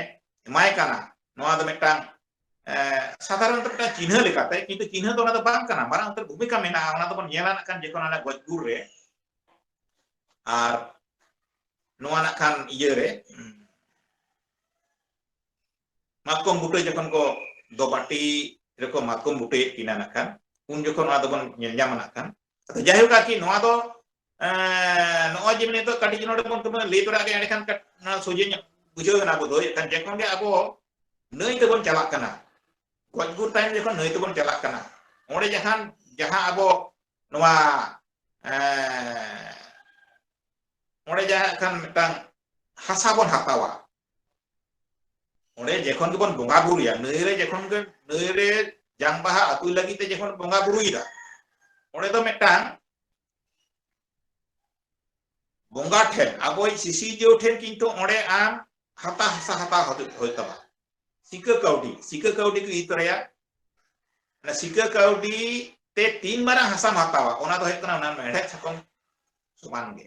ᱮᱢᱟᱭ ᱠᱟᱱᱟ᱾ ᱱᱚᱣᱟ ᱫᱚ ᱢᱤᱫᱴᱟᱝ, ᱮ, ᱥᱟᱫᱷᱟᱨᱚᱱᱛᱚ ᱢᱤᱫᱴᱟᱝ ᱪᱤᱱᱦᱟᱹ ᱞᱮᱠᱟᱛᱮ, ᱠᱤᱱᱛᱩ ᱪᱤᱱᱦᱟᱹ ᱫᱚ ᱚᱱᱟ ᱫᱚ ᱵᱟᱝ ᱠᱟᱱᱟ, ᱢᱟᱨᱟᱝ ᱩᱛᱟᱹᱨ ᱵᱷᱩᱢᱤᱠᱟ ᱢᱮᱱᱟᱜᱼᱟ᱾ ᱚᱱᱟ ᱫᱚᱵᱚᱱ ᱧᱮᱞᱟ ᱱᱟᱜ ᱠᱷᱟᱱ ᱡᱚᱠᱷᱚᱱ ᱚᱱᱟ ᱜᱚᱡ ᱜᱩᱨ ᱨᱮ᱾ ᱟᱨ ᱱᱚᱣᱟ ᱱᱟᱜ ᱠᱷᱟᱱ ᱤᱭᱟᱹ ᱨᱮ, ᱢᱟᱛᱠᱚᱢ ᱵᱩᱴᱟᱹ ᱡᱚᱠᱷᱚᱱ ᱠᱚ ᱫᱚᱵᱟᱴᱤ ᱨᱮᱠᱚ ᱢᱟᱛᱠᱚᱢ ᱵᱩᱴᱟᱹᱭᱮᱫ ᱠᱤᱱᱟ ᱱᱟᱜ ᱠᱷᱟᱱ, ᱩᱱ ᱡᱚᱠᱷᱚᱱ ᱱᱚᱣᱟ ᱫᱚᱵᱚᱱ ᱧᱮᱞ ᱧᱟᱢᱟ ᱱᱟᱜ ᱠᱷᱟᱱ᱾ ᱟᱫᱚ ᱡᱟᱭᱦᱳᱠ ᱟᱨᱠᱤ ᱱᱚᱣᱟ ᱫᱚ, ᱮᱸ, ᱱᱚᱜᱼᱚᱭ ᱡᱮ ᱱᱤᱛᱚᱜ ᱠᱟᱹᱴᱤᱡ ᱱᱚᱰᱮ ᱵᱚᱱ ᱞᱟᱹᱭ ᱛᱚᱨᱟ ᱠᱮᱫᱟ, ᱮᱸᱰᱮᱠᱷᱟᱱ ᱠᱟᱹᱴ-, ᱱᱚᱣᱟ ᱥᱚᱡᱷᱮ ᱧᱚᱜ ᱵᱩᱡᱷᱟᱹᱣ ᱮᱱᱟ ᱟᱵᱚ ᱫᱚ᱾ ᱮᱱᱠᱷᱟᱱ ᱡᱚᱠᱷᱚᱱ ᱜᱮ ᱟᱵᱚ ᱱᱟᱹᱭ ᱛᱮᱵᱚᱱ ᱪᱟᱞᱟᱜ ᱠᱟᱱᱟ, ᱜᱚᱡ ᱜᱩᱨ ᱛᱟᱭᱚᱢ ᱡᱚᱠᱷᱚᱱ ᱱᱟᱹᱭ ᱛᱮᱵᱚᱱ ᱪᱟᱞᱟᱜ ᱠᱟᱱᱟ, ᱚᱸᱰᱮ ᱡᱟᱦᱟᱸ, ᱡᱟᱦᱟᱸ ᱟᱵᱚ ᱱᱚᱣᱟ, ᱮᱸ, ᱚᱸᱰᱮ ᱡᱟᱦᱟᱸ ᱠᱷᱟᱱ ᱢᱤᱫᱴᱟᱝ ᱦᱟᱥᱟ ᱵᱚᱱ ᱦᱟᱛᱟᱣᱟ, ᱚᱸᱰᱮ ᱡᱚᱠᱷᱚᱱ ᱜᱮᱵᱚᱱ ᱵᱚᱸᱜᱟ ᱵᱩᱨᱩᱭᱟ, ᱱᱟᱹᱭ ᱨᱮ ᱡᱚᱠᱷᱚᱱ ᱜᱮ, ᱱᱟᱹᱭ ᱨᱮ ᱡᱟᱝ ᱵᱟᱦᱟ ᱟᱹᱛᱩᱭ ᱞᱟᱹᱜᱤᱫ ᱛᱮ ᱡᱚᱠᱷᱚᱱ ᱵᱚᱸᱜᱟ ᱵᱩᱨᱩᱭᱮᱫᱟ, ᱚᱸᱰᱮ ᱫᱚ ᱢᱤᱫᱴᱟᱝ ᱵᱚᱸᱜᱟ ᱴᱷᱮᱱ, ᱟᱵᱚᱭᱤᱡ ᱥᱤᱥᱤᱨᱡᱟᱹᱣ ᱴᱷᱮᱱ ᱠᱤᱱᱛᱩ ᱚᱸᱰᱮ ᱟᱢ ᱦᱟᱛᱟ ᱦᱟᱥᱟ ᱦᱟᱛᱟᱣ ᱦᱩᱭᱩᱜ, ᱦᱩᱭᱩᱜ ᱛᱟᱢᱟ᱾ ᱥᱤᱠᱟᱹ ᱠᱟᱹᱣᱰᱤ, ᱥᱤᱠᱟᱹ ᱠᱟᱹᱣᱰᱤ ᱠᱚ ᱤᱫᱤ ᱛᱚᱨᱟᱭᱟ᱾ ᱚᱱᱟ ᱥᱤᱠᱟᱹ ᱠᱟᱹᱣᱰᱤ ᱛᱮ ᱛᱤᱱ ᱢᱟᱨᱟᱝ ᱦᱟᱥᱟᱢ ᱦᱟᱛᱟᱣᱟ, ᱚᱱᱟ ᱫᱚ ᱦᱩᱭᱩᱜ ᱠᱟᱱᱟ ᱚᱱᱟ ᱢᱮᱲᱦᱮᱫ ᱥᱟᱠᱚᱢ ᱥᱚᱢᱟᱱ ᱜᱮ,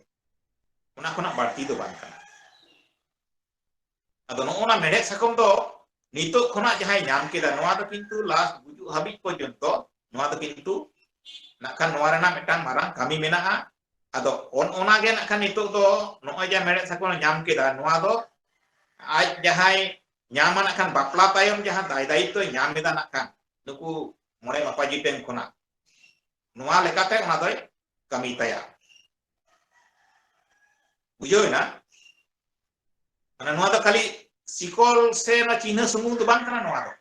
ᱚᱱᱟ ᱠᱷᱚᱱᱟᱜ ᱵᱟᱹᱲᱛᱤ ᱫᱚ ᱵᱟᱝ ᱠᱟᱱᱟ᱾ ᱟᱫᱚ ᱱᱚᱜᱼᱚ ᱱᱟ ᱢᱮᱲᱦᱮᱫ ᱥᱟᱠᱚᱢ ᱫᱚ ᱱᱤᱛᱚᱜ ᱠᱷᱚᱱᱟᱜ ᱡᱟᱦᱟᱸᱭ ᱧᱟᱢ ᱠᱮᱫᱟ, ᱱᱚᱣᱟ ᱫᱚ ᱠᱤᱱᱛᱩ ᱞᱟᱥᱴ ᱜᱩᱡᱩᱜ ᱦᱟᱹᱵᱤᱡ ᱯᱚᱨᱡᱚᱱᱛᱚ ᱱᱚᱣᱟ ᱫᱚ ᱠᱤᱱᱛᱩ ᱱᱟᱜ ᱠᱷᱟᱱ ᱱᱚᱣᱟ ᱨᱮᱱᱟᱜ ᱢᱤᱫᱴᱟᱝ ᱢᱟᱨᱟᱝ ᱠᱟᱹᱢᱤ ᱢᱮᱱᱟᱜᱼᱟ᱾ ᱟᱫᱚ ᱚᱱ-, ᱚᱱᱟ ᱜᱮ ᱱᱟᱜ ᱠᱷᱟᱱ ᱱᱤᱛᱚᱜ ᱫᱚ ᱱᱚᱜᱼᱚᱭ ᱡᱮ ᱢᱮᱲᱦᱮᱫ ᱥᱟᱠᱚᱢ ᱧᱟᱢ ᱠᱮᱫᱟ, ᱱᱚᱣᱟ ᱫᱚ ᱟᱡ ᱡᱟᱦᱟᱸᱭ ᱧᱟᱢᱟ ᱱᱟᱜ ᱠᱷᱟᱱ ᱵᱟᱯᱞᱟ ᱛᱟᱭᱚᱢ ᱡᱟᱦᱟᱸ ᱫᱟᱭ ᱫᱟᱭᱤᱛᱛᱚᱭ ᱧᱟᱢ ᱮᱫᱟ ᱱᱟᱜ ᱠᱷᱟᱱ ᱱᱩᱠᱩ ᱢᱚᱬᱮ ᱢᱟᱯᱟᱡᱤ ᱴᱷᱮᱱ ᱠᱷᱚᱱᱟᱜ, ᱱᱚᱣᱟ ᱞᱮᱠᱟᱛᱮ ᱚᱱᱟ ᱫᱚᱭ ᱠᱟᱹᱢᱤ ᱛᱟᱭᱟ᱾ ᱵᱩᱡᱷᱟᱹᱣ ᱮᱱᱟ? ᱢᱟᱱᱮ ᱱᱚᱣᱟ ᱫᱚ ᱠᱷᱟᱹᱞᱤ ᱥᱤᱠᱚᱞ ᱥᱮ ᱚᱱᱟ ᱪᱤᱱᱦᱟᱹ ᱥᱩᱢᱩᱝ ᱫᱚ ᱵᱟᱝ ᱠᱟᱱᱟ ᱱᱚᱣᱟ ᱫᱚ᱾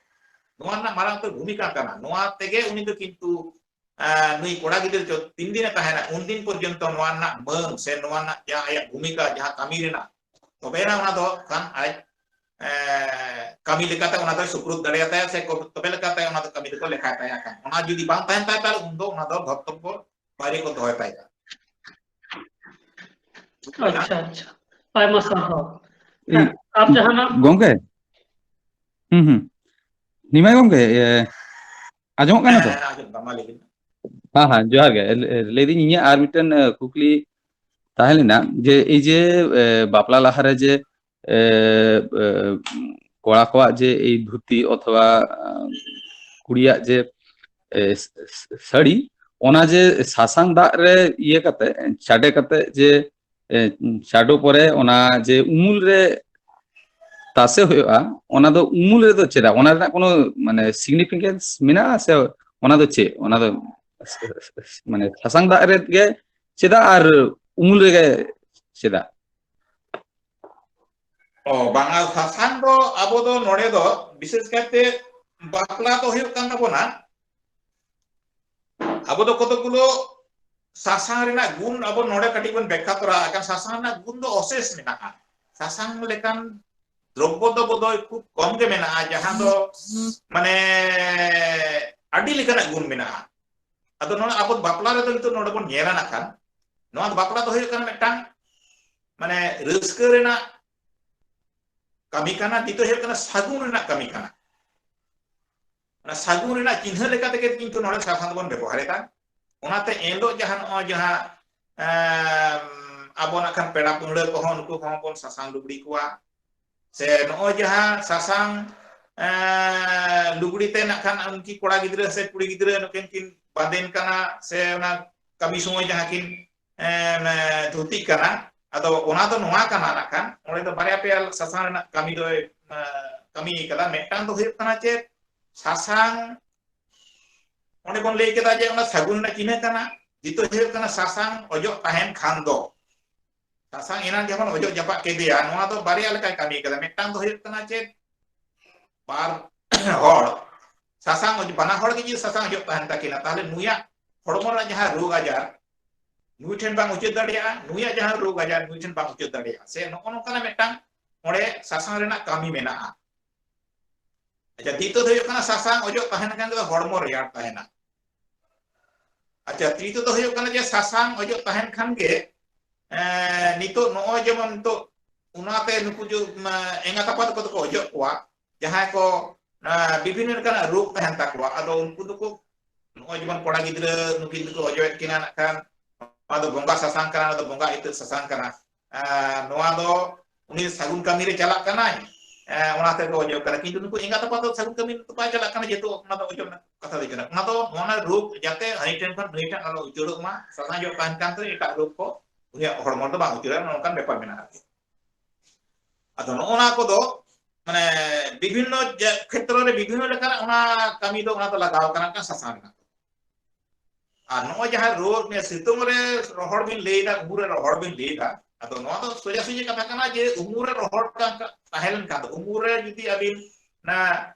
ᱱᱚᱣᱟ ᱨᱮᱱᱟᱜ ᱢᱟᱨᱟᱝ ᱩᱛᱟᱹᱨ ᱵᱷᱩᱢᱤᱠᱟ ᱠᱟᱱᱟ᱾ ᱱᱚᱣᱟ ᱛᱮᱜᱮ ᱩᱱᱤ ᱫᱚ ᱠᱤᱱᱛᱩ, ᱮᱸ, ᱱᱩᱭ ᱠᱚᱲᱟ ᱜᱤᱫᱽᱨᱟᱹ ᱡᱚ-, ᱛᱤᱱ ᱫᱤᱱᱮ ᱛᱟᱦᱮᱱᱟ, ᱩᱱ ᱫᱤᱱ ᱯᱚᱨᱡᱚᱱᱛᱚ ᱱᱚᱣᱟ ᱨᱮᱱᱟᱜ ᱢᱟᱹᱱ ᱥᱮ ᱱᱚᱣᱟ ᱨᱮᱱᱟᱜ ᱡᱟᱦᱟᱸ ᱟᱭᱟᱜ ᱵᱷᱩᱢᱤᱠᱟ, ᱡᱟᱦᱟᱸ ᱠᱟᱹᱢᱤ ᱨᱮᱱᱟᱜ, ᱛᱚᱵᱮ ᱮᱱᱟ ᱚᱱᱟ ᱫᱚ ᱠᱷᱟᱱ ᱟᱡ, ᱮᱸ, ᱠᱟᱹᱢᱤ ᱞᱮᱠᱟᱛᱮ ᱚᱱᱟ ᱫᱚᱭ ᱥᱩᱯᱨᱩᱫ ᱫᱟᱲᱮᱭᱟᱛᱟᱭᱟ ᱥᱮ ᱠᱚ-, ᱛᱚᱵᱮ ᱞᱮᱠᱟᱛᱮ ᱚᱱᱟ ᱫᱚ ᱠᱟᱹᱢᱤ ᱫᱚᱠᱚ ᱞᱮᱠᱷᱟᱭ ᱛᱟᱭᱟ ᱠᱷᱟᱱ᱾ ᱚᱱᱟ ᱡᱩᱫᱤ ᱵᱟᱝ ᱛᱟᱦᱮᱱ ᱛᱟᱭ, ᱛᱟᱦᱞᱮ ᱩᱱ ᱫᱚ ᱚᱱᱟ ᱫᱚ ᱫᱷᱚᱨᱛᱚᱵᱵᱚ ᱵᱟᱭᱨᱮ ᱠᱚ ᱫᱚᱦᱚᱭ ᱛᱟᱭᱟ᱾ ᱟᱪᱪᱷᱟ, ᱟᱪᱪᱷᱟ᱾ ᱟᱭᱢᱟ ᱥᱟᱨᱦᱟᱣ᱾ ᱤ-, ᱦᱮᱸ, ᱟᱨ ᱡᱟᱦᱟᱱᱟᱜ? ᱜᱚᱝᱠᱮ? ᱦᱩᱸ, ᱦᱩᱸ᱾ ᱱᱤᱢᱟᱭ ᱜᱚᱝᱠᱮ, ᱮ, ᱟᱸᱡᱚᱢᱚᱜ ᱠᱟᱱᱟ ᱛᱚ? ᱦᱮᱸ, ᱦᱮᱸ, ᱟᱸᱡᱚᱢ ᱫᱟ, ᱢᱟ ᱞᱟᱹᱭ ᱵᱤᱱ᱾ ᱦᱮᱸ, ᱦᱮᱸ, ᱡᱚᱦᱟᱨ ᱜᱮ᱾ ᱞᱟᱹᱭ-, ᱞᱟᱹᱭᱫᱟᱹᱧ ᱤᱧᱟᱹᱜ ᱟᱨ ᱢᱤᱫᱴᱮᱱ, ᱮ, ᱠᱩᱠᱞᱤ ᱛᱟᱦᱮᱸ ᱞᱮᱱᱟ ᱡᱮ ᱮᱭ ᱡᱮ, ᱮ, ᱵᱟᱯᱞᱟ ᱞᱟᱦᱟᱨᱮ ᱡᱮ, ᱮ, ᱮ, ᱠᱚᱲᱟ ᱠᱚᱣᱟᱜ ᱡᱮ ᱮᱭ ᱫᱷᱩᱛᱤ ᱚᱛᱷᱚᱵᱟ, ᱟ, ᱠᱩᱲᱤᱭᱟᱜ ᱡᱮ, ᱮ, ᱥ-, ᱥ-, ᱥᱟᱹᱲᱤ, ᱚᱱᱟ ᱡᱮ ᱥᱟᱥᱟᱝ ᱫᱟᱜ ᱨᱮ ᱤᱭᱟᱹ ᱠᱟᱛᱮ, ᱪᱟᱰᱮ ᱠᱟᱛᱮ ᱡᱮ, ᱮ, ᱪᱟᱰᱚ ᱯᱚᱨᱮ ᱚᱱᱟ ᱡᱮ ᱩᱢᱩᱞ ᱨᱮ ᱛᱟᱥᱮ ᱦᱩᱭᱩᱜᱼᱟ, ᱚᱱᱟ ᱫᱚ ᱩᱢᱩᱞ ᱨᱮᱫᱚ ᱪᱮᱫᱟᱜ? ᱚᱱᱟ ᱨᱮᱱᱟᱜ ᱠᱳᱱᱳ, ᱢᱟᱱᱮ, significance ᱢᱮᱱᱟᱜᱼᱟ ᱥᱮ ᱚᱱᱟ ᱫᱚ ᱪᱮᱫ? ᱚᱱᱟ ᱫᱚ, ᱢᱟᱱᱮ, ᱥᱟᱥᱟᱝ ᱫᱟᱜ ᱨᱮ ᱜᱮ ᱪᱮᱫᱟᱜ ᱟᱨ ᱩᱢᱩᱞ ᱨᱮᱜᱮ ᱪᱮᱫᱟᱜ? ᱚ, ᱵᱟᱝᱟ, ᱥᱟᱥᱟᱝ ᱫᱚ ᱟᱵᱚ ᱫᱚ ᱱᱚᱰᱮ ᱫᱚ ᱵᱤᱥᱮᱥ ᱠᱟᱭᱛᱮ ᱵᱟᱯᱞᱟ ᱫᱚ ᱦᱩᱭᱩᱜ ᱠᱟᱱ ᱛᱟᱵᱚᱱᱟ, ᱟᱵᱚ ᱫᱚ ᱠᱚᱛᱚᱠ ᱜᱩᱞᱳ ᱥᱟᱥᱟᱝ ᱨᱮᱱᱟᱜ ᱜᱩᱱ ᱟᱵᱚ ᱱᱚᱰᱮ ᱠᱟᱹᱴᱤᱡ ᱵᱚᱱ ᱵᱮᱠᱠᱷᱟ ᱛᱚᱨᱟ ᱟᱠᱟᱱ᱾ ᱥᱟᱥᱟᱝ ᱨᱮᱱᱟᱜ ᱜᱩᱱ ᱫᱚ ᱚᱥᱮᱥ ᱢᱮᱱᱟᱜᱼᱟ᱾ ᱥᱟᱥᱟᱝ ᱞᱮᱠᱟᱱ ᱫᱨᱚᱵᱽᱵᱚ ᱫᱚ ᱵᱚᱫᱚᱭ ᱠᱷᱩᱵ ᱠᱚᱢ ᱜᱮ ᱢᱮᱱᱟᱜᱼᱟ, ᱡᱟᱦᱟᱸ ᱫᱚ ᱢᱟᱱᱮ ᱟᱹᱰᱤ ᱞᱮᱠᱟᱱᱟᱜ ᱜᱩᱱ ᱢᱮᱱᱟᱜᱼᱟ᱾ ᱟᱫᱚ ᱱᱚᱰᱮ ᱟᱵᱚ ᱵᱟᱯᱞᱟ ᱨᱮᱫᱚ ᱱᱤᱛᱚᱜ ᱱᱚᱰᱮ ᱵᱚᱱ ᱧᱮᱞᱟ ᱱᱟᱜ ᱠᱷᱟᱱ, ᱱᱚᱣᱟ ᱵᱟᱯᱞᱟ ᱫᱚ ᱦᱩᱭᱩᱜ ᱠᱟᱱᱟ ᱢᱤᱫᱴᱟᱝ ᱢᱟᱱᱮ ᱨᱟᱹᱥᱠᱟᱹ ᱨᱮᱱᱟᱜ ᱠᱟᱹᱢᱤ ᱠᱟᱱᱟ, ᱫᱤᱛᱚ ᱦᱩᱭᱩᱜ ᱠᱟᱱᱟ ᱥᱟᱹᱜᱩᱱ ᱨᱮᱱᱟᱜ ᱠᱟᱹᱢᱤ ᱠᱟᱱᱟ᱾ ᱚᱱᱟ ᱥᱟᱹᱜᱩᱱ ᱨᱮᱱᱟᱜ ᱪᱤᱱᱦᱟᱹ ᱞᱮᱠᱟ ᱛᱮᱜᱮ ᱠᱤᱱᱛᱩ ᱱᱚᱰᱮ ᱥᱟᱥᱟᱝ ᱫᱚᱵᱚᱱ ᱵᱮᱵᱚᱦᱟᱨᱮᱫᱟ᱾ ᱚᱱᱟᱛᱮ ᱮᱱᱦᱤᱞᱳᱜ ᱡᱟᱦᱟᱸ ᱱᱚᱜᱼᱚᱭ ᱡᱟᱦᱟᱸ, ᱮᱢ, ᱟᱵᱚ ᱱᱟᱜ ᱠᱷᱟᱱ ᱯᱮᱲᱟ ᱯᱟᱹᱦᱲᱟᱹ ᱠᱚᱦᱚᱸ ᱱᱩᱠᱩ ᱠᱚᱦᱚᱸ ᱵᱚᱱ ᱥᱟᱥᱟᱝ ᱞᱩᱜᱽᱲᱤ ᱠᱚᱣᱟ, ᱥᱮ ᱱᱚᱜᱼᱚᱭ ᱡᱟᱦᱟᱸ ᱥᱟᱥᱟᱝ, ᱮ, ᱞᱩᱜᱽᱲᱤ ᱛᱮ ᱱᱟᱜ ᱠᱷᱟᱱ ᱩᱱᱠᱤ ᱠᱚᱲᱟ ᱜᱤᱫᱽᱨᱟᱹ ᱥᱮ ᱠᱩᱲᱤ ᱜᱤᱫᱽᱨᱟᱹ ᱱᱩᱠᱤᱱ ᱠᱤᱱ ᱵᱟᱸᱫᱮᱱ ᱠᱟᱱᱟ, ᱥᱮ ᱚᱱᱟ ᱠᱟᱹᱢᱤ ᱥᱚᱢᱚᱭ ᱡᱟᱦᱟᱸ ᱠᱤᱱ, ᱮ, ᱮ, ᱫᱷᱩᱛᱤᱜ ᱠᱟᱱᱟ᱾ ᱟᱫᱚ ᱚᱱᱟ ᱫᱚ ᱱᱚᱣᱟ ᱠᱟᱱᱟ ᱱᱟᱜ ᱠᱷᱟᱱ, ᱚᱸᱰᱮ ᱫᱚ ᱵᱟᱨᱭᱟ ᱯᱮᱭᱟ ᱥᱟᱥᱟᱝ ᱨᱮᱱᱟᱜ ᱠᱟᱹᱢᱤ ᱫᱚᱭ, ᱮ, ᱠᱟᱹᱢᱤ ᱠᱟᱫᱟ᱾ ᱢᱤᱫᱴᱟᱝ ᱫᱚ ᱦᱩᱭᱩᱜ ᱠᱟᱱᱟ ᱪᱮᱫ, ᱥᱟᱥᱟᱝ, ᱚᱸᱰᱮ ᱵᱚᱱ ᱞᱟᱹᱭ ᱠᱮᱫᱟ ᱡᱮ ᱚᱱᱟ ᱥᱟᱹᱜᱩᱱ ᱨᱮᱱᱟᱜ ᱪᱤᱱᱦᱟᱹ ᱠᱟᱱᱟ᱾ ᱫᱤᱛᱚ ᱦᱩᱭᱩᱜ ᱠᱟᱱᱟ ᱥᱟᱥᱟᱝ ᱚᱡᱚᱜ ᱛᱟᱦᱮᱱ ᱠᱷᱟᱱ ᱫᱚ, ᱥᱟᱥᱟᱝ ᱮᱱᱟᱝ ᱡᱮᱢᱚᱱ ᱚᱡᱚᱜ ᱡᱟᱯᱟᱜ ᱠᱮᱫᱮᱭᱟ, ᱱᱚᱣᱟ ᱫᱚ ᱵᱟᱨᱭᱟ ᱞᱮᱠᱟᱭ ᱠᱟᱹᱢᱤ ᱠᱟᱫᱟ᱾ ᱢᱤᱫᱴᱟᱝ ᱫᱚ ᱦᱩᱭᱩᱜ ᱠᱟᱱᱟ ᱪᱮᱫ, ᱵᱟᱨ ᱦᱚᱲ ᱥᱟᱥᱟᱝ ᱚᱡᱚᱜ, ᱵᱟᱱᱟ ᱦᱚᱲ ᱜᱮ ᱡᱩᱫᱤ ᱥᱟᱥᱟᱝ ᱚᱡᱚᱜ ᱛᱟᱦᱮᱱ ᱛᱟᱹᱠᱤᱱᱟ, ᱛᱟᱦᱞᱮ ᱱᱩᱭᱟᱜ ᱦᱚᱲᱢᱚ ᱨᱮᱱᱟᱜ ᱡᱟᱦᱟᱸ ᱨᱳᱜᱽ ᱟᱡᱟᱨ ᱱᱩᱭ ᱴᱷᱮᱱ ᱵᱟᱝ ᱩᱪᱟᱹᱲ ᱫᱟᱲᱮᱭᱟᱜᱼᱟ, ᱱᱩᱭᱟᱜ ᱡᱟᱦᱟᱸ ᱨᱳᱜᱽ ᱟᱡᱟᱨ ᱱᱩᱭ ᱴᱷᱮᱱ ᱵᱟᱝ ᱩᱪᱟᱹᱲ ᱫᱟᱲᱮᱭᱟᱜᱼᱟ, ᱥᱮ ᱱᱚᱜᱼᱚ ᱱᱚᱝᱠᱟᱱᱟᱜ ᱢᱤᱫᱴᱟᱝ ᱚᱸᱰᱮ ᱥᱟᱥᱟᱝ ᱨᱮᱱᱟᱜ ᱠᱟᱹᱢᱤ ᱢᱮᱱᱟᱜᱼᱟ᱾ ᱟᱪᱪᱷᱟ, ᱫᱤᱛᱚ ᱫᱚ ᱦᱩᱭᱩᱜ ᱠᱟᱱᱟ ᱥᱟᱥᱟᱝ ᱚᱡᱚᱜ ᱛᱟᱦᱮᱱ ᱠᱷᱟᱱ ᱜᱮ ᱦᱚᱲᱢᱚ ᱨᱮᱭᱟᱲ ᱛᱟᱦᱮᱱᱟ᱾ ᱟᱪᱪᱷᱟ, ᱛᱨᱤᱛᱚ ᱫᱚ ᱦᱩᱭᱩᱜ ᱠᱟᱱᱟ ᱡᱮ ᱥᱟᱥᱟᱝ ᱚᱡᱚᱜ ᱛᱟᱦᱮᱱ ᱠᱷᱟᱱ ᱜᱮ, ᱮᱸ, ᱱᱤᱛᱚᱜ ᱱᱚᱜᱼᱚᱭ ᱡᱮᱢᱚᱱ ᱱᱤᱛᱚᱜ ᱚᱱᱟᱛᱮ ᱱᱩᱠᱩ ᱡᱚ-, ᱢᱟ, ᱮᱸᱜᱟᱛ ᱟᱯᱟᱛ ᱠᱚᱫᱚ ᱠᱚ ᱚᱡᱚᱜ ᱠᱚᱣᱟ, ᱡᱟᱦᱟᱸᱭ ᱠᱚ, ᱮᱸ, ᱵᱤᱵᱷᱤᱱᱱᱚ ᱞᱮᱠᱟᱱᱟᱜ ᱨᱳᱜᱽ ᱛᱟᱦᱮᱱ ᱛᱟᱠᱚᱣᱟ, ᱟᱫᱚ ᱩᱱᱠᱩ ᱫᱚᱠᱚ ᱱᱚᱜᱼᱚᱭ ᱡᱮᱢᱚᱱ ᱠᱚᱲᱟ ᱜᱤᱫᱽᱨᱟᱹ ᱱᱩᱠᱤᱱ ᱫᱚᱠᱚ ᱚᱡᱚᱜᱮᱫ ᱠᱤᱱᱟ ᱱᱟᱜ ᱠᱷᱟᱱ, ᱱᱚᱣᱟ ᱫᱚ ᱵᱚᱸᱜᱟ ᱥᱟᱥᱟᱝ ᱠᱟᱱᱟ, ᱱᱚᱣᱟ ᱫᱚ ᱵᱚᱸᱜᱟ ᱤᱛᱟᱹ ᱥᱟᱥᱟᱝ ᱠᱟᱱᱟ᱾ ᱮᱸ, ᱱᱚᱣᱟ ᱫᱚ ᱩᱱᱤ ᱥᱟᱹᱜᱩᱱ ᱠᱟᱹᱢᱤ ᱨᱮ ᱪᱟᱞᱟᱜ ᱠᱟᱱᱟᱭ, ᱮᱸ, ᱚᱱᱟ ᱛᱮᱠᱚ ᱚᱡᱚᱜ ᱠᱟᱱᱟ᱾ ᱠᱤᱱᱛᱩ ᱱᱩᱠᱩ ᱮᱸᱜᱟᱛ ᱟᱯᱟᱛ ᱫᱚ ᱥᱟᱹᱜᱩᱱ ᱠᱟᱹᱢᱤ ᱫᱚ ᱵᱟᱭ ᱪᱟᱞᱟᱜ ᱠᱟᱱᱟ, ᱡᱮᱦᱮᱛᱩ ᱚᱱᱟ ᱫᱚ ᱚᱡᱚᱜ ᱨᱮᱱᱟᱜ ᱠᱟᱛᱷᱟ ᱫᱚ ᱠᱟᱱᱟ᱾ ᱚᱱᱟ ᱫᱚ ᱱᱚᱣᱟ ᱨᱳᱜᱽ ᱡᱟᱛᱮ ᱦᱟᱹᱱᱤ ᱴᱷᱮᱱ ᱠᱷᱚᱱ ᱱᱩᱭ ᱴᱷᱮᱱ ᱟᱞᱚ ᱩᱪᱟᱹᱲᱚᱜ ᱢᱟ, ᱥᱟᱥᱟᱝ ᱡᱚᱜ ᱛᱟᱦᱮᱱ ᱠᱟᱱ ᱛᱮ ᱮᱴᱟᱜ ᱨᱳᱜᱽ ᱠᱚ ᱩᱱᱤᱭᱟᱜ ᱦᱚᱲᱢᱚ ᱨᱮᱫᱚ ᱵᱟᱝ ᱩᱪᱟᱹᱲᱟ, ᱱᱚᱝᱠᱟᱱ ᱵᱮᱯᱟᱨ ᱢᱮᱱᱟᱜᱼᱟ ᱟᱨᱠᱤ᱾ ᱟᱫᱚ ᱱᱚᱜᱼᱚ ᱱᱚᱣᱟ ᱠᱚᱫᱚ ᱢᱟᱱᱮ ᱵᱤᱵᱷᱤᱱᱱᱚ ᱡᱟ-, ᱠᱷᱮᱛᱨᱚ ᱨᱮ ᱵᱤᱵᱷᱤᱱᱱᱚ ᱞᱮᱠᱟᱱᱟᱜ ᱚᱱᱟ ᱠᱟᱹᱢᱤ ᱫᱚ ᱚᱱᱟ ᱫᱚ ᱞᱟᱜᱟᱣ ᱠᱟᱱᱟ, ᱢᱤᱫᱴᱟᱝ ᱥᱟᱥᱟᱝ ᱨᱮᱱᱟᱜ᱾ ᱟᱨ ᱱᱚᱜᱼᱚᱭ ᱡᱟᱦᱟᱸ ᱨᱳᱜᱽ, ᱥᱤᱛᱩᱝ ᱨᱮ ᱨᱚᱦᱚᱲ ᱵᱤᱱ ᱞᱟᱹᱭᱫᱟ, ᱩᱢᱩᱞ ᱨᱮ ᱨᱚᱦᱚᱲ ᱵᱤᱱ ᱞᱟᱹᱭᱫᱟ, ᱟᱫᱚ ᱱᱚᱣᱟ ᱫᱚ ᱥᱚᱡᱟᱥᱚᱡᱤ ᱠᱟᱛᱷᱟ ᱠᱟᱱᱟ ᱡᱮ ᱩᱢᱩᱞ ᱨᱮ ᱨᱚᱦᱚᱲ ᱠᱟᱱ ᱠᱟ-, ᱛᱟᱦᱮᱸ ᱞᱮᱱᱠᱷᱟᱱ ᱫᱚ, ᱩᱢᱩᱞ ᱨᱮ ᱡᱩᱫᱤ ᱟᱹᱵᱤᱱ ᱚᱱᱟ,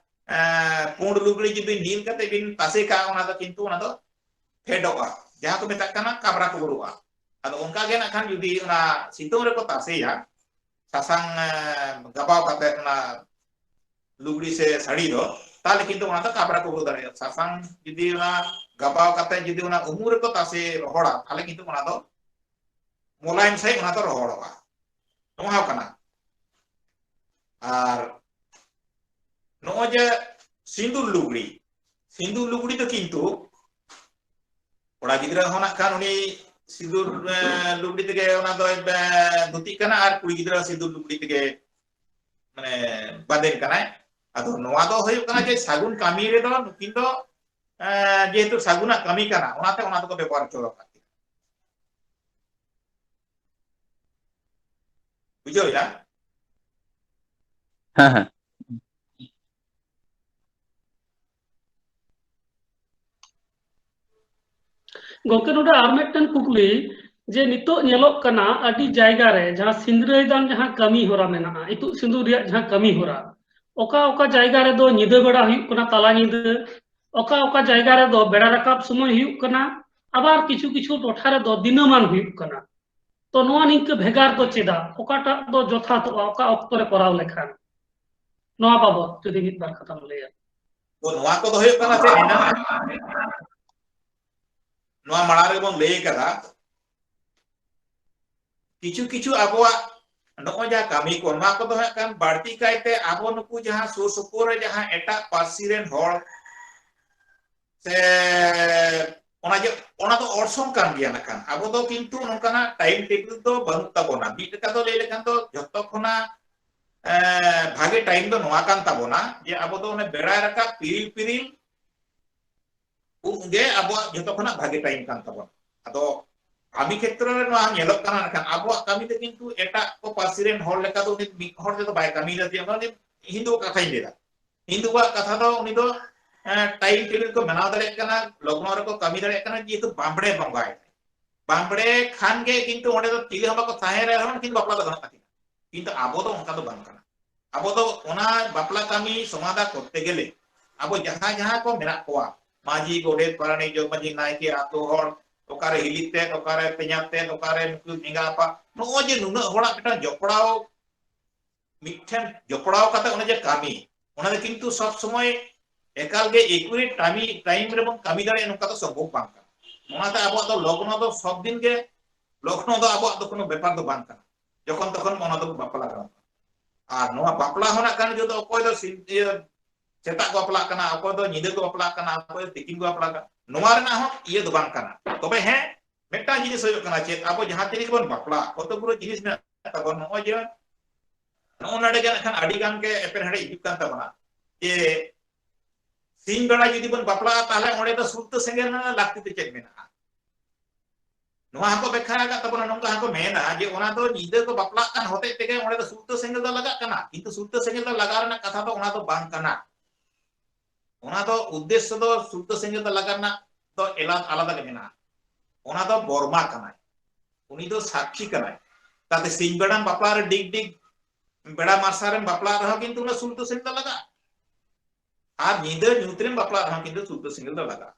ᱮᱸ, ᱯᱩᱸᱰ ᱞᱩᱜᱽᱲᱤ ᱡᱩᱫᱤ ᱧᱤᱨ ᱠᱟᱛᱮ ᱵᱤᱱ ᱛᱟᱥᱮ ᱠᱟᱜᱼᱟ, ᱚᱱᱟ ᱫᱚ ᱠᱤᱱᱛᱩ ᱚᱱᱟ ᱫᱚ ᱯᱷᱮᱰᱚᱜᱼᱟ, ᱡᱟᱦᱟᱸ ᱠᱚ ᱢᱮᱛᱟᱜ ᱠᱟᱱᱟ ᱠᱟᱵᱽᱨᱟ ᱠᱩᱵᱽᱨᱩᱜᱼᱟ᱾ ᱟᱫᱚ ᱚᱱᱠᱟ ᱜᱮ ᱱᱟᱜ ᱠᱷᱟᱱ ᱡᱩᱫᱤ ᱚᱱᱟ ᱥᱤᱛᱩᱝ ᱨᱮᱠᱚ ᱛᱟᱥᱮᱭᱟ, ᱥᱟᱥᱟᱝ, ᱮᱸ, ᱜᱟᱵᱟᱣ ᱠᱟᱛᱮ ᱚᱱᱟ ᱞᱩᱜᱽᱲᱤ ᱥᱮ ᱥᱟᱹᱲᱤ ᱫᱚ, ᱛᱟᱦᱞᱮ ᱠᱤᱱᱛᱩ ᱚᱱᱟ ᱫᱚ ᱠᱟᱵᱽᱨᱟ ᱠᱩᱵᱽᱨᱩ ᱫᱟᱲᱮᱭᱟᱜᱼᱟ᱾ ᱥᱟᱥᱟᱝ ᱡᱩᱫᱤ ᱚᱱᱟ ᱜᱟᱵᱟᱣ ᱠᱟᱛᱮ ᱡᱩᱫᱤ ᱚᱱᱟ ᱩᱢᱩᱞ ᱨᱮᱠᱚ ᱛᱟᱥᱮ ᱨᱚᱦᱚᱲᱟ, ᱛᱟᱦᱞᱮ ᱠᱤᱱᱛᱩ ᱚᱱᱟ ᱫᱚ ᱢᱚᱞᱟᱭᱚᱢ ᱥᱟᱺᱦᱤᱡ ᱚᱱᱟ ᱫᱚ ᱨᱚᱦᱚᱲᱚᱜᱼᱟ᱾ ᱱᱚᱣᱟ ᱦᱚᱸ ᱠᱟᱱᱟ᱾ ᱟᱨ ᱱᱚᱜᱼᱚᱭ ᱡᱮ ᱥᱤᱸᱫᱩᱨ ᱞᱩᱜᱽᱲᱤ, ᱥᱤᱸᱫᱩᱨ ᱞᱩᱜᱽᱲᱤ ᱫᱚ ᱠᱤᱱᱛᱩ ᱠᱚᱲᱟ ᱜᱤᱫᱽᱨᱟᱹ ᱦᱚᱸ ᱱᱟᱜ ᱠᱷᱟᱱ ᱩᱱᱤ ᱥᱤᱸᱫᱩᱨ, ᱮ, ᱞᱩᱜᱽᱲᱤ ᱛᱮᱜᱮ ᱚᱱᱟ ᱫᱚᱭ, ᱮ, ᱫᱷᱩᱛᱤᱜ ᱠᱟᱱᱟ, ᱟᱨ ᱠᱩᱲᱤ ᱜᱤᱫᱽᱨᱟᱹ ᱥᱤᱸᱫᱩᱨ ᱞᱩᱜᱽᱲᱤ ᱛᱮᱜᱮ, ᱢᱟᱱᱮ, ᱵᱟᱸᱫᱮᱱ ᱠᱟᱱᱟᱭ᱾ ᱟᱫᱚ ᱱᱚᱣᱟ ᱫᱚ ᱦᱩᱭᱩᱜ ᱠᱟᱱᱟ ᱡᱮ ᱥᱟᱹᱜᱩᱱ ᱠᱟᱹᱢᱤ ᱨᱮᱫᱚ ᱱᱩᱠᱤᱱ ᱫᱚ, ᱮ, ᱡᱮᱦᱮᱛᱩ ᱥᱟᱹᱜᱩᱱᱟᱜ ᱠᱟᱹᱢᱤ ᱠᱟᱱᱟ, ᱚᱱᱟᱛᱮ ᱚᱱᱟ ᱫᱚᱠᱚ ᱵᱮᱵᱚᱦᱟᱨ ᱦᱚᱪᱚ ᱟᱠᱟᱫ ᱠᱤᱱᱟ᱾ ᱵᱩᱡᱷᱟᱹᱣ ᱮᱱᱟ? ᱦᱮᱸ, ᱦᱮᱸ᱾ ᱜᱚᱢᱠᱮ, ᱱᱚᱰᱮ ᱟᱨ ᱢᱤᱫᱴᱮᱱ ᱠᱩᱠᱞᱤ, ᱡᱮ ᱱᱤᱛᱚᱜ ᱧᱮᱞᱚᱜ ᱠᱟᱱᱟ ᱟᱹᱰᱤ ᱡᱟᱭᱜᱟ ᱨᱮ ᱡᱟᱦᱟᱸ ᱥᱤᱸᱫᱽᱨᱟᱹᱭ ᱫᱟᱱ ᱡᱟᱦᱟᱸ ᱠᱟᱹᱢᱤ ᱦᱚᱨᱟ ᱢᱮᱱᱟᱜᱼᱟ, ᱤᱛᱩᱫ ᱥᱤᱸᱫᱩᱨ ᱨᱮᱭᱟᱜ ᱡᱟᱦᱟᱸ ᱠᱟᱹᱢᱤ ᱦᱚᱨᱟ, ᱚᱠᱟ ᱚᱠᱟ ᱡᱟᱭᱜᱟ ᱨᱮᱫᱚ ᱧᱤᱫᱟᱹ ᱵᱮᱲᱟ ᱦᱩᱭᱩᱜ ᱠᱟᱱᱟ, ᱛᱟᱞᱟ ᱧᱤᱫᱟᱹ, ᱚᱠᱟ ᱚᱠᱟ ᱡᱟᱭᱜᱟ ᱨᱮᱫᱚ ᱵᱮᱲᱟ ᱨᱟᱠᱟᱵ ᱥᱚᱢᱚᱭ ᱦᱩᱭᱩᱜ ᱠᱟᱱᱟ, ᱟᱵᱟᱨ ᱠᱤᱪᱷᱩ ᱠᱤᱪᱷᱩ ᱴᱚᱴᱷᱟ ᱨᱮᱫᱚ ᱫᱤᱱᱟᱹᱢᱟᱱ ᱦᱩᱭᱩᱜ ᱠᱟᱱᱟ᱾ ᱛᱚ ᱱᱚᱣᱟ ᱱᱤᱝᱠᱟᱹ ᱵᱷᱮᱜᱟᱨ ᱫᱚ ᱪᱮᱫᱟᱜ? ᱚᱠᱟᱴᱟᱜ ᱫᱚ ᱡᱚᱛᱷᱟᱛᱚᱜᱼᱟ, ᱚᱠᱟ ᱚᱠᱛᱚ ᱨᱮ ᱠᱚᱨᱟᱣ ᱞᱮᱠᱷᱟᱱ? ᱱᱚᱣᱟ ᱵᱟᱵᱚᱛ ᱡᱩᱫᱤ ᱢᱤᱫ ᱵᱟᱨ ᱠᱟᱛᱷᱟᱢ ᱞᱟᱹᱭᱟ᱾ ᱛᱚ ᱱᱚᱣᱟ ᱠᱚᱫᱚ ᱦᱩᱭᱩᱜ ᱠᱟᱱᱟ ᱪᱮᱫ ᱮᱱᱟ? ᱱᱚᱣᱟ ᱢᱟᱲᱟᱝ ᱨᱮᱵᱚᱱ ᱞᱟᱹᱭ ᱠᱟᱫᱟ, ᱠᱤᱪᱷᱩ ᱠᱤᱪᱷᱩ ᱟᱵᱚᱣᱟᱜ ᱱᱚᱜᱼᱚᱭ ᱡᱟᱦᱟᱸ ᱠᱟᱹᱢᱤ ᱠᱚ, ᱱᱚᱣᱟ ᱠᱚᱫᱚ ᱦᱟᱸᱜ ᱠᱷᱟᱱ ᱵᱟᱹᱲᱛᱤ ᱠᱟᱭᱛᱮ ᱟᱵᱚ ᱱᱩᱠᱩ ᱡᱟᱦᱟᱸ ᱥᱩᱨ ᱥᱩᱯᱩᱨ ᱨᱮ ᱡᱟᱦᱟᱸ ᱮᱴᱟᱜ ᱯᱟᱹᱨᱥᱤ ᱨᱮᱱ ᱦᱚᱲ ᱥᱮ ᱚᱱᱟ ᱡᱮ, ᱚᱱᱟ ᱫᱚ ᱚᱨᱥᱚᱝ ᱠᱟᱱ ᱜᱮᱭᱟ᱾ ᱱᱟᱜ ᱠᱷᱟᱱ ᱟᱵᱚ ᱫᱚ ᱠᱤᱱᱛᱩ ᱱᱚᱝᱠᱟᱱᱟᱜ time table ᱫᱚ ᱵᱟᱹᱱᱩᱜ ᱛᱟᱵᱚᱱᱟ᱾ ᱢᱤᱫ ᱞᱮᱠᱟ ᱫᱚ ᱞᱟᱹᱭ ᱞᱮᱠᱷᱟᱱ ᱫᱚ ᱡᱷᱚᱛᱚ ᱠᱷᱚᱱᱟᱜ, ᱮ, ᱵᱷᱟᱜᱮ time ᱫᱚ ᱱᱚᱣᱟ ᱠᱟᱱ ᱛᱟᱵᱚᱱᱟ ᱡᱮ ᱟᱵᱚ ᱫᱚ ᱚᱱᱮ ᱵᱮᱲᱟᱭ ᱨᱟᱠᱟᱵ ᱯᱤᱨᱤᱞ ᱯᱤᱨᱤᱞ ᱩᱱᱜᱮ ᱟᱵᱚᱣᱟᱜ ᱡᱷᱚᱛᱚ ᱠᱷᱚᱱᱟᱜ ᱵᱷᱟᱜᱮ time ᱠᱟᱱ ᱛᱟᱵᱚᱱᱟ᱾ ᱟᱫᱚ ᱠᱟᱹᱢᱤ ᱠᱷᱮᱛᱨᱚ ᱨᱮ ᱱᱚᱣᱟ ᱧᱮᱞᱚᱜ ᱠᱟᱱᱟ, ᱢᱮᱱᱠᱷᱟᱱ ᱟᱵᱚᱣᱟᱜ ᱠᱟᱹᱢᱤ ᱫᱚ ᱠᱤᱱᱛᱩ ᱮᱴᱟᱜ ᱠᱚ ᱯᱟᱹᱨᱥᱤ ᱨᱮᱱ ᱦᱚᱲ ᱞᱮᱠᱟ ᱫᱚ ᱩᱱᱤ ᱢᱤᱫ ᱦᱚᱲ ᱛᱮᱫᱚ ᱵᱟᱭ ᱠᱟᱹᱢᱤᱭᱮᱫᱟ᱾ ᱡᱮ ᱩᱱᱤ ᱦᱤᱱᱫᱩᱣᱟᱜ ᱠᱟᱛᱷᱟᱧ ᱞᱟᱹᱭᱫᱟ, ᱦᱤᱱᱫᱩᱣᱟᱜ ᱠᱟᱛᱷᱟ ᱫᱚ ᱩᱱᱤ ᱫᱚ ᱴᱟᱭᱤᱢ ᱴᱮᱵᱤᱞ ᱠᱚ ᱵᱮᱱᱟᱣ ᱫᱟᱲᱮᱭᱟᱜ ᱠᱟᱱᱟ, ᱞᱚᱜᱱᱚ ᱨᱮᱠᱚ ᱠᱟᱹᱢᱤ ᱫᱟᱲᱮᱭᱟᱜ ᱠᱟᱱᱟ, ᱡᱮᱦᱮᱛᱩ ᱵᱟᱢᱵᱲᱮ ᱵᱚᱸᱜᱟᱭ, ᱵᱟᱢᱵᱲᱮ ᱠᱷᱟᱱ ᱜᱮ ᱠᱤᱱᱛᱩ ᱚᱸᱰᱮ ᱫᱚ ᱪᱤᱞᱤ ᱦᱚᱸ ᱵᱟᱠᱚ ᱛᱟᱦᱮᱸ ᱨᱮᱦᱚᱸ ᱠᱤᱱᱛᱩ ᱵᱟᱯᱞᱟ ᱫᱚ ᱜᱟᱱᱚᱜ ᱛᱟᱹᱠᱤᱱᱟ᱾ ᱠᱤᱱᱛᱩ ᱟᱵᱚ ᱫᱚ ᱚᱱᱠᱟ ᱫᱚ ᱵᱟᱝ ᱠᱟᱱᱟ᱾ ᱟᱵᱚ ᱫᱚ ᱚᱱᱟ ᱵᱟᱯᱞᱟ ᱠᱟᱹᱢᱤ ᱥᱚᱢᱟᱫᱷᱟ ᱠᱚᱨᱛᱮ ᱜᱮᱞᱮ ᱟᱵᱚ ᱡᱟᱦᱟᱸ ᱡᱟᱦᱟᱸ ᱠᱚ ᱢᱮᱱᱟᱜ ᱠᱚᱣᱟ, ᱢᱟᱹᱡᱷᱤ, ᱜᱚᱰᱮᱛ, ᱯᱟᱨᱟᱱᱤᱠ, ᱡᱚᱜᱽ ᱢᱟᱹᱡᱷᱤ, ᱱᱟᱭᱠᱮ, ᱟᱛᱳ ᱦᱚᱲ, ᱚᱠᱟᱨᱮ ᱦᱤᱞᱤ ᱛᱮᱫ, ᱚᱠᱟᱨᱮ ᱯᱮᱧᱟᱛ ᱛᱮᱫ, ᱚᱠᱟᱨᱮ ᱱᱩᱠᱩ ᱮᱸᱜᱟ ᱟᱯᱟ, ᱱᱚᱜᱼᱚᱭ ᱡᱮ ᱱᱩᱱᱟᱹᱜ ᱦᱚᱲᱟᱜ ᱢᱤᱫᱴᱟᱝ ᱡᱚᱯᱲᱟᱣ, ᱢᱤᱫᱴᱷᱮᱱ ᱡᱚᱯᱲᱟᱣ ᱠᱟᱛᱮ ᱚᱱᱟ ᱡᱮ ᱠᱟᱹᱢᱤ, ᱚᱱᱟ ᱫᱚ ᱠᱤᱱᱛᱩ ᱥᱚᱵ ᱥᱚᱢᱚᱭ ᱮᱠᱟᱞ ᱜᱮ ᱮᱠᱩᱨᱮᱴ ᱴᱟᱭᱤᱢ, ᱴᱟᱭᱤᱢ ᱨᱮᱵᱚᱱ ᱠᱟᱹᱢᱤ ᱫᱟᱲᱮᱭᱟᱜᱼᱟ, ᱱᱚᱝᱠᱟ ᱫᱚ ᱥᱚᱢᱵᱷᱚᱵ ᱵᱟᱝ ᱠᱟᱱᱟ᱾ ᱚᱱᱟᱛᱮ ᱟᱵᱚᱣᱟᱜ ᱫᱚ ᱞᱚᱜᱱᱚ ᱫᱚ ᱥᱚᱵ ᱫᱤᱱ ᱜᱮ, ᱞᱚᱜᱱᱚ ᱫᱚ ᱟᱵᱚᱣᱟᱜ ᱫᱚ ᱠᱳᱱᱳ ᱵᱮᱯᱟᱨ ᱫᱚ ᱵᱟᱝ ᱠᱟᱱᱟ᱾ ᱡᱚᱠᱷᱚᱱ ᱛᱚᱠᱷᱚᱱ ᱚᱱᱟ ᱫᱚ ᱵᱟᱯᱞᱟ ᱜᱟᱱᱚᱜᱼᱟ᱾ ᱟᱨ ᱱᱚᱣᱟ ᱵᱟᱯᱞᱟ ᱦᱚᱸ ᱱᱟᱜ ᱠᱷᱟᱱ ᱡᱩᱫᱤ ᱚᱠᱚᱭ ᱫᱚ ᱥᱤᱧ, ᱤᱭᱟᱹ, ᱥᱮᱛᱟᱜ ᱠᱚ ᱵᱟᱯᱞᱟᱜ ᱠᱟᱱᱟ, ᱚᱠᱚᱭ ᱫᱚ ᱧᱤᱫᱟᱹ ᱠᱚ ᱵᱟᱯᱞᱟᱜ ᱠᱟᱱᱟ, ᱚᱠᱚᱭ ᱫᱚ ᱛᱤᱠᱤᱱ ᱠᱚ ᱵᱟᱯᱞᱟᱜ ᱠᱟᱱᱟ, ᱱᱚᱣᱟ ᱨᱮᱱᱟᱜ ᱦᱚᱸ ᱤᱭᱟᱹ ᱫᱚ ᱵᱟᱝ ᱠᱟᱱᱟ᱾ ᱛᱚᱵᱮ ᱦᱮᱸ, ᱢᱤᱫᱴᱟᱝ ᱡᱤᱱᱤᱥ ᱦᱩᱭᱩᱜ ᱠᱟᱱᱟ ᱪᱮᱫ, ᱟᱵᱚ ᱡᱟᱦᱟᱸ ᱛᱤᱱ ᱨᱮᱜᱮ ᱵᱚᱱ ᱵᱟᱯᱞᱟᱜ, ᱠᱚᱛᱚᱜᱩᱞᱳ ᱡᱤᱱᱤᱥ ᱢᱮᱱᱟᱜ ᱛᱟᱵᱚᱱ, ᱱᱚᱜᱼᱚᱭ ᱡᱮ ᱱᱚᱜᱼᱚ ᱱᱚᱰᱮ ᱜᱮ ᱱᱟᱜ ᱠᱷᱟᱱ ᱟᱹᱰᱤ ᱜᱟᱱ ᱜᱮ ᱮᱯᱮᱨᱦᱮᱸᱰᱮᱡ ᱦᱤᱡᱩᱜ ᱠᱟᱱ ᱛᱟᱵᱚᱱᱟ ᱡᱮ ᱥᱤᱧ ᱵᱮᱲᱟ ᱡᱩᱫᱤ ᱵᱚᱱ ᱵᱟᱯᱞᱟᱜᱼᱟ, ᱛᱟᱦᱚᱞᱮ ᱚᱸᱰᱮ ᱫᱚ ᱥᱩᱞᱛᱟᱹ ᱥᱮᱸᱜᱮᱞ ᱨᱮᱱᱟᱜ ᱞᱟᱹᱠᱛᱤ ᱫᱚ ᱪᱮᱫ ᱢᱮᱱᱟᱜᱼᱟ? ᱱᱚᱣᱟ ᱦᱚᱸᱠᱚ ᱵᱮᱠᱷᱟ ᱟᱠᱟᱫ ᱛᱟᱵᱚᱱᱟ, ᱱᱚᱝᱠᱟ ᱦᱚᱸᱠᱚ ᱢᱮᱱᱟ ᱡᱮ ᱚᱱᱟ ᱫᱚ ᱧᱤᱫᱟᱹ ᱠᱚ ᱵᱟᱯᱞᱟᱜ ᱠᱟᱱ ᱦᱚᱛᱮᱡ ᱛᱮᱜᱮ ᱚᱸᱰᱮ ᱫᱚ ᱥᱩᱞᱛᱟᱹ ᱥᱮᱸᱜᱮᱞ ᱫᱚ ᱞᱟᱜᱟᱜ ᱠᱟᱱᱟ, ᱠᱤᱱᱛᱩ ᱥᱩᱞᱛᱟᱹ ᱥᱮᱸᱜᱮᱞ ᱫᱚ ᱞᱟᱜᱟᱣ ᱨᱮᱱᱟᱜ ᱠᱟᱛᱷᱟ ᱫᱚ ᱚᱱᱟ ᱫᱚ ᱵᱟᱝ ᱠᱟᱱᱟ᱾ ᱚᱱᱟ ᱫᱚ ᱩᱫᱽᱫᱮᱥᱥᱚ ᱫᱚ ᱥᱩᱞᱛᱟᱹ ᱥᱮᱸᱜᱮᱞ ᱫᱚ ᱞᱟᱜᱟᱣ ᱨᱮᱱᱟᱜ ᱫᱚ ᱮᱞᱟ-, ᱟᱞᱟᱫᱟ ᱜᱮ ᱢᱮᱱᱟᱜᱼᱟ᱾ ᱚᱱᱟ ᱫᱚ ᱵᱚᱨᱢᱟ ᱠᱟᱱᱟᱭ, ᱩᱱᱤ ᱫᱚ ᱥᱟᱠᱠᱷᱤ ᱠᱟᱱᱟᱭ᱾ ᱛᱟᱛᱮ ᱥᱤᱧ ᱵᱮᱲᱟᱢ ᱵᱟᱯᱞᱟ ᱨᱮ ᱰᱤᱜᱽ ᱰᱤᱜᱽ ᱵᱮᱲᱟ ᱢᱟᱨᱥᱟᱞ ᱨᱮᱢ ᱵᱟᱯᱞᱟ ᱨᱮᱦᱚᱸ ᱠᱤᱱᱛᱩ ᱚᱱᱟ ᱥᱩᱞᱛᱟᱹ ᱥᱮᱸᱜᱮᱞ ᱫᱚ ᱞᱟᱜᱟᱜᱼᱟ᱾ ᱟᱨ ᱧᱤᱫᱟᱹ ᱧᱩᱛ ᱨᱮᱢ ᱵᱟᱯᱞᱟ ᱨᱮᱦᱚᱸ ᱠᱤᱱᱛᱩ ᱥᱩᱞᱛᱟᱹ ᱥᱮᱸᱜᱮᱞ ᱫᱚ ᱞᱟᱜᱟᱜᱼᱟ᱾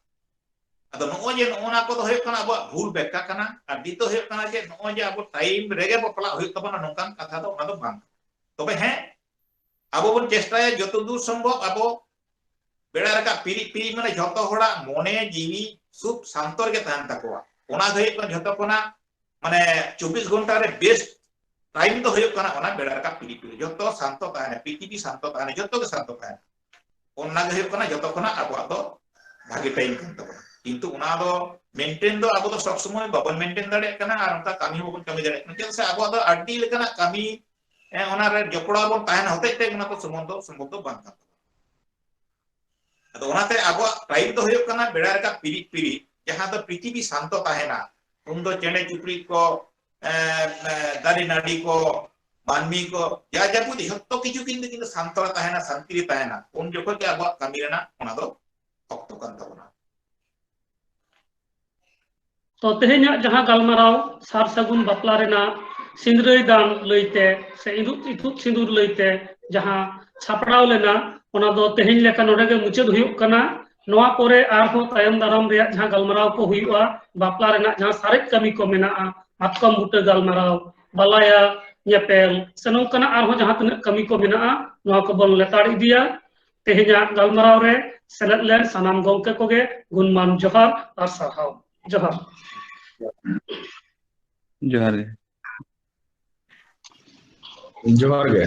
ᱟᱫᱚ ᱱᱚᱜᱼᱚᱭ ᱡᱮ ᱱᱚᱜᱼᱚ ᱱᱚᱣᱟ ᱠᱚᱫᱚ ᱦᱩᱭᱩᱜ ᱠᱟᱱᱟ ᱟᱵᱚᱣᱟᱜ ᱵᱷᱩᱞ ᱵᱮᱠᱠᱷᱟ ᱠᱟᱱᱟ᱾ ᱟᱨ ᱱᱤᱛᱚᱜ ᱦᱩᱭᱩᱜ ᱠᱟᱱᱟ ᱡᱮ ᱱᱚᱜᱼᱚᱭ ᱡᱮ ᱟᱵᱚ ᱴᱟᱭᱤᱢ ᱨᱮᱜᱮ ᱵᱟᱯᱞᱟᱜ ᱦᱩᱭᱩᱜ ᱛᱟᱵᱚᱱᱟ, ᱱᱚᱝᱠᱟᱱ ᱠᱟᱛᱷᱟ ᱫᱚ ᱚᱱᱟ ᱫᱚ ᱵᱟᱝ ᱠᱟᱱᱟ᱾ ᱛᱚᱵᱮ ᱦᱮᱸ, ᱟᱵᱚ ᱵᱚᱱ ᱪᱮᱥᱴᱟᱭᱟ ᱡᱚᱛᱚ ᱫᱩᱨ ᱥᱚᱢᱵᱷᱚᱵ ᱟᱵᱚ ᱵᱮᱲᱟ ᱨᱟᱠᱟᱵ ᱯᱤᱨᱤᱡ ᱯᱤᱨᱤᱡ, ᱢᱟᱱᱮ ᱡᱷᱚᱛᱚ ᱦᱚᱲᱟᱜ ᱢᱚᱱᱮ ᱡᱤᱣᱤ ᱥᱩᱠ ᱥᱟᱱᱛᱚ ᱨᱮᱜᱮ ᱛᱟᱦᱮᱱ ᱛᱟᱠᱚᱣᱟ᱾ ᱚᱱᱟ ᱫᱚ ᱦᱩᱭᱩᱜ ᱠᱟᱱᱟ ᱡᱷᱚᱛᱚ ᱠᱷᱚᱱᱟᱜ, ᱢᱟᱱᱮ ᱪᱚᱵᱵᱤᱥ ᱜᱷᱚᱱᱴᱟ ᱨᱮ ᱵᱮᱥᱴ ᱴᱟᱭᱤᱢ ᱫᱚ ᱦᱩᱭᱩᱜ ᱠᱟᱱᱟ ᱚᱱᱟ ᱵᱮᱲᱟ ᱨᱟᱠᱟᱵ ᱯᱤᱨᱤᱡ ᱯᱤᱨᱤᱡ᱾ ᱡᱷᱚᱛᱚ ᱥᱟᱱᱛᱚ ᱛᱟᱦᱮᱱᱟ, ᱯᱨᱤᱛᱷᱤᱵᱤ ᱥᱟᱱᱛᱚ ᱛᱟᱦᱮᱱᱟ, ᱡᱷᱚᱛᱚ ᱜᱮ ᱥᱟᱱᱛᱚ ᱛᱟᱦᱮᱱᱟ᱾ ᱚᱱᱟ ᱜᱮ ᱦᱩᱭᱩᱜ ᱠᱟᱱᱟ ᱡᱷᱚᱛᱚ ᱠᱷᱚᱱᱟᱜ ᱟᱵᱚᱣᱟᱜ ᱫᱚ ᱵᱷᱟᱜᱮ ᱴᱟᱭᱤᱢ ᱠᱟᱱ ᱛᱟᱵᱚᱱᱟ᱾ ᱠᱤᱱᱛᱩ ᱚᱱᱟ ᱫᱚ ᱢᱮᱱᱴᱮᱱ ᱫᱚ ᱟᱵᱚ ᱫᱚ ᱥᱚᱵ ᱥᱚᱢᱚᱭ ᱵᱟᱵᱚᱱ ᱢᱮᱱᱴᱮᱱ ᱫᱟᱲᱮᱭᱟᱜ ᱠᱟᱱᱟ, ᱟᱨ ᱚᱱᱠᱟ ᱠᱟᱹᱢᱤ ᱦᱚᱸ ᱵᱟᱵᱚᱱ ᱠᱟᱹᱢᱤ ᱫᱟᱲᱮᱭᱟᱜ ᱠᱟᱱᱟ᱾ ᱪᱮᱫᱟᱜ ᱥᱮ ᱟᱵᱚᱣᱟᱜ ᱫᱚ ᱟᱹᱰᱤ ᱞᱮᱠᱟᱱᱟᱜ ᱠᱟᱹᱢᱤ, ᱮ, ᱚᱱᱟ ᱨᱮ ᱡᱚᱯᱲᱟᱣ ᱵᱚᱱ ᱛᱟᱦᱮᱱ ᱦᱚᱛᱮᱡ ᱛᱮ ᱚᱱᱟ ᱫᱚ ᱥᱚᱢᱚᱭ ᱫᱚ ᱥᱚᱢᱵᱷᱚᱵ ᱫᱚ ᱵᱟᱝ ᱠᱟᱱ ᱛᱟᱵᱚᱱᱟ᱾ ᱟᱫᱚ ᱚᱱᱟᱛᱮ ᱟᱵᱚᱣᱟᱜ ᱴᱟᱭᱤᱢ ᱫᱚ ᱦᱩᱭᱩᱜ ᱠᱟᱱᱟ ᱵᱮᱲᱟ ᱨᱟᱠᱟᱵ ᱯᱤᱨᱤᱡ ᱯᱤᱨᱤᱡ, ᱡᱟᱦᱟᱸ ᱫᱚ ᱯᱨᱤᱛᱷᱤᱵᱤ ᱥᱟᱱᱛᱚ ᱛᱟᱦᱮᱱᱟ, ᱩᱱᱫᱚ ᱪᱮᱬᱮ ᱪᱩᱯᱲᱤ ᱠᱚ, ᱮ, ᱮ, ᱫᱟᱨᱮ ᱱᱟᱹᱲᱤ ᱠᱚ, ᱢᱟᱹᱱᱢᱤ ᱠᱚ, ᱡᱟ ᱡᱟᱵᱚᱛᱤ ᱡᱷᱚᱛᱚ ᱠᱤᱪᱷᱩ ᱠᱤᱱᱛᱩ, ᱠᱤᱱᱛᱩ ᱥᱟᱱᱛᱟᱲ ᱛᱟᱦᱮᱱᱟ, ᱥᱟᱱᱛᱤ ᱨᱮ ᱛᱟᱦᱮᱱᱟ᱾ ᱩᱱ ᱡᱚᱠᱷᱚᱱ ᱜᱮ ᱟᱵᱚᱣᱟᱜ ᱠᱟᱹᱢᱤ ᱨᱮᱱᱟᱜ ᱚᱱᱟ ᱫᱚ ᱚᱠᱛᱚ ᱠᱟᱱ ᱛᱟᱵᱚᱱᱟ᱾ ᱛᱚ, ᱛᱮᱦᱮᱧᱟᱜ ᱡᱟᱦᱟᱸ ᱜᱟᱞᱢᱟᱨᱟᱣ ᱥᱟᱨ ᱥᱟᱹᱜᱩᱱ ᱵᱟᱯᱞᱟ ᱨᱮᱱᱟᱜ ᱥᱤᱸᱫᱽᱨᱟᱹᱭ ᱫᱟᱱ ᱞᱟᱹᱭᱛᱮ ᱥᱮ ᱤᱸᱫᱩᱜ ᱤᱛᱩᱫ ᱥᱤᱸᱫᱩᱨ ᱞᱟᱹᱭᱛᱮ ᱡᱟᱦᱟᱸ ᱥᱟᱯᱲᱟᱣ ᱞᱮᱱᱟ, ᱚᱱᱟ ᱫᱚ ᱛᱮᱦᱮᱧ ᱞᱮᱠᱟ ᱱᱚᱰᱮ ᱜᱮ ᱢᱩᱪᱟᱹᱫ ᱦᱩᱭᱩᱜ ᱠᱟᱱᱟ᱾ ᱱᱚᱣᱟ ᱯᱚᱨᱮ ᱟᱨᱦᱚᱸ ᱛᱟᱭᱚᱢ ᱫᱟᱨᱟᱢ ᱨᱮᱭᱟᱜ ᱡᱟᱦᱟᱸ ᱜᱟᱞᱢᱟᱨᱟᱣ ᱠᱚ ᱦᱩᱭᱩᱜᱼᱟ, ᱵᱟᱯᱞᱟ ᱨᱮᱱᱟᱜ ᱡᱟᱦᱟᱸ ᱥᱟᱨᱮᱡ ᱠᱟᱹᱢᱤ ᱠᱚ ᱢᱮᱱᱟᱜᱼᱟ, ᱢᱟᱛᱠᱚᱢ ᱵᱩᱴᱟᱹ ᱜᱟᱞᱢᱟᱨᱟᱣ, ᱵᱟᱞᱟᱭᱟ ᱧᱮᱯᱮᱞ ᱥᱮ ᱱᱚᱝᱠᱟᱱᱟᱜ ᱟᱨᱦᱚᱸ ᱡᱟᱦᱟᱸ ᱛᱤᱱᱟᱹᱜ ᱠᱟᱹᱢᱤ ᱠᱚ ᱢᱮᱱᱟᱜᱼᱟ, ᱱᱚᱣᱟ ᱠᱚᱵᱚᱱ ᱞᱮᱛᱟᱲ ᱤᱫᱤᱭᱟ᱾ ᱛᱮᱦᱮᱧᱟᱜ ᱜᱟᱞᱢᱟᱨᱟᱣ ᱨᱮ ᱥᱮᱞᱮᱫ ᱞᱮᱱ ᱥᱟᱱᱟᱢ ᱜᱚᱢᱠᱮ ᱠᱚᱜᱮ ᱜᱩᱱᱢᱟᱱ ᱡᱚᱦᱟᱨ ᱟᱨ ᱥᱟᱨᱦᱟᱣ᱾ ᱡᱚᱦᱟᱨ᱾ ᱡᱚᱦᱟᱨ ᱜᱮ᱾ ᱡᱚᱦᱟᱨ ᱜᱮ᱾